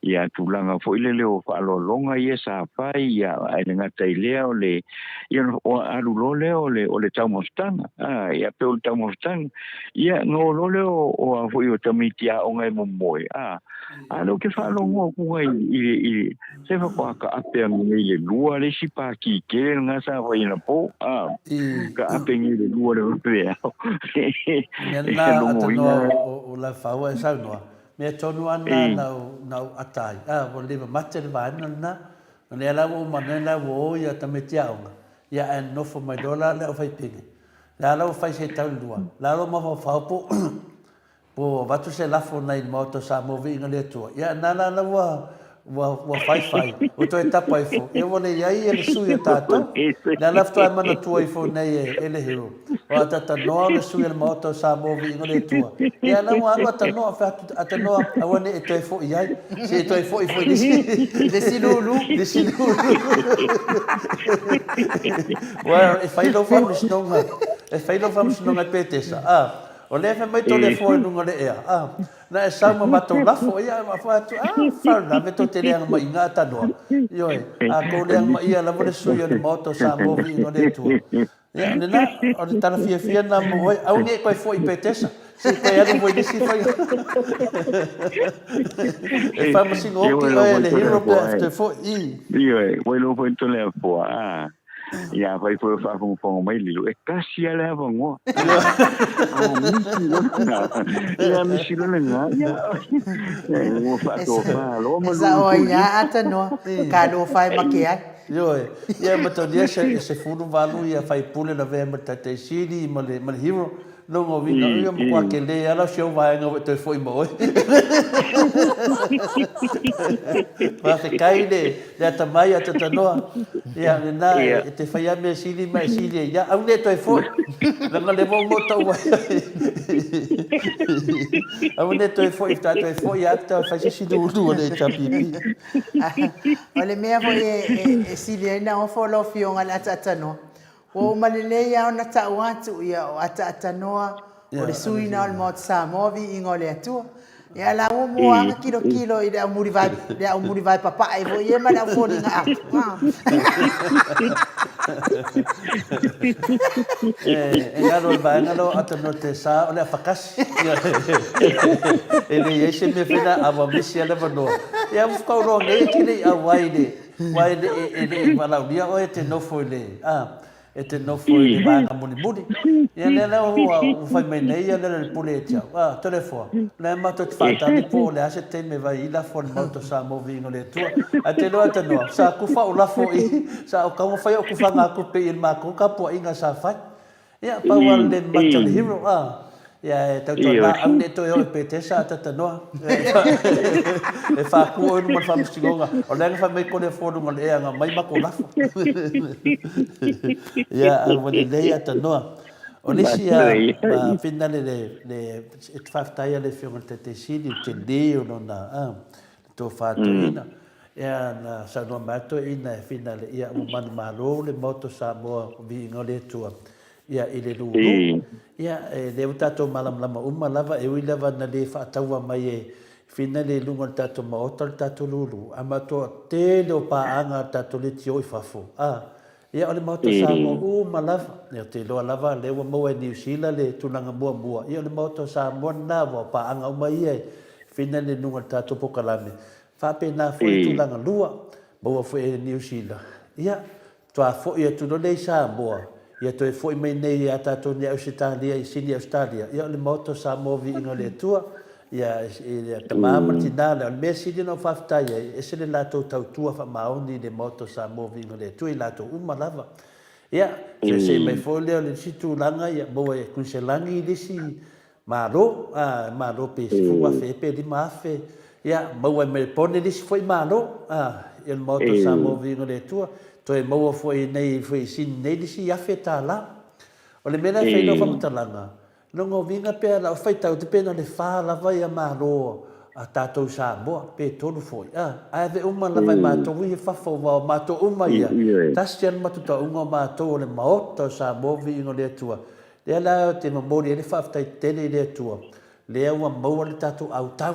ia tulaga foi lele o faaaloaloga ia sa fai, ia, ae le gata i lea o le, ia, o alu loa lea o le, o le taumafataga. A, ia, pei o le taumafataga. Ia, na o loa lea o, o a foi o tamaiti aoga e momoe, a, A lea ou te faalogo atu ai i le, i le, se faatoa taape atu nei i le lua le isi pākī tele lena sa fai anapo, a, taape nei i le lua le vaveao. Mea lena atanoa o Laufaua e saunoa, mea tonu lava lena na ou ata ai, a, ua le mamate le vaega lena, o lea la ua uma nei la ua o ia tamaiti aoga, ia ae nonofo mai loa la le aufaipine. Lea la ua fai se tau i le lua, la lou mafaufau po Po ua avatu se lafo nai le Maota o Samoa Viiga le Atua, ia na la la ua, ua, ua faifai, ua toe tapa ifo, ia ua le i ai ia le sui o tatou. Lea la faatoa e manatua ifo nei e, e le Hero, o atatanoa o le sui o le Maota o Samoa Viiga le Atua, ia la ua alu atanoa, fai atu, atanoa, aua ne i e toe foi ai, se i toe foi foi i le isi, le isi lulu, le isi lulu. Ua, e fai lau faamasinoga, e fai lau faamasinoga e Petesa, a. O lea e fai mai to le foa i luga o le ea, a, na e sau ma matou lafo, ia, ma fai atu, a, faalavelave tou te leaga mai i ina tanoa. Ioe, a tou leaga mai ia lava le sui o le Maota o Samoa viiga o le Atua. Ia, lena, o le tala fiafia lena mo oe. Aua ne i toe foi i Petesa, se i toe alu foi i le isi faiga. E faamasino oti oe e le hero pe a e toe foi. I. Ioe, ua iloa foi Toleafoa, a. Ia, afai foi o faafogafoga mai Lilo, e tasi lava le avanoa. A misi loa, ia misi loa lena, ia, ua faatofa loa ma E sao ai lava Atanoa, talofa e make ai. Ioe, ia matalia se 18 ia faipule lavea ma le Taitai Sili ma le ma le Hero, lona uiga ua matua tele lava lau si ou vaega ua e toe foi ma oe. Faafetai le le atamai Atatanoa, ia lena e te fai lava mea sili ma e sili ai, ia aua ne i toe foi, leaga o lea ua uma ona tau ai. Aua ne i toe foi, faatoa toe foi lava pe a fai se isi lulu a le HRPP. O le mea foi e sili ai ona ofo lau Afioga i le ataatanoa, ua uma lelei lava ona tau atu, ia o ataatanoa, o le sui lena o le Maota Samoa, viiga o le Atua. Ia la ua mua lava ona tilotilo i le aumulivae, le aumulivae papae foi ia ma le aufoliga apu. E galo i le vaega lea o Atanoa Tesa, o le afakasi. E leai se mea fai na a ua misi lava le avanoa. Ia ua faatauloa nei e te le i auai i le, aua e le e le i valaaulia oe e te nofo i le, a, e te nofo i le vaega mulimuli. Ia lea la ua fai mai nei ia Lealailepule ia te au, a, Toleafoa, o lea matou te faatali po o le a se taimi e vai ai lafo a le Maota o Samoa viiga o le Atua. Ae te iloa Tanoa, sa tufa au lafo i, sa ou taumafai au tufagatupe i le matou tapuaiga sa fai. Ia, pau lava le mata o le hero, a. Ia, e tautuana, au ne i toe oo i Petesa a Tatanoa. E faaku oe i luma o le faamasinoga. O lea na fai mai kole fua luga o le ea na aumai matou lafo. Ia, a ua lelei a Tanoa. O le isi a finale le, le, e te faafetai a le Afioga i le Taitai Sili, le tele o lona, a, le tofa toeaina. Ia, na saunoa mai lava toeaina e finale, ia, ua manumalo le Maota o Samoa, o viiga o le Atua, ia, i le lulu. Ia, e lea ua tatou malamalama uma lava, e ui lava na le faataua mai e finale i luga o le tatou Maota le tatou lulu, ae matua tele o paaga a le tatou leitio i fafo, a, ia, o le Maota o Samoa uma lava. Ia, ou te iloa lava, lea ua maua e Niu Sila le tulaga muamua, ia, o le Maota o Samoa lena, aua o paaga uma ia e finale i luga o le tatou polokalame. Faapena foi le tulaga lua, maua foi e Niu Sila, ia, faatoa foi atu loa lea i Samoa, ia toe foi mai nei ia tatou nei Ausetalia i Sini Ausetalia, ia o le Maota o Samoa Viiga o le Atua, ia, i le tama ma le tina lea. O le mea sili ona ou faafetai ai, e ese le latou tautua faamaoni i le Maota o Samoa Viiga o le Atua, i latou uma lava. Ia, seesee mai foi lea o le isi tulaga, ia maua e Kuiniselani le isi Malo, a, malo pe 10,000 ea pe 5,000, ia, maua ai ma le pone le isi foi malo, a, ia le Maota o Samoa Viiga o le Atua, toe maua foi nei foi i Sini nei le isi $1,000. O le mea la e fai ai lau faamatalaga, lona uiga pe a lau faitau atu pe na o le fa lava ia malo a tatou i Samoa, pe tolu foi, a, ae ave uma lava e matou ia i fafo, aua o matou uma ia, tasi lava le matutauga o matou o le Maota o Samoa Viiga o le Atua, Lea la ou te momoli ai le faafetai tele i le Atua, lea ua maua le tatou autau,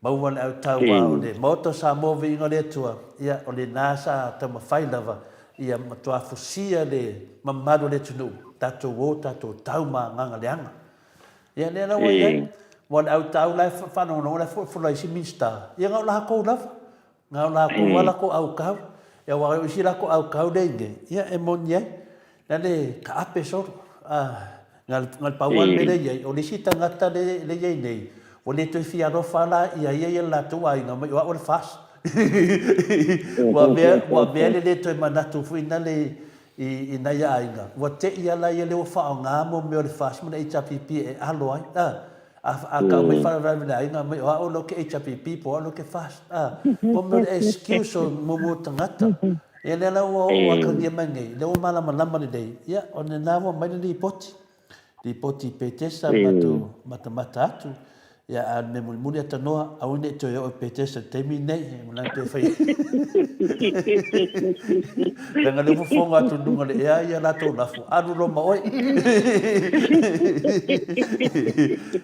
maua le autau aua o le Maota o Samoa Viiga o le Atua, ia o lena sa taumafai lava ia matua fusia le mamalu o le atunuu, tatou o tatou tau ma agaga leaga. Ia lea la ua i ai, aua o le autau la e faalogologo la e fola ai isi Minisita, ia na o latou lava, Na o latou lava latou aukau, aua o isi latou aukau lea i inei, ia e moni ai, na le taape solo. Na le pau lava le mea lea e i ai, o le isi tagata lea e i ai nei, ua le toe fia alofa la ia ia ia le latou aiga mai o au o le FAST. Ua avea le le toe manatu foi na le i nai aiga, ua te i lava la ia lea ua faaaoga mo mea o le FAST ma le HRPP e alo ai. A tau mai faalavelave le aiga mai o au lea ke HRPP po o au lea ke FAST. Mo mea o le excuse o mo mea o tagata. Ia lea la ua oo atagia mai nei, lea ua malamalama lelei, ia o lena ua aumai le lipoti. Lipoti i Petesa matou matamata atu. Ia, a o le mea mulimuli Atanoa, aua ne i toe oo i Petesa i le taimi lenei, e manatu toe fai. Leaga lea ua fofoga atu i luga o le ea ia latou lafo, alu loa ma oe.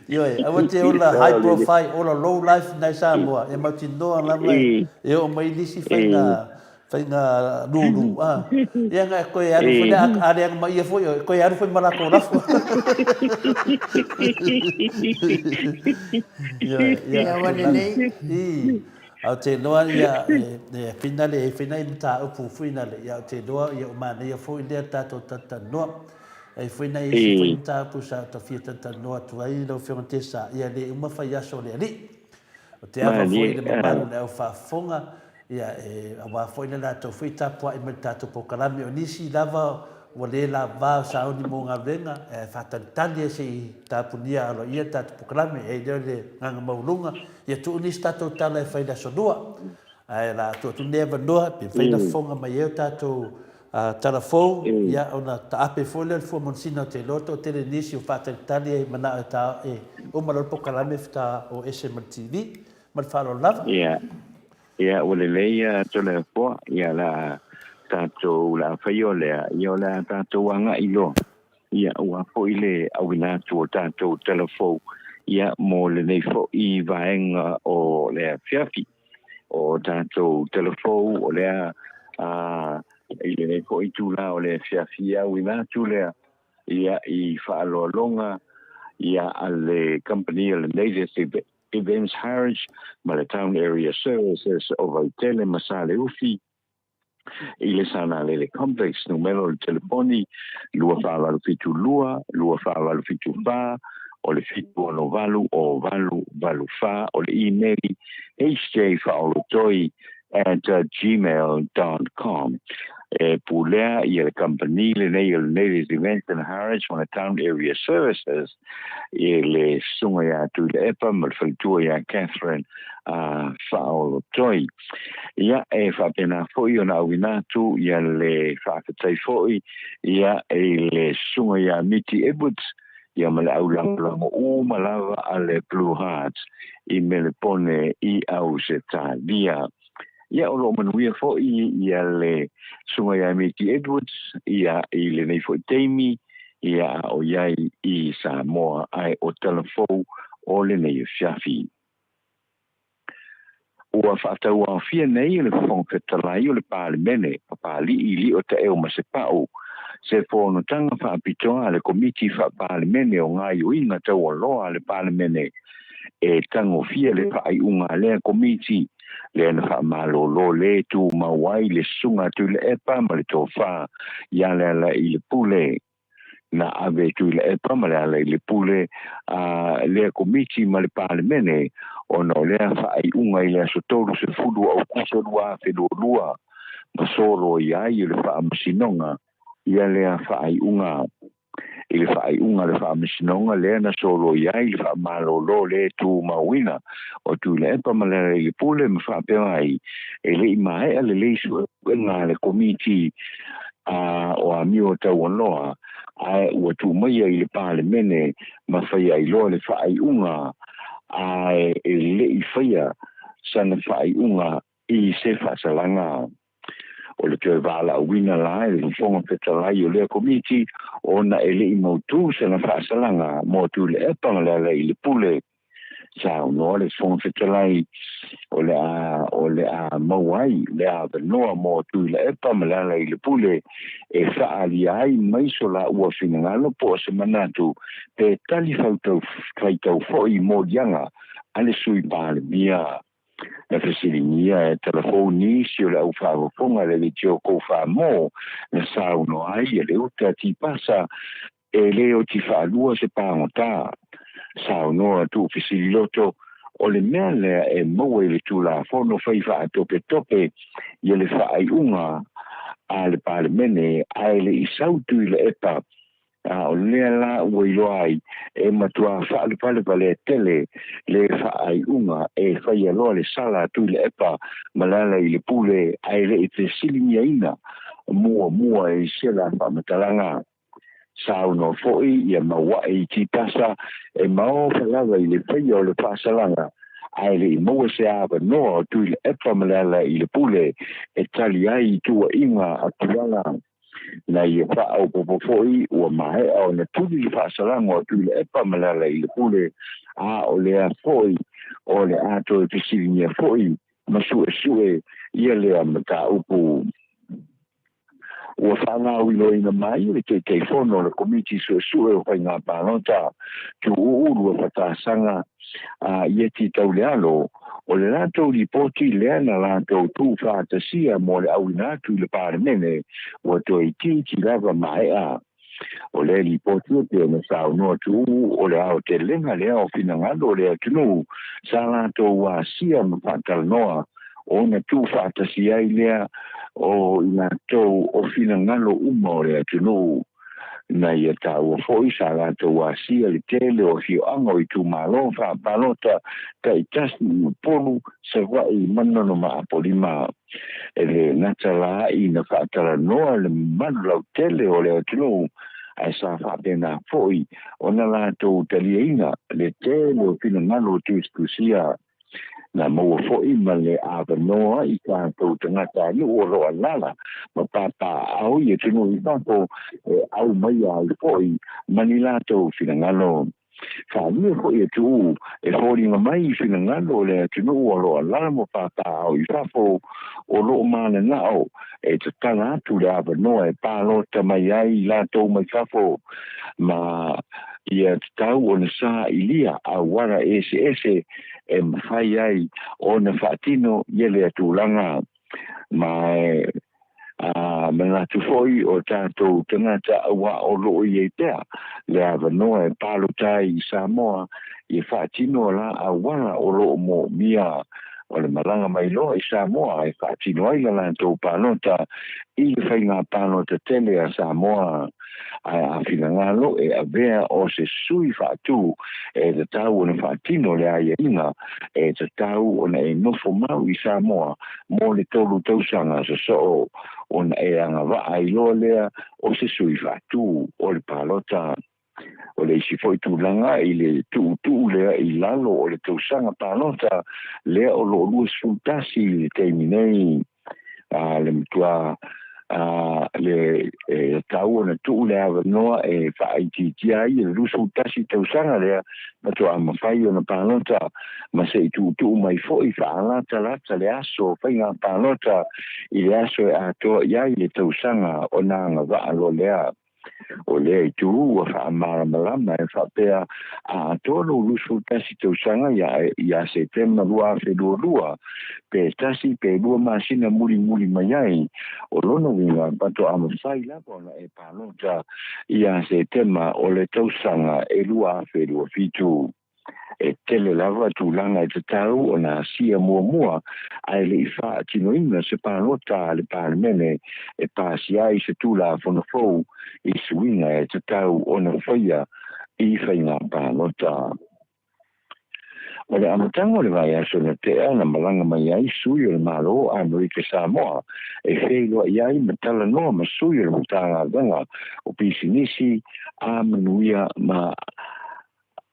Ioe, aua te ola high profile, ola low life nai Samoa, e mautinoa lava e oo mai nisi faiga. Faiga lulu, a. Ia na e koe alu foi lea, a leaga ma ia foi, e koe alu foi ma latou lafo. Ia, ia. Ia ua lelei. I, a o te iloa, ia, e, whina le, e whina i mataupu whina le, ia o te iloa, ia o manaia foi lea tatou talatalanoa. E foi nai isi foi mataupu sa o ta fia talatalanoa atu ai lau Afioga Tesa, ia le uma fai aso o le alii. O te ava foi i le mamalu o le au faafofoga, ia, e, aua foi le latou foi tapuai mai le tatou polokalame. O nisi lava ua le lavava o sauni mo galuega, e faatalitali ai se i tapunia aloaia le tatou polokalame. E i ai lea o le agaga maualuga, ia tuu nisi tatou tala e fai i le aso Lua. Ae o le a tuu atu lenei avanoa pe mafai ona fofoga mai ai o tatou tala fou, ia, ona taape foi lea o le fua monosina o te iloa toatele nisi o faatalitali e manao e ta, e uma loa le polokalame faatoa o ese ma le TV. Ma le faaaloalo lava. Ia, ia ua lelei ia Toleafoa, ia o le a tatou, o le a faia o lea, ia o le a tatou agai loa. Ia aua foi le auina atu o tatou tala fou, ia mo lenei foi vaega o le afiafi. O tatou tala fou o lea a i lenei foi itula o le afiafi, ia auina atu lea ia i faaaloaloga ia a le kamupani o le Native Events Harwich ma le Town Area Services o Vaitele ma Saleufi i le Sanalele Complex, numera o le telefoni 2472 2474 o le 768 o 884, o le imeli hjfaaolotoi@gmail.com. E pulea ia le kamupani lenei o le Native Events and Harwich ma le Town Area Services e le susuga ia Tuilaepa ma le faletua ia Catherine a Faaolotoi. Ia, e faapena foi ona auina atu ia le faafetai foi ia i le susuga ia Miti Edwards ia ma le au lagolago uma lava a le Blue Hearts i Melepone i Ausetalia. Ia, o lo o manuia foi ia le susuga ia Miti Edwards ia i lenei foi taimi ia a o i ai i Samoa ae o tala fou o lenei afiafi. Ua faatauaofia nei e le Fofoga Fetalai o le Palemene, Papali'i Lio Taeo Masepa'u, se fonotaga faapitoa a le Komiti Faa-Palemene o Gaioiga Taualoa a le Palemene e tagofia le faaiuga a lea Komiti lea na faamalolo le tumau ai le Susuga Tuilaepa ma le Tofa ia Lealailepule. Na ave Tuilaepa ma Lealailepule a lea Komiti ma le Palemene ona o lea faaiuga i le aso 30 o Aukuso 2022 ma soloia ai e le Faamasinoga ia lea faaiuga. I le faaiuga a le Faamasinoga lea na soloia ai le faamalolo le tumauina o Tuilaepa ma Lealailepule ma faapea ai e le i maea lelei suesuega a le Komiti a o Amio Taualoa ae ua tuu maia i le Palemene ma faia ai loa le faaiuga ae e le i faia sana faaiuga i se faasalaga. O le toe valaauina la e le Fofoga Fetalai o lea Komiti ona e le i mautū sana faasalaga mo Tuilaepa ma Lealailepule. Saunoa le Fofoga Fetalai o le a o le a maua ai le avanoa mo Tuilaepa ma Lealailepule e faaalia ai mai so laua finagalo po o se manatu pe tali faitau foi moliaga a le Sui Palemia. Na fesiligia e talafou nisi o le au faafofoga le leitio Kofa Mo na saunoa ai e le uta Tipasa e le oti faalua se pagota. Saunoa Tuufesililoto o le mea lea e maua i le Tulafono fai faatopetope ia le faaiuga a le Palemene ae le i sau Tuilaepa A o lea la ua iloa ai, e matua faalepalevalea tele le faaiuga e faia loa le sala a Tuilaepa ma Lealailepule ae le i fesiligiaina muamua i se la faamatalaga. Saunoa foi ia Mauae i Tipasa e maofa lava i le faia o le faasalaga ae le i maua se avanoa o Tuilaepa ma Lealailepule e tali ai i tuuaiga a Tuala. Na ia faaopoopo foi ua maea ona tuli le faasalaga o Tuilaepa ma Lealailepule, a o lea foi o le a toe fesiligia foi ma suesue ia lea mataupu. Ua faagaoiloina mai e le Taitaifono o le Komiti Suesue o Faiga Palota Tuuu Luafatasaga Ieti Taulealo, o le latou lipoti lea na latou tuufaatasia mo le auina atu i le Palemene ua toeitiiti lava maea. O lea lipoti e pei ona saunoa Tuuu, o le aotelega lea o finagalo o le atunuu sa latou asia ma faatalanoa ona tuufaatasi ai lea o i latou o finagalo uma o le atunuu. Na ia taua foi sa latou asia le tele o afioaga o itumalo faapalota taitasi i Upolu, Savaii ma Manono ma Apolima. E le gata la ina faatalanoa le mamalu lautele o le atunuu, ae sa faapena foi ona latou taliaina le tele o finagalo tusitusia. Na maua foi ma le avanoa i tatou tagatanuu o lo o alaala ma papaaao i atunuu i fafo e aumaia ai foi ma ni latou finagalo. Faaalia foi e Tuuu e foliga mai i finagalo o le atunuu o lo o alaala ma papaaao i fafo o lo o mananao e tatala atu le avanoa e palota mai ai i latou mai fafo, ma ia tatau ona sailia auala eseese e mafai ai ona faatino ia lea tulaga. Ma e manatu foi o tatou tagata auā o lo o i ai pea le avanoa e palota ai i Samoa ia faatino la auala o lo o moomia o le malaga mai loa i Samoa e faatino ai la latou palota i le faiga palota tele a Samoa. Ae a finagalo e avea o se sui faatu e tatau ona faatino le aiaiga e tatau ona e nofo mau i Samoa mo le 3 tausaga sosoo ona e agavaa ai loa lea o se sui faatu o le palota. O le isi foi tulaga i le tuutuu lea i lalo o le tausaga palota lea o lo o 21 i le taimi nei, le matua le tatau ona tuu le avanoa e faaitiitia ai le 21 tausaga lea faatoa mafai ona palota, ma se i tuutuu mai foi faalatalata le aso faiga palota i le aso e atoa i ai le tausaga ona agavaa loa lea. O lea itu ua faamalamalama e faapea a atoa lou 21 tausaga ia Setema 2022 pe 1 pe 2 masina mulimuli mai ai, o lona uiga faatoa mafai lava ona e palota ia Setema o le tausaga e 2027. E tele lava tulaga e tatau ona asia muamua ae le i faatinoina se palota a le Palemene e pasia ai se Tulafono fou i suiga e tatau ona faia i faiga palota. O le amataga o le vaiaso na tea na malaga mai ai sui o le Malo o Amerika Samoa e feiloai ai ma talanoa ma sui o le Matagaluega o Pisinisi a Manuia ma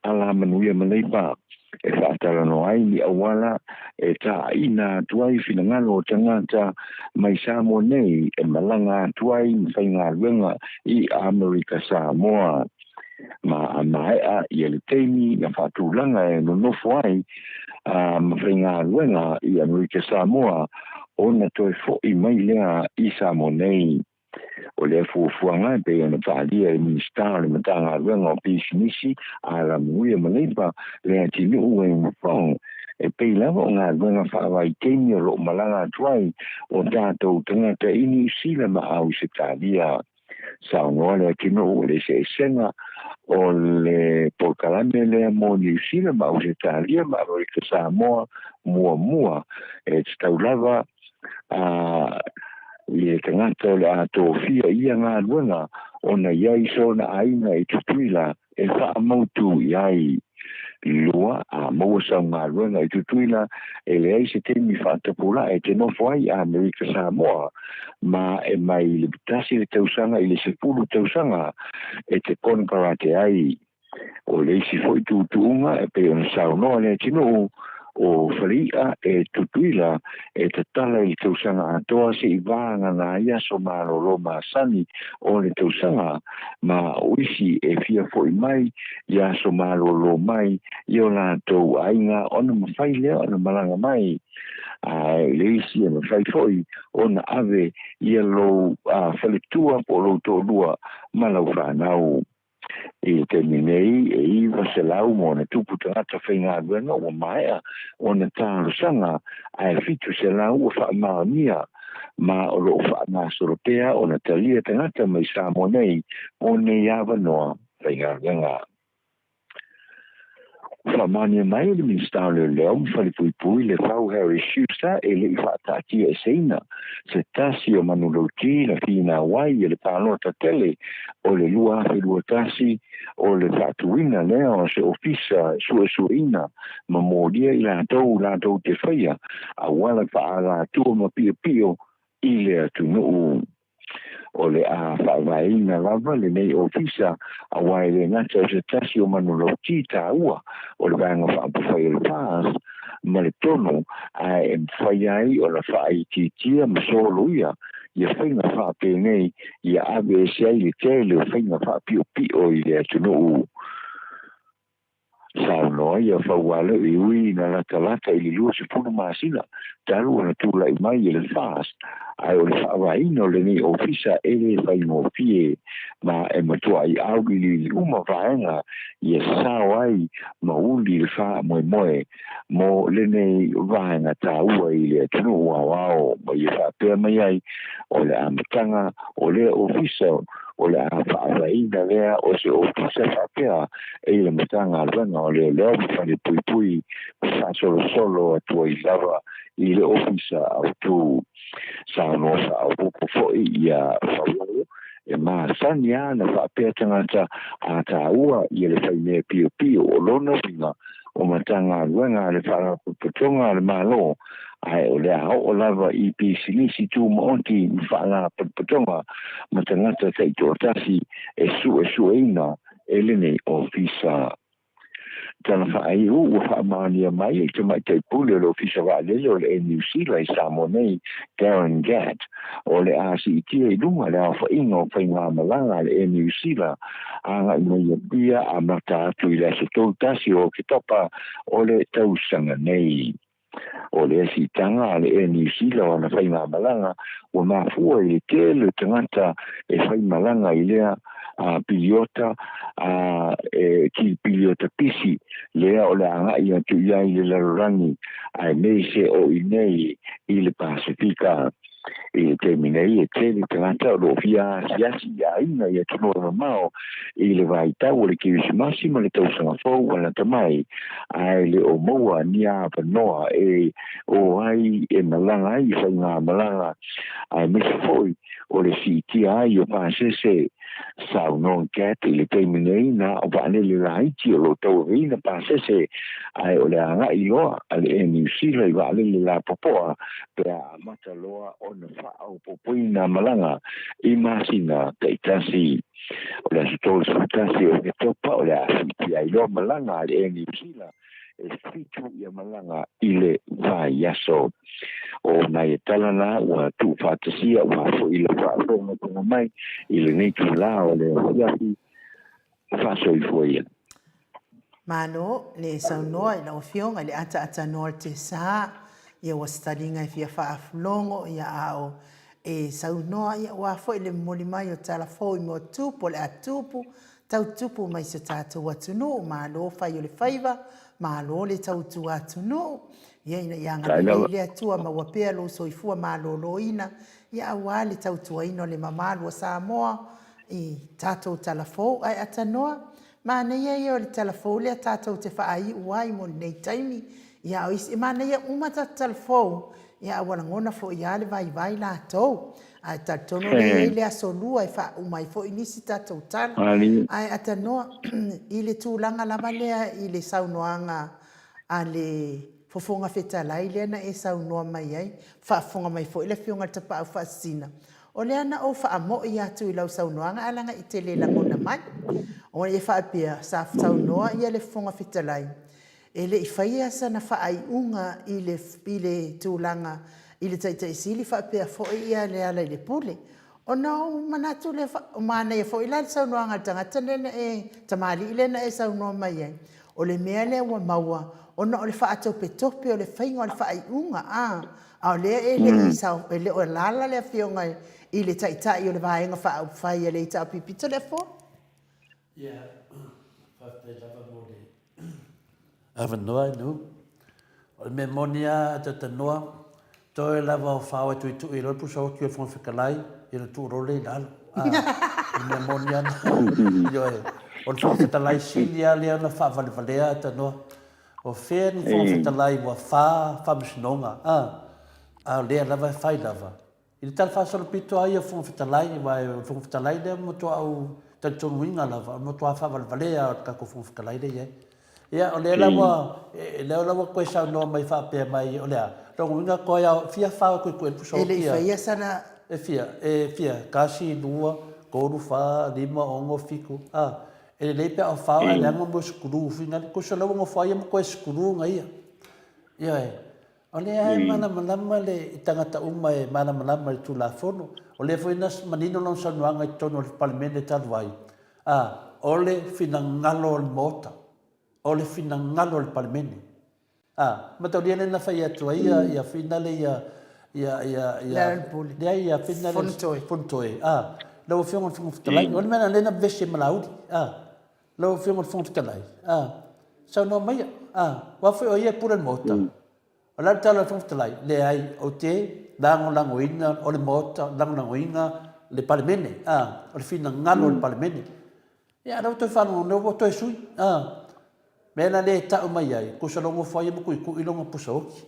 Alamanuia ma Leipa e faatalanoa ai ni auala e taaiina atu ai finagalo o tagata mai Samoa nei e malaga atu ai ma faigaluega i Amerika Samoa. Ma a maea ia le taimi na faatulaga e nonofo ai ma faigaluega i Amerika Samoa ona toe fo'i mai lea i Samoa nei. O lea fuafuaga e pei ona faaalia e le Minisita o le Matagaluega o Pisinisi Alamanuia ma Leipa Leatinuu Wayne Fong, e pei lava o galuega faavaitaimi o lo o malaga atu ai o tatou tagata i Niu Sila ma Ausetalia. Saunoa Leatinuu o le eseesega o le polokalame lea mo Niu Sila ma Ausetalia ma Amerika Samoa muamua e tatau lava i le tagata o le a tofia i ia galuega ona i ai sona aiga i Tutuila e faamautu i ai. Lua, a maua sau galuega i Tutuila e leai se taimi faatapulaa e te nofo ai i Amerika Samoa, ma e mai le 1 le tausaga i le 10 tausaga e te konekarate ai. O le isi foi tuutuuga e pei ona saunoa Leatinuu o faleia e Tutuila e tatala i le tausaga atoa se'i vagana ai aso malolo masani o le tausaga, ma o isi e fia fo'i mai i aso malolo mai i o latou aiga ona mafai lea ona malaga mai. Ae i le isi e mafai foi ona ave ia lou faletua po o lou toalua ma lau fanau. I le taimi nei, e 900 ma ona tupu tagata faigaluega ua maea ona talosaga, ae 700 ua faamaonia, ma o lo o faagasolo pea ona talia tagata mai Samoa nei mo nei avanoa faigaluega. Ua faamaonia mai e le Minisita o Leoleo ma Falepuipui Lefau Harry Schuster e le i faataatiaeseina se tasi o manulauti na finau ai i le palota tele o le 2021 o le faatuina lea o se ofisa suesueina ma molia i latou latou te faia auala faaalatua ma piopio i le atunuu. O le a faavaeina lava lenei ofisa aua e le gata o se tasi o manulauti taua o le Vaega Faaupufai o le FAS ma le tonu ae e mafai ai ona faaitiitia ma soloia ia faiga faapenei ia ave ese ai le tele o faiga faapiopio i le atunuu. Saunoa ia Faualo e ui ina latalata i le 20 masina talu ona tulai mai e le FAST, ae o le faavaeina o lenei ofisa e le faigofie, ma e matuai auiliili uma vaega ia sao ai ma uli le faamoemoe mo lenei vaega taua i le atunuu aoao, ma ia faapea mai ai o le amataga o lea ofisa o le a faavaeina lea o se ofisa faapea e i le Matagaluega o Leoleo ma Falepuipui ma faasolosolo atu ai lava i le ofisa autu. Saunoa faaopoopo foi ia Faualo e masani lava ona faapea tagata a taua ia le faimea piopio o lona uiga o Matagaluega a le Faalapotopotoga a le Malo, ae o le a oo lava i pisinisi tumaoti ma faalapotopotoga ma tagata taitoatasi e suesueina e lenei ofisa. Tala faaiu ua faamaonia mai e le Tamaitai Pule o le Ofisa Vaalele o le Air New Zealand i Samoa nei, Darren Gatt, o le a siitia i luga le aofaiga o faigamalaga a le Air New Zealand agai mai i Apia amata atu i le aso 31 o Oketopa o le tausaga nei. O lea siitaga a le Air New Zealand o ana faigamalaga ua mafua i le tele o tagata e faimalaga i lea piliota e piliota pisi lea o le agai atu i ai i le lalolagi aemaise o i nei i le Pasefika. I le taimi nei e tele tagata o lo o fia asiasi i aiga i atunuu e mamao i le vaitau o le Kerisimasi ma le tausaga fou ua lata mai, ae le o maua ni avanoa e o ai e malaga ai i faigamalaga, aemaise foi o le siitia ai o pasese. Saunoa Cat i le taimi nei na o vaalele laiti o lo o tauaveina pasese, ae o le agai loa a le Air New Zealand i vaalele lapopoa pe a amata loa ona faaopoopoina malaga i masina taitasi. O le aso 31 o Oketopa o le a siitia ai loa malaga a le Air New Zealand e 7 ia malaga i le vaiaso. O nai tala na ua tuufaatasia ua foi i lau faafogafoga mai i lenei itulā o le afiafi faasoifua ia. Malo le saunoa i lau Afioga i le ataatanoa o le Tesa, ia ua se taliga e fia faaflogo ia a o e saunoa ia ua foi le momoli mai o tala fou i mua tupu o le a tupu tau tupu mai si o tatou atunuu, malo fai o le faiva, malo le tautua atunuu, ia ina ia agalelei le Atua maua pea lou soifua maloloina, ia aua le tautuaina o le mamalu o Samoa i tatou tala fou. Ae atanoa, manaia ia o le tala fou lea tatou te faaiu ai mo lenei taimi, ia o isi, e manaia uma tatou tala fou, ia a ua lagona foi lava le vaivai latou. Ae talitonu o lea e i ai le aso lua e faauma ai foi nisi tatou tala. Ae atanoa i le tulaga lava lea i le saunoaga a le Fofoga Fetalai lea na e saunoa mai ai, faafofoga mai foi le Afioga i le Tapaau Faasisina, o lea na ou faamoi atu i lau saunoaga ae leaga e te le lagona mai. Ona e faapea, sa saunoa ia le Fofoga Fetalai, E le i faia sana faaiuga i le i le tulaga i le Taitai Sili faapea foi ia Lealailepule. Ona ou manatu lea, manaia foi la le saunoaga a le tagata lea na e, tamalii lea na e saunoa mai ai. O le mea lea ua maua, ona o le faatopetope o le faiga o le faaiuga, a, a o lea e le i sao, e le o alaala le Afioga i le Taitai o le Vaega Faaupufai a le HRPP Toleafoa. Ia, faafetai lava mo le avanoa i nu. O le mea moni lava a Tatanoa, toe lava o fao e tuitui loa le pusa oti o le Fofoga Fetalai, ia ona tuu loa lea i lalo. A, o le mea moni lava lena. Ioe, o le Fofoga Fetalai sili lava lea ona faavalevalea a Tanoa. O fea ni Fofoga Fetalai ua fa faamasinoga, a, a o lea lava e fai lava. I le tala faasolopito lava ia o Fofoga Fetalai, aua o le Fofoga Fetalai lea ua matua ou talitonuina lava, o le matua faavalevalea lava o le tatou Fofoga Fetalai lea e i ai. Ia, o lea la ua, lea la ua toe saunoa mai faapea mai, o le a? Lona uiga toe ao, e fia fa o toe tuu ai le pusa E le i faia sana. E fia, e fia, tasi, lua, tolu, fa, lima, ono, fitu, a. E lelei pe a o fa ae leaga mo sukulu fina, tusa la ua nofo ai ia ma toe sukulu na ia. Ioe. O lea e malamalama le tagata uma e malamalama i le Tulafono. O lea foi na manino lana saunoaga i totonu o le Palemene talu ai, a, o le finagalo o le Maota, o le finagalo o le Palemene. A, mataulia lea na fai atu ai ia, ia finale ia, ia, ia, ia, leai, ia finale, Fonotoe. Fonotoe, a, lau Afioga i le Fofoga Fetalai, o le mea lena lea na vevesi ai ma Laauli, a. Lau Afioga i le Fofoga Fetalai, a, saunoa maia, a, aua foi o ia e pule le Maota. O le a le tala a le Fofoga Fetalai? Leai, ou te lagolagoina o le Maota, lagolagoina le Palemene, a, o le finagalo o le Palemene. Ia, a o lea ua toe faalogo nei ua toe sui, a. Mea la lea e tau mai ai, tusa loa nofo ai ia ma tuitui lona pusa oti.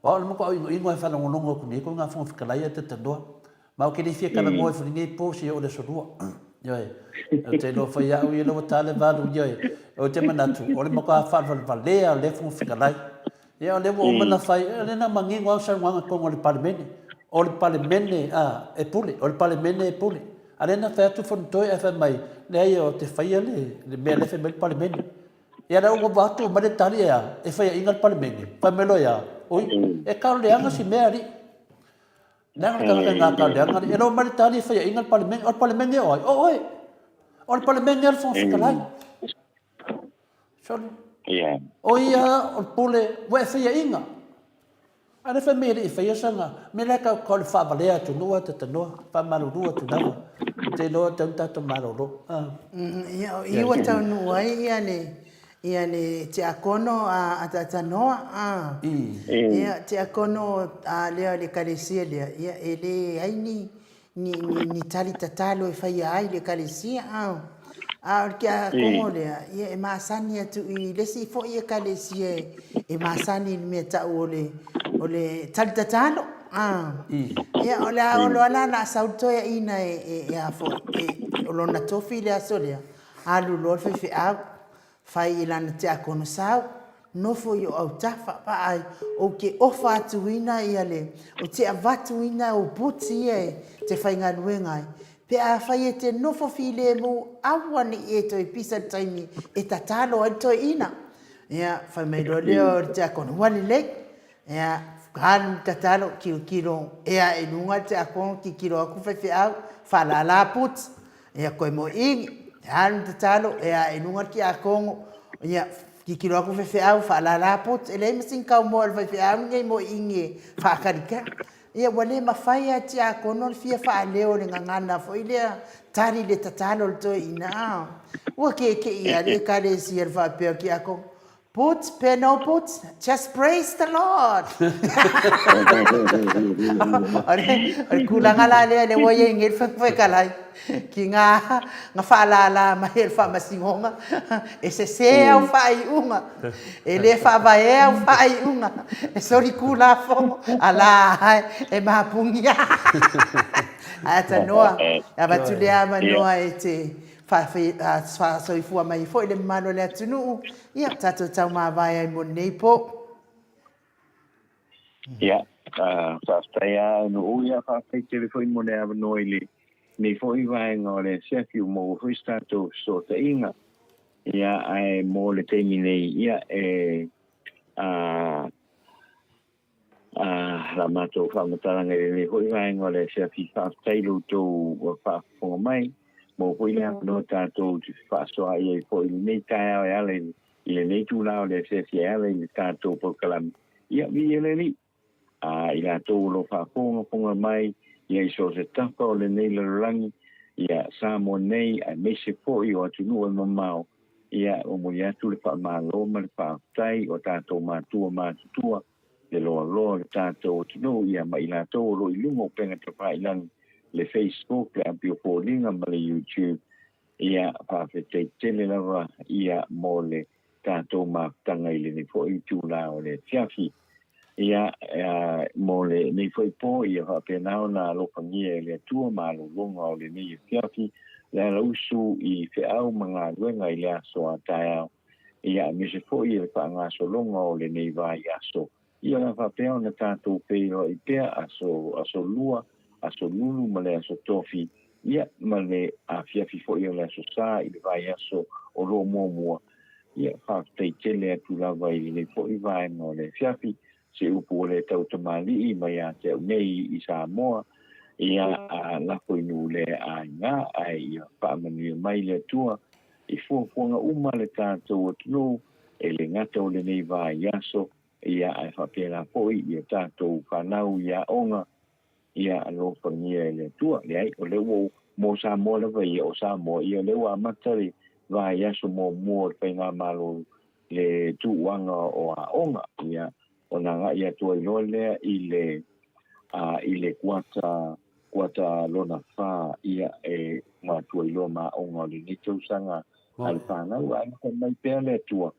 O au le matua inoino e faalogologo atu nei koe ngā Fofoga Fetalai ae talanoa. Ma ou te le fia talanoa ifo lenei po seia oo i le aso lua. Ioe. Ou te iloa foi au ia ua ta le valu, ioe. Ou te manatu, o le matua faavalevalea o lea Fofoga Fetalai. Ia o lea ua uma ona fai, o lea na manino lava saunoaga i totonu o le Palemene. O le Palemene a, e pule, o le Palemene e pule. A lea na fai atu Fonotoe ae fai mai, leai ou te faia le, le mea lea e fai mai le Palemene. Ia lea ua avatu mai le tali e a, e faiaina le Palemene. Fai mai loa e a, oi, e kalo leaga si mea alii. Leaga le tagata i ngā kalo leaga alii. E loa mai le tali e faiaina le Palemene. O le Palemene o ai? O oe. O le Palemene a le Fofoga Fetalai. Sorry. O ia o le pule, ua e faiaina. A lea fai mai e le i faia sana mea la e tau tau le faavalea atunuu a tatanoa, faamalulu atu lava. Ou te iloa e tatau ona tatou malolo. Ah. Ia, o i ua taunuu ai ia le ia le tiakono a Tatanoa. Ah. Ia, tiakono a lea o le ekalesia lea, ia e leai ni ni, ni, ni tali tatalo e faia ai le ekalesia, a. A o le tiakono lea, ia e masani atu i le isi foi ekalesia e, e masani i le mea tau o le, o le tali tatalo, a. Ia, o le a olo ala la sau le toeaina e, e, e a foi, e, o lona tofi le aso lea, alu loa le faifeau, Fai i lana tiakono sau, nofo i o autafa, vaai, ou te ofa atuina ia le, ou te avatuina ou buti ia e te faigaluega ai, pe afai e te nofo filemu, aua ne i e toe pisa le taimi e tatalo ai le toeaina. Ia, fai mai loa lea o le tiakono, ua lelei. Ia, alu tatalo, tilotilo, ea i luga le tiakono, tilotilo atu faifeau, faalala puti. Ia, koe moe igi, alu tatalo, ea i luga le tiakono, ia, tilotilo atu faifeau, faalala puti. E leai ma sina tau moe a le faifeau lenei moe igi e faakalikali. Ia, ua le mafai lava e tiakono le fia faaleo o le gagana foi lea, tali le tatalo a le toeaina, a. Ua keke'i lava le Ekalesia i le faapea o le tiakono, Put pe no put, just praise the Lord! O le tulaga la lea, lea ua i ai nei le Fofoga Fetalai ki ngā nga faalālā mai e le Faamasinoga, e sesē au faaiuga, e le faavaea au faaiuga, e solitulafono, alā e mapugia. Ae atanoa, e avatu lea avanoa e te faasoifua mai ai foi le mamalu o le atunuu, ia, tatou taumāvae ai mo lenei pō. Ia, faafetai lava Nu'u, ia faafetai tele foi mo le avanoa i lenei foi vaega o le asiasi ua maua foi se tatou fesootaiga. Ia, ae mo le taimi nei, ia, e, a, A la matou faamatalaga i lenei foi vaega o le asiasi, faafetai i lo outou ua faafofoga mai. Maua foi le avanoa tatou te fefaasoaai ai foi i lenei taeao e ala i I lenei itulā o le afiafi e ala i le tatou polokalame, ia, viia le Alii. A i latou o lo o faafogafoga mai ia i so o se tafa o lenei lalolagi, ia Samoa nei aemaise foi o atunuu e mamao, ia momoli atu le faamalo ma le faafetai o tatou matua matutua, le loaloa o le tatou atunuu, ia ma i latou o lo o i luga o upega tafailagi, le Facebook, le Apiofoliga ma le YouTube, ia faafetai tele lava ia mo le tatou mafutaga i lenei foi itulā o le afiafi. Ia, mo lenei foi po, ia faapena ona alofagia e le Atua malologa o lenei afiafi, le alausu i feau ma galuega i le aso a taeao, ia, aemaise foi le faagasologa o lenei vaiaso. Ia, o le a faapea ona tatou feiloai pea aso, aso Lua, aso Lulu ma le aso Tofi, ia, ma le afiafi foi o le aso Sa i le vaiaso o lo o muamua. Ia, faafetai tele atu lava i lenei foi vaega o le afiafi, se upu ua le tautamalii mai ia te au nei i Samoa, ia, a lafo i nuu le aiga, ae ia faamanuia mai le Atua i fuafuaga uma a le tatou atunuu, e le gata o lenei vaiaso, ia, ae faapena foi i a tatou fanau i aoga, ia alofagia e le Atua. Leai, o lea ua ou, mo Samoa lava ia, o Samoa, ia o lea ua amata le vaiaso muamua o le Faigamalo le tuuaga o aoga, ia, ona agai atu ai loa lea i le, a, i le kuata, kuata lona fa, ia, e matua iloa ma aoga o lenei tausaga a le fanau, ae alofa mai pea le Atua,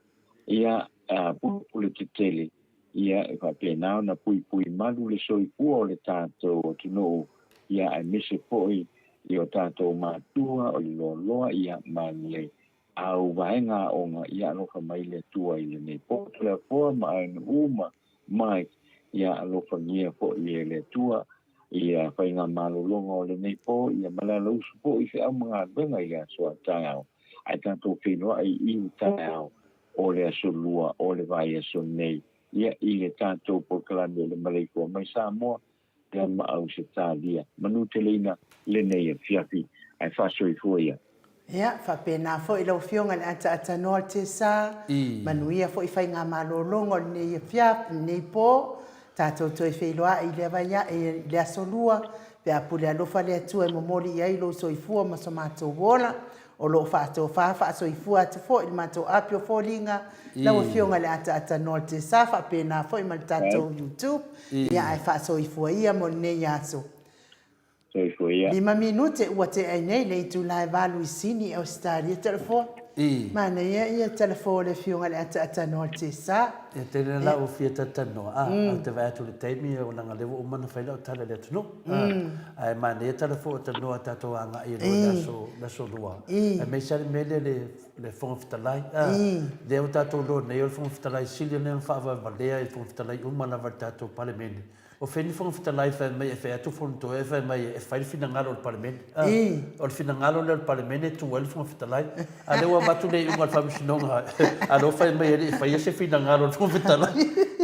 ia, a, pulepule tetele, ia e faapena ona puipui malu le soifua o le tatou atunuu, ia aemaise foi i o tatou matua o le loaloa, ia ma le au vaega aoga, ia alofa mai le Atua i lenei po. Toleafoa ma Ainuu ma Mike, ia alofagia foi e le Atua ia faigamalologa o lenei po, ia ma le alausu foi i feau ma galuega i le aso a taeao, ae tatou feiloai i le taeao o le aso Lua o le vaiaso nei, ia, i le tatou polokalame o le Maleifua mai Samoa ia ma Ausetalia. Manuteleina lenei afiafi, ae faasoifua ia. Ia, faapena foi lau Afioga i le Ataatanoa o le Tesa, manuia foi faigamalologa o lenei afiafi, lenei po, tatou toe feiloai i lea vaia, i le aso Lua, pe a pule alofa le Atua e momoli i ai lou soifua ma so matou ola, O lo o faatofa faasoifua atu foi i le matou api o foliga, lau Afioga i le Ataatanoa o le Tesa faapena foi ma le tatou YouTube, ia ae faasoifua ia mo lenei aso. Soifua ia. Lima minute ua tea ai nei le itula e valu i Sini, Ausetalia. Telefo. Manaia ia telefo o le Afioga i le Ataatanoa o le Tesa. E tele la ua fia talatalanoa, a, ae ou te vaai atu i le taimi, leaga o lea ua uma ona fai lau tala i le atunuu. Ae manaia tala foi o tanoa tatou agai i le aso le aso lua. Aemaise lava le mea lea le le Fofoga Fetalai. Lea ua tatou iloa nei o le Fofoga Fetalai sili lea ona faavaevalea i Fofoga Fetalai uma lava i le tatou Palemene. O fea ni Fofoga Fetalai fai mai e fai atu Fonotoe ae fai mai e fai le finagalo o le Palemene. O le finagalo lea o le Palemene e tu ai le Fofoga Fetalai. A lea ua avatu le iuga a le Faamasinoga, a lea ua fai mai e le i faia se finagalo o le Fofoga Fetalai.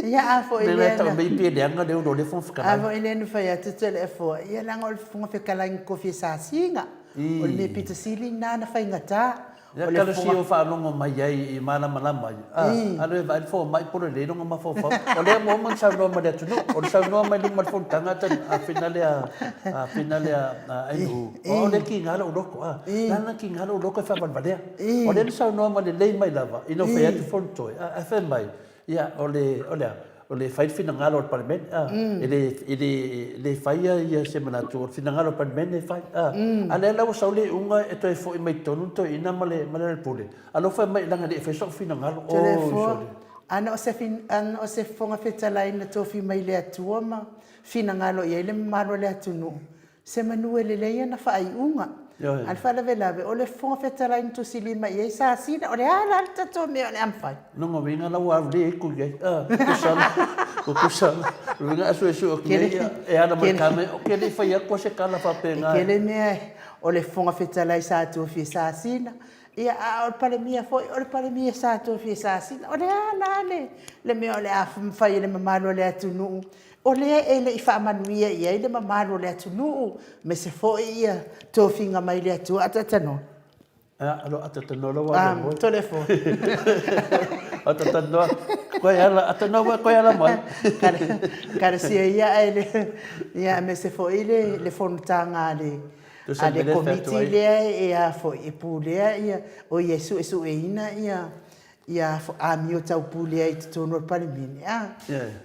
Ia, a foi lea na... Mea tau mai pe leaga lea o le Fofoga Fetalai. A foi lea na fai atu Toleafoa, ia leaga o le Fofoga Fetalai na tofi e Sasiga. O le mea pito sili lena na faigata. Ia kalo si o faalogo mai ai i malamalama ai. A, alu e vaai le fomai po o lelei lona mafaufau. O lea ua uma ona saunoa mai le atunuu. O le saunoa mai luma o le fonotaga a fina lea, a fina lea Ainuu, o au lea e kiga lou loto, a. Le a na kiga lou loto e faavalevalea. O lea na saunoa mai lelei mai lava ina ua fai atu Fonotoe, a, ae fai mai, Ia, o le, o le a? O le fai le finagalo o le Palemene, a. E le, e le, le faia ia se manatu, o le finagalo o le Palemene e fai, a. A lea la ua sau le iuga e toe foi mai totonu le toeaina ma le, ma le Pule, a lea ua fai mai leaga e le i faia sou finagalo. Oi, sole. Ana o se, ana o se Fofoga Fetalai na tofi mai le Atua ma finagalo i ai le mamalu o le atunuu, Se manu e lelei ana faaiuga. A o le faalavelave, o le Fofoga Fetalai na tusilima i ai Sasina, o le a la le tatou mea o le a mafai? Lona uiga la ua alu le itu i ai. Tusa la, tusa la, uiga a suesue atu nei, e ala mai tame, ou te le i fai atu se tala faapena. E tele mea o le Fofoga Fetalai sa tofi e Sasina, ia a o le Palemia foi, o le Palemia sa tofi e Sasina. O le a la le mea o le a mafai e le mamalu o le atunuu O lea e le i faamanuia i ai le mamalu o le atunuu, aemaise foi ia tofiga mai le Atua. A talanoa. Ea, alo atatanoa lau ave moe. Tolefo. Atatanoa, koe ala, atanoa koe ala mai. Karasia ia ai le, ia me se foi le, le fonotaga a le, a le komiti lea e a foi, e pulea ia, o ia e suesueina ia, ia amio tau pulea i totonu o le Palemene, a,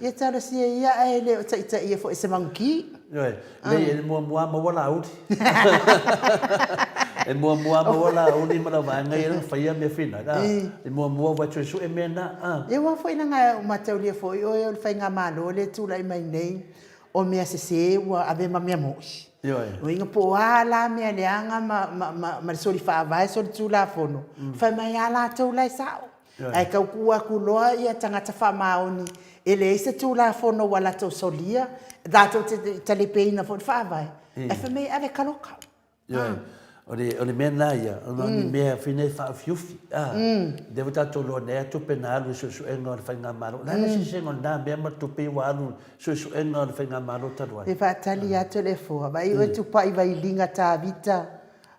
ia talosia ia ae le o taitaia foi e se maguki. Ioe, leai, e muamua maua Laauli. E muamua maua Laauli ma lau vaega ia na faia mea finai, a, e muamua ua suesue mea na, a. Ia aua foi leaga ua mataulia foi oe o le faigamalo lea e tulai mai nei, o mea sese ua ave ma mea moi. Ioe. Uiga po o a la mea leaga ma, ma, ma, ma le soli faavae, soli tulafono, fai mai a latou la e sao. Ioe. Ae tau tuu atu loa ia tagata faamaoni e leai se tulafono ua latou solia, latou te talepeina foi le faavae, ae fai mai e ave taloka. Ioe, o le, o le mea lena ia, ona o ni mea foi nei faaufiufi, a, lea ua tatou iloa nei a tupe na alu i suesuega o le Faigamalo. O le a le eseesega o lena mea ma le tupe ua alu i suesuega o le Faigamalo talu ai? E faatali atu le foa. Vaai oe tupai vailiga Tavita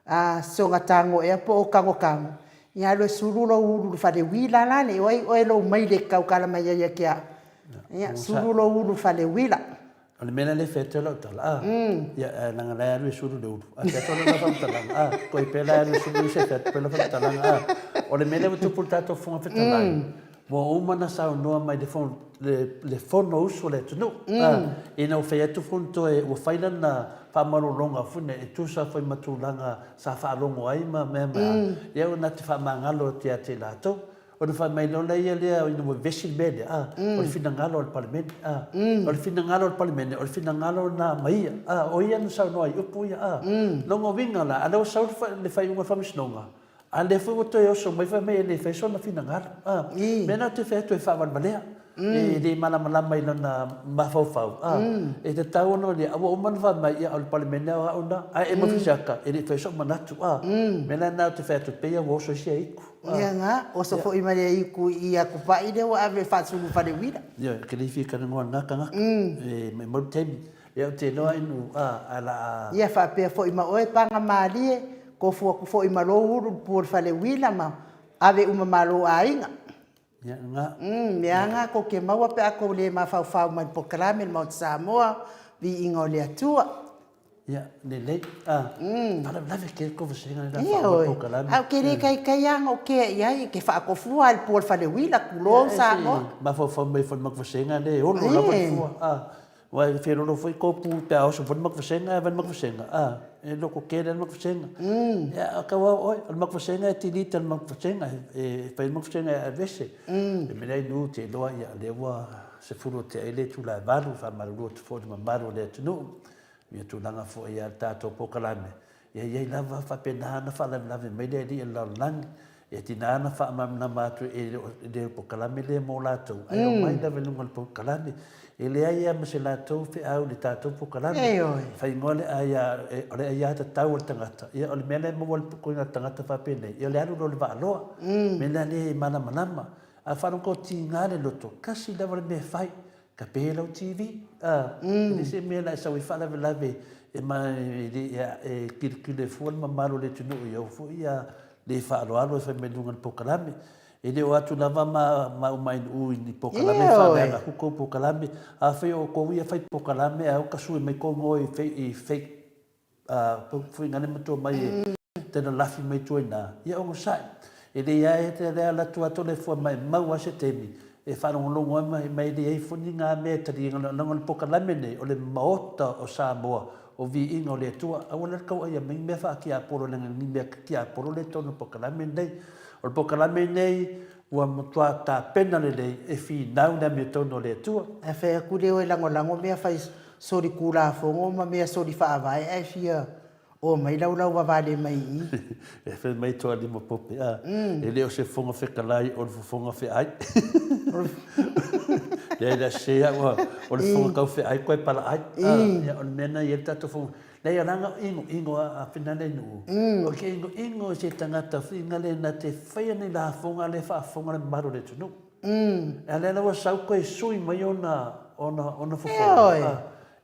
a soga tago ea po o kagokago, ia alu e sulu lou ulu i le fale uila la le oe oe lou maile e kaukala mai ai ia ke au. Ia sulu lou ulu i le fale uila. O le mea lea e fai atu ai lau tala, a, ia, leaga la e alu e sulu le ulu. A fai atu lau faamatalaga, a, koe pea la e alu e sulu se fai atu pea lau faamatalaga, a. O le mea lea ua tupu i le tatou Fofoga Fetalai, ua uma ona saunoa mai le fono, le, le Fonousu a le atunuu, a, ina ua fai atu Fonotoe ua fai lana faamalologa foi lea e tusa foi ma tulaga sa faalogo ai ma mea ma a, ia ua na te faamagalo atu ia te i latou. Ona fai mai loa lea lea ina ua vevesi le mea lea, a, o le finagalo o le Palemene, a. O le finagalo o le Palemene, o le finagalo na ma ia, a, o ia na saunoa i upu ia, a. Lona uiga la, a lea ua sau le faaiuga o le Faamasinoga, a lea foi ua toe oso mai fai mai e le fai sona finagalo, a. Mea na ou te fai atu e faavalevalea, e le malamalama i lona mafaufau, a. E tatau ona ia, ua uma ona fai mai, ia o le Palemene o au na, ae e mofi siaka, e le i faia sou manatu, a. Mea la na ou te fai atu, pei lava ua oso ai si aiku. Ia nga, oso foi ma le aiku i aku paʻi lea ua ave e faasulu i fale uila. Ioe, ke le fia talanoa i na tagata, e maimau le taimi. Ia ou te iloa inu, a, ae la a. Ia faapea foi ma oe paga malie, kofu aku foi ma lou ulu le pua o le fale uila ma ave uma ma lou aiga. Ia, nga. Mea nga kou ke maua pe a kou le mafaufau mai le polokalame le Maota Samoa, viiga o le Atua. Ia, lelei. A, faalavelave tele kou vasega nei la faauma le polokalame. Ioe, a ou ke le kaikai a na o kea i ai, ke faakofua a le pua o le fale uila, tulou Samoa. Ia, e se mafaufau mai foi le maku vasega le e olo lava le fua. A, aua e felolo foi kou pu pe a oso foi le maku vasega ae avai le maku vasega, a, e loko kele a le maku vasega. Ia, a kau a oe, o le maku vasega e tilita le maku vasega, e fai le maku vasega e avese. E mea ai nu te iloa, ia, lea ua 10 o te ai le itula e 8, faamalulu atu foi i le mamalu o le atunuu. Ia tulaga foi a le tatou polokalame, ia i ai lava faapena ona faalavelave mai le Alii o le lalolagi, e tiga ona faamalamalama atu e le polokalame lea mo latou, ae omai lava i luga o le polokalame. E leai lava ma se latou feau i le tatou polokalame. Ioe. E faaigoa le aia, o le aiatatau a le tagata. Ia o le mea la e maua ai le ituaiga tagata faapenei, ia o le alu loa i le vaaloa. O le mea lena lea e malamalama. A faalogo tiga le loto, tasi lava le mea e fai, Ka pē lau TV, a, e le se mea la e sau ai faalavelave e ma e le e kilokilo ai fua le mamalu o le atunuu i au foi ia le faaaloalo e fai mai luga o le polokalame. E le o atu lava ma ma uma i i ni polokalame e faaleaga aku kou polokalame. Afai o outou ia fai polokalame ae o ka sui mai kou igoa i fake Fuiga le matua mai e tena lafi mai tua ina, ia onosai. E le ia e te lea la tua tole fua mai mau a se temi, e whaalongolongo ai mai, mai le ai funi ngā mea e tali ngā langa le pokalame nei, o le maota o Samoa, o viiga o le Atua, aua le kau ai a mai mea wha ki apolo le ngi mea ki apolo le tono pokalame nei. O le pokalame nei, ua matua tapena lelei e whinau le amiotonu o le Atua. E whai aku leo e langolago mea whai soli kulafono ma mea soli faavae ae fia o mai laulau vavale mai i i. E fai mai toa lima pope, a, e le o se fofoga fetalai o le fofoga feai. Leai la se au a, o le fofoga tau feai koe pala ai. A, ia o le mea na i ai le tatou fofoga. Leai o lana inoino a Finale Nuu. O ke inoino i se tagata whiinga le na te whaia nei lafoga le faafofoga le mamalu o le atunuu. A lea la ua sau koe sui mai ona, ona, ona fofoga. Ioe.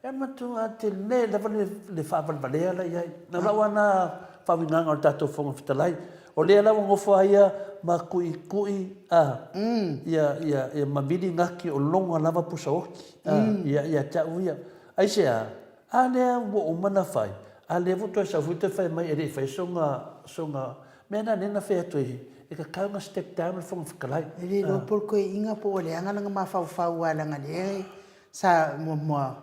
E matua tele lava le, le faavalevalea la i ai. Na lau lava na faauigaga o le tatou Fofoga Fetalai. O lea la ua nofo a ia ma kuʻikuʻi a, ia, ia, ia ma vili gaki o loga lava pusa oki, a, ia, ia te au ia. Aisea? A lea ua uma ona fai, a lea ua toe sau foi toe fai mai e le i fai soga, soga mea na lea na fai atu ai, e tatau ona step down le Fofoga Fetalai. E le iloa po o le toeaina po ua leaga lana mafaufau aua leaga lea sa muamua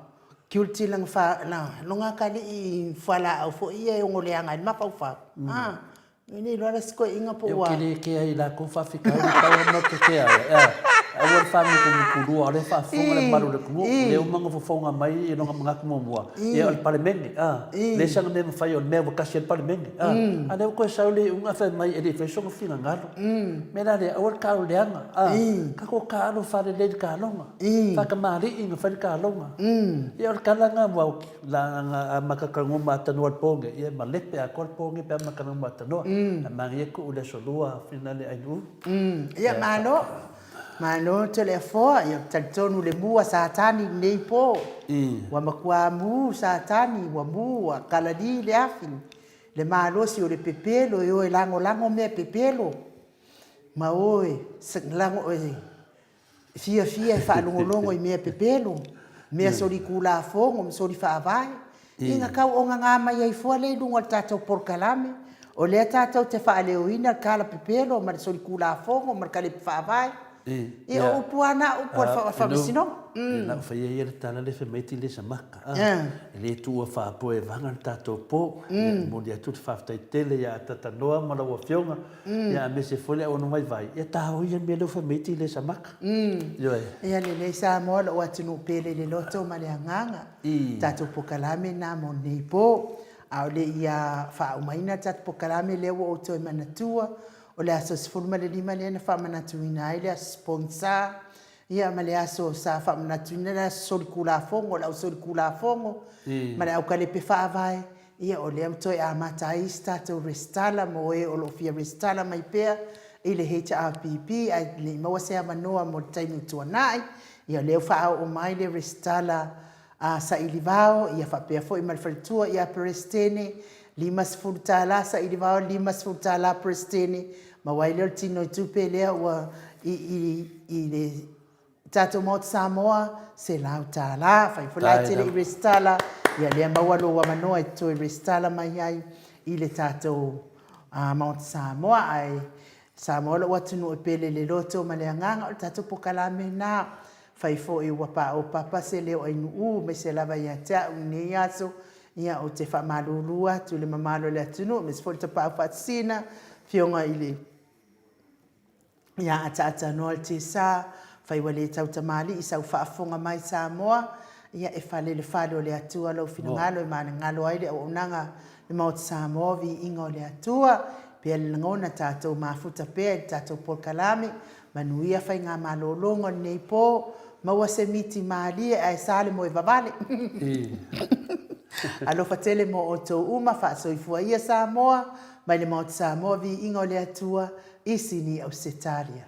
guilty lana fa, lona atalii i fualaau foi ia e ono leaga ai le mafaufau. E le iloa la si toeaina po ua. Ou te le kea i latou faafitauli tau a matou te kea ai, ea. Aua le faamukumukulua, o lea e faafofoga le mamalu o le atunuu, o lea uma ona fofoga mai i lona manatu muamua, ia o le Palemene, a. Leai sana mea e mafai, o le mea ua tasi ai le Palemene, a. A o lea ua toe sau le iuga ae fai mai e le i faia sona finagalo. O le mea la lea, aua le taaalo leaga, a. Tatou taaalo faalelei i le taaloga, faatamalii ona fai le taaloga. Ia o le tala lena aua ou te. Leaga a mata talanoa ma tanoa i le po nei, ia e malepe atoa le po nei pe a ma talanoa ma tanoa. Ae manaia tuu i le aso lua finale Ainuu. Ia malo, malo Toleafoa, ia ou te talitonu le mu a Satani i lenei po. Ua matua mu Satani, ua mu ua kalali le afi, le malosi o le pepelo e o e lagolago mea pepelo ma o e lago e fiafia e faalogologo i mea pepelo, mea solitulafono ma solifaavae, ia na tau ogaga mai ai fua lea i luga o le tatou polokalame. O lea tatou te faaleoina le tala pepelo ma le solitulafono ma le kalepe faavae. Ia o upu lava na o upu a le Faamasinoga. Ia na ou faia ia le tala lea fai mai e te le samaka, e le tuua faapoe e vaga le tatou po. Ia e momoli atu le faafetai tele ia Atatanoa ma lau Afioga Ia aemaise foi le auauna vaivai, ia taoia le mea lea ua fai mai ti le samaka. Ioe. Ia lelei Samoa lou atunuu pele i le loto ma le agaga. Tatou pokalame na mo lenei po. A o le i faaumaina le tatou pokalame lea ua ou toe manatua, o le aso 15 lea na faamanatuina ai le aso sponsor, ia ma le aso sa faamanatuina le aso solitulafono, le au solitulafono ma le aukalepe faavae. Ia, o lea ua toe amata ai isi tatou resitala mo e o lo o fia resitala mai pea i le HRPP ae le i maua se avanoa mo le taimi ua tuanai. Ia, o lea ua faaoo mai le resitala a Sailivao, ia faapea foi ma le faletua ia Peresetene, $50 Sailivao, $50 Peresetene, maua ai lea o le tinoitupe lea ua i, i, i le Tatou Maota Samoa, $100. Fai foi la e te le i resitala, ia lea maua lou avanoa e te toe resitala mai ai i le tatou Maota Samoa. Ae Samoa lou atunuu e pele i le loto ma le agaga, o le tatou pokalame lena. Fai foi ua paopapa se leo ainuu aemaise lava ia te au i lenei aso, ia ou te faamalulu atu i le mamalu o le atunuu aemaise foi le Tapaau Faasisina, Afioga i le Ia ataatanoa le tiasa, fai ua le tautamalii sau faafofoga mai Samoa, ia e fale i le fale o le Atua lou finagalo e managalo ai le auaunaga le Maota Samoa viiga o le Atua pea le lagona tatou mafuta pea i le tatou polokalame manuia faigamalologa o lenei po maua se miti malie ae sa le moe vavale alofa tele mo outou uma faasoifua ia Samoa mai le Maota Samoa viiga o le Atua i Sini, Ausetalia.